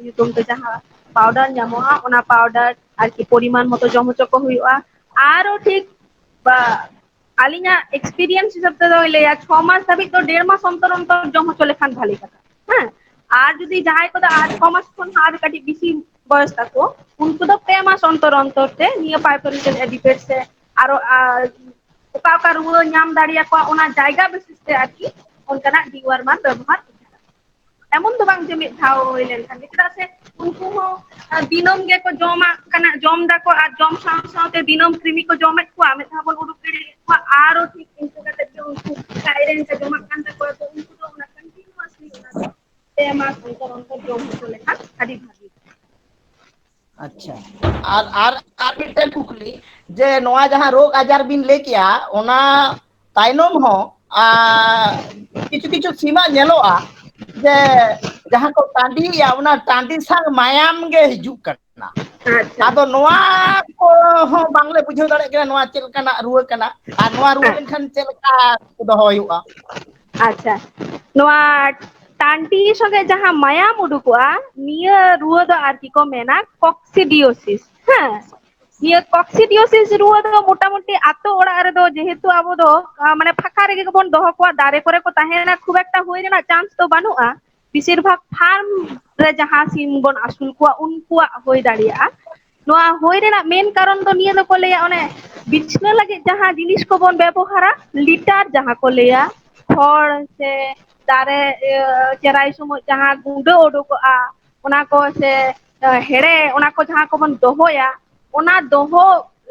ᱧᱩᱛᱩᱢ ᱛᱮ ᱡᱟᱦᱟᱸ ᱯᱟᱣᱰᱟᱨ ᱧᱟᱢᱚᱜᱼᱟ, ᱚᱱᱟ ᱯᱟᱣᱰᱟᱨ ᱟᱨᱠᱤ ᱯᱚᱨᱤᱢᱟᱱ ᱢᱚᱛᱚ ᱡᱚᱢ ᱦᱚᱪᱚ ᱠᱚ ᱦᱩᱭᱩᱜᱼᱟ᱾ ᱟᱨᱚ ᱴᱷᱤᱠ ᱵᱟ, ᱟᱹᱞᱤᱧᱟᱜ ᱮᱠᱥᱯᱤᱨᱤᱭᱮᱱᱥ ᱦᱤᱥᱟᱹᱵ ᱛᱮᱫᱚ ᱞᱟᱹᱭᱟ, ᱪᱷᱚ ᱢᱟᱥ ᱫᱷᱟᱹᱵᱤᱡ ᱫᱚ ᱰᱮᱲ ᱢᱟᱥ ᱚᱱᱛᱚᱨ ᱚᱱᱛᱚᱨ ᱡᱚᱢ ᱦᱚᱪᱚ ᱞᱮᱠᱷᱟᱱ ᱵᱷᱟᱞᱮ ᱠᱟᱛᱷᱟ᱾ ᱦᱮᱸ, ᱟᱨ ᱡᱩᱫᱤ ᱡᱟᱦᱟᱸᱭ ᱠᱚᱫᱚ ᱟᱨ ᱪᱷᱚ ᱢᱟᱥ ᱠᱷᱚᱱ ᱟᱨ ᱠᱟᱹᱴᱤᱡ ᱵᱮᱥᱤ ᱵᱚᱭᱚᱥ ᱛᱟᱠᱚ, ᱩᱱᱠᱩ ᱫᱚ ᱯᱮ ᱢᱟᱥ ᱚᱱᱛᱚᱨ ᱚᱱᱛᱚᱨ ᱛᱮ ᱱᱤᱭᱟᱹ ᱯᱟᱭᱯᱟᱨᱤᱡᱤᱱ ᱮᱰᱤᱯᱮᱴ ᱥᱮ ᱟᱨᱚ, ᱟᱨ, ᱚᱠᱟ ᱚᱠᱟ ᱨᱩᱣᱟᱹ ᱧᱟᱢ ᱫᱟᱲᱮᱭᱟᱠᱚᱣᱟ, ᱚᱱᱟ ᱡᱟᱭᱜᱟ ᱵᱤᱥᱮᱥ ᱛᱮ ᱟᱨᱠᱤ ᱚᱱᱠᱟᱱᱟᱜ ᱰᱤᱣᱟᱨᱢᱟᱨ ᱵᱮᱵᱚᱦᱟᱨ᱾ ᱮᱢᱚᱱ ᱫᱚ ᱵᱟᱝ ᱡᱮ ᱢᱤᱫ ᱫᱷᱟᱣ ᱦᱩᱭ ᱞᱮᱱᱠᱷᱟᱱ ᱜᱮ, ᱪᱮᱫᱟᱜ ᱥᱮ ᱩᱱᱠᱩ ᱦᱚᱸ, ᱟ, ᱫᱤᱱᱟᱹᱢ ᱜᱮᱠᱚ ᱡᱚᱢᱟᱜ ᱠᱟᱱᱟ, ᱡᱚᱢ ᱫᱟᱠᱚ ᱟᱨ ᱡᱚᱢ ᱥᱟᱶ ᱥᱟᱶᱛᱮ ᱫᱤᱱᱟᱹᱢ ᱠᱨᱤᱢᱤ ᱠᱚ ᱡᱚᱢᱮᱫ ᱠᱚᱣᱟ, ᱢᱤᱫ ᱫᱷᱟᱣ ᱵᱚᱱ ᱩᱰᱩᱠ ᱜᱤᱰᱤᱭᱮᱫ ᱠᱚᱣᱟ, ᱟᱨᱚ ᱴᱷᱤᱠ ᱤᱱᱠᱟᱹ ᱠᱟᱛᱮ ᱜᱮ ᱩᱱᱠᱩ ᱜᱟᱭᱨᱮᱱ ᱠᱚ ᱡᱚᱢᱟᱜ ᱠᱟᱱ ᱛᱟᱠᱚᱣᱟ, ᱛᱚ ᱩᱱᱠᱩ ᱫᱚ ᱚᱱᱟ ᱠᱚᱱᱴᱤᱱᱤᱭᱩᱣᱟᱥᱞᱤ ᱚᱱᱟ ᱫᱚ ᱯᱮ ᱢᱟᱥ ᱚᱱᱛᱚᱨ ᱚᱱᱛᱚᱨ ᱡᱚᱢ ᱦᱚᱪᱚ ᱞᱮᱠᱷᱟᱱ ᱟᱹᱰᱤ ᱵᱷᱟᱹᱜᱤ᱾ ᱟᱪᱪᱷᱟ, ᱟᱨ, ᱟᱨ, ᱟᱨ ᱢᱤᱫᱴᱮᱱ ᱠᱩᱠᱞᱤ, ᱡᱮ ᱱᱚᱣᱟ ᱡᱟᱦᱟᱸ ᱨᱳᱜᱽ ᱟᱡᱟᱨ ᱵᱤᱱ ᱞᱟᱹᱭ ᱠᱮᱜᱼᱟ, ᱚᱱᱟ ᱛᱟᱭᱱᱚᱢ ᱦᱚᱸ, ᱟᱨ, ᱠᱤᱪᱷᱩ ᱠᱤᱪᱷᱩ ᱥᱤᱢᱟᱜ ᱧᱮᱞᱚᱜᱼᱟ ᱡᱮ ᱡᱟᱦᱟᱸ ᱠᱚ ᱴᱟᱺᱰᱤᱭᱮᱜᱼᱟ, ᱚᱱᱟ ᱴᱟᱺᱰᱤ ᱥᱟᱶ ᱢᱟᱭᱟᱢ ᱜᱮ ᱦᱤᱡᱩᱜ ᱠᱟᱱᱟ᱾ ᱟᱪᱪᱷᱟ᱾ ᱟᱫᱚ ᱱᱚᱣᱟ ᱠᱚᱦᱚᱸ ᱵᱟᱝᱞᱮ ᱵᱩᱡᱷᱟᱹᱣ ᱫᱟᱲᱮᱭᱟᱜ ᱠᱟᱱᱟ, ᱱᱚᱣᱟ ᱪᱮᱫ ᱞᱮᱠᱟᱱᱟᱜ ᱨᱩᱣᱟᱹ ᱠᱟᱱᱟ ᱟᱨ ᱱᱚᱣᱟ ᱨᱩᱣᱟᱹ ᱦᱮᱸ᱾ ᱞᱮᱱᱠᱷᱟᱱ ᱪᱮᱫ ᱞᱮᱠᱟ ᱫᱚᱦᱚ ᱦᱩᱭᱩᱜᱼᱟ? ᱟᱪᱪᱷᱟ, ᱱᱚᱣᱟ ᱴᱟᱺᱰᱤ ᱥᱚᱸᱜᱮ ᱡᱟᱦᱟᱸ ᱢᱟᱭᱟᱢ ᱩᱰᱩᱠᱚᱜᱼᱟ, ᱱᱤᱭᱟᱹ ᱨᱩᱣᱟᱹ ᱫᱚ ᱟᱨᱠᱤ ᱠᱚ ᱢᱮᱱᱟ ᱠᱚᱠᱥᱤᱰᱤᱭᱳᱥᱤᱥ᱾ ᱦᱮᱸ, ᱱᱤᱭᱟᱹ ᱠᱚᱠᱥᱤᱰᱤᱭᱳᱥᱤᱥ ᱨᱩᱣᱟᱹ ᱫᱚ ᱢᱚᱴᱟᱢᱩᱴᱤ ᱟᱛᱳ ᱚᱲᱟᱜ ᱨᱮᱫᱚ ᱡᱮᱦᱮᱛᱩ ᱟᱵᱚ ᱫᱚ, ᱟ, ᱢᱟᱱᱮ ᱯᱷᱟᱸᱠᱟ ᱨᱮᱜᱮ ᱵᱚᱱ ᱫᱚᱦᱚ ᱠᱚᱣᱟ, ᱫᱟᱨᱮ ᱠᱚᱨᱮ ᱠᱚ ᱛᱟᱦᱮᱱᱟ, ᱠᱷᱩᱵ ᱮᱠᱴᱟ ᱦᱩᱭ ᱨᱮᱱᱟᱜ ᱪᱟᱱᱥ ᱫᱚ ᱵᱟᱹᱱᱩᱜᱼᱟ᱾ ᱵᱮᱥᱤᱨ ᱵᱷᱟᱜᱽ ᱯᱷᱟᱨᱢ ᱨᱮ ᱡᱟᱦᱟᱸ ᱥᱤᱢ ᱵᱚᱱ ᱟᱹᱥᱩᱞ ᱠᱚᱣᱟ, ᱩᱱᱠᱩᱣᱟᱜ ᱦᱩᱭ ᱫᱟᱲᱮᱭᱟᱜᱼᱟ᱾ ᱱᱚᱣᱟ ᱦᱩᱭ ᱨᱮᱱᱟᱜ ᱢᱮᱱ ᱠᱟᱨᱚᱱ ᱫᱚ ᱱᱤᱭᱟᱹ ᱫᱚᱠᱚ ᱞᱟᱹᱭᱟ, ᱚᱱᱮ ᱵᱤᱪᱷᱱᱟᱹ ᱞᱟᱹᱜᱤᱫ ᱡᱟᱦᱟᱸ ᱡᱤᱱᱤᱥ ᱠᱚᱵᱚᱱ ᱵᱮᱵᱚᱦᱟᱨᱟ, ᱞᱤᱴᱟᱨ ᱡᱟᱦᱟᱸ ᱠᱚ ᱞᱟᱹᱭᱟ, ᱠᱷᱚᱲ ᱥᱮ ᱫᱟᱨᱮ, ᱤᱭᱟᱹ, ᱪᱮᱨᱟᱭ ᱥᱚᱢᱚᱭ ᱡᱟᱦᱟᱸ ᱜᱩᱸᱰᱟᱹ ᱩᱰᱩᱠᱚᱜᱼᱟ, ᱚᱱᱟ ᱠᱚ ᱥᱮ, ᱮ, ᱦᱮᱲᱮ, ᱚᱱᱟ ᱠᱚ ᱡᱟᱦᱟᱸ ᱠᱚᱵᱚᱱ ᱫᱚᱦᱚᱭᱟ, ᱚᱱᱟ ᱫᱚᱦᱚ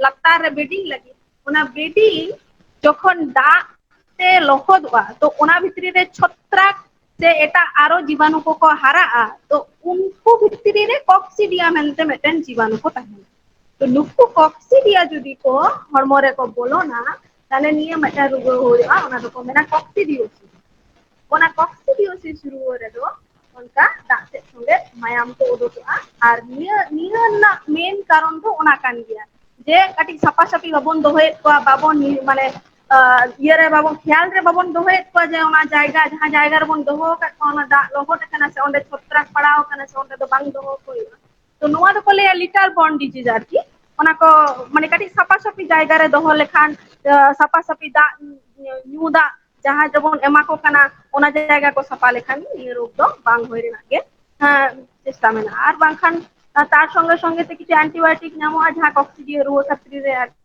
ᱞᱟᱛᱟᱨ ᱨᱮ ᱵᱤᱰᱤᱝ ᱞᱟᱹᱜᱤᱫ ᱚᱱᱟ ᱵᱮᱰᱤᱝ ᱡᱚᱠᱷᱚᱱ ᱫᱟᱜ ᱛᱮ ᱞᱚᱦᱚᱫᱚᱜᱼᱟ, ᱛᱚ ᱚᱱᱟ ᱵᱷᱤᱛᱨᱤ ᱨᱮ ᱪᱷᱚᱛᱨᱟᱠ ᱥᱮ ᱮᱴᱟᱜ ᱟᱨᱚ ᱡᱤᱵᱟᱱᱩ ᱠᱚᱠᱚ ᱦᱟᱨᱟᱜᱼᱟ, ᱛᱚ ᱩᱱᱠᱩ ᱵᱷᱤᱛᱨᱤ ᱨᱮ ᱠᱚᱠᱥᱤᱰᱤᱭᱟ ᱢᱮᱱᱛᱮ ᱢᱤᱫᱴᱮᱱ ᱡᱤᱵᱟᱱᱩ ᱠᱚ ᱛᱟᱦᱮᱱᱟ᱾ ᱛᱚ ᱱᱩᱠᱩ ᱠᱚᱠᱥᱤᱰᱤᱭᱟ ᱡᱩᱫᱤ ᱠᱚ ᱦᱚᱲᱢᱚ ᱨᱮᱠᱚ ᱵᱚᱞᱚᱱᱟ, ᱛᱟᱦᱞᱮ ᱱᱤᱭᱟᱹ ᱢᱤᱫᱴᱟᱝ ᱨᱩᱣᱟᱹ ᱦᱩᱭᱩᱜᱼᱟ, ᱚᱱᱟ ᱫᱚᱠᱚ ᱢᱮᱱᱟ ᱠᱚᱠᱥᱤᱰᱤᱭᱳᱥᱤᱥ᱾ ᱚᱱᱟ ᱠᱚᱠᱥᱤᱰᱤᱭᱳᱥᱤᱥ ᱨᱩᱣᱟᱹ ᱨᱮᱫᱚ ᱚᱱᱠᱟ ᱫᱟᱜ ᱥᱮᱫ ᱥᱚᱸᱜᱮ ᱢᱟᱭᱟᱢ ᱠᱚ ᱩᱰᱩᱠᱚᱜᱼᱟ᱾ ᱟᱨ ᱱᱤᱭᱟᱹ, ᱱᱤᱭᱟᱹ ᱨᱮᱱᱟᱜ ᱢᱮᱱ ᱠᱟᱨᱚᱱ ᱫᱚ ᱚᱱᱟ ᱠᱟᱱ ᱜᱮᱭᱟ, ᱡᱮ ᱠᱟᱹᱴᱤᱡ ᱥᱟᱯᱷᱟ ᱥᱟᱹᱯᱷᱤ ᱵᱟᱵᱚᱱ ᱫᱚᱦᱚᱭᱮᱫ ᱠᱚᱣᱟ, ᱵᱟᱵᱚᱱ ᱢᱟᱱᱮ, ᱟᱸ, ᱤᱭᱟᱹ ᱨᱮ ᱵᱟᱵᱚᱱ, ᱠᱷᱮᱭᱟᱞ ᱨᱮ ᱵᱟᱵᱚᱱ ᱫᱚᱦᱚᱭᱮᱫ ᱠᱚᱣᱟ ᱡᱮ ᱚᱱᱟ ᱡᱟᱭᱜᱟ, ᱡᱟᱦᱟᱸ ᱡᱟᱭᱜᱟ ᱨᱮᱵᱚᱱ ᱫᱚᱦᱚ ᱟᱠᱟᱫ ᱠᱚᱣᱟ, ᱚᱱᱟ ᱫᱟᱜ ᱞᱚᱦᱚᱫ ᱟᱠᱟᱱᱟ ᱥᱮ ᱚᱸᱰᱮ ᱪᱷᱚᱛᱨᱟᱠ ᱯᱟᱲᱟᱣ ᱟᱠᱟᱱᱟ ᱥᱮ ᱚᱸᱰᱮ ᱫᱚ ᱵᱟᱝ ᱫᱚᱦᱚ ᱠᱚ ᱦᱩᱭᱩᱜᱼᱟ᱾ ᱛᱚ ᱱᱚᱣᱟ ᱫᱚᱠᱚ ᱞᱟᱹᱭᱟ litter borne disease ᱟᱨᱠᱤ᱾ ᱚᱱᱟ ᱠᱚ ᱢᱟᱱᱮ ᱠᱟᱹᱴᱤᱡ ᱥᱟᱯᱷᱟ ᱥᱟᱹᱯᱷᱤ ᱡᱟᱭᱜᱟ ᱨᱮ ᱫᱚᱦᱚ ᱞᱮᱠᱷᱟᱱ, ᱟᱸ, ᱥᱟᱯᱷᱟ ᱥᱟᱹᱯᱷᱤ ᱫᱟᱜ, ᱧᱩ ᱫᱟᱜ ᱡᱟᱦᱟᱸ ᱨᱮᱵᱚᱱ ᱮᱢᱟ ᱠᱚ ᱠᱟᱱᱟ, ᱚᱱᱟ ᱡᱟᱭᱜᱟ ᱠᱚ ᱥᱟᱯᱷᱟ ᱞᱮᱠᱷᱟᱱ ᱜᱮ ᱱᱤᱭᱟᱹ ᱨᱳᱜᱽ ᱫᱚ ᱵᱟᱝ ᱦᱩᱭ ᱨᱮᱱᱟᱜ ᱜᱮ, ᱦᱮᱸ, ᱪᱮᱥᱴᱟ ᱢᱮᱱᱟᱜᱼᱟ᱾ ᱟᱨ ᱵᱟᱝᱠᱷᱟᱱ, ᱟᱸ, ᱛᱟᱨ ᱥᱚᱸᱜᱮ ᱥᱚᱸᱜᱮ ᱛᱮ ᱠᱤᱪᱷᱩ antibiotic ᱧᱟᱢᱚᱜᱼᱟ, ᱡᱟᱦᱟᱸ ᱠᱚᱠᱥᱤᱰᱤᱭᱟ ᱨᱩᱣᱟᱹ ᱠᱷᱟᱹᱛᱤᱨ ᱨᱮ ᱟᱨᱠᱤ᱾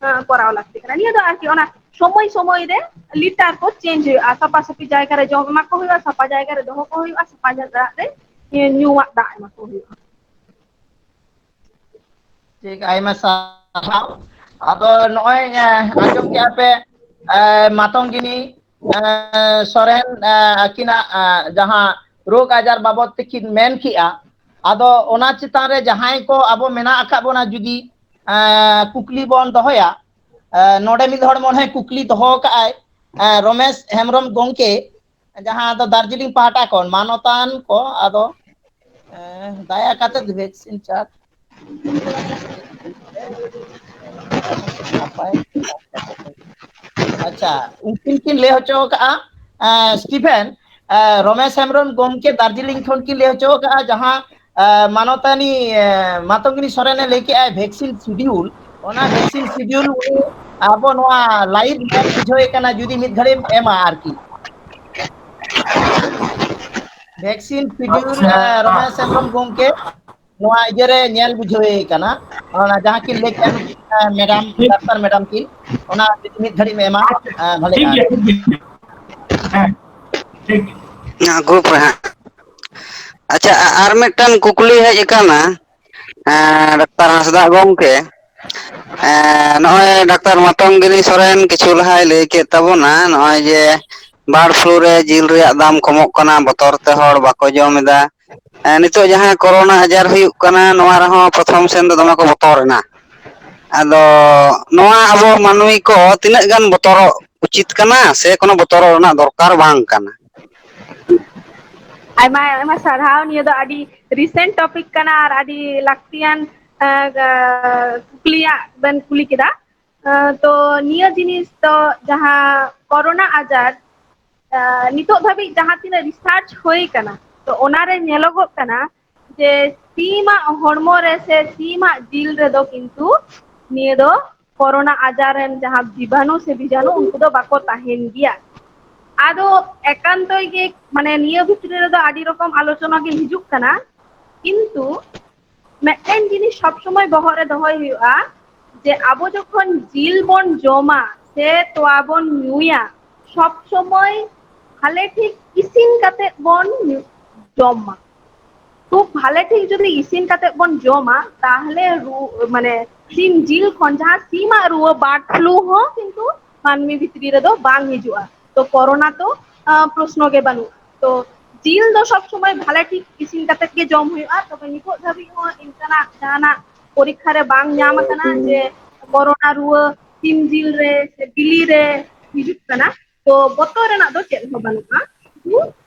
ᱦᱮᱸ, ᱠᱚᱨᱟᱣ ᱞᱟᱹᱠᱛᱤ ᱠᱟᱱᱟ᱾ ᱱᱤᱭᱟᱹ ᱫᱚ ᱟᱨᱠᱤ ᱚᱱᱟ ᱥᱚᱢᱚᱭ ᱥᱚᱢᱚᱭ ᱨᱮ litter ᱠᱚ change ᱦᱩᱭᱩᱜᱼᱟ, ᱥᱟᱯᱷᱟ ᱥᱟᱹᱯᱷᱤ ᱡᱟᱭᱜᱟ ᱨᱮ ᱡᱚᱢ ᱮᱢᱟ ᱠᱚ ᱦᱩᱭᱩᱜᱼᱟ, ᱥᱟᱯᱷᱟ ᱡᱟᱭᱜᱟ ᱨᱮ ᱫᱚᱦᱚ ᱠᱚ ᱦᱩᱭᱩᱜᱼᱟ, ᱥᱟᱯᱷᱟ ᱫᱟᱜ ᱨᱮ ᱧᱩᱣᱟᱜ ᱫᱟᱜ ᱮᱢᱟ ᱠᱚ ᱦᱩᱭᱩᱜᱼᱟ᱾ ᱴᱷᱤᱠ, ᱟᱭᱢᱟ ᱥᱟᱨᱦᱟᱣ᱾ ᱟᱫᱚ ᱱᱚᱜᱼᱚᱭ, ᱮ, ᱟᱸᱡᱚᱢ ᱠᱮᱜᱼᱟ ᱯᱮ, ᱮ, ᱢᱟᱛᱚᱝᱜᱤᱱᱤ, ᱮ, ᱥᱚᱨᱮᱱ, ᱮ, ᱟᱹᱠᱤᱱᱟᱜ, ᱮ, ᱡᱟᱦᱟᱸ ᱨᱳᱜᱽ ᱟᱡᱟᱨ ᱵᱟᱵᱚᱫ ᱛᱮᱠᱤᱱ ᱢᱮᱱ ᱠᱮᱜᱼᱟ, ᱟᱫᱚ ᱚᱱᱟ ᱪᱮᱛᱟᱱ ᱨᱮ ᱡᱟᱦᱟᱸᱭ ᱠᱚ ᱟᱵᱚ ᱢᱮᱱᱟᱜ ᱟᱠᱟᱫ ᱵᱚᱱᱟ, ᱡᱩᱫᱤ, ᱮ, ᱠᱩᱠᱞᱤ ᱵᱚᱱ ᱫᱚᱦᱚᱭᱟ, ᱮ, ᱱᱚᱰᱮ ᱢᱤᱫ ᱦᱚᱲ ᱢᱚᱱᱮ ᱦᱚᱭ ᱠᱩᱠᱞᱤ ᱫᱚᱦᱚ ᱠᱟᱜᱼᱟᱭ, ᱮ, ᱨᱚᱢᱮᱥ ᱦᱮᱢᱵᱨᱚᱢ ᱜᱚᱢᱠᱮ, ᱡᱟᱦᱟᱸ ᱫᱚ ᱫᱟᱨᱡᱤᱞᱤᱝ ᱯᱟᱦᱴᱟ ᱠᱷᱚᱱ ᱢᱟᱱᱚᱛᱟᱱ ᱠᱚ, ᱟᱫᱚ, ᱮ, ᱫᱟᱭᱟ ᱠᱟᱛᱮ vaccine chart ᱱᱟᱯᱟᱭ ᱟᱪᱪᱷᱟ, ᱩᱱᱠᱤᱱ ᱠᱤᱱ ᱞᱟᱹᱭ ᱦᱚᱪᱚ ᱟᱠᱟᱫᱼᱟ, ᱮ, ᱥᱴᱤᱯᱷᱮᱱ, ᱮ, ᱨᱚᱢᱮᱥ ᱦᱮᱢᱵᱨᱚᱢ ᱜᱚᱢᱠᱮ ᱫᱟᱨᱡᱤᱞᱤᱝ ᱠᱷᱚᱱ ᱠᱤᱱ ᱞᱟᱹᱭ ᱦᱚᱪᱚ ᱟᱠᱟᱫᱼᱟ, ᱡᱟᱦᱟᱸ, ᱮ, ᱢᱟᱱᱚᱛᱟᱱᱤ, ᱮ, ᱢᱟᱛᱚᱝᱜᱤᱱᱤ ᱥᱚᱨᱮᱱᱮ ᱞᱟᱹᱭ ᱠᱮᱫᱼᱟ, vaccine schedule, ᱚᱱᱟ vaccine schedule ᱩᱱᱤ ᱟᱵᱚ ᱱᱚᱣᱟ live ᱧᱮᱞ ᱵᱩᱡᱷᱟᱹᱣ ᱮ ᱠᱟᱱᱟ, ᱡᱩᱫᱤ ᱢᱤᱫ ᱜᱷᱟᱹᱲᱤᱡ ᱮᱢ ᱮᱢᱟ ᱟᱨᱠᱤ᱾ vaccine schedule, ᱮ, ᱨᱚᱢᱮᱥ ᱦᱮᱢᱵᱨᱚᱢ ᱜᱚᱢᱠᱮ ᱱᱚᱣᱟ ᱤᱭᱟᱹ ᱨᱮ ᱧᱮᱞ ᱵᱩᱡᱷᱟᱹᱣ ᱮ ᱠᱟᱱᱟ, ᱚᱱᱟ ᱡᱟᱦᱟᱸ ᱠᱤᱱ ᱞᱟᱹᱭ ᱠᱮᱫ, ᱮ, ᱢᱮᱰᱟᱢ, ᱰᱟᱠᱛᱟᱨ ᱢᱮᱰᱟᱢ ᱠᱤᱱ, ᱚᱱᱟ ᱡᱩᱫᱤ ᱢᱤᱫ ᱜᱷᱟᱹᱲᱤᱡ ᱮᱢ ᱮᱢᱟ, ᱮ, ᱵᱷᱟᱞᱮᱜᱼᱟ᱾ ᱜᱨᱩᱯ ᱨᱮ ᱦᱟᱸᱜ᱾ ᱟᱪᱪᱷᱟ, ᱟ- ᱟᱨ ᱢᱤᱫᱴᱟᱝ ᱠᱩᱠᱞᱤ ᱦᱮᱡ ᱟᱠᱟᱱᱟ, ᱮᱸ, ᱰᱟᱠᱛᱟᱨ ᱦᱟᱸᱥᱫᱟ ᱜᱚᱢᱠᱮ, ᱮᱸ, ᱱᱚᱜᱼᱚᱭ ᱰᱟᱠᱛᱟᱨ ᱢᱟᱛᱚᱝᱜᱤᱨᱤ ᱥᱚᱨᱮᱱ ᱠᱤᱪᱷᱩ ᱞᱟᱦᱟᱭ ᱞᱟᱹᱭ ᱠᱮᱫ ᱛᱟᱵᱚᱱᱟ, ᱱᱚᱜᱼᱚᱭ ᱡᱮ ᱵᱟᱨᱰ ᱯᱷᱞᱩ ᱨᱮ ᱡᱤᱞ ᱨᱮᱭᱟᱜ ᱫᱟᱢ ᱠᱚᱢᱚᱜ ᱠᱟᱱᱟ, ᱵᱚᱛᱚᱨ ᱛᱮ ᱦᱚᱲ ᱵᱟᱠᱚ ᱡᱚᱢ ᱮᱫᱟ᱾ ᱮᱸ, ᱱᱤᱛᱚᱜ ᱡᱟᱦᱟᱸ ᱠᱳᱨᱳᱱᱟ ᱟᱡᱟᱨ ᱦᱩᱭᱩᱜ ᱠᱟᱱᱟ, ᱱᱚᱣᱟ ᱨᱮᱦᱚᱸ ᱯᱨᱚᱛᱷᱚᱢ ᱥᱮᱱ ᱫᱚ ᱫᱚᱢᱮ ᱠᱚ ᱵᱚᱛᱚᱨ ᱮᱱᱟ᱾ ᱟᱫᱚ ᱱᱚᱣᱟ ᱟᱵᱚ ᱢᱟᱹᱱᱢᱤ ᱠᱚ ᱛᱤᱱᱟᱹᱜ ᱜᱟᱱ ᱵᱚᱛᱚᱨᱚᱜ ᱩᱪᱤᱛ ᱠᱟᱱᱟ, ᱥᱮ ᱠᱳᱱᱳ ᱵᱚᱛᱚᱨᱚᱜ ᱨᱮᱱᱟᱜ ᱫᱚᱨᱠᱟᱨ ᱵᱟᱝ ᱠᱟᱱᱟ? ᱟᱭᱢᱟ ᱟᱭᱢᱟ ᱥᱟᱨᱦᱟᱣ᱾ ᱱᱤᱭᱟᱹ ᱫᱚ ᱟᱹᱰᱤ recent topic ᱠᱟᱱᱟ ᱟᱨ ᱟᱹᱰᱤ ᱞᱟᱹᱠᱛᱤᱭᱟᱱ, ᱟᱸ, ᱟᱸ, ᱠᱩᱠᱞᱤᱭᱟᱜ ᱵᱮᱱ ᱠᱩᱞᱤ ᱠᱮᱫᱟ᱾ ᱟᱸ, ᱛᱚ ᱱᱤᱭᱟᱹ ᱡᱤᱱᱤᱥ ᱫᱚ ᱡᱟᱦᱟᱸ ᱠᱳᱨᱳᱱᱟ ᱟᱡᱟᱨ, ᱟᱸ, ᱱᱤᱛᱚᱜ ᱫᱷᱟᱹᱵᱤᱡ ᱡᱟᱦᱟᱸ ᱛᱤᱱᱟᱹᱜ research ᱦᱩᱭ ᱠᱟᱱᱟ, ᱛᱚ ᱚᱱᱟᱨᱮ ᱧᱮᱞᱚᱜᱚᱜ ᱠᱟᱱᱟ ᱡᱮ ᱥᱤᱢᱟᱜ ᱦᱚᱲᱢᱚ ᱨᱮ ᱥᱮ ᱥᱤᱢᱟᱜ ᱡᱤᱞ ᱨᱮᱫᱚ ᱠᱤᱱᱛᱩ ᱱᱤᱭᱟᱹ ᱫᱚ ᱠᱳᱨᱳᱱᱟ ᱟᱡᱟᱨ ᱨᱮᱱ ᱡᱟᱦᱟᱸ ᱡᱤᱵᱟᱱᱩ ᱥᱮ ᱵᱤᱡᱟᱱᱩ, ᱩᱱᱠᱩ ᱫᱚ ᱵᱟᱠᱚ ᱛᱟᱦᱮᱱ ᱜᱮᱭᱟ᱾ ᱟᱫᱚ ᱮᱠᱟᱱᱛᱚᱭ ᱜᱮ, ᱢᱟᱱᱮ, ᱱᱤᱭᱟᱹ ᱵᱷᱤᱛᱨᱤ ᱨᱮᱫᱚ ᱟᱹᱰᱤ ᱨᱚᱠᱚᱢ ᱟᱞᱳᱪᱚᱱᱟ ᱜᱮ ᱦᱤᱡᱩᱜ ᱠᱟᱱᱟ, ᱠᱤᱱᱛᱩ ᱢᱤᱫᱴᱮᱱ ᱡᱤᱱᱤᱥ ᱥᱚᱵ ᱥᱚᱢᱚᱭ ᱵᱚᱦᱚᱜ ᱨᱮ ᱫᱚᱦᱚᱭ ᱦᱩᱭᱩᱜᱼᱟ ᱡᱮ ᱟᱵᱚ ᱡᱚᱠᱷᱚᱱ ᱡᱤᱞ ᱵᱚᱱ ᱡᱚᱢᱟ ᱥᱮ ᱛᱚᱣᱟ ᱵᱚᱱ ᱧᱩᱭᱟ, ᱥᱚᱵ ᱥᱚᱢᱚᱭ ᱵᱷᱟᱞᱮ ᱴᱷᱤᱠ ᱤᱥᱤᱱ ᱠᱟᱛᱮ ᱵᱚᱱ ᱧᱩ-, ᱡᱚᱢ ᱢᱟ᱾ ᱠᱷᱩᱵ ᱵᱷᱟᱞᱮ ᱴᱷᱤᱠ ᱡᱩᱫᱤ ᱤᱥᱤᱱ ᱠᱟᱛᱮ ᱵᱚᱱ ᱡᱚᱢᱟ, ᱛᱟᱦᱞᱮ ᱨᱩ-, ᱢᱟᱱᱮ ᱥᱤᱢ ᱡᱤᱞ ᱠᱷᱚᱱ ᱡᱟᱦᱟᱸ ᱥᱤᱢᱟᱜ ᱨᱩᱣᱟᱹ, ᱵᱟᱨᱰ ᱯᱷᱞᱩ, ᱦᱚᱸ ᱠᱤᱱᱛᱩ ᱢᱟᱹᱱᱢᱤ ᱵᱷᱤᱛᱨᱤ ᱨᱮᱫᱚ ᱵᱟᱝ ᱦᱤᱡᱩᱜᱼᱟ᱾ ᱛᱚ ᱠᱳᱨᱳᱱᱟ ᱛᱚ, ᱟᱸ, ᱯᱨᱚᱥᱱᱚ ᱜᱮ ᱵᱟᱹᱱᱩᱜᱼᱟ᱾ ᱛᱚ ᱡᱤᱞ ᱫᱚ ᱥᱚᱵ ᱥᱚᱢᱚᱭ ᱵᱷᱟᱞᱮ ᱴᱷᱤᱠ ᱤᱥᱤᱱ ᱠᱟᱛᱮ ᱜᱮ ᱡᱚᱢ ᱦᱩᱭᱩᱜᱼᱟ᱾ ᱛᱚᱵᱮ ᱱᱤᱛᱚᱜ ᱫᱷᱟᱹᱵᱤᱡ ᱦᱚᱸ ᱤᱱᱠᱟᱱᱟᱜ ᱡᱟᱦᱟᱱᱟᱜ ᱯᱚᱨᱤᱠᱠᱷᱟ ᱨᱮ ᱵᱟᱝ ᱧᱟᱢ ᱟᱠᱟᱱᱟ ᱡᱮ ᱠᱳᱨᱳᱱᱟ ᱨᱩᱣᱟᱹ ᱥᱤᱢ ᱡᱤᱞ ᱨᱮ ᱥᱮ ᱵᱤᱞᱤ ᱨᱮ ᱦᱤᱡᱩᱜ ᱠᱟᱱᱟ᱾ ᱛᱚ ᱵᱚᱛᱚᱨ ᱨᱮᱱᱟᱜ ᱫᱚ ᱪᱮᱫ ᱦᱚᱸ ᱵᱟᱹᱱᱩᱜᱼᱟ᱾ ᱥᱩᱫᱷᱩ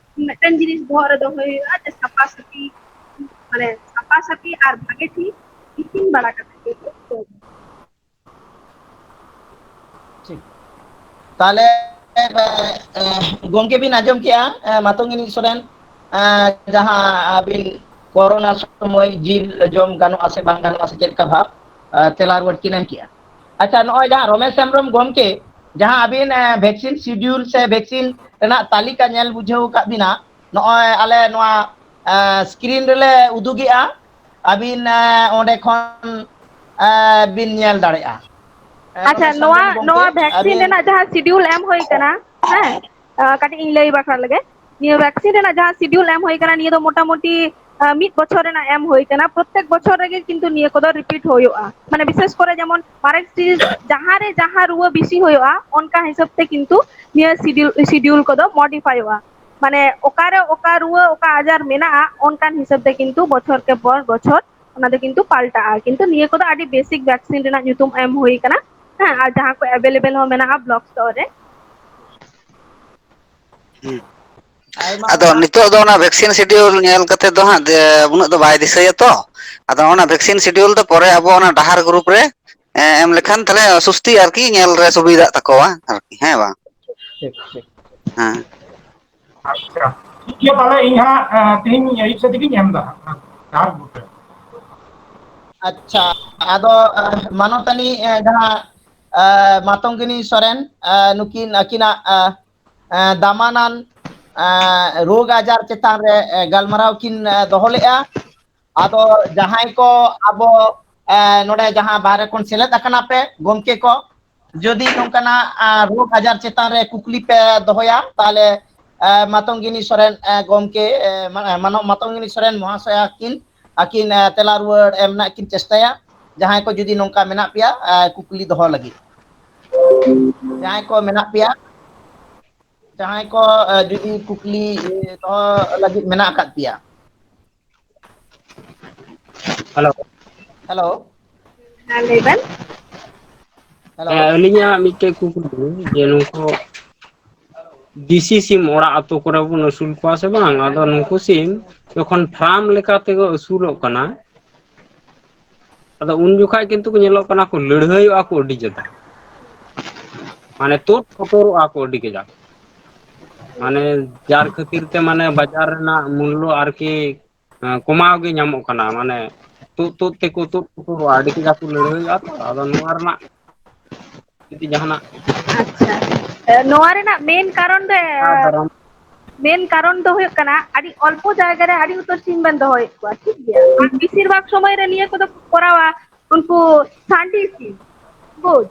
ᱢᱤᱫᱴᱮᱱ ᱡᱤᱱᱤᱥ ᱵᱚᱦᱚᱜ ᱨᱮ ᱫᱚᱦᱚᱭ ᱦᱩᱭᱩᱜᱼᱟ ᱡᱮ ᱥᱟᱯᱷᱟ ᱥᱟᱹᱯᱷᱤ, ᱢᱟᱱᱮ ᱥᱟᱯᱷᱟ ᱥᱟᱹᱯᱷᱤ ᱟᱨ ᱵᱷᱟᱜᱮ ᱴᱷᱤᱠ ᱤᱥᱤᱱ ᱵᱟᱲᱟ ᱠᱟᱛᱮ ᱜᱮ ᱡᱚᱢ᱾ ᱴᱷᱤᱠ᱾ ᱛᱟᱦᱞᱮ, ᱮ, ᱜᱚᱢᱠᱮ ᱵᱤᱱ ᱟᱸᱡᱚᱢ ᱠᱮᱜᱼᱟ, ᱮ, ᱢᱟᱛᱚᱝᱜᱤᱱᱤ ᱥᱚᱨᱮᱱ, ᱮ, ᱡᱟᱦᱟᱸ ᱟᱹᱵᱤᱱ ᱠᱳᱨᱳᱱᱟ ᱥᱚᱢᱚᱭ ᱡᱤᱞ ᱡᱚᱢ ᱜᱟᱱᱚᱜᱼᱟ ᱥᱮ ᱵᱟᱝ ᱜᱟᱱᱚᱜᱼᱟ ᱥᱮ ᱪᱮᱫ ᱞᱮᱠᱟ ᱵᱷᱟᱵᱽ, ᱮ, ᱛᱮᱞᱟ ᱨᱩᱣᱟᱹᱲ ᱠᱤᱱ ᱮᱢ ᱠᱮᱜᱼᱟ᱾ ᱟᱪᱪᱷᱟ, ᱱᱚᱜᱼᱚᱭ ᱡᱟᱦᱟᱸ ᱨᱚᱢᱮᱥ ᱦᱮᱢᱵᱨᱚᱢ ᱜᱚᱢᱠᱮ, ᱡᱟᱦᱟᱸ ᱟᱹᱵᱤᱱ, ᱮ, vaccine schedule ᱥᱮ vaccine ᱨᱮᱱᱟᱜ ᱛᱟᱹᱞᱤᱠᱟ ᱧᱮᱞ ᱵᱩᱡᱷᱟᱹᱣ ᱟᱠᱟᱫ ᱵᱤᱱᱟ, ᱱᱚᱜᱼᱚᱭ ᱟᱞᱮ ᱱᱚᱣᱟ, ᱮ, screen ᱨᱮᱞᱮ ᱩᱫᱩᱜᱮᱜᱼᱟ, ᱟᱹᱵᱤᱱ, ᱮ, ᱚᱸᱰᱮ ᱠᱷᱚᱱ, ᱮ, ᱵᱤᱱ ᱧᱮᱞ ᱫᱟᱲᱮᱭᱟᱜᱼᱟ᱾ ᱮ, ᱟᱪᱪᱷᱟ, ᱨᱚᱢᱮᱥ ᱱᱚᱣᱟ, ᱦᱮᱢᱵᱨᱚᱢ ᱜᱚᱢᱠᱮ, ᱱᱚᱣᱟ vaccine ᱟᱹᱵᱤᱱ ᱨᱮᱱᱟᱜ ᱡᱟᱦᱟᱸ schedule ᱮᱢ ᱦᱩᱭ ᱠᱟᱱᱟ, ᱦᱮᱸ, ᱟ, ᱠᱟᱹᱴᱤᱡ ᱤᱧ ᱞᱟᱹᱭ ᱵᱟᱠᱷᱨᱟ ᱞᱮᱜᱮ᱾ ᱱᱤᱭᱟᱹ vaccine ᱨᱮᱱᱟᱜ ᱡᱟᱦᱟᱸ schedule ᱮᱢ ᱦᱩᱭ ᱠᱟᱱᱟ, ᱱᱤᱭᱟᱹ ᱫᱚ ᱢᱚᱴᱟᱢᱩᱴᱤ, ᱟᱸ, ᱢᱤᱫ ᱵᱚᱪᱷᱚᱨ ᱨᱮᱱᱟᱜ ᱮᱢ ᱦᱩᱭ ᱠᱟᱱᱟ, ᱯᱨᱚᱛᱮᱠ ᱵᱚᱪᱷᱚᱨ ᱨᱮᱜᱮ ᱠᱤᱱᱛᱩ ᱱᱤᱭᱟᱹ ᱠᱚᱫᱚ repeat ᱦᱩᱭᱩᱜᱼᱟ᱾ ᱢᱟᱱᱮ ᱵᱤᱥᱮᱥ ᱠᱚᱨᱮ ᱡᱮᱢᱚᱱ ᱢᱟᱨᱮ ᱥᱴᱮᱡᱽ ᱡᱟᱦᱟᱸ ᱨᱮ ᱡᱟᱦᱟᱸ ᱨᱩᱣᱟᱹ ᱵᱮᱥᱤ ᱦᱩᱭᱩᱜᱼᱟ, ᱚᱱᱠᱟ ᱦᱤᱥᱟᱹᱵ ᱛᱮ ᱠᱤᱱᱛᱩ ᱱᱤᱭᱟᱹ schedule, schedule ᱠᱚᱫᱚ modifyᱚᱜᱼᱟ᱾ ᱢᱟᱱᱮ ᱚᱠᱟᱨᱮ ᱚᱠᱟ ᱨᱩᱣᱟᱹ, ᱚᱠᱟ ᱟᱡᱟᱨ ᱢᱮᱱᱟᱜᱼᱟ, ᱚᱱᱠᱟᱱ ᱦᱤᱥᱟᱹᱵ ᱛᱮ ᱠᱤᱱᱛᱩ ᱵᱚᱪᱷᱚᱨ ᱠᱮ ᱯᱚᱨ ᱵᱚᱪᱷᱚᱨ ᱚᱱᱟ ᱫᱚ ᱠᱤᱱᱛᱩ ᱯᱟᱞᱴᱟᱜᱼᱟ᱾ ᱠᱤᱱᱛᱩ ᱱᱤᱭᱟᱹ ᱠᱚᱫᱚ ᱟᱹᱰᱤ basic vaccine ᱨᱮᱱᱟᱜ ᱧᱩᱛᱩᱢ ᱮᱢ ᱦᱩᱭ ᱠᱟᱱᱟ᱾ ᱦᱮᱸ, ᱟᱨ ᱡᱟᱦᱟᱸ ᱠᱚ available ᱦᱚᱸ ᱢᱮᱱᱟᱜᱼᱟ block ᱥᱛᱚᱨ ᱨᱮ᱾ ᱦᱩᱸ᱾ ᱟᱫᱚ ᱱᱤᱛᱚᱜ ᱫᱚ ᱚᱱᱟ vaccine schedule ᱧᱮᱞ ᱠᱟᱛᱮ ᱫᱚ ᱦᱟᱸᱜ ᱡᱮ ᱩᱱᱟᱹᱜ ᱫᱚ ᱵᱟᱭ ᱫᱤᱥᱟᱹᱭᱟ ᱛᱚ᱾ ᱟᱫᱚ ᱚᱱᱟ vaccine schedule ᱫᱚ ᱯᱚᱨᱮ ᱟᱵᱚ ᱚᱱᱟ ᱰᱟᱦᱟᱨ group ᱨᱮ, ᱮ, ᱮᱢ ᱞᱮᱠᱷᱟᱱ ᱛᱟᱦᱞᱮ ᱥᱩᱥᱛᱤ ᱟᱨᱠᱤ ᱧᱮᱞ ᱨᱮ ᱥᱩᱵᱤᱫᱷᱟᱜ ᱛᱟᱠᱚᱣᱟ ᱟᱨᱠᱤ, ᱦᱮᱸ ᱵᱟᱝ? ᱴᱷᱤᱠ, ᱴᱷᱤᱠ᱾ ᱦᱮᱸ᱾ ᱟᱪᱪᱷᱟ, ᱴᱷᱤᱠ ᱜᱮᱭᱟ, ᱛᱟᱦᱞᱮ ᱤᱧ ᱦᱟᱸᱜ, ᱮ, ᱛᱮᱦᱮᱧ ᱟᱹᱭᱩᱵ ᱥᱮᱫ ᱛᱮᱜᱤᱧ ᱮᱢ ᱫᱟ ᱦᱟᱸᱜ, ᱰᱟᱦᱟᱨ group ᱨᱮ᱾ ᱟᱪᱪᱷᱟ, ᱟᱫᱚ, ᱮ, ᱢᱟᱱᱚᱛᱟᱱᱤ, ᱮ, ᱡᱟᱦᱟᱸ, ᱮ, ᱢᱟᱛᱚᱝᱜᱤᱱᱤ ᱥᱚᱨᱮᱱ, ᱮ, ᱱᱩᱠᱤᱱ ᱟᱹᱠᱤᱱᱟᱜ, ᱮ, ᱮ, ᱫᱟᱢᱟᱱᱟᱱ, ᱮ, ᱨᱳᱜᱽ ᱟᱡᱟᱨ ᱪᱮᱛᱟᱱ ᱨᱮ, ᱮ, ᱜᱟᱞᱢᱟᱨᱟᱣ ᱠᱤᱱ, ᱮ, ᱫᱚᱦᱚ ᱞᱮᱫᱼᱟ᱾ ᱟᱫᱚ ᱡᱟᱦᱟᱸᱭ ᱠᱚ ᱟᱵᱚ, ᱮ, ᱱᱚᱰᱮ ᱡᱟᱦᱟᱸ ᱵᱟᱦᱨᱮ ᱠᱷᱚᱱ ᱥᱮᱞᱮᱫ ᱟᱠᱟᱱᱟ ᱯᱮ, ᱜᱚᱢᱠᱮ ᱠᱚ, ᱡᱩᱫᱤ ᱱᱚᱝᱠᱟᱱᱟᱜ, ᱮ, ᱨᱳᱜᱽ ᱟᱡᱟᱨ ᱪᱮᱛᱟᱱ ᱨᱮ ᱠᱩᱠᱞᱤ ᱯᱮ ᱫᱚᱦᱚᱭᱟ, ᱛᱟᱦᱚᱞᱮ, ᱮ, ᱢᱟᱛᱚᱝᱜᱤᱱᱤ ᱥᱚᱨᱮᱱ, ᱮ, ᱜᱚᱢᱠᱮ, ᱮ, ᱢᱟ-, ᱢᱟᱱᱚ-, ᱢᱟᱛᱚᱝᱜᱤᱱᱤ ᱥᱚᱨᱮᱱ ᱢᱚᱦᱟᱥᱚᱭᱟ ᱠᱤᱱ, ᱟᱹᱠᱤᱱ, ᱮ, ᱛᱮᱞᱟ ᱨᱩᱣᱟᱹᱲ ᱮᱢ ᱨᱮᱱᱟᱜ ᱠᱤᱱ ᱪᱮᱥᱴᱟᱭᱟ᱾ ᱡᱟᱦᱟᱸᱭ ᱠᱚ ᱡᱩᱫᱤ ᱱᱚᱝᱠᱟ ᱢᱮᱱᱟᱜ ᱯᱮᱭᱟ, ᱮ, ᱠᱩᱠᱞᱤ ᱫᱚᱦᱚ ᱞᱟᱹᱜᱤᱫ, ᱡᱟᱦᱟᱸᱭ ᱠᱚ ᱢᱮᱱᱟᱜ ᱯᱮᱭᱟ, ᱡᱟᱦᱟᱸᱭ ᱠᱚ, ᱮ, ᱡᱩᱫᱤ ᱠᱩᱠᱞᱤ, ᱮ, ᱫᱚᱦᱚ ᱞᱟᱹᱜᱤᱫ ᱢᱮᱱᱟᱜ ᱟᱠᱟᱫ ᱯᱮᱭᱟ᱾ ᱦᱮᱞᱳ᱾ ᱦᱮᱞᱳ᱾ ᱦᱮᱸ, ᱞᱟᱹᱭ ᱵᱮᱱ᱾ ᱦᱮᱞᱳ᱾ ᱦᱮᱸ, ᱟᱹᱞᱤᱧᱟᱜ ᱢᱤᱫᱴᱮᱡ ᱠᱩᱠᱞᱤ ᱡᱮ ᱱᱩᱠᱩ ᱫᱮᱥᱤ ᱥᱤᱢ ᱚᱲᱟᱜ ᱟᱹᱛᱩ ᱠᱚᱨᱮ ᱵᱚᱱ ᱟᱹᱥᱩᱞ ᱠᱚᱣᱟ ᱥᱮ ᱵᱟᱝ? ᱟᱫᱚ ᱱᱩᱠᱩ ᱥᱤᱢ ᱡᱚᱠᱷᱚᱱ ᱯᱷᱟᱨᱢ ᱞᱮᱠᱟ ᱛᱮᱠᱚ ᱟᱹᱥᱩᱞᱚᱜ ᱠᱟᱱᱟ, ᱟᱫᱚ ᱩᱱ ᱡᱚᱠᱷᱟᱡ ᱠᱤᱱᱛᱩ ᱠᱚ ᱧᱮᱞᱚᱜ ᱠᱟᱱᱟ ᱠᱚ ᱞᱟᱹᱲᱦᱟᱹᱭᱚᱜᱼᱟ ᱠᱚ ᱟᱹᱰᱤ ᱡᱟᱫᱟ, ᱢᱟᱱᱮ ᱛᱩᱫ ᱠᱚᱴᱚᱨᱚᱜᱼᱟ ᱠᱚ ᱟᱹᱰᱤ ᱠᱟᱡᱟᱠ, ᱢᱟᱱᱮ ᱡᱟᱨ ᱠᱷᱟᱹᱛᱤᱨ ᱛᱮ ᱢᱟᱱᱮ ᱵᱟᱡᱟᱨ ᱨᱮᱱᱟᱜ ᱢᱩᱞᱞᱚ ᱟᱨᱠᱤ ᱮᱸ, ᱠᱚᱢᱟᱣ ᱜᱮ ᱧᱟᱢᱚᱜ ᱠᱟᱱᱟ᱾ ᱢᱟᱱᱮ ᱛᱩᱫ ᱛᱩᱫ ᱛᱮᱠᱚ ᱛᱩᱫ ᱠᱚᱴᱚᱨᱚᱜᱼᱟ, ᱟᱹᱰᱤ ᱠᱟᱡᱟᱠ ᱠᱚ ᱞᱟᱹᱲᱦᱟᱹᱭᱚᱜᱼᱟ ᱛᱚ᱾ ᱟᱫᱚ ᱱᱚᱣᱟ ᱨᱮᱱᱟᱜ ᱡᱩᱫᱤ ᱡᱟᱦᱟᱱᱟᱜ ᱟᱪᱪᱷᱟ, ᱮ, ᱱᱚᱣᱟ ᱨᱮᱱᱟᱜ ᱢᱮᱱ ᱠᱟᱨᱚᱱ ᱫᱚ, ᱮ, ᱫᱟᱨᱟᱢ ᱢᱮᱱ ᱠᱟᱨᱚᱱ ᱫᱚ ᱦᱩᱭᱩᱜ ᱠᱟᱱᱟ ᱟᱹᱰᱤ ᱚᱞᱯᱚ ᱡᱟᱭᱜᱟ ᱨᱮ ᱟᱹᱰᱤ ᱩᱛᱟᱹᱨ ᱥᱤᱢ ᱵᱮᱱ ᱫᱚᱦᱚᱭᱮᱫ ᱠᱚᱣᱟ, ᱴᱷᱤᱠ ᱜᱮᱭᱟ? ᱟᱨ ᱵᱮᱥᱤᱨ ᱵᱷᱟᱜᱽ ᱥᱚᱢᱚᱭ ᱨᱮ ᱱᱤᱭᱟᱹ ᱠᱚᱫᱚ ᱠᱚ ᱠᱚᱨᱟᱣᱟ ᱩᱱᱠᱩ ᱥᱟᱺᱰᱤ ᱥᱤᱢ, ᱵᱩᱡᱽ?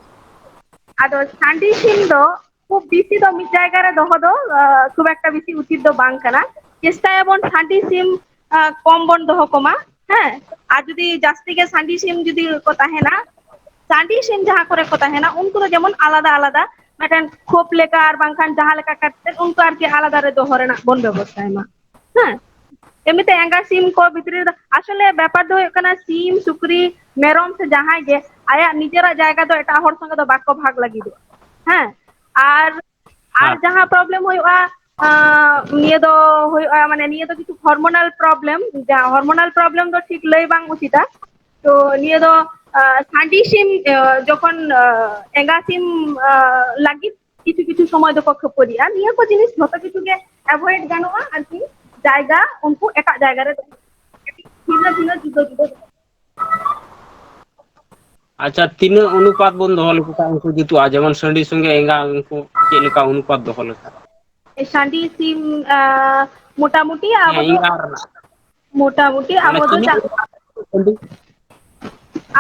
ᱟᱫᱚ ᱥᱟᱺᱰᱤ ᱥᱤᱢ ᱫᱚ ᱠᱷᱩᱵ ᱵᱮᱥᱤ ᱫᱚ ᱢᱤᱫ ᱡᱟᱭᱜᱟ ᱨᱮ ᱫᱚᱦᱚ ᱫᱚ, ᱟ, ᱠᱷᱩᱵ ᱮᱠᱴᱟ ᱵᱮᱥᱤ ᱩᱪᱤᱛ ᱫᱚ ᱵᱟᱝ ᱠᱟᱱᱟ᱾ ᱪᱮᱥᱴᱟᱭᱟᱵᱚᱱ ᱥᱟᱺᱰᱤ ᱥᱤᱢ, ᱟᱸ, ᱠᱚᱢ ᱵᱚᱱ ᱫᱚᱦᱚ ᱠᱚᱢᱟ᱾ ᱦᱮᱸ, ᱟᱨ ᱡᱩᱫᱤ ᱡᱟᱹᱥᱛᱤ ᱜᱮ ᱥᱟᱺᱰᱤ ᱥᱤᱢ ᱡᱩᱫᱤ ᱠᱚ ᱛᱟᱦᱮᱱᱟ, ᱥᱟᱺᱰᱤ ᱥᱤᱢ ᱡᱟᱦᱟᱸ ᱠᱚᱨᱮ ᱠᱚ ᱛᱟᱦᱮᱱᱟ, ᱩᱱᱠᱩ ᱫᱚ ᱡᱮᱢᱚᱱ ᱟᱞᱟᱫᱟ ᱟᱞᱟᱫᱟ ᱢᱤᱫᱴᱮᱱ ᱠᱷᱳᱯ ᱞᱮᱠᱟ ᱟᱨ ᱵᱟᱝᱠᱷᱟᱱ ᱡᱟᱦᱟᱸ ᱞᱮᱠᱟ ᱠᱟᱛᱮ ᱩᱱᱠᱩ ᱟᱨᱠᱤ ᱟᱞᱟᱫᱟ ᱨᱮ ᱫᱚᱦᱚ ᱨᱮᱱᱟᱜ ᱵᱚᱱ ᱵᱮᱵᱚᱥᱛᱷᱟᱭ ᱢᱟ᱾ ᱦᱮᱸ, ᱮᱢᱱᱤᱛᱮ ᱮᱸᱜᱟ ᱥᱤᱢ ᱠᱚ ᱵᱷᱤᱛᱨᱤ ᱨᱮᱫᱚ ᱟᱥᱚᱞᱮ ᱵᱮᱯᱟᱨ ᱫᱚ ᱦᱩᱭᱩᱜ ᱠᱟᱱᱟ, ᱥᱤᱢ, ᱥᱩᱠᱨᱤ, ᱢᱮᱨᱚᱢ ᱥᱮ ᱡᱟᱦᱟᱸᱭ ᱜᱮ ᱟᱭᱟᱜ ᱱᱤᱡᱮᱨᱟᱜ ᱡᱟᱭᱜᱟ ᱫᱚ ᱮᱴᱟᱜ ᱦᱚᱲ ᱥᱚᱸᱜᱮ ᱫᱚ ᱵᱟᱠᱚ ᱵᱷᱟᱜᱽ ᱞᱟᱹᱜᱤᱫᱚᱜᱼᱟ᱾ ᱦᱮᱸ, ᱟᱨ ᱟᱨ ᱦᱮᱸ᱾ ᱡᱟᱦᱟᱸ ᱯᱨᱚᱵᱞᱮᱢ ᱦᱩᱭᱩᱜᱼᱟ, ᱟᱸ, ᱱᱤᱭᱟᱹ ᱫᱚ ᱦᱩᱭᱩᱜᱼᱟ, ᱢᱟᱱᱮ, ᱱᱤᱭᱟᱹ ᱫᱚ ᱠᱤᱪᱷᱩ ᱦᱚᱨᱢᱳᱱᱟᱞ ᱯᱨᱚᱵᱞᱮᱢ, ᱡᱟᱦᱟᱸ ᱦᱚᱨᱢᱳᱱᱟᱞ ᱯᱨᱚᱵᱞᱮᱢ ᱫᱚ ᱴᱷᱤᱠ ᱞᱟᱹᱭ ᱵᱟᱝ ᱩᱪᱤᱛᱟ᱾ ᱛᱚ ᱱᱤᱭᱟᱹ ᱫᱚ, ᱟᱸ, ᱥᱟᱺᱰᱤ ᱥᱤᱢ, ᱟᱸ, ᱡᱚᱠᱷᱚᱱ, ᱟᱸ, ᱮᱸᱜᱟ ᱥᱤᱢ, ᱟᱸ, ᱞᱟᱹᱜᱤᱫ ᱠᱤᱪᱷᱩ ᱠᱤᱪᱷᱩ ᱥᱚᱢᱚᱭ ᱫᱚᱠᱚ ᱠᱷᱟᱹᱯᱟᱹᱨᱤᱜᱼᱟ᱾ ᱱᱤᱭᱟᱹ ᱠᱚ ᱡᱤᱱᱤᱥ ᱡᱷᱚᱛᱚ ᱠᱤᱪᱷᱩ ᱜᱮ ᱮᱵᱷᱚᱭᱮᱰ ᱜᱟᱱᱚᱜᱼᱟ ᱟᱨᱠᱤ, ᱡᱟᱭᱜᱟ ᱩᱱᱠᱩ ᱮᱴᱟᱜ ᱡᱟᱭᱜᱟ ᱨᱮ ᱵᱷᱤᱱᱟᱹ ᱵᱷᱤᱱᱟᱹ ᱡᱩᱫᱟᱹ ᱡᱩᱫᱟᱹ᱾ ᱟᱪᱪᱷᱟ, ᱛᱤᱱᱟᱹᱜ ᱚᱱᱩᱯᱟᱛ ᱵᱚᱱ ᱫᱚᱦᱚ ᱞᱮᱠᱚ ᱠᱷᱟᱱ ᱩᱱᱠᱩ ᱡᱩᱛᱩᱜᱼᱟ? ᱡᱮᱢᱚᱱ ᱥᱟᱺᱰᱤ ᱥᱚᱸᱜᱮ ᱮᱸᱜᱟ, ᱩᱱᱠᱩ ᱪᱮᱫ ᱞᱮᱠᱟ ᱚᱱᱩᱯᱟᱛ ᱫᱚᱦᱚ ᱞᱮᱠᱷᱟᱱ? ᱥᱟᱺᱰᱤ ᱥᱤᱢ, ᱟᱸ, ᱢᱚᱴᱟᱢᱩᱴᱤ ᱟᱵᱚ ᱦᱮᱸ, ᱫᱚ ᱮᱸᱜᱟ ᱨᱮᱱᱟᱜ᱾ ᱢᱚᱴᱟᱢᱩᱴᱤ ᱢᱟᱱᱮ ᱟᱵᱚ ᱫᱚ ᱛᱤᱱᱟᱹᱜ ᱪᱟ-, ᱥᱟᱺᱰᱤ?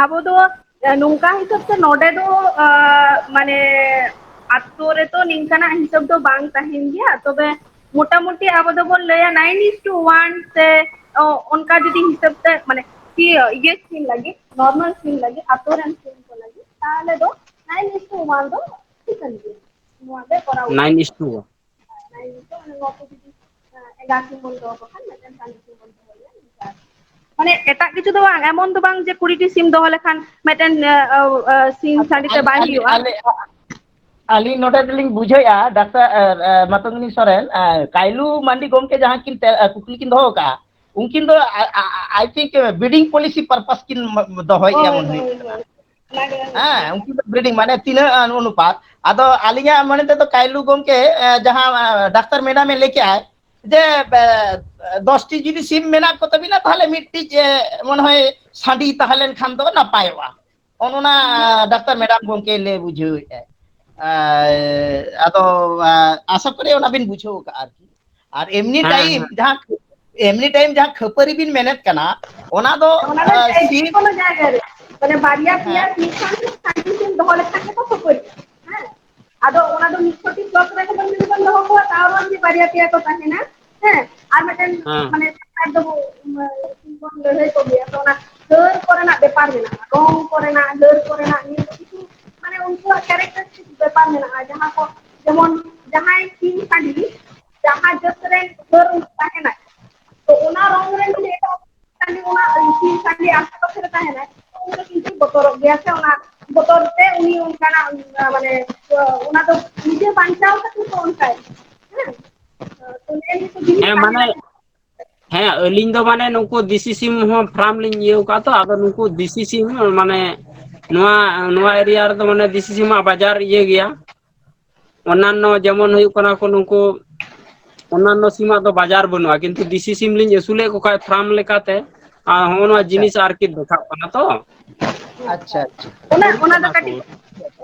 ᱟᱵᱚ ᱫᱚ, ᱮ, ᱱᱚᱝᱠᱟ ᱦᱤᱥᱟᱹᱵ ᱛᱮ ᱱᱚᱰᱮ ᱫᱚ, ᱟ, ᱢᱟᱱᱮ, ᱟᱛᱳ ᱨᱮᱛᱚ ᱱᱤᱝᱠᱟᱱᱟᱜ ᱦᱤᱥᱟᱹᱵ ᱫᱚ ᱵᱟᱝ ᱛᱟᱦᱮᱱ ᱜᱮᱭᱟ, ᱛᱚᱵᱮ ᱢᱚᱴᱟᱢᱩᱴᱤ ᱟᱵᱚ ᱫᱚᱵᱚᱱ ᱞᱟᱹᱭᱟ nine is to one ᱥᱮ, ᱚ, ᱚᱱᱠᱟ ᱡᱩᱫᱤ ᱦᱤᱥᱟᱹᱵ ᱛᱮ, ᱢᱟᱱᱮ, ᱤᱭᱟᱹ ᱥᱤᱢ ᱞᱟᱹᱜᱤᱫ, ᱱᱚᱨᱢᱟᱞ ᱥᱤᱢ ᱞᱟᱹᱜᱤᱫ, ᱟᱛᱳ ᱨᱮᱱ ᱥᱤᱢ ᱠᱚ ᱞᱟᱹᱜᱤᱫ, ᱛᱟᱦᱚᱞᱮ ᱫᱚ nine is to one ᱫᱚ ᱴᱷᱤᱠᱟᱹᱱ ᱜᱮᱭᱟ᱾ ᱱᱚᱣᱟ ᱜᱮ ᱠᱚᱨᱟᱣ ᱩᱪᱤᱛ᱾ Nine is to one. ᱱᱚᱣᱟ ᱠᱚ ᱡᱩᱫᱤ, ᱮᱸ, ᱮᱸᱜᱟ ᱥᱤᱢ ᱵᱚᱱ ᱫᱚᱦᱚ ᱠᱚ ᱠᱷᱟᱱ, ᱢᱤᱫᱴᱮᱱ ᱥᱟᱺᱰᱤ ᱥᱤᱢ ᱵᱚᱱ ᱫᱚᱦᱚᱭᱟ, ᱱᱚᱝᱠᱟ᱾ ᱢᱟᱱᱮ ᱮᱴᱟᱜ ᱠᱤᱪᱷᱩ ᱫᱚ ᱵᱟᱝ, ᱮᱢᱚᱱ ᱫᱚ ᱵᱟᱝ ᱡᱮ ᱠᱩᱲᱤ ᱴᱤ ᱥᱤᱢ ᱫᱚᱦᱚ ᱞᱮᱠᱷᱟᱱ ᱢᱤᱫᱴᱮᱱ, ᱮ, ᱮ, ᱮ, ᱥᱤᱢ ᱥᱟᱺᱰᱤ ᱛᱮ ᱟᱞᱮ, ᱵᱟᱭ ᱟᱞᱮ, ᱦᱩᱭᱩᱜᱼᱟ᱾ ᱟᱞᱮ, ᱟᱹᱞᱤᱧ ᱱᱚᱰᱮ ᱫᱚᱞᱤᱧ ᱵᱩᱡᱷᱟᱹᱣᱮᱫᱼᱟ, ᱰᱟᱠᱛᱟᱨ, ᱮ, ᱮ, ᱢᱟᱛᱚᱝᱜᱤᱱᱤ ᱥᱚᱨᱮᱱ, ᱮ, ᱠᱟᱭᱞᱩ ᱢᱟᱱᱰᱤ ᱜᱚᱢᱠᱮ ᱡᱟᱦᱟᱸ ᱠᱤᱱ ᱛᱮ, ᱮ, ᱠᱩᱠᱞᱤ ᱠᱤᱱ ᱫᱚᱦᱚ ᱟᱠᱟᱫᱼᱟ, ᱩᱱᱠᱤᱱ ᱫᱚ, ᱟ, ᱟ, ᱟ, I think, ᱵᱤᱰᱤᱝ ᱯᱚᱞᱤᱥᱤ ᱯᱟᱨᱯᱟᱥ ᱠᱤᱱ ᱢ-, ᱫᱚᱦᱚᱭᱮᱫᱼᱟ ᱦᱳᱭ, ᱢᱚᱱᱮ ᱦᱩᱭᱩᱜ ᱦᱳᱭ, ᱠᱟᱱᱟ᱾ ᱦᱳᱭ᱾ ᱚᱱᱟᱜᱮ ᱦᱩᱭᱩᱜ ᱦᱮᱸ, ᱠᱟᱱᱟ᱾ ᱩᱱᱠᱤᱱ ᱫᱚ ᱵᱤᱰᱤᱝ, ᱢᱟᱱᱮ ᱛᱤᱱᱟᱹᱜ ᱚᱱᱩᱯᱟᱛ? ᱟᱫᱚ ᱟᱹᱞᱤᱧᱟᱜ ᱢᱚᱱᱮ ᱛᱮᱫᱚ ᱠᱟᱭᱞᱩ ᱜᱚᱢᱠᱮ, ᱮ, ᱡᱟᱦᱟᱸ, ᱮ, ᱰᱟᱠᱛᱟᱨ ᱢᱮᱰᱟᱢᱮ ᱞᱟᱹᱭ ᱠᱮᱜᱼᱟᱭ ᱡᱮ, ᱮ, ᱫᱚᱥᱴᱤ ᱡᱩᱫᱤ ᱥᱤᱢ ᱢᱮᱱᱟᱜ ᱠᱚ ᱛᱟᱹᱵᱤᱱᱟ, ᱛᱟᱦᱚᱞᱮ ᱢᱤᱫᱴᱤᱡ, ᱮ, ᱢᱚᱱᱮ ᱦᱚᱭ ᱥᱟᱺᱰᱤ ᱛᱟᱦᱮᱸ ᱞᱮᱱᱠᱷᱟᱱ ᱫᱚ ᱱᱟᱯᱟᱭᱚᱜᱼᱟ᱾ ᱚᱱ ᱚᱱᱟ ᱰᱟᱠᱛᱟᱨ ᱢᱮᱰᱟᱢ ᱜᱚᱢᱠᱮ ᱞᱟᱹᱭ ᱵᱩᱡᱷᱟᱹᱣᱮᱫᱼᱟᱭ᱾ ᱟᱨ ᱟᱫᱚ, ᱟ, ᱟᱥᱟ ᱠᱚᱨᱮ ᱚᱱᱟ ᱵᱤᱱ ᱵᱩᱡᱷᱟᱹᱣ ᱠᱟᱜᱼᱟ ᱟᱨᱠᱤ᱾ ᱟᱨ ᱮᱢᱱᱤ ᱦᱮᱸ, ᱴᱟᱭᱤᱢ ᱦᱮᱸ᱾ ᱡᱟᱦᱟᱸ, ᱮᱢᱱᱤ ᱴᱟᱭᱤᱢ ᱡᱟᱦᱟᱸ ᱠᱷᱟᱹᱯᱟᱹᱨᱤ ᱵᱤᱱ ᱢᱮᱱᱮᱫ ᱠᱟᱱᱟ, ᱚᱱᱟ ᱫᱚ, ᱚᱱᱟ ᱫᱚ ᱟ, ᱡᱮ ᱥᱤᱢ, ᱠᱳᱱᱳ ᱡᱟᱭᱜᱟ ᱨᱮ, ᱢᱟᱱᱮ, ᱵᱟᱨᱭᱟ ᱯᱮᱭᱟ ᱦᱮᱸ, ᱥᱤᱢ ᱠᱷᱟᱱ ᱫᱚ ᱥᱟᱺᱰᱤ ᱥᱤᱢ ᱫᱚᱦᱚ ᱞᱮᱠᱷᱟᱱ ᱜᱮᱠᱚ ᱠᱷᱟᱹᱯᱟᱹᱨᱤᱜᱼᱟ᱾ ᱦᱮᱸ, ᱟᱫᱚ ᱚᱱᱟ ᱫᱚ ᱢᱤᱫ ᱥᱚᱴᱤ ᱯᱞᱚᱴ ᱨᱮ ᱡᱩᱫᱤ ᱵᱚᱱ ᱫᱚᱦᱚ ᱠᱚᱣᱟ, ᱛᱟᱣ ᱨᱮᱦᱚᱸ ᱡᱩᱫᱤ ᱵᱟᱨᱭᱟ ᱯᱮᱭᱟ ᱠᱚ ᱛᱟᱦᱮᱱᱟ, ᱦᱮᱸ, ᱟᱨ ᱢᱤᱫᱴᱮᱱ, ᱦᱮᱸ᱾ ᱢᱟᱱᱮ, ᱫᱚ ᱵᱚ, ᱩᱱ ᱵᱚᱱ ᱞᱟᱹᱲᱦᱟᱹᱭ ᱠᱚ ᱜᱮᱭᱟ᱾ ᱛᱚ ᱚᱱᱟ ᱦᱟᱹᱨ ᱠᱚᱨᱮᱱᱟᱜ ᱵᱮᱯᱟᱨ ᱢᱮᱱᱟᱜᱼᱟ, ᱨᱚᱝ ᱠᱚᱨᱮᱱᱟᱜ, ᱦᱟᱹᱨ ᱠᱚᱨᱮᱱᱟᱜ, ᱱᱤᱭᱟᱹ ᱠᱚ ᱠᱤᱪᱷᱩ ᱢᱟᱱᱮ ᱩᱱᱠᱩᱣᱟᱜ characteristic ᱵᱮᱯᱟᱨ ᱢᱮᱱᱟᱜᱼᱟ, ᱡᱟᱦᱟᱸ ᱠᱚ ᱡᱮᱢᱚᱱ ᱡᱟᱦᱟᱸᱭ ᱥᱤᱢ ᱥᱟᱺᱰᱤ ᱡᱟᱦᱟᱸ ᱡᱟᱹᱛ ᱨᱮᱱ ᱦᱟᱹᱨ ᱛᱟᱦᱮᱱᱟᱭ, ᱛᱚ ᱚᱱᱟ ᱨᱚᱝ ᱨᱮᱱ ᱡᱩᱫᱤ ᱮᱴᱟᱜ ᱥᱟᱺᱰᱤ ᱚᱱᱟ ᱥᱤᱢ ᱥᱟᱺᱰᱤ ᱟᱥᱮ ᱯᱟᱥᱮ ᱨᱮ ᱛᱟᱦᱮᱱᱟᱭ, ᱛᱚ ᱩᱱᱤ ᱫᱚ ᱠᱤᱱᱛᱩ ᱵᱚᱛᱚᱨᱚᱜ ᱜᱮᱭᱟ ᱥᱮ, ᱚᱱᱟ ᱵᱚᱛᱚᱨ ᱛᱮ ᱩᱱᱤ ᱚᱱᱠᱟᱱᱟᱜ, ᱢᱟᱱᱮ, ᱚᱱᱟ ᱫᱚ ᱱᱤᱡᱮ ᱵᱟᱧᱪᱟᱣ ᱠᱷᱟᱹᱛᱤᱨ ᱠᱚ ᱚᱱᱠᱟᱭᱟ᱾ ᱦᱮᱸ? ᱛᱚ ᱱᱮᱜᱼᱮ ᱱᱤᱭᱟᱹ ᱠᱚ ᱡᱤᱱᱤᱥ ᱦᱮᱸ, ᱛᱟᱦᱮᱸ ᱢᱟᱱᱮ, ᱞᱮᱱᱠᱷᱟᱱ ᱦᱮᱸ, ᱟᱹᱞᱤᱧ ᱫᱚ ᱢᱟᱱᱮ ᱱᱩᱠᱩ ᱫᱮᱥᱤ ᱥᱤᱢ ᱦᱚᱸ farm ᱞᱤᱧ ᱤᱭᱟᱹᱣ ᱠᱟᱜᱼᱟ ᱛᱚ, ᱟᱫᱚ ᱱᱩᱠᱩ ᱫᱮᱥᱤ ᱥᱤᱢ ᱢᱟᱱᱮ ᱱᱚᱣᱟ, ᱱᱚᱣᱟ area ᱨᱮᱫᱚ ᱢᱟᱱᱮ ᱫᱮᱥᱤ ᱥᱤᱢᱟᱜ ᱵᱟᱡᱟᱨ ᱤᱭᱟᱹ ᱜᱮᱭᱟ᱾ ᱚᱱᱱᱟᱱᱱᱚ ᱡᱮᱢᱚᱱ ᱦᱩᱭᱩᱜ ᱠᱟᱱᱟ ᱠᱚ ᱱᱩᱠᱩ, ᱚᱱᱱᱟᱱᱱᱚ ᱥᱤᱢᱟᱜ ᱫᱚ ᱵᱟᱡᱟᱨ ᱵᱟᱹᱱᱩᱜᱼᱟ, ᱠᱤᱱᱛᱩ ᱫᱮᱥᱤ ᱥᱤᱢ ᱞᱤᱧ ᱟᱹᱥᱩᱞᱮᱫ ᱠᱚ ᱠᱷᱟᱡ farm ᱞᱮᱠᱟᱛᱮ, ᱟᱨ ᱦᱚᱸᱜᱼᱚ ᱱᱚᱣᱟ ᱟᱪᱪᱷᱟ ᱡᱤᱱᱤᱥ ᱟᱨᱠᱤ ᱫᱮᱠᱷᱟᱜ ᱠᱟᱱᱟ ᱛᱚ᱾ ᱟᱪᱪᱷᱟ ᱟᱪᱪᱷᱟ᱾ ᱚᱱᱟ ᱟᱹᱥᱩᱞ ᱚᱱᱟ ᱫᱚ ᱠᱟᱱᱟ ᱠᱚ᱾ ᱠᱟᱹᱴᱤᱡ,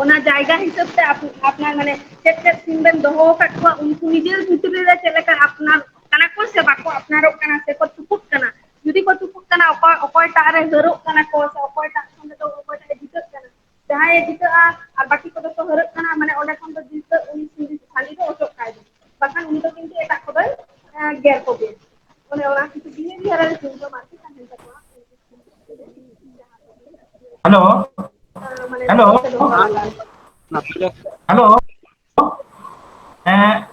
ᱚᱱᱟ ᱡᱟᱭᱜᱟ ᱦᱤᱥᱟᱹᱵ ᱛᱮ ᱟᱯ- ᱟᱯᱱᱟᱨ ᱢᱟᱱᱮ ᱪᱮᱫ ᱪᱮᱫ ᱥᱤᱢ ᱵᱮᱱ ᱫᱚᱦᱚ ᱟᱠᱟᱫ ᱠᱚᱣᱟ, ᱩᱱᱠᱩ ᱱᱤᱡᱮᱨ ᱵᱷᱤᱛᱨᱤ ᱨᱮ ᱪᱮᱫ ᱞᱮᱠᱟ ᱟᱯᱱᱟᱨ ᱠᱟᱱᱟ ᱠᱚ ᱥᱮ ᱵᱟᱠᱚ ᱟᱯᱱᱟᱨᱚᱜ ᱠᱟᱱᱟ ᱥᱮ ᱠᱚ ᱛᱩᱯᱩᱫ ᱠᱟᱱᱟ᱾ ᱡᱩᱫᱤ ᱠᱚ ᱛᱩᱯᱩᱫ ᱠᱟᱱᱟ, ᱚᱠᱚᱭ ᱚᱠᱚᱭᱴᱟᱜ ᱨᱮ ᱦᱟᱹᱨᱚᱜ ᱠᱟᱱᱟ ᱠᱚ ᱥᱮ ᱚᱠᱚᱭᱴᱟᱜ ᱠᱷᱚᱱ ᱫᱚ ᱚᱠᱚᱭᱴᱟᱜ ᱮ ᱡᱤᱛᱟᱹᱜ ᱠᱟᱱᱟ, ᱡᱟᱦᱟᱸᱭᱮ ᱡᱤᱛᱟᱹᱜᱼᱟ ᱟᱨ ᱵᱟᱹᱠᱤ ᱠᱚᱫᱚ ᱠᱚ ᱦᱟᱹᱨᱟᱹᱜ ᱠᱟᱱᱟ, ᱢᱟᱱᱮ ᱚᱸᱰᱮ ᱠᱷᱚᱱ ᱫᱚ ᱡᱤᱛᱟᱹᱜ ᱩᱱᱤ ᱥᱤᱢ ᱥᱟᱺᱰᱤ ᱫᱚ ᱚᱪᱚᱜ ᱠᱟᱭ ᱫᱚ, ᱵᱟᱠᱷᱟᱱ ᱩᱱᱤ ᱫᱚ ᱠᱤᱱᱛᱩ ᱮᱴᱟᱜ ᱠᱚᱫᱚᱭ ᱮᱸ, ᱜᱮᱨ ᱠᱚᱜᱮᱭᱟ᱾ ᱚᱱᱮ ᱚᱱᱟ ᱠᱤᱪᱷᱩ behavioural symptom ᱟᱨᱠᱤ ᱛᱟᱦᱮᱱ ᱛᱟᱠᱚᱣᱟ᱾ ᱦᱮᱞᱳ, ᱟᱸ, ᱢᱟᱱᱮ ᱦᱮᱞᱳ, ᱵᱮᱵᱚᱥᱛᱟ ᱫᱚᱦᱚ ᱞᱟᱜᱟᱜᱼᱟ᱾ ᱦᱮᱞᱳ, ᱦᱮᱸ,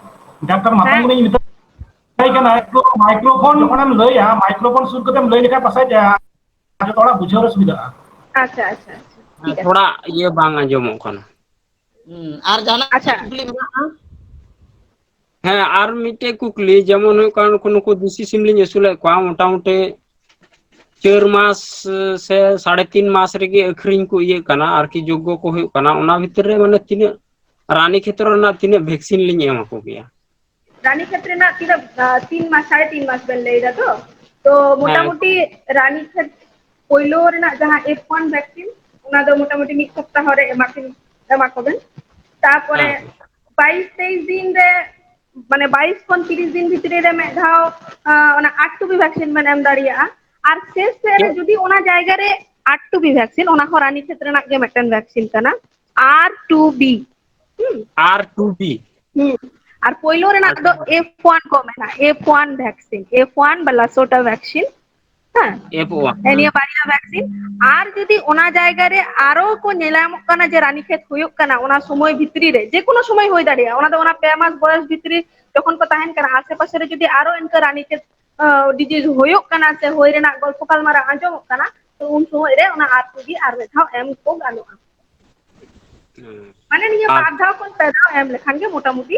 ᱰᱟᱠᱛᱟᱨ ᱢᱟᱛᱟᱝ ᱦᱮᱸ᱾ ᱵᱚᱞᱮᱧ ᱢᱮᱛᱟᱭ ᱠᱟᱱᱟ, ᱮᱠᱴᱩ microphone ᱡᱚᱠᱷᱚᱱᱮᱢ ᱞᱟᱹᱭᱟ, microphone ᱥᱩᱨ ᱠᱟᱛᱮᱢ ᱞᱟᱹᱭ ᱞᱮᱠᱷᱟᱱ ᱯᱟᱥᱮᱡ, ᱟ, ᱡᱚᱛᱚ ᱦᱚᱲᱟᱜ ᱵᱩᱡᱷᱟᱹᱣ ᱨᱮ ᱥᱩᱵᱤᱫᱷᱟᱜᱼᱟ᱾ ᱟᱪᱪᱷᱟ, ᱟᱪᱪᱷᱟ, ᱟᱪᱪᱷᱟ, ᱴᱷᱤᱠ ᱟᱪᱷᱮ᱾ ᱛᱷᱚᱲᱟ ᱤᱭᱟᱹ ᱵᱟᱝ ᱟᱸᱡᱚᱢᱚᱜ ᱠᱟᱱᱟ᱾ ᱦᱩᱸ, ᱟᱨ ᱡᱟᱦᱟᱱᱟᱜ ᱟᱪᱪᱷᱟ᱾ ᱠᱩᱠᱞᱤ ᱢᱮᱱᱟᱜᱼᱟ? ᱦᱮᱸ, ᱟᱨ ᱢᱤᱫᱴᱮᱡ ᱠᱩᱠᱞᱤ, ᱡᱮᱢᱚᱱ ᱦᱩᱭᱩᱜ ᱠᱟᱱᱟ, ᱱᱩᱠᱩ, ᱱᱩᱠᱩ ᱫᱮᱥᱤ ᱥᱤᱢ ᱞᱤᱧ ᱟᱹᱥᱩᱞᱮᱫ ᱠᱚᱣᱟ, ᱢᱚᱴᱟᱢᱩᱴᱤ ᱪᱟᱹᱨ ᱢᱟᱥ ᱥᱮ ᱥᱟᱲᱮ ᱛᱤᱱ ᱢᱟᱥ ᱨᱮᱜᱮ ᱟᱹᱠᱷᱨᱤᱧ ᱠᱚ ᱤᱭᱟᱹᱜ ᱠᱟᱱᱟ, ᱟᱨᱠᱤ ᱡᱳᱜᱽᱜᱚ ᱠᱚ ᱦᱩᱭᱩᱜ ᱠᱟᱱᱟ, ᱚᱱᱟ ᱵᱷᱤᱛᱤᱨ ᱨᱮ ᱢᱟᱱᱮ ᱛᱤᱱᱟᱹᱜ ᱨᱟᱱᱤ ᱠᱷᱮᱛᱨᱚ ᱨᱮᱱᱟᱜ ᱛᱤᱱᱟᱹᱜ vaccine ᱞᱤᱧ ᱮᱢᱟ ᱠᱚ ᱜᱮᱭᱟ? ᱨᱟᱱᱤ ᱠᱷᱮᱛ ᱨᱮᱱᱟᱜ ᱛᱤᱱᱟᱹᱜ, ᱟᱸ, ᱛᱤᱱ ᱢᱟᱥ, ᱥᱟᱲᱮ ᱛᱤᱱ ᱢᱟᱥ ᱵᱮᱱ ᱞᱟᱹᱭ ᱫᱟ ᱛᱚ? ᱛᱚ ᱦᱮᱸ᱾ ᱢᱚᱴᱟᱢᱩᱴᱤ ᱨᱟᱱᱤ ᱠᱷᱮᱛ ᱯᱳᱭᱞᱳ ᱨᱮᱱᱟᱜ ᱡᱟᱦᱟᱸ F one vaccine, ᱚᱱᱟ ᱫᱚ ᱢᱚᱴᱟᱢᱩᱴᱤ ᱢᱤᱫ ᱥᱚᱯᱛᱟᱦᱚ ᱨᱮ ᱮᱢᱟ ᱠᱤᱱ, ᱮᱢᱟ ᱠᱚᱵᱮᱱ᱾ ᱛᱟᱯᱚᱨᱮ ᱦᱮᱸ᱾ ᱵᱟᱭᱤᱥ ᱛᱮᱭᱤᱥ ᱫᱤᱱ ᱨᱮ, ᱢᱟᱱᱮ ᱵᱟᱭᱤᱥ ᱠᱷᱚᱱ ᱛᱤᱨᱤᱥ ᱫᱤᱱ ᱵᱷᱤᱛᱨᱤ ᱨᱮ ᱢᱤᱫ ᱫᱷᱟᱣ, ᱟᱸ, ᱚᱱᱟ R two B vaccine ᱵᱮᱱ ᱮᱢ ᱫᱟᱲᱮᱭᱟᱜᱼᱟ᱾ ᱟᱨ ᱥᱮᱥ ᱥᱮᱫ ᱨᱮ ᱪᱮᱫ? ᱡᱩᱫᱤ ᱚᱱᱟ ᱡᱟᱭᱜᱟ ᱨᱮ R two B vaccine, ᱚᱱᱟ ᱦᱚᱸ ᱨᱟᱱᱤ ᱠᱷᱮᱛ ᱨᱮᱱᱟᱜ ᱜᱮ ᱢᱤᱫᱴᱮᱱ vaccine ᱠᱟᱱᱟ, R two B᱾ ᱦᱩᱸ᱾ R two B? ᱦᱩᱸ᱾ ᱟᱨ ᱯᱳᱭᱞᱳ ᱨᱮᱱᱟᱜ ᱫᱚ ᱟᱪᱪᱷᱟ᱾ F one ᱠᱚ ᱢᱮᱱᱟ, F one vaccine, F one ᱵᱟ ᱞᱟᱥᱳᱴᱟ vaccine, ᱦᱮᱸ᱾ F one, ᱦᱮᱸ, ᱱᱤᱭᱟᱹ ᱵᱟᱨᱭᱟ vaccine᱾ ᱟᱨ ᱡᱩᱫᱤ ᱚᱱᱟ ᱡᱟᱭᱜᱟ ᱨᱮ ᱟᱨᱚ ᱠᱚ ᱧᱮᱞ ᱧᱟᱢᱚᱜ ᱠᱟᱱᱟ ᱡᱮ ᱨᱟᱱᱤᱠᱷᱮᱛ ᱦᱩᱭᱩᱜ ᱠᱟᱱᱟ, ᱚᱱᱟ ᱥᱚᱢᱚᱭ ᱵᱷᱤᱛᱨᱤ ᱨᱮ, ᱡᱮ ᱠᱳᱱᱳ ᱥᱚᱢᱚᱭ ᱦᱩᱭ ᱫᱟᱲᱮᱭᱟᱜᱼᱟ, ᱚᱱᱟ ᱫᱚ ᱚᱱᱟ ᱯᱮ ᱢᱟᱥ ᱵᱚᱭᱚᱥ ᱵᱷᱤᱛᱨᱤ ᱡᱚᱠᱷᱚᱱ ᱠᱚ ᱛᱟᱦᱮᱱ ᱠᱟᱱᱟ, ᱟᱥᱮ ᱯᱟᱥᱮ ᱨᱮ ᱡᱩᱫᱤ ᱟᱨᱚ ᱤᱱᱠᱟᱹ ᱨᱟᱱᱤᱠᱷᱮᱛ, ᱟᱸ, disease ᱦᱩᱭᱩᱜ ᱠᱟᱱᱟ ᱥᱮ ᱦᱩᱭ ᱨᱮᱱᱟᱜ ᱜᱚᱞᱯᱚ ᱜᱟᱞᱢᱟᱨᱟᱣ ᱟᱸᱡᱚᱢᱚᱜ ᱠᱟᱱᱟ, ᱛᱚ ᱩᱱ ᱥᱚᱢᱚᱭ ᱨᱮ ᱚᱱᱟ ᱟᱨ ᱠᱚᱜᱮ ᱟᱨ ᱢᱤᱫ ᱫᱷᱟᱣ ᱮᱢ ᱠᱚ ᱜᱟᱱᱚᱜᱼᱟ᱾ ᱦᱮᱸ᱾ ᱢᱟᱱᱮ ᱱᱤᱭᱟᱹ ᱟᱨ ᱵᱟᱨ ᱫᱷᱟᱣ ᱠᱷᱚᱱ ᱯᱮ ᱫᱷᱟᱣ ᱮᱢ ᱞᱮᱠᱷᱟᱱ ᱜᱮ ᱢᱚᱴᱟᱢᱩᱴᱤ,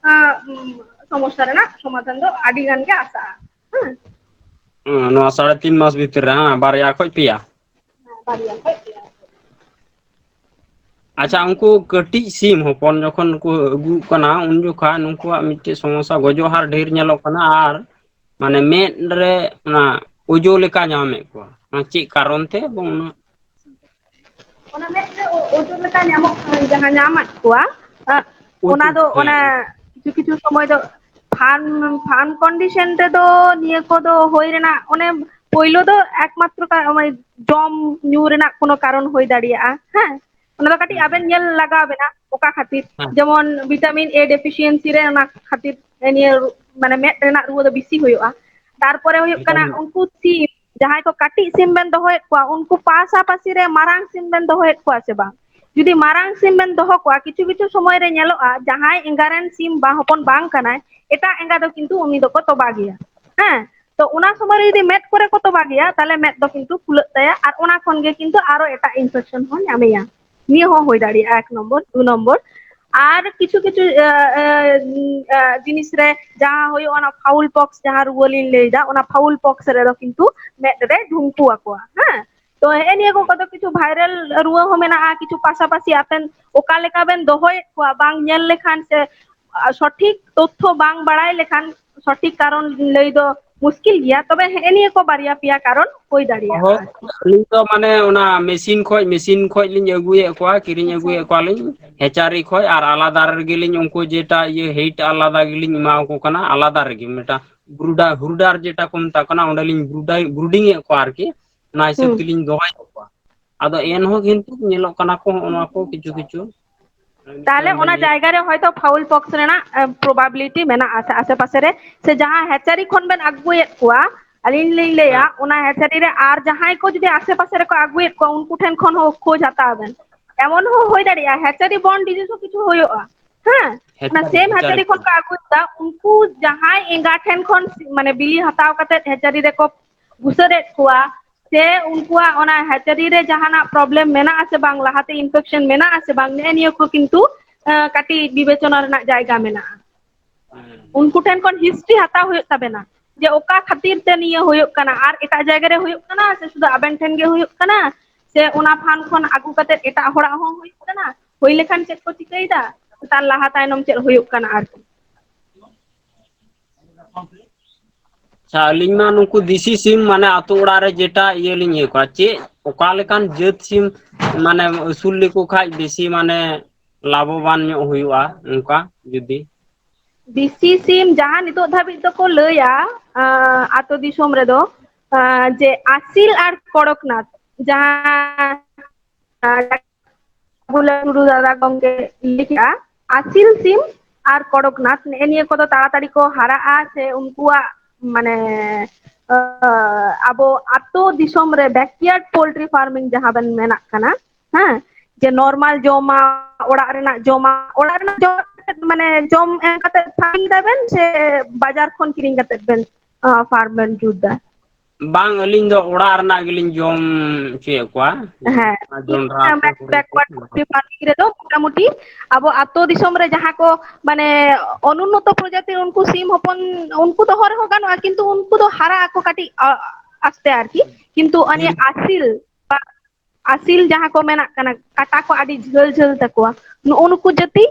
ᱟᱸ, ᱩᱢ, ᱥᱚᱢᱚᱥᱥᱟ ᱨᱮᱱᱟᱜ ᱥᱚᱢᱟᱫᱷᱟᱱ ᱫᱚ ᱟᱹᱰᱤ ᱜᱟᱱ ᱜᱮ ᱟᱥᱟᱜᱼᱟ᱾ ᱦᱮᱸ᱾ ᱦᱮᱸ, ᱱᱚᱣᱟ ᱥᱟᱲᱮ ᱛᱤᱱ ᱢᱟᱥ ᱵᱷᱤᱛᱤᱨ ᱨᱮ, ᱦᱮᱸ, ᱵᱟᱨᱭᱟ ᱠᱷᱚᱡ ᱯᱮᱭᱟ᱾ ᱦᱮᱸ, ᱵᱟᱨᱭᱟ ᱠᱷᱚᱡ ᱯᱮᱭᱟ᱾ ᱟᱪᱪᱷᱟ, ᱩᱱᱠᱩ ᱠᱟᱹᱴᱤᱡ ᱥᱤᱢ ᱦᱚᱯᱚᱱ ᱡᱚᱠᱷᱚᱱ ᱠᱚ ᱟᱹᱜᱩᱜ ᱠᱟᱱᱟ, ᱩᱱ ᱡᱚᱠᱷᱟᱡ ᱱᱩᱠᱩᱣᱟᱜ ᱢᱤᱫᱴᱮᱡ ᱥᱚᱢᱚᱥᱥᱟ, ᱜᱚᱡᱚᱜ ᱦᱟᱨ ᱰᱷᱮᱨ ᱧᱮᱞᱚᱜ ᱠᱟᱱᱟ, ᱟᱨ ᱢᱟᱱᱮ ᱢᱮᱫ ᱨᱮ ᱚᱱᱟ ᱚᱡᱚ ᱞᱮᱠᱟ ᱧᱟᱢᱮᱫ ᱠᱚᱣᱟ, ᱚᱱᱟ ᱪᱮᱫ ᱠᱟᱨᱚᱱ ᱛᱮ? ᱮᱵᱚᱝ ᱚᱱᱟ ᱚᱱᱟ ᱢᱮᱫ ᱨᱮ ᱚ-, ᱚᱡᱚ ᱞᱮᱠᱟ ᱧᱟᱢᱚᱜ ᱠᱟᱱᱟ, ᱡᱟᱦᱟᱸ ᱧᱟᱢᱟᱫ ᱠᱚᱣᱟ, ᱟᱜ, ᱚᱱᱟ ᱚᱡᱚ, ᱫᱚ ᱦᱮᱸ, ᱚᱱᱟ ᱚᱡᱚ᱾ ᱠᱤᱪᱷᱩ ᱠᱤᱪᱷᱩ ᱥᱚᱢᱚᱭ ᱫᱚ ᱯᱷᱟᱱ, ᱯᱷᱟᱱ condition ᱨᱮᱫᱚ ᱱᱤᱭᱟᱹ ᱠᱚᱫᱚ ᱦᱩᱭ ᱨᱮᱱᱟᱜ, ᱚᱱᱮ ᱯᱳᱭᱞᱳ ᱫᱚ ᱮᱠᱢᱟᱛᱨᱚ ᱠᱟ-, ᱚᱱᱮ ᱡᱚᱢ ᱧᱩ ᱨᱮᱱᱟᱜ ᱠᱳᱱᱳ ᱠᱟᱨᱚᱱ ᱦᱩᱭ ᱫᱟᱲᱮᱭᱟᱜᱼᱟ, ᱦᱮᱸ᱾ ᱚᱱᱟ ᱫᱚ ᱠᱟᱹᱴᱤᱡ ᱦᱮᱸ, ᱟᱵᱮᱱ ᱦᱮᱸ᱾ ᱧᱮᱞ ᱞᱟᱜᱟᱣ ᱵᱮᱱᱟ, ᱚᱠᱟ ᱠᱷᱟᱹᱛᱤᱨ᱾ ᱦᱮᱸ᱾ ᱡᱮᱢᱚᱱ vitamin A deficiency ᱨᱮ, ᱚᱱᱟ ᱠᱷᱟᱹᱛᱤᱨ ᱱᱤᱭᱟᱹ ᱨᱩ-, ᱢᱟᱱᱮ ᱢᱮᱫ ᱨᱮᱱᱟᱜ ᱨᱩᱣᱟᱹ ᱫᱚ ᱵᱮᱥᱤ ᱦᱩᱭᱩᱜᱼᱟ᱾ ᱛᱟᱨᱯᱚᱨᱮ ᱦᱩᱭᱩᱜ ᱠᱟᱱᱟ vitamin᱾ ᱩᱱᱠᱩ ᱥᱤᱢ, ᱡᱟᱦᱟᱸᱭ ᱠᱚ ᱠᱟᱹᱴᱤᱡ ᱥᱤᱢ ᱵᱮᱱ ᱫᱚᱦᱚᱭᱮᱫ ᱠᱚᱣᱟ, ᱩᱱᱠᱩ ᱯᱟᱥᱟᱯᱟᱥᱤ ᱨᱮ ᱢᱟᱨᱟᱝ ᱥᱤᱢ ᱵᱮᱱ ᱫᱚᱦᱚᱭᱮᱫ ᱠᱚᱣᱟ ᱥᱮ ᱵᱟᱝ? ᱡᱩᱫᱤ ᱢᱟᱨᱟᱝ ᱥᱤᱢ ᱵᱮᱱ ᱫᱚᱦᱚ ᱠᱚᱣᱟ, ᱠᱤᱪᱷᱩ ᱠᱤᱪᱷᱩ ᱥᱚᱢᱚᱭ ᱨᱮ ᱧᱮᱞᱚᱜᱼᱟ, ᱡᱟᱦᱟᱸᱭ ᱮᱸᱜᱟ ᱨᱮᱱ ᱥᱤᱢ ᱵᱟ ᱦᱚᱯᱚᱱ ᱵᱟᱝ ᱠᱟᱱᱟᱭ, ᱮᱴᱟᱜ ᱮᱸᱜᱟ ᱫᱚ ᱠᱤᱱᱛᱩ ᱩᱱᱤ ᱫᱚᱠᱚ ᱛᱚᱵᱟ ᱜᱮᱭᱟ᱾ ᱦᱮᱸ, ᱛᱚ ᱚᱱᱟ ᱥᱚᱢᱚᱭ ᱨᱮ ᱡᱩᱫᱤ ᱢᱮᱫ ᱠᱚᱨᱮ ᱠᱚ ᱛᱚᱵᱟ ᱜᱮᱭᱟ, ᱛᱟᱦᱞᱮ ᱢᱮᱫ ᱫᱚ ᱠᱤᱱᱛᱩ ᱯᱷᱩᱞᱟᱹᱜ ᱛᱟᱭᱟ, ᱟᱨ ᱚᱱᱟ ᱠᱷᱚᱱ ᱜᱮ ᱠᱤᱱᱛᱩ ᱟᱨᱚ ᱮᱴᱟᱜ infection ᱦᱚᱸ ᱧᱟᱢᱮᱭᱟ᱾ ᱱᱤᱭᱟᱹ ᱦᱚᱸ ᱦᱩᱭ ᱫᱟᱲᱮᱭᱟᱜᱼᱟ, ᱮᱠ ᱱᱚᱢᱵᱚᱨ᱾ ᱫᱩ ᱱᱚᱢᱵᱚᱨ, ᱟᱨ ᱠᱤᱪᱷᱩ ᱠᱤᱪᱷᱩ, ᱮ, ᱮ, ᱮ, ᱡᱤᱱᱤᱥ ᱨᱮ ᱡᱟᱦᱟᱸ ᱦᱩᱭᱩᱜᱼᱟ, ᱚᱱᱟ fowl pox ᱡᱟᱦᱟᱸ ᱨᱩᱣᱟᱹ ᱞᱤᱧ ᱞᱟᱹᱭᱫᱟ, ᱚᱱᱟ fowl pox ᱨᱮᱫᱚ ᱠᱤᱱᱛᱩ ᱢᱮᱫ ᱨᱮ ᱫᱷᱩᱢᱠᱩ ᱟᱠᱚᱣᱟ, ᱦᱮᱸ᱾ ᱛᱚ ᱦᱮᱸᱜᱼᱮ ᱱᱤᱭᱟᱹ ᱠᱚ ᱠᱚᱫᱚ ᱠᱤᱪᱷᱩ viral ᱨᱩᱣᱟᱹ ᱦᱚᱸ ᱢᱮᱱᱟᱜᱼᱟ, ᱠᱤᱪᱷᱩ ᱯᱟᱥᱟᱯᱟᱥᱤ ᱟᱵᱮᱱ ᱚᱠᱟ ᱞᱮᱠᱟ ᱵᱮᱱ ᱫᱚᱦᱚᱭᱮᱫ ᱠᱚᱣᱟ, ᱵᱟᱝ ᱧᱮᱞ ᱞᱮᱠᱷᱟᱱ ᱥᱮ, ᱟ, ᱥᱚᱴᱷᱤᱠ ᱛᱚᱛᱛᱷᱚ ᱵᱟᱝ ᱵᱟᱲᱟᱭ ᱞᱮᱠᱷᱟᱱ ᱥᱚᱴᱷᱤᱠ ᱠᱟᱨᱚᱱ ᱞᱟᱹᱭ ᱫᱚ ᱢᱩᱥᱠᱤᱞ ᱜᱮᱭᱟ᱾ ᱛᱚᱵᱮ ᱦᱮᱸᱜᱼᱮ ᱱᱤᱭᱟᱹ ᱠᱚ ᱵᱟᱨᱭᱟ ᱯᱮᱭᱟ ᱠᱟᱨᱚᱱ ᱦᱩᱭ ᱫᱟᱲᱮᱭᱟᱜᱼᱟ ᱦᱳᱭ, ᱟᱨᱠᱤ᱾ ᱟᱹᱞᱤᱧ ᱫᱚ ᱢᱟᱱᱮ ᱚᱱᱟ ᱢᱮᱥᱤᱱ ᱠᱷᱚᱡ, ᱢᱮᱥᱤᱱ ᱠᱷᱚᱡ ᱞᱤᱧ ᱟᱹᱜᱩᱭᱮᱫ ᱠᱚᱣᱟ, ᱠᱤᱨᱤᱧ ᱟᱪᱪᱷᱟ᱾ ᱟᱹᱜᱩᱭᱮᱫ ᱠᱚᱣᱟᱞᱤᱧ ᱦᱮᱪᱟᱨᱤ ᱠᱷᱚᱡ, ᱟᱨ ᱟᱞᱟᱫᱟ ᱨᱮᱜᱮ ᱞᱤᱧ ᱩᱱᱠᱩ ᱡᱮᱴᱟ ᱤᱭᱟᱹ ᱦᱮᱴ ᱟᱞᱟᱫᱟ ᱜᱮᱞᱤᱧ ᱮᱢᱟ ᱠᱚ ᱠᱟᱱᱟ, ᱟᱞᱟᱫᱟ ᱨᱮᱜᱮ ᱢᱤᱫᱴᱟᱝ ᱵᱨᱩᱰᱟᱨ, ᱦᱩᱨᱰᱟᱨ ᱡᱮᱴᱟ ᱠᱚ ᱢᱮᱛᱟᱜ ᱠᱟᱱᱟ, ᱚᱸᱰᱮ ᱞᱤᱧ ᱵᱨᱩᱰᱟᱨ, ᱵᱨᱩᱰᱤᱝ ᱮᱫ ᱠᱚᱣᱟ ᱟᱨᱠᱤ, ᱚᱱᱟ ᱦᱤᱥᱟᱹᱵ ᱦᱩᱸ᱾ ᱛᱮᱞᱤᱧ ᱫᱚᱦᱚᱭᱮᱫ ᱠᱚᱣᱟ᱾ ᱟᱫᱚ ᱮᱱᱦᱚᱸ ᱠᱤᱱᱛᱩ ᱧᱮᱞᱚᱜ ᱠᱟᱱᱟ ᱠᱚ ᱦᱚᱸᱜᱼᱚ ᱱᱚᱣᱟ ᱠᱚ ᱠᱤᱪᱷᱩ ᱠᱤᱪᱷᱩ᱾ ᱛᱟᱦᱞᱮ ᱚᱱᱟ ᱡᱟᱭᱜᱟ ᱨᱮ ᱦᱚᱭᱛᱳ fowl pox ᱨᱮᱱᱟᱜ ᱯᱨᱚᱵᱟᱵᱤᱞᱤᱴᱤ ᱢᱮᱱᱟᱜᱼᱟ ᱥᱮ ᱟᱥᱮ ᱯᱟᱥᱮ ᱨᱮ, ᱥᱮ ᱡᱟᱦᱟᱸ ᱦᱮᱪᱟᱨᱤ ᱠᱷᱚᱱ ᱵᱮᱱ ᱟᱹᱜᱩᱭᱮᱫ ᱠᱚᱣᱟ, ᱟᱹᱞᱤᱧ ᱞᱤᱧ ᱞᱟᱹᱭᱟ ᱚᱱᱟ ᱦᱮᱪᱟᱨᱤ ᱨᱮ ᱟᱨ ᱡᱟᱦᱟᱸᱭ ᱠᱚ ᱡᱩᱫᱤ ᱟᱥᱮ ᱯᱟᱥᱮ ᱨᱮᱠᱚ ᱟᱹᱜᱩᱭᱮᱫ ᱠᱚᱣᱟ, ᱩᱱᱠᱩ ᱴᱷᱮᱱ ᱠᱷᱚᱱ ᱦᱚᱸ ᱠᱷᱳᱡᱽ ᱦᱟᱛᱟᱣ ᱵᱮᱱ᱾ ᱮᱢᱚᱱ ᱦᱚᱸ ᱦᱩᱭ ᱫᱟᱲᱮᱭᱟᱜᱼᱟ ᱦᱮᱪᱟᱨᱤ ᱵᱚᱨᱱ ᱰᱤᱡᱤᱡᱽ ᱦᱚᱸ ᱠᱤᱪᱷᱩ ᱦᱩᱭᱩᱜᱼᱟ᱾ ᱦᱮᱸ, ᱚᱱᱟ ᱥᱮᱢ ᱦᱮᱪᱟᱨᱤ ᱠᱷᱚᱱ ᱠᱚ ᱟᱹᱜᱩᱭᱮᱫᱟ, ᱩᱱᱠᱩ ᱡᱟᱦᱟᱸᱭ ᱮᱸᱜᱟ ᱴᱷᱮᱱ ᱠᱷᱚᱱ ᱢᱟᱱᱮ ᱵᱤᱞᱤ ᱦᱟᱛᱟᱣ ᱠᱟᱛᱮ ᱦᱮᱪᱟᱨᱤ ᱨᱮᱠᱚ ᱵᱩᱥᱟᱹᱨᱮᱫ ᱠᱚᱣᱟ, ᱥᱮ ᱩᱱᱠᱩᱣᱟᱜ ᱚᱱᱟ ᱦᱮᱪᱟᱨᱤ ᱨᱮ ᱡᱟᱦᱟᱱᱟᱜ ᱯᱨᱚᱵᱞᱮᱢ ᱢᱮᱱᱟᱜᱼᱟ ᱥᱮ ᱵᱟᱝ, ᱞᱟᱦᱟᱛᱮ ᱤᱱᱯᱷᱮᱠᱥᱚᱱ ᱢᱮᱱᱟᱜᱼᱟ ᱥᱮ ᱵᱟᱝ, ᱱᱮᱜᱼᱮ ᱱᱤᱭᱟᱹ ᱠᱚ ᱠᱤᱱᱛᱩ ᱠᱟᱹᱴᱤᱡ ᱵᱤᱵᱮᱪᱚᱱᱟ ᱨᱮᱱᱟᱜ ᱡᱟᱭᱜᱟ ᱢᱮᱱᱟᱜᱼᱟ᱾ ᱩᱱᱠᱩ ᱴᱷᱮᱱ ᱠᱷᱚᱱ ᱦᱤᱥᱴᱨᱤ ᱦᱟᱛᱟᱣ ᱦᱩᱭᱩᱜ ᱛᱟᱵᱮᱱᱟ ᱡᱮ ᱚᱠᱟ ᱠᱷᱟᱹᱛᱤᱨ ᱛᱮ ᱱᱤᱭᱟᱹ ᱦᱩᱭᱩᱜ ᱠᱟᱱᱟ, ᱟᱨ ᱮᱴᱟᱜ ᱡᱟᱭᱜᱟ ᱨᱮ ᱦᱩᱭᱩᱜ ᱠᱟᱱᱟ ᱥᱮ ᱥᱩᱫᱷᱩ ᱟᱵᱮᱱ ᱴᱷᱮᱱ ᱜᱮ ᱦᱩᱭᱩᱜ ᱠᱟᱱᱟ, ᱥᱮ ᱚᱱᱟ ᱯᱷᱟᱱ ᱠᱷᱚᱱ ᱟᱹᱜᱩ ᱠᱟᱛᱮ ᱮᱴᱟᱜ ᱦᱚᱲᱟᱜ ᱦᱚᱸ ᱦᱩᱭᱩᱜ ᱠᱟᱱᱟ, ᱦᱩᱭ ᱞᱮᱠᱷᱟᱱ ᱪᱮᱫ ᱠᱚ ᱪᱤᱠᱟᱹᱭᱮᱫᱟ, ᱛᱟᱨ ᱞᱟᱦᱟ ᱛᱟᱭᱱᱚᱢ ᱪᱮᱫ ᱦᱩᱭᱩᱜ ᱠᱟᱱᱟ ᱟᱨᱠᱤ᱾ ᱟᱪᱪᱷᱟ, ᱟᱹᱞᱤᱧ ᱢᱟ ᱱᱩᱠᱩ ᱫᱮᱥᱤ ᱥᱤᱢ ᱢᱟᱱᱮ ᱟᱛᱳ ᱚᱲᱟᱜ ᱨᱮ ᱡᱮᱴᱟ ᱤᱭᱟᱹ ᱞᱤᱧ ᱤᱭᱟᱹ ᱠᱚᱣᱟ, ᱪᱮᱫ ᱚᱠᱟ ᱞᱮᱠᱟᱱ ᱡᱟᱹᱛ ᱥᱤᱢ ᱢᱟᱱᱮ ᱟᱹᱥᱩᱞ ᱞᱮᱠᱚ ᱠᱷᱟᱡ ᱵᱮᱥᱤ ᱢᱟᱱᱮ ᱞᱟᱵᱷᱚᱵᱟᱱ ᱧᱚᱜ ᱦᱩᱭᱩᱜᱼᱟ ᱚᱱᱠᱟ ᱡᱩᱫᱤ? ᱫᱮᱥᱤ ᱥᱤᱢ ᱡᱟᱦᱟᱸ ᱱᱤᱛᱚᱜ ᱫᱷᱟᱹᱵᱤᱡ ᱫᱚᱠᱚ ᱞᱟᱹᱭᱟ ᱟᱛᱳ ᱫᱤᱥᱚᱢ ᱨᱮᱫᱚ, ᱡᱮ ᱟᱥᱤᱞ ᱟᱨ ᱠᱚᱲᱚᱠᱱᱟᱛᱷ, ᱡᱟᱦᱟᱸ ᱵᱩᱞᱟᱹ ᱴᱩᱰᱩ ᱫᱟᱫᱟ ᱜᱚᱢᱠᱮ ᱞᱟᱹᱭ ᱠᱮᱜᱼᱟ, ᱟᱥᱤᱞ ᱥᱤᱢ ᱟᱨ ᱠᱚᱲᱚᱠᱱᱟᱛᱷ ᱱᱮᱜᱼᱮ ᱱᱤᱭᱟᱹ ᱠᱚᱫᱚ ᱛᱟᱲᱟᱛᱟᱲᱤ ᱠᱚ ᱦᱟᱨᱟᱜᱼᱟ, ᱥᱮ ᱩᱱᱠᱩᱣᱟᱜ ᱢᱟᱱᱮ ᱟᱵᱚ ᱟᱛᱳ ᱫᱤᱥᱚᱢ ᱨᱮ ᱵᱮᱠᱭᱟᱨᱰ ᱯᱳᱞᱴᱨᱤ ᱯᱷᱟᱨᱢᱤᱝ ᱡᱟᱦᱟᱸ ᱵᱮᱱ ᱢᱮᱱᱟᱜ ᱠᱟᱱᱟ, ᱦᱮᱸ, ᱡᱮ ᱱᱚᱨᱢᱟᱞ ᱡᱚᱢᱟᱜ, ᱚᱲᱟᱜ ᱨᱮᱱᱟᱜ ᱡᱚᱢᱟᱜ, ᱚᱲᱟᱜ ᱨᱮᱱᱟᱜ ᱡᱚᱢᱟᱜ ᱢᱟᱱᱮ ᱡᱚᱢ ᱮᱢ ᱠᱟᱛᱮ ᱯᱷᱟᱨᱢ ᱫᱟᱵᱮᱱ ᱥᱮ ᱵᱟᱡᱟᱨ ᱠᱷᱚᱱ ᱠᱤᱨᱤᱧ ᱠᱟᱛᱮ ᱵᱮᱱ ᱯᱷᱟᱨᱢ ᱵᱮᱱ ᱡᱩᱛ ᱫᱟ? ᱵᱟᱝ, ᱟᱹᱞᱤᱧ ᱫᱚ ᱚᱲᱟᱜ ᱨᱮᱱᱟᱜ ᱜᱮᱞᱤᱧ ᱡᱚᱢ ᱦᱚᱪᱚᱭᱮᱫ ᱠᱚᱣᱟ᱾ ᱦᱮᱸ, ᱡᱚᱱᱰᱨᱟ ᱠᱚ, ᱦᱩᱲᱩ ᱠᱚ᱾ ᱨᱮᱫᱚ ᱢᱚᱴᱟᱢᱩᱴᱤ ᱟᱵᱚ ᱟᱛᱳ ᱫᱤᱥᱚᱢ ᱨᱮ ᱡᱟᱦᱟᱸ ᱠᱚ ᱢᱟᱱᱮ ᱚᱱᱩᱱᱱᱚᱛᱚ ᱯᱨᱚᱡᱟᱛᱤ ᱩᱱᱠᱩ ᱥᱤᱢ ᱦᱚᱯᱚᱱ, ᱩᱱᱠᱩ ᱫᱚᱦᱚ ᱨᱮᱦᱚᱸ ᱜᱟᱱᱚᱜᱼᱟ, ᱠᱤᱱᱛᱩ ᱩᱱᱠᱩ ᱫᱚ ᱦᱟᱨᱟᱜ ᱟᱠᱚ ᱠᱟᱹᱴᱤᱡ ᱟᱥᱛᱮ ᱟᱨᱠᱤ, ᱠᱤᱱᱛᱩ ᱚᱱᱮ ᱟᱥᱤᱞ ᱟᱥᱤᱞ ᱡᱟᱦᱟᱸ ᱠᱚ ᱢᱮᱱᱟᱜ ᱠᱟᱱᱟ, ᱠᱟᱴᱟ ᱠᱚ ᱟᱹᱰᱤ ᱡᱷᱟᱹᱞ ᱡᱷᱟᱹᱞ ᱛᱟᱠᱚᱣᱟ, ᱱᱩᱜᱼᱩ ᱱᱩᱠᱩ ᱡᱟᱹᱛᱤ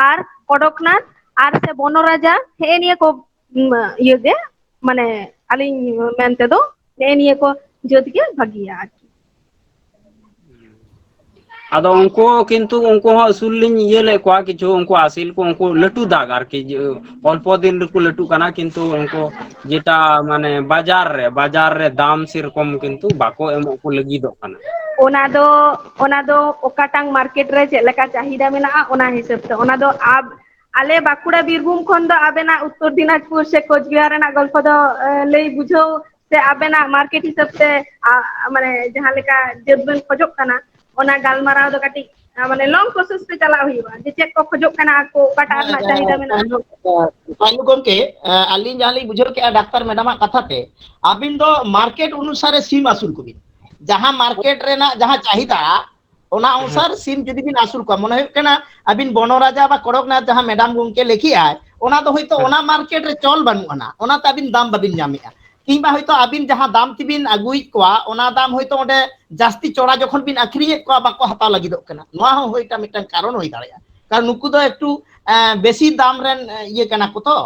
ᱟᱨ ᱠᱚᱰᱚᱠᱱᱟᱛᱷ ᱟᱨ ᱥᱮ ᱵᱚᱱᱚᱨᱟᱡᱟ, ᱦᱮᱸ, ᱱᱤᱭᱟᱹ ᱠᱚ ᱤᱭᱟᱹ ᱜᱮ, ᱢᱟᱱᱮ ᱟᱹᱞᱤᱧ ᱢᱮᱱ ᱛᱮᱫᱚ ᱱᱮᱜᱼᱮ ᱱᱤᱭᱟᱹ ᱠᱚ ᱡᱟᱹᱛ ᱜᱮ ᱵᱷᱟᱹᱜᱤᱭᱟ ᱟᱨᱠᱤ᱾ ᱟᱫᱚ ᱩᱱᱠᱩ ᱠᱤᱱᱛᱩ ᱩᱱᱠᱩ ᱦᱚᱸ ᱟᱹᱥᱩᱞ ᱞᱤᱧ ᱤᱭᱟᱹ ᱞᱮᱫ ᱠᱚᱣᱟ, ᱠᱤᱪᱷᱩ ᱩᱱᱠᱩ ᱟᱹᱥᱤᱞ ᱠᱚ, ᱩᱱᱠᱩ ᱞᱟᱹᱴᱩ ᱫᱟᱜ ᱟᱨᱠᱤ, ᱚᱞᱯᱚ ᱫᱤᱱ ᱨᱮᱠᱚ ᱞᱟᱹᱴᱩᱜ ᱠᱟᱱᱟ, ᱠᱤᱱᱛᱩ ᱩᱱᱠᱩ ᱡᱮᱴᱟ ᱢᱟᱱᱮ ᱵᱟᱡᱟᱨ ᱨᱮ, ᱵᱟᱡᱟᱨ ᱨᱮ ᱫᱟᱢ ᱥᱮᱨᱚᱠᱚᱢ ᱠᱤᱱᱛᱩ ᱵᱟᱠᱚ ᱮᱢᱚᱜ ᱠᱚ ᱞᱟᱹᱜᱤᱫᱚᱜ ᱠᱟᱱᱟ᱾ ᱚᱱᱟ ᱫᱚ, ᱚᱱᱟ ᱫᱚ ᱚᱠᱟᱴᱟᱝ ᱢᱟᱨᱠᱮᱴ ᱨᱮ ᱪᱮᱫ ᱞᱮᱠᱟ ᱪᱟᱦᱤᱫᱟ ᱢᱮᱱᱟᱜᱼᱟ, ᱚᱱᱟ ᱦᱤᱥᱟᱹᱵ ᱛᱮ᱾ ᱚᱱᱟ ᱫᱚ ᱟᱵ-, ᱟᱞᱮ ᱵᱟᱸᱠᱩᱲᱟ ᱵᱤᱨᱵᱷᱩᱢ ᱠᱷᱚᱱ ᱫᱚ ᱟᱵᱮᱱᱟᱜ ᱩᱛᱛᱚᱨ ᱫᱤᱱᱟᱡᱽᱯᱩᱨ ᱥᱮ ᱠᱳᱪᱵᱤᱦᱟᱨ ᱨᱮᱱᱟᱜ ᱜᱚᱞᱯᱚ ᱫᱚ, ᱮ, ᱞᱟᱹᱭ ᱵᱩᱡᱷᱟᱹᱣ ᱥᱮ ᱟᱵᱮᱱᱟᱜ ᱢᱟᱨᱠᱮᱴ ᱦᱤᱥᱟᱹᱵ ᱛᱮ, ᱟ, ᱢᱟᱱᱮ ᱡᱟᱦᱟᱸ ᱞᱮᱠᱟ ᱡᱟᱹᱛ ᱵᱮᱱ ᱠᱷᱚᱡᱚᱜ ᱠᱟᱱᱟ, ᱚᱱᱟ ᱜᱟᱞᱢᱟᱨᱟᱣ ᱫᱚ ᱠᱟᱹᱴᱤᱡ, ᱟ, ᱢᱟᱱᱮ ᱞᱚᱝ ᱯᱨᱚᱥᱮᱥ ᱛᱮ ᱪᱟᱞᱟᱜ ᱦᱩᱭᱩᱜᱼᱟ, ᱡᱮ ᱪᱮᱫ ᱠᱚ ᱠᱷᱚᱡᱚᱜ ᱠᱟᱱᱟ ᱟᱠᱚ, ᱚᱠᱟᱴᱟᱜ ᱨᱮᱱᱟᱜ ᱪᱟᱦᱤᱫᱟ ᱢᱮᱱᱟᱜᱼᱟ᱾ ᱯᱟᱹᱦᱤᱞ ᱜᱚᱢᱠᱮ, ᱟᱹᱞᱤᱧ ᱡᱟᱦᱟᱸ ᱞᱤᱧ ᱵᱩᱡᱷᱟᱹᱣ ᱠᱮᱫᱼᱟ ᱰᱟᱠᱛᱟᱨ ᱢᱮᱰᱟᱢᱟᱜ ᱠᱟᱛᱷᱟ ᱛᱮ, ᱟᱹᱵᱤᱱ ᱫᱚ ᱢᱟᱨᱠᱮᱴ ᱚᱱᱩᱥᱟᱨᱮ ᱥᱤᱢ ᱟᱹᱥᱩᱞ ᱠᱚᱵᱤᱱ᱾ ᱡᱟᱦᱟᱸ ᱢᱟᱨᱠᱮᱴ ᱨᱮᱱᱟᱜ ᱡᱟᱦᱟᱸ ᱪᱟᱦᱤᱫᱟ, ᱚᱱᱟ ᱚᱱᱩᱥᱟᱨ ᱥᱤᱢ ᱡᱩᱫᱤ ᱵᱤᱱ ᱟᱹᱥᱩᱞ ᱠᱚᱣᱟ, ᱢᱚᱱᱮ ᱦᱩᱭᱩᱜ ᱠᱟᱱᱟ ᱟᱹᱵᱤᱱ ᱵᱚᱱᱚᱨᱟᱡᱟ ᱵᱟ ᱠᱚᱲᱚᱠᱱᱟᱛᱷ ᱡᱟᱦᱟᱸ ᱢᱮᱰᱟᱢ ᱜᱚᱢᱠᱮ ᱞᱟᱹᱭ ᱠᱮᱜᱼᱟᱭ, ᱚᱱᱟ ᱫᱚ ᱦᱳᱭᱛᱳ ᱚᱱᱟ ᱢᱟᱨᱠᱮᱴ ᱨᱮ ᱪᱚᱞ ᱵᱟᱹᱱᱩᱜ ᱟᱱᱟ, ᱚᱱᱟᱛᱮ ᱟᱹᱵᱤᱱ ᱫᱟᱢ ᱵᱟᱹᱵᱤᱱ ᱧᱟᱢᱮᱫᱼᱟ᱾ ᱠᱤᱝᱵᱟ ᱦᱳᱭᱛᱳ ᱟᱹᱵᱤᱱ ᱡᱟᱦᱟᱸ ᱫᱟᱢ ᱛᱮᱵᱤᱱ ᱟᱹᱜᱩᱭᱮᱫ ᱠᱚᱣᱟ, ᱚᱱᱟ ᱫᱟᱢ ᱦᱳᱭᱛᱳ ᱚᱸᱰᱮ ᱡᱟᱹᱥᱛᱤ ᱪᱚᱲᱟ ᱡᱚᱠᱷᱚᱱ ᱵᱤᱱ ᱟᱹᱠᱷᱨᱤᱧᱮᱫ ᱠᱚᱣᱟ, ᱵᱟᱠᱚ ᱦᱟᱛᱟᱣ ᱞᱟᱹᱜᱤᱫᱚᱜ ᱠᱟᱱᱟ᱾ ᱱᱚᱣᱟ ᱦᱚᱸ ᱦᱳᱭ ᱢᱤᱫᱴᱟᱝ ᱠᱟᱨᱚᱱ ᱦᱩᱭ ᱫᱟᱲᱮᱭᱟᱜᱼᱟ, ᱠᱟᱨᱚᱱ ᱱᱩᱠᱩ ᱫᱚ ᱮᱠᱴᱩ, ᱮᱸ, ᱵᱮᱥᱤ ᱫᱟᱢ ᱨᱮᱱ, ᱮᱸ, ᱤᱭᱟᱹ ᱠᱟᱱᱟ ᱠᱚ ᱛᱚ᱾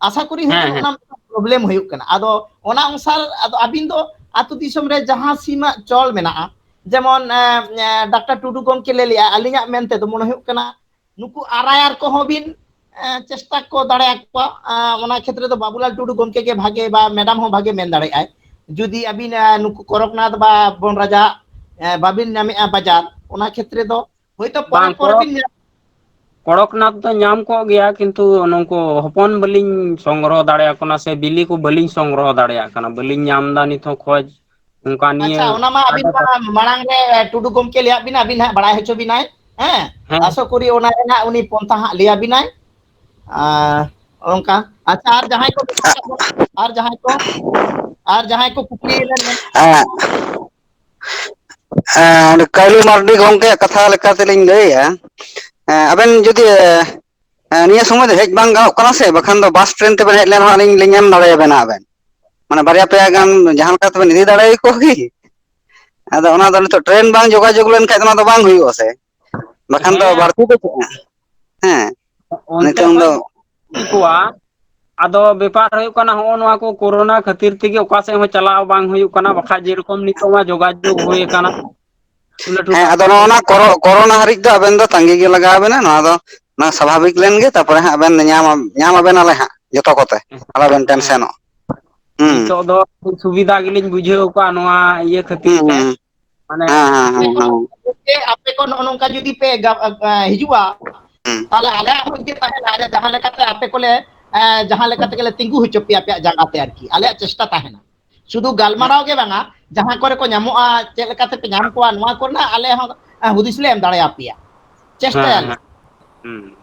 ᱟᱥᱟ ᱠᱚᱨᱤ ᱦᱳᱭᱛᱳ ᱦᱮᱸ ᱦᱮᱸ ᱚᱱᱟ ᱯᱨᱚᱵᱞᱮᱢ ᱦᱩᱭᱩᱜ ᱠᱟᱱᱟ᱾ ᱟᱫᱚ ᱚᱱᱟ ᱚᱱᱩᱥᱟᱨ, ᱟᱫᱚ ᱟᱹᱵᱤᱱ ᱫᱚ ᱟᱹᱛᱩ ᱫᱤᱥᱚᱢ ᱨᱮ ᱡᱟᱦᱟᱸ ᱥᱤᱢᱟᱜ ᱪᱚᱞ ᱢᱮᱱᱟᱜᱼᱟ, ᱡᱮᱢᱚᱱ, ᱮᱸ, ᱮᱸ, ᱰᱟᱠᱛᱟᱨ ᱴᱩᱰᱩ ᱜᱚᱢᱠᱮ ᱞᱟᱹᱭ ᱞᱮᱜᱼᱟ, ᱟᱹᱞᱤᱧᱟᱜ ᱢᱮᱱ ᱛᱮᱫᱚ ᱢᱚᱱᱮ ᱦᱩᱭᱩᱜ ᱠᱟᱱᱟ ᱱᱩᱠᱩ ᱟᱨᱟᱭᱟᱨ ᱠᱚᱦᱚᱸ ᱵᱤᱱ, ᱮᱸ, ᱪᱮᱥᱴᱟ ᱠᱚ ᱫᱟᱲᱮᱭᱟᱠᱚᱣᱟ᱾ ᱮᱸ, ᱚᱱᱟ ᱠᱷᱮᱛᱨᱮ ᱫᱚ ᱵᱟᱵᱩᱞᱟᱞ ᱴᱩᱰᱩ ᱜᱚᱢᱠᱮ ᱜᱮ ᱵᱷᱟᱜᱮ ᱵᱟ ᱢᱮᱰᱟᱢ ᱦᱚᱸ ᱵᱷᱟᱜᱮ ᱢᱮᱱ ᱫᱟᱲᱮᱭᱟᱜᱼᱟᱭ᱾ ᱡᱩᱫᱤ ᱟᱹᱵᱤᱱ, ᱮᱸ, ᱱᱩᱠᱩ ᱠᱚᱨᱚᱠᱱᱟᱛᱷ ᱵᱟ ᱵᱚᱱ ᱨᱟᱡᱟ, ᱮᱸ, ᱵᱟᱵᱤᱱ ᱧᱟᱢᱮᱜᱼᱟ ᱵᱟᱡᱟᱨ, ᱚᱱᱟ ᱠᱷᱮᱛᱨᱮ ᱫᱚ ᱦᱳᱭᱛᱳ ᱯᱚᱨᱮ ᱵᱟᱝ, ᱯᱚᱨᱮ ᱠᱚᱲᱚᱠ ᱵᱤᱱ ᱧᱟᱢ ᱠᱚᱲᱚᱠᱱᱟᱛᱷ ᱫᱚ ᱧᱟᱢ ᱠᱚᱜ ᱜᱮᱭᱟ, ᱠᱤᱱᱛᱩ ᱱᱩᱠᱩ ᱦᱚᱯᱚᱱ ᱵᱟᱹᱞᱤᱧ ᱥᱚᱝᱜᱨᱚᱦᱚ ᱫᱟᱲᱮᱭᱟᱠᱚ ᱠᱟᱱᱟ ᱥᱮ ᱵᱤᱞᱤ ᱠᱚ ᱵᱟᱹᱞᱤᱧ ᱥᱚᱝᱜᱨᱚᱦᱚ ᱫᱟᱲᱮᱭᱟᱜ ᱠᱟᱱᱟ, ᱵᱟᱹᱞᱤᱧ ᱧᱟᱢ ᱮᱫᱟ ᱱᱤᱛ ᱦᱚᱸ ᱠᱷᱚᱡᱽ᱾ ᱚᱱᱠᱟ ᱱᱤᱭᱟᱹ ᱟᱪᱪᱷᱟ, ᱚᱱᱟ ᱢᱟ ᱟᱹᱵᱤᱱ ᱟᱰᱮ ᱢᱟ ᱢᱟᱲᱟᱝ ᱨᱮ ᱴᱩᱰᱩ ᱜᱚᱢᱠᱮ ᱞᱟᱹᱭᱟᱫ ᱵᱤᱱᱟ, ᱟᱹᱵᱤᱱ ᱦᱟᱸᱜ ᱵᱟᱲᱟᱭ ᱦᱚᱪᱚ ᱵᱤᱱᱟᱭ᱾ ᱦᱮᱸ, ᱦᱮᱸ ᱟᱥᱚᱜ ᱠᱚᱨᱤ ᱚᱱᱟ ᱨᱮᱱᱟᱜ ᱩᱱᱤ ᱯᱚᱱᱛᱷᱟ ᱦᱟᱸᱜ ᱞᱟᱹᱭ ᱟᱵᱤᱱᱟᱭ᱾ ᱟᱨ ᱚᱱᱠᱟ, ᱟᱪᱪᱷᱟ, ᱟᱨ ᱡᱟᱦᱟᱸᱭ ᱠᱚ ᱢᱮᱱᱟᱜ ᱠᱟᱜ ᱵᱚᱱᱟ, ᱟᱨ ᱡᱟᱦᱟᱸᱭ ᱠᱚ, ᱟᱨ ᱡᱟᱦᱟᱸᱭ ᱠᱚ ᱠᱩᱠᱞᱤ ᱨᱮ ᱢᱮᱱᱟᱜ ᱦᱮᱸ, ᱦᱮᱸ, ᱚᱸᱰᱮ ᱠᱟᱹᱞᱩ ᱢᱟᱨᱰᱤ ᱜᱚᱢᱠᱮᱭᱟᱜ ᱠᱟᱛᱷᱟ ᱞᱮᱠᱟ ᱛᱮᱞᱤᱧ ᱞᱟᱹᱭᱟ, ᱦᱮᱸ, ᱟᱵᱮᱱ ᱡᱩᱫᱤ, ᱦᱮᱸ, ᱱᱤᱭᱟᱹ ᱥᱚᱢᱚᱭ ᱫᱚ ᱦᱮᱡ ᱵᱟᱝ ᱜᱟᱱᱚᱜ ᱠᱟᱱᱟ ᱥᱮ, ᱵᱟᱠᱷᱟᱱ ᱫᱚ ᱵᱟᱥ ᱴᱨᱮᱱ ᱛᱮᱵᱮᱱ ᱦᱮᱡ ᱞᱮᱱ ᱨᱮᱦᱚᱸ ᱟᱹᱞᱤᱧ ᱞᱤᱧ ᱮᱢ ᱫᱟᱲᱮᱭᱟᱵᱮᱱᱟ ᱟᱵᱮᱱ᱾ ᱢᱟᱱᱮ ᱵᱟᱨᱭᱟ ᱯᱮᱭᱟ ᱜᱟᱱ ᱡᱟᱦᱟᱸ ᱞᱮᱠᱟ ᱛᱮᱵᱮᱱ ᱤᱫᱤ ᱫᱟᱲᱮᱭᱟᱠᱚ ᱠᱤ? ᱟᱫᱚ ᱚᱱᱟ ᱫᱚ ᱱᱤᱛᱚᱜ ᱴᱨᱮᱱ ᱵᱟᱝ ᱡᱳᱜᱟᱡᱳᱜᱽ ᱞᱮᱱᱠᱷᱟᱱ ᱫᱚ ᱚᱱᱟ ᱫᱚ ᱵᱟᱝ ᱦᱩᱭᱩᱜᱼᱟ ᱥᱮ, ᱵᱟᱠᱷᱟᱱ ᱫᱚ ᱦᱮᱸ, ᱵᱟᱹᱲᱛᱤ ᱫᱚ ᱪᱮᱫ? ᱦᱮᱸ, ᱚᱱᱛᱮ ᱱᱤᱛᱚᱝ ᱠᱷᱚᱡ ᱫᱚ ᱠᱚᱣᱟ᱾ ᱟᱫᱚ ᱵᱮᱯᱟᱨ ᱦᱩᱭᱩᱜ ᱠᱟᱱᱟ, ᱦᱚᱸᱜᱼᱚ ᱱᱚᱣᱟ ᱠᱚ ᱠᱳᱨᱳᱱᱟ ᱠᱷᱟᱹᱛᱤᱨ ᱛᱮᱜᱮ ᱚᱠᱟ ᱥᱮᱫ ᱦᱚᱸ ᱪᱟᱞᱟᱣ ᱵᱟᱝ ᱦᱩᱭᱩᱜ ᱠᱟᱱᱟ, ᱵᱟᱠᱷᱟᱡ ᱡᱮᱨᱚᱠᱚᱢ ᱱᱤᱛᱚᱜ ᱢᱟ ᱡᱳᱜᱟᱡᱳᱜᱽ ᱦᱩᱭ ᱟᱠᱟᱱᱟ᱾ ᱞᱟᱹᱴᱩ ᱦᱮᱸ, ᱟᱫᱚ ᱰᱟᱠᱛᱟᱨ ᱱᱚᱜᱼᱚ ᱴᱷᱮᱱ᱾ ᱱᱟ ᱠᱚᱨᱳ-, ᱠᱳᱨᱳᱱᱟ ᱦᱟᱹᱨᱤᱡ ᱫᱚ ᱟᱵᱮᱱ ᱫᱚ ᱛᱟᱺᱜᱤ ᱜᱮ ᱞᱟᱜᱟᱣ ᱵᱮᱱᱟ᱾ ᱱᱚᱣᱟ ᱫᱚ ᱱᱚᱣᱟ ᱥᱟᱵᱷᱟᱵᱤᱠ ᱞᱮᱱ ᱜᱮ, ᱛᱟᱨᱯᱚᱨᱮ ᱦᱟᱸᱜ ᱵᱮᱱ ᱧᱟᱢ, ᱧᱟᱢ ᱟᱵᱮᱱ ᱟᱞᱮ ᱦᱟᱸᱜ ᱡᱚᱛᱚ ᱠᱚᱛᱮ, ᱟᱞᱚᱵᱮᱱ ᱦᱮᱸ, ᱴᱮᱱᱥᱮᱱᱚᱜ᱾ ᱦᱩᱸ, ᱱᱤᱛᱚᱜ ᱫᱚ ᱠᱷᱩᱵ ᱥᱩᱵᱤᱫᱷᱟ ᱜᱮᱞᱤᱧ ᱵᱩᱡᱷᱟᱹᱣ ᱠᱟᱜᱼᱟ ᱱᱚᱣᱟ ᱤᱭᱟᱹ ᱠᱷᱟᱹᱛᱤᱨ ᱦᱩᱸ, ᱛᱮ᱾ ᱦᱩᱸ, ᱢᱟᱱᱮ ᱦᱮᱸ, ᱦᱮᱸ, ᱦᱮᱸ, ᱦᱮᱸ᱾ ᱟᱯᱮ ᱠᱚ ᱱᱚᱜᱼᱚ ᱱᱚᱝᱠᱟ ᱡᱩᱫᱤ ᱯᱮ ᱜᱟ-, ᱟ, ᱟ, ᱦᱤᱡᱩᱜᱼᱟ, ᱦᱩᱸ᱾ ᱛᱟᱦᱞᱮ ᱟᱞᱮᱭᱟᱜ ᱦᱚᱸ ᱤᱭᱟᱹ ᱛᱟᱦᱮᱱᱟ, ᱟᱞᱮ ᱡᱟᱦᱟᱸ ᱞᱮᱠᱟᱛᱮ ᱟᱯᱮ ᱠᱚᱞᱮ, ᱮ, ᱡᱟᱦᱟᱸ ᱞᱮᱠᱟ ᱛᱮᱜᱮᱞᱮ ᱛᱤᱸᱜᱩ ᱦᱚᱪᱚ ᱯᱮᱭᱟ ᱟᱯᱮᱭᱟᱜ ᱡᱟᱸᱜᱟ ᱛᱮ ᱟᱨᱠᱤ, ᱟᱞᱮᱭᱟᱜ ᱪᱮᱥᱴᱟ ᱛᱟᱦᱮᱱᱟ᱾ ᱥᱩᱫᱷᱩ ᱜᱟᱞᱢᱟᱨᱟᱣ ᱜᱮ ᱵᱟᱝᱟ, ᱡᱟᱦᱟᱸ ᱠᱚᱨᱮ ᱠᱚ ᱧᱟᱢᱚᱜᱼᱟ, ᱪᱮᱫ ᱞᱮᱠᱟ ᱛᱮᱯᱮ ᱧᱟᱢ ᱠᱚᱣᱟ, ᱱᱚᱣᱟ ᱠᱚᱨᱮᱱᱟᱜ ᱟᱞᱮ ᱦᱚᱸ, ᱮ, ᱦᱩᱫᱤᱥ ᱞᱮ ᱮᱢ ᱫᱟᱲᱮᱭᱟᱯᱮᱭᱟ, ᱪᱮᱥᱴᱟᱭᱟᱞᱮ᱾ ᱦᱮᱸ, ᱦᱮᱸ᱾ ᱦᱩᱸ᱾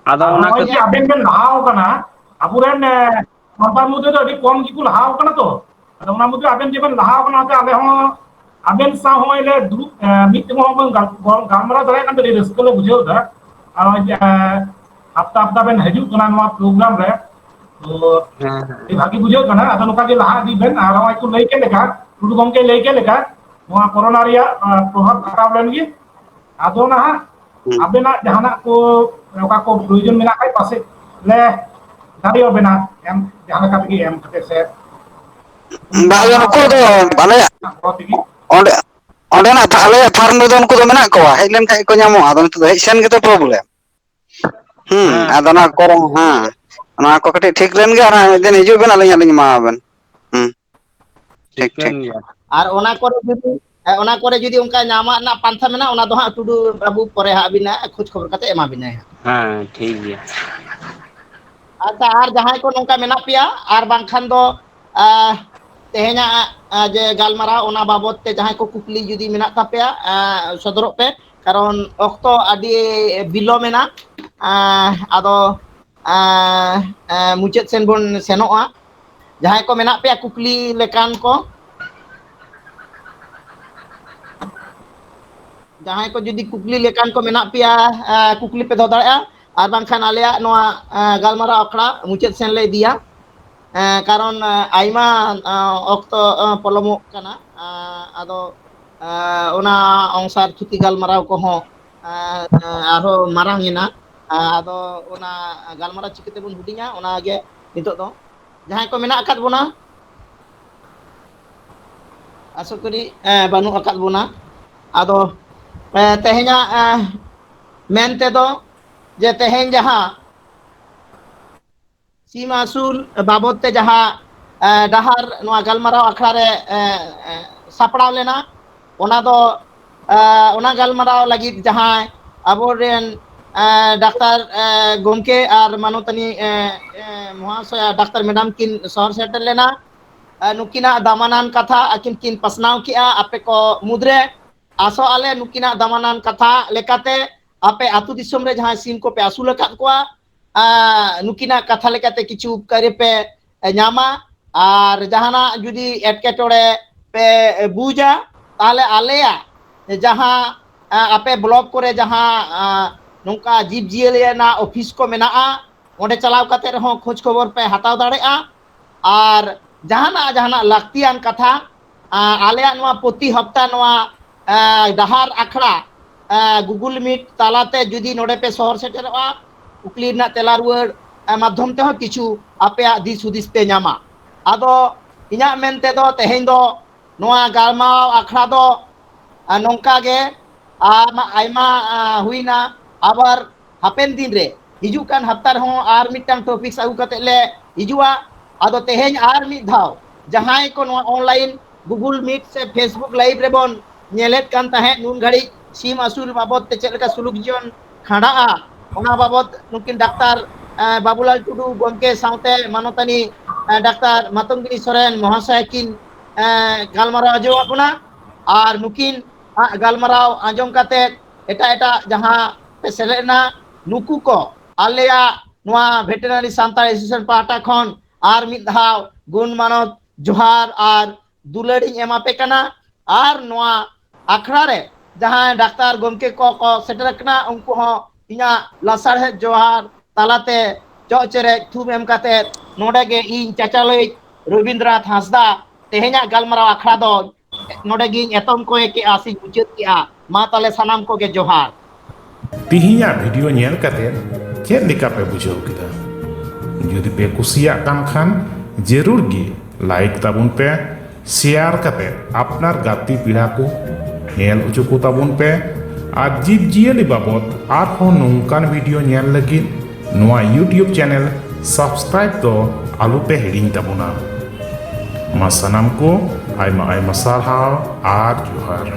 ᱟᱫᱚ ᱟᱨ ᱚᱱᱟ ᱱᱚᱜᱼᱚᱭ ᱠᱷᱟᱹᱛᱤᱨ ᱡᱮ ᱟᱵᱮᱱ ᱵᱮᱱ ᱞᱟᱦᱟᱣ ᱠᱟᱱᱟ, ᱟᱵᱚᱨᱮᱱ, ᱮ, ᱥᱟᱱᱛᱟᱲ ᱢᱚᱫᱽᱫᱷᱮ ᱫᱚ ᱟᱹᱰᱤ ᱠᱚᱢ ᱜᱮᱠᱚ ᱞᱟᱦᱟᱣ ᱠᱟᱱᱟ ᱛᱚ᱾ ᱟᱫᱚ ᱚᱱᱟ ᱢᱚᱫᱽᱫᱷᱮ ᱟᱵᱮᱱ ᱡᱮᱵᱮᱱ ᱞᱟᱦᱟᱣ ᱠᱟᱱᱟ, ᱚᱱᱟᱛᱮ ᱟᱞᱮ ᱦᱚᱸ ᱟᱵᱮᱱ ᱥᱟᱶ ᱦᱚᱸᱜᱼᱚᱭ ᱞᱮ ᱫᱩᱲᱩᱵ, ᱮ, ᱢᱤᱫ ᱛᱮᱵᱚᱱ ᱜᱟᱞ-, ᱜᱟᱞ-, ᱜᱟᱞᱢᱟᱨᱟᱣ ᱫᱟᱲᱮᱭᱟᱜ ᱠᱟᱱ ᱛᱮ ᱟᱹᱰᱤ ᱨᱟᱹᱥᱠᱟᱹ ᱞᱮ ᱵᱩᱡᱷᱟᱹᱣ ᱮᱫᱟ᱾ ᱟᱨ ᱱᱚᱜᱼᱚᱭ ᱡᱮ, ᱮ, ᱦᱟᱯᱛᱟ ᱦᱟᱯᱛᱟ ᱵᱮᱱ ᱦᱤᱡᱩᱜ ᱠᱟᱱᱟ ᱱᱚᱣᱟ program ᱨᱮ, ᱛᱚ ᱦᱮᱸ, ᱦᱮᱸ᱾ ᱟᱹᱰᱤ ᱵᱷᱟᱹᱜᱤ ᱵᱩᱡᱷᱟᱹᱜ ᱠᱟᱱᱟ᱾ ᱟᱫᱚ ᱱᱚᱝᱠᱟ ᱜᱮ ᱞᱟᱦᱟ ᱤᱫᱤ ᱵᱮᱱ, ᱟᱨ ᱱᱚᱜᱼᱚᱭ ᱠᱚ ᱞᱟᱹᱭ ᱠᱮᱫ ᱞᱮᱠᱟ, ᱴᱩᱰᱩ ᱜᱚᱢᱠᱮᱭ ᱞᱟᱹᱭ ᱠᱮᱫ ᱞᱮᱠᱟ, ᱱᱚᱣᱟ ᱠᱳᱨᱳᱱᱟ ᱨᱮᱭᱟᱜ, ᱮ, ᱯᱨᱚᱵᱷᱟᱵᱽ ᱠᱷᱟᱴᱟᱣ ᱞᱮᱱ ᱜᱮ᱾ ᱟᱫᱚ ᱱᱟᱦᱟᱜ ᱦᱩᱸ᱾ ᱟᱵᱮᱱᱟᱜ ᱡᱟᱦᱟᱱᱟᱜ ᱠᱚ ᱚᱱᱠᱟ ᱠᱚ ᱯᱨᱚᱭᱳᱡᱚᱱ ᱢᱮᱱᱟᱜ ᱠᱷᱟᱡ ᱯᱟᱥᱮᱡ ᱞᱮ ᱫᱟᱲᱮᱭᱟᱵᱮᱱᱟ ᱮᱢ, ᱡᱟᱦᱟᱸ ᱞᱮᱠᱟ ᱛᱮᱜᱮ ᱮᱢ ᱠᱟᱛᱮ ᱥᱮ ᱵᱟᱝ, ᱩᱱᱠᱩ ᱫᱚ ᱟᱞᱮᱭᱟᱜ, ᱜᱚᱲᱚ ᱛᱮᱜᱮ᱾ ᱚᱸᱰᱮ, ᱚᱸᱰᱮᱱᱟᱜ ᱟᱞᱮᱭᱟᱜ farm ᱨᱮᱫᱚ ᱩᱱᱠᱩ ᱫᱚ ᱢᱮᱱᱟᱜ ᱠᱚᱣᱟ, ᱦᱮᱡ ᱞᱮᱱᱠᱷᱟᱡ ᱜᱮᱠᱚ ᱧᱟᱢᱚᱜᱼᱟ᱾ ᱟᱫᱚ ᱱᱤᱛᱚᱜ ᱫᱚ ᱦᱮᱡ ᱥᱮᱱ ᱜᱮᱛᱚ problem᱾ ᱦᱩᱸ, ᱦᱮᱸ᱾ ᱟᱫᱚ ᱚᱱᱟ ᱠᱚᱨᱮ, ᱦᱮᱸ, ᱚᱱᱟ ᱠᱚ ᱠᱟᱹᱴᱤᱡ ᱴᱷᱤᱠ ᱞᱮᱱ ᱜᱮ, ᱟᱨ ᱢᱤᱫ ᱫᱤᱱ ᱦᱤᱡᱩᱜ ᱵᱮᱱ, ᱟᱹᱞᱤᱧ ᱦᱟᱸᱜ ᱞᱤᱧ ᱮᱢᱟᱣᱟᱵᱮᱱ᱾ ᱦᱩᱸ᱾ ᱴᱷᱤᱠ, ᱴᱷᱤᱠᱟᱹᱱ ᱴᱷᱤᱠ᱾ ᱜᱮᱭᱟ᱾ ᱟᱨ ᱚᱱᱟ ᱠᱚᱨᱮ ᱡᱩᱫᱤ, ᱚᱱᱟ ᱠᱚᱨᱮ ᱡᱩᱫᱤ ᱚᱱᱠᱟ ᱧᱟᱢᱟᱜ ᱨᱮᱱᱟᱜ ᱯᱟᱱᱛᱷᱟ ᱢᱮᱱᱟᱜᱼᱟ, ᱚᱱᱟ ᱫᱚ ᱦᱟᱸᱜ ᱴᱩᱰᱩ ᱵᱟᱹᱵᱩ ᱯᱚᱨᱮ ᱦᱟᱸᱜ ᱟᱹᱵᱤᱱᱟᱜ ᱠᱷᱳᱡᱽ ᱠᱷᱚᱵᱚᱨ ᱠᱟᱛᱮ ᱮᱢᱟ ᱵᱤᱱᱟᱭ ᱦᱟᱸᱜ᱾ ᱦᱮᱸ, ᱴᱷᱤᱠ ᱜᱮᱭᱟ᱾ ᱟᱪᱪᱷᱟ, ᱟᱨ ᱡᱟᱦᱟᱸᱭ ᱠᱚ ᱱᱚᱝᱠᱟ ᱢᱮᱱᱟᱜ ᱯᱮᱭᱟ, ᱟᱨ ᱵᱟᱝᱠᱷᱟᱱ ᱫᱚ, ᱟᱦ, ᱛᱮᱦᱮᱧᱟᱜ, ᱟᱦ, ᱡᱮ ᱜᱟᱞᱢᱟᱨᱟᱣ, ᱚᱱᱟ ᱵᱟᱵᱚᱛ ᱛᱮ ᱡᱟᱦᱟᱸᱭ ᱠᱚ ᱠᱩᱠᱞᱤ ᱡᱩᱫᱤ ᱢᱮᱱᱟᱜ ᱛᱟᱯᱮᱭᱟ, ᱟᱦ, ᱥᱚᱫᱚᱨᱚᱜ ᱯᱮ, ᱠᱟᱨᱚᱱ ᱚᱠᱛᱚ ᱟᱹᱰᱤ ᱵᱤᱞᱚᱢ ᱮᱱᱟ᱾ ᱟᱦ, ᱟᱫᱚ, ᱟᱦ, ᱟᱦ, ᱢᱩᱪᱟᱹᱫ ᱥᱮᱱ ᱵᱚᱱ ᱥᱮᱱᱚᱜᱼᱟ᱾ ᱡᱟᱦᱟᱸᱭ ᱠᱚ ᱢᱮᱱᱟᱜ ᱯᱮᱭᱟ ᱠᱩᱠᱞᱤ ᱞᱮᱠᱟᱱ ᱠᱚ, ᱡᱟᱦᱟᱸᱭ ᱠᱚ ᱡᱩᱫᱤ ᱠᱩᱠᱞᱤ ᱞᱮᱠᱟᱱ ᱠᱚ ᱢᱮᱱᱟᱜ ᱯᱮᱭᱟ, ᱟᱦ, ᱠᱩᱠᱞᱤ ᱯᱮ ᱫᱚᱦᱚ ᱫᱟᱲᱮᱭᱟᱜᱼᱟ, ᱟᱨ ᱵᱟᱝᱠᱷᱟᱱ ᱟᱞᱮᱭᱟᱜ ᱱᱚᱣᱟ, ᱟᱦ, ᱜᱟᱞᱢᱟᱨᱟᱣ ᱟᱠᱷᱲᱟ ᱢᱩᱪᱟᱹᱫ ᱥᱮᱱ ᱞᱮ ᱤᱫᱤᱭᱟ᱾ ᱮᱸ, ᱠᱟᱨᱚᱱ, ᱮᱸ, ᱟᱭᱢᱟ, ᱮᱸ, ᱚᱠᱛᱚ, ᱮᱸ, ᱯᱚᱞᱚᱢᱚᱜ ᱠᱟᱱᱟ᱾ ᱮᱸ, ᱟᱫᱚ, ᱮᱸ, ᱚᱱᱟ ᱚᱝᱥᱟᱨ ᱛᱷᱩᱛᱤ ᱜᱟᱞᱢᱟᱨᱟᱣ ᱠᱚᱦᱚᱸ, ᱮᱸ, ᱮᱸ, ᱟᱨᱦᱚᱸ ᱢᱟᱨᱟᱝ ᱮᱱᱟ᱾ ᱮᱸ, ᱟᱫᱚ ᱚᱱᱟ ᱜᱟᱞᱢᱟᱨᱟᱣ ᱪᱤᱠᱟᱹ ᱛᱮᱵᱚᱱ ᱦᱩᱰᱤᱧᱟ, ᱚᱱᱟᱜᱮ ᱱᱤᱛᱚᱜ ᱫᱚ᱾ ᱡᱟᱦᱟᱸᱭ ᱠᱚ ᱢᱮᱱᱟᱜ ᱟᱠᱟᱫ ᱵᱚᱱᱟ, ᱟᱥᱟ ᱠᱚᱨᱤ, ᱮᱸ, ᱵᱟᱹᱱᱩᱜ ᱟᱠᱟᱫ ᱵᱚᱱᱟ᱾ ᱟᱫᱚ, ᱮᱸ, ᱛᱮᱦᱮᱧᱟᱜ, ᱮᱸ, ᱢᱮᱱ ᱛᱮᱫᱚ ᱡᱮ ᱛᱮᱦᱮᱧ ᱡᱟᱦᱟᱸ ᱥᱤᱢ ᱟᱹᱥᱩᱞ ᱵᱟᱵᱚᱫ ᱛᱮ ᱡᱟᱦᱟᱸ, ᱮ, ᱰᱟᱦᱟᱨ ᱱᱚᱣᱟ ᱜᱟᱞᱢᱟᱨᱟᱣ ᱟᱠᱷᱲᱟ ᱨᱮ, ᱮ, ᱮ, ᱥᱟᱯᱲᱟᱣ ᱞᱮᱱᱟ, ᱚᱱᱟ ᱫᱚ ᱟᱸ, ᱚᱱᱟ ᱜᱟᱞᱢᱟᱨᱟᱣ ᱞᱟᱹᱜᱤᱫ ᱡᱟᱦᱟᱸᱭ ᱟᱵᱚᱨᱮᱱ ᱟᱸ, ᱰᱟᱠᱛᱟᱨ ᱟᱸ, ᱜᱚᱢᱠᱮ ᱟᱨ ᱢᱟᱱᱚᱛᱟᱱᱤ ᱟᱸ, ᱟᱸ, ᱢᱚᱦᱟᱥᱚᱭᱟ ᱰᱟᱠᱛᱟᱨ ᱢᱮᱰᱟᱢ ᱠᱤᱱ ᱥᱚᱦᱚᱨ ᱥᱮᱴᱮᱨ ᱞᱮᱱᱟ, ᱟᱸ, ᱱᱩᱠᱤᱱᱟᱜ ᱫᱟᱢᱟᱱᱟᱱ ᱠᱟᱛᱷᱟ ᱟᱹᱠᱤᱱ ᱠᱤᱱ ᱯᱟᱥᱱᱟᱣ ᱠᱮᱜᱼᱟ ᱟᱯᱮ ᱠᱚ ᱢᱩᱫᱽᱨᱮ᱾ ᱟᱥᱚᱜ ᱟᱞᱮ ᱱᱩᱠᱤᱱᱟᱜ ᱫᱟᱢᱟᱱᱟᱱ ᱠᱟᱛᱷᱟ ᱞᱮᱠᱟᱛᱮ ᱟᱯᱮ ᱟᱹᱛᱩ ᱫᱤᱥᱚᱢ ᱨᱮ ᱡᱟᱦᱟᱸᱭ ᱥᱤᱢ ᱠᱚᱯᱮ ᱟᱹᱥᱩᱞ ᱟᱠᱟᱫ ᱠᱚᱣᱟ, ᱟᱸ, ᱱᱩᱠᱤᱱᱟᱜ ᱠᱟᱛᱷᱟ ᱞᱮᱠᱟᱛᱮ ᱠᱤᱪᱷᱩ ᱩᱯᱠᱟᱹᱨᱤ ᱯᱮ ᱧᱟᱢᱟ᱾ ᱟᱨ ᱡᱟᱦᱟᱱᱟᱜ ᱡᱩᱫᱤ ᱮᱴᱠᱮᱴᱚᱬᱮ ᱯᱮ ᱵᱩᱡᱟ, ᱛᱟᱦᱚᱞᱮ ᱟᱞᱮᱭᱟᱜ ᱡᱟᱦᱟᱸ, ᱟᱸ, ᱟᱯᱮ ᱵᱞᱚᱠ ᱠᱚᱨᱮ ᱡᱟᱦᱟᱸ, ᱟᱸ, ᱱᱚᱝᱠᱟ ᱡᱤᱵᱽ ᱡᱤᱭᱟᱹᱞᱤ ᱨᱮᱱᱟᱜ ᱚᱯᱷᱤᱥ ᱠᱚ ᱢᱮᱱᱟᱜᱼᱟ, ᱚᱸᱰᱮ ᱪᱟᱞᱟᱣ ᱠᱟᱛᱮ ᱨᱮᱦᱚᱸ ᱠᱷᱳᱡᱽ ᱠᱷᱚᱵᱚᱨ ᱯᱮ ᱦᱟᱛᱟᱣ ᱫᱟᱲᱮᱭᱟᱜᱼᱟ᱾ ᱟᱨ ᱡᱟᱦᱟᱱᱟᱜ ᱡᱟᱦᱟᱱᱟᱜ ᱞᱟᱹᱠᱛᱤᱭᱟᱱ ᱠᱟᱛᱷᱟ, ᱟᱸ, ᱟᱞᱮᱭᱟᱜ ᱱᱚᱣᱟ ᱯᱨᱚᱛᱤ ᱦᱚᱯᱛᱟ ᱱᱚᱣᱟ, ᱟᱸ, ᱰᱟᱦᱟᱨ ᱟᱠᱷᱲᱟ, ᱟᱸ, Google Meet ᱛᱟᱞᱟᱛᱮ ᱡᱩᱫᱤ ᱱᱚᱰᱮ ᱯᱮ ᱥᱚᱦᱚᱨ ᱥᱮᱴᱮᱨᱚᱜᱼᱟ, ᱠᱩᱠᱞᱤ ᱨᱮᱱᱟᱜ ᱛᱮᱞᱟ ᱨᱩᱣᱟᱹᱲ, ᱟᱸ, ᱢᱟᱫᱽᱫᱷᱚᱢ ᱛᱮᱦᱚᱸ ᱠᱤᱪᱷᱩ ᱟᱯᱮᱭᱟᱜ ᱫᱤᱥ ᱦᱩᱫᱤᱥ ᱯᱮ ᱧᱟᱢᱟ᱾ ᱟᱫᱚ ᱤᱧᱟᱹᱜ ᱢᱮᱱ ᱛᱮᱫᱚ ᱛᱮᱦᱮᱧ ᱫᱚ ᱱᱚᱣᱟ ᱜᱟᱞᱢᱟᱨᱟᱣ ᱟᱠᱷᱲᱟ ᱫᱚ, ᱟᱸ, ᱱᱚᱝᱠᱟ ᱜᱮ, ᱟᱢᱟᱜ ᱟᱭᱢᱟ, ᱟᱸ, ᱦᱩᱭᱱᱟ᱾ ᱟᱵᱟᱨ ᱦᱟᱯᱮᱱ ᱫᱤᱱ ᱨᱮ ᱦᱤᱡᱩᱜ ᱠᱟᱱ ᱦᱟᱯᱛᱟ ᱨᱮᱦᱚᱸ ᱟᱨ ᱢᱤᱫᱴᱟᱝ topics ᱟᱹᱜᱩ ᱠᱟᱛᱮ ᱞᱮ ᱦᱤᱡᱩᱜᱼᱟ᱾ ᱟᱫᱚ ᱛᱮᱦᱮᱧ ᱟᱨ ᱢᱤᱫ ᱫᱷᱟᱣ ᱡᱟᱦᱟᱸᱭ ᱠᱚ ᱱᱚᱣᱟ online Google Meet ᱥᱮ Facebook Live ᱨᱮᱵᱚᱱ ᱧᱮᱞᱮᱫ ᱠᱟᱱ ᱛᱟᱦᱮᱸᱫ, ᱱᱩᱱ ᱜᱷᱟᱹᱲᱤᱡ ᱥᱤᱢ ᱟᱹᱥᱩᱞ ᱵᱟᱵᱚᱫ ᱛᱮ ᱪᱮᱫ ᱞᱮᱠᱟ ᱥᱩᱞᱩᱠ ᱡᱤᱭᱚᱱ ᱠᱷᱟᱸᱰᱟᱜᱼᱟ, ᱚᱱᱟ ᱵᱟᱵᱚᱫ ᱱᱩᱠᱤᱱ ᱰᱟᱠᱛᱟᱨ, ᱮᱸ, ᱵᱟᱵᱩᱞᱟᱞ ᱴᱩᱰᱩ ᱜᱚᱢᱠᱮ ᱥᱟᱶᱛᱮ ᱢᱟᱱᱚᱛᱟᱱᱤ, ᱮᱸ, ᱰᱟᱠᱛᱟᱨ ᱢᱟᱛᱚᱝᱜᱤᱱᱤ ᱥᱚᱨᱮᱱ ᱢᱚᱦᱟᱥᱚᱭᱟ ᱠᱤᱱ, ᱮᱸ, ᱜᱟᱞᱢᱟᱨᱟᱣ ᱟᱸᱡᱚᱢᱟᱜ ᱵᱚᱱᱟ᱾ ᱟᱨ ᱱᱩᱠᱤᱱ ᱟᱜ ᱜᱟᱞᱢᱟᱨᱟᱣ ᱟᱸᱡᱚᱢ ᱠᱟᱛᱮ ᱮᱴᱟᱜ ᱮᱴᱟᱜ ᱡᱟᱦᱟᱸ ᱯᱮ ᱥᱮᱞᱮᱫ ᱮᱱᱟ, ᱱᱩᱠᱩ ᱠᱚ ᱟᱞᱮᱭᱟᱜ ᱱᱚᱣᱟ Veterinary Santali Association ᱯᱟᱦᱴᱟ ᱠᱷᱚᱱ ᱟᱨ ᱢᱤᱫ ᱫᱷᱟᱣ ᱜᱩᱱ ᱢᱟᱱᱚᱛ ᱡᱚᱦᱟᱨ ᱟᱨ ᱫᱩᱞᱟᱹᱲ ᱤᱧ ᱮᱢᱟ ᱯᱮ ᱠᱟᱱᱟ᱾ ᱟᱨ ᱱᱚᱣᱟ ᱟᱠᱷᱲᱟ ᱨᱮ ᱡᱟᱦᱟᱸᱭ ᱰᱟᱠᱛᱟᱨ ᱜᱚᱢᱠᱮ ᱠᱚ ᱠᱚ ᱥᱮᱴᱮᱨ ᱟᱠᱟᱱᱟ, ᱩᱱᱠᱩ ᱦᱚᱸ ᱤᱧᱟᱹᱜ ᱞᱟᱥᱟᱲᱦᱮᱫ ᱡᱚᱦᱟᱨ ᱛᱟᱞᱟᱛᱮ ᱪᱚᱜ ᱪᱮᱨᱮᱡ ᱛᱷᱩᱢ ᱮᱢ ᱠᱟᱛᱮ ᱱᱚᱰᱮ ᱜᱮ ᱤᱧ ᱪᱟᱪᱟᱞᱟᱹᱭᱤᱡ ᱨᱚᱵᱤᱱᱫᱨᱚᱱᱟᱛᱷ ᱦᱟᱸᱥᱫᱟ ᱛᱮᱦᱮᱧᱟᱜ ᱜᱟᱞᱢᱟᱨᱟᱣ ᱟᱠᱷᱲᱟ ᱫᱚ ᱱᱚᱰᱮ ᱜᱤᱧ ᱮᱛᱚᱢ ᱠᱚᱭᱮ ᱠᱮᱜᱼᱟ ᱥᱮᱧ ᱢᱩᱪᱟᱹᱫ ᱠᱮᱜᱼᱟ᱾ ᱢᱟ ᱛᱟᱦᱞᱮ ᱥᱟᱱᱟᱢ ᱠᱚᱜᱮ ᱡᱚᱦᱟᱨ᱾ ᱛᱤᱦᱤᱧᱟᱜ ᱵᱷᱤᱰᱤᱭᱳ ᱧᱮᱞ ᱠᱟᱛᱮ ᱪᱮᱫ ᱞᱮᱠᱟ ᱯᱮ ᱵᱩᱡᱷᱟᱹᱣ ᱠᱮᱫᱟ? ᱡᱩᱫᱤ ᱯᱮ ᱠᱩᱥᱤᱭᱟᱜ ᱠᱟᱱ ᱠᱷᱟᱱ, ᱡᱟᱹᱨᱩᱲ ᱜᱮ ᱞᱟᱭᱤᱠ ᱛᱟᱵᱚᱱ ᱯᱮ, ᱥᱮᱭᱟᱨ ᱠᱟᱛᱮ ᱟᱯᱱᱟᱨ ᱜᱟᱛᱮ ᱯᱤᱲᱟ ᱠᱚ ᱧᱮᱞ ᱦᱚᱪᱚ ᱠᱚ ᱛᱟᱵᱚᱱ ᱯᱮ᱾ ᱟᱨ ᱡᱤᱵᱽ ᱡᱤᱭᱟᱹᱞᱤ ᱵᱟᱵᱚᱫ ᱟᱨᱦᱚᱸ ᱱᱚᱝᱠᱟᱱ ᱵᱷᱤᱰᱤᱭᱳ ᱧᱮᱞ ᱞᱟᱹᱜᱤᱫ ᱱᱚᱣᱟ YouTube ᱪᱮᱱᱮᱞ subscribe ᱫᱚ ᱟᱞᱚ ᱯᱮ ᱦᱤᱲᱤᱧ ᱛᱟᱵᱚᱱᱟ᱾ ᱢᱟ ᱥᱟᱱᱟᱢ ᱠᱚ ᱟᱭᱢᱟ ᱟᱭᱢᱟ ᱥᱟᱨᱦᱟᱣ ᱟᱨ ᱡᱚᱦᱟᱨ᱾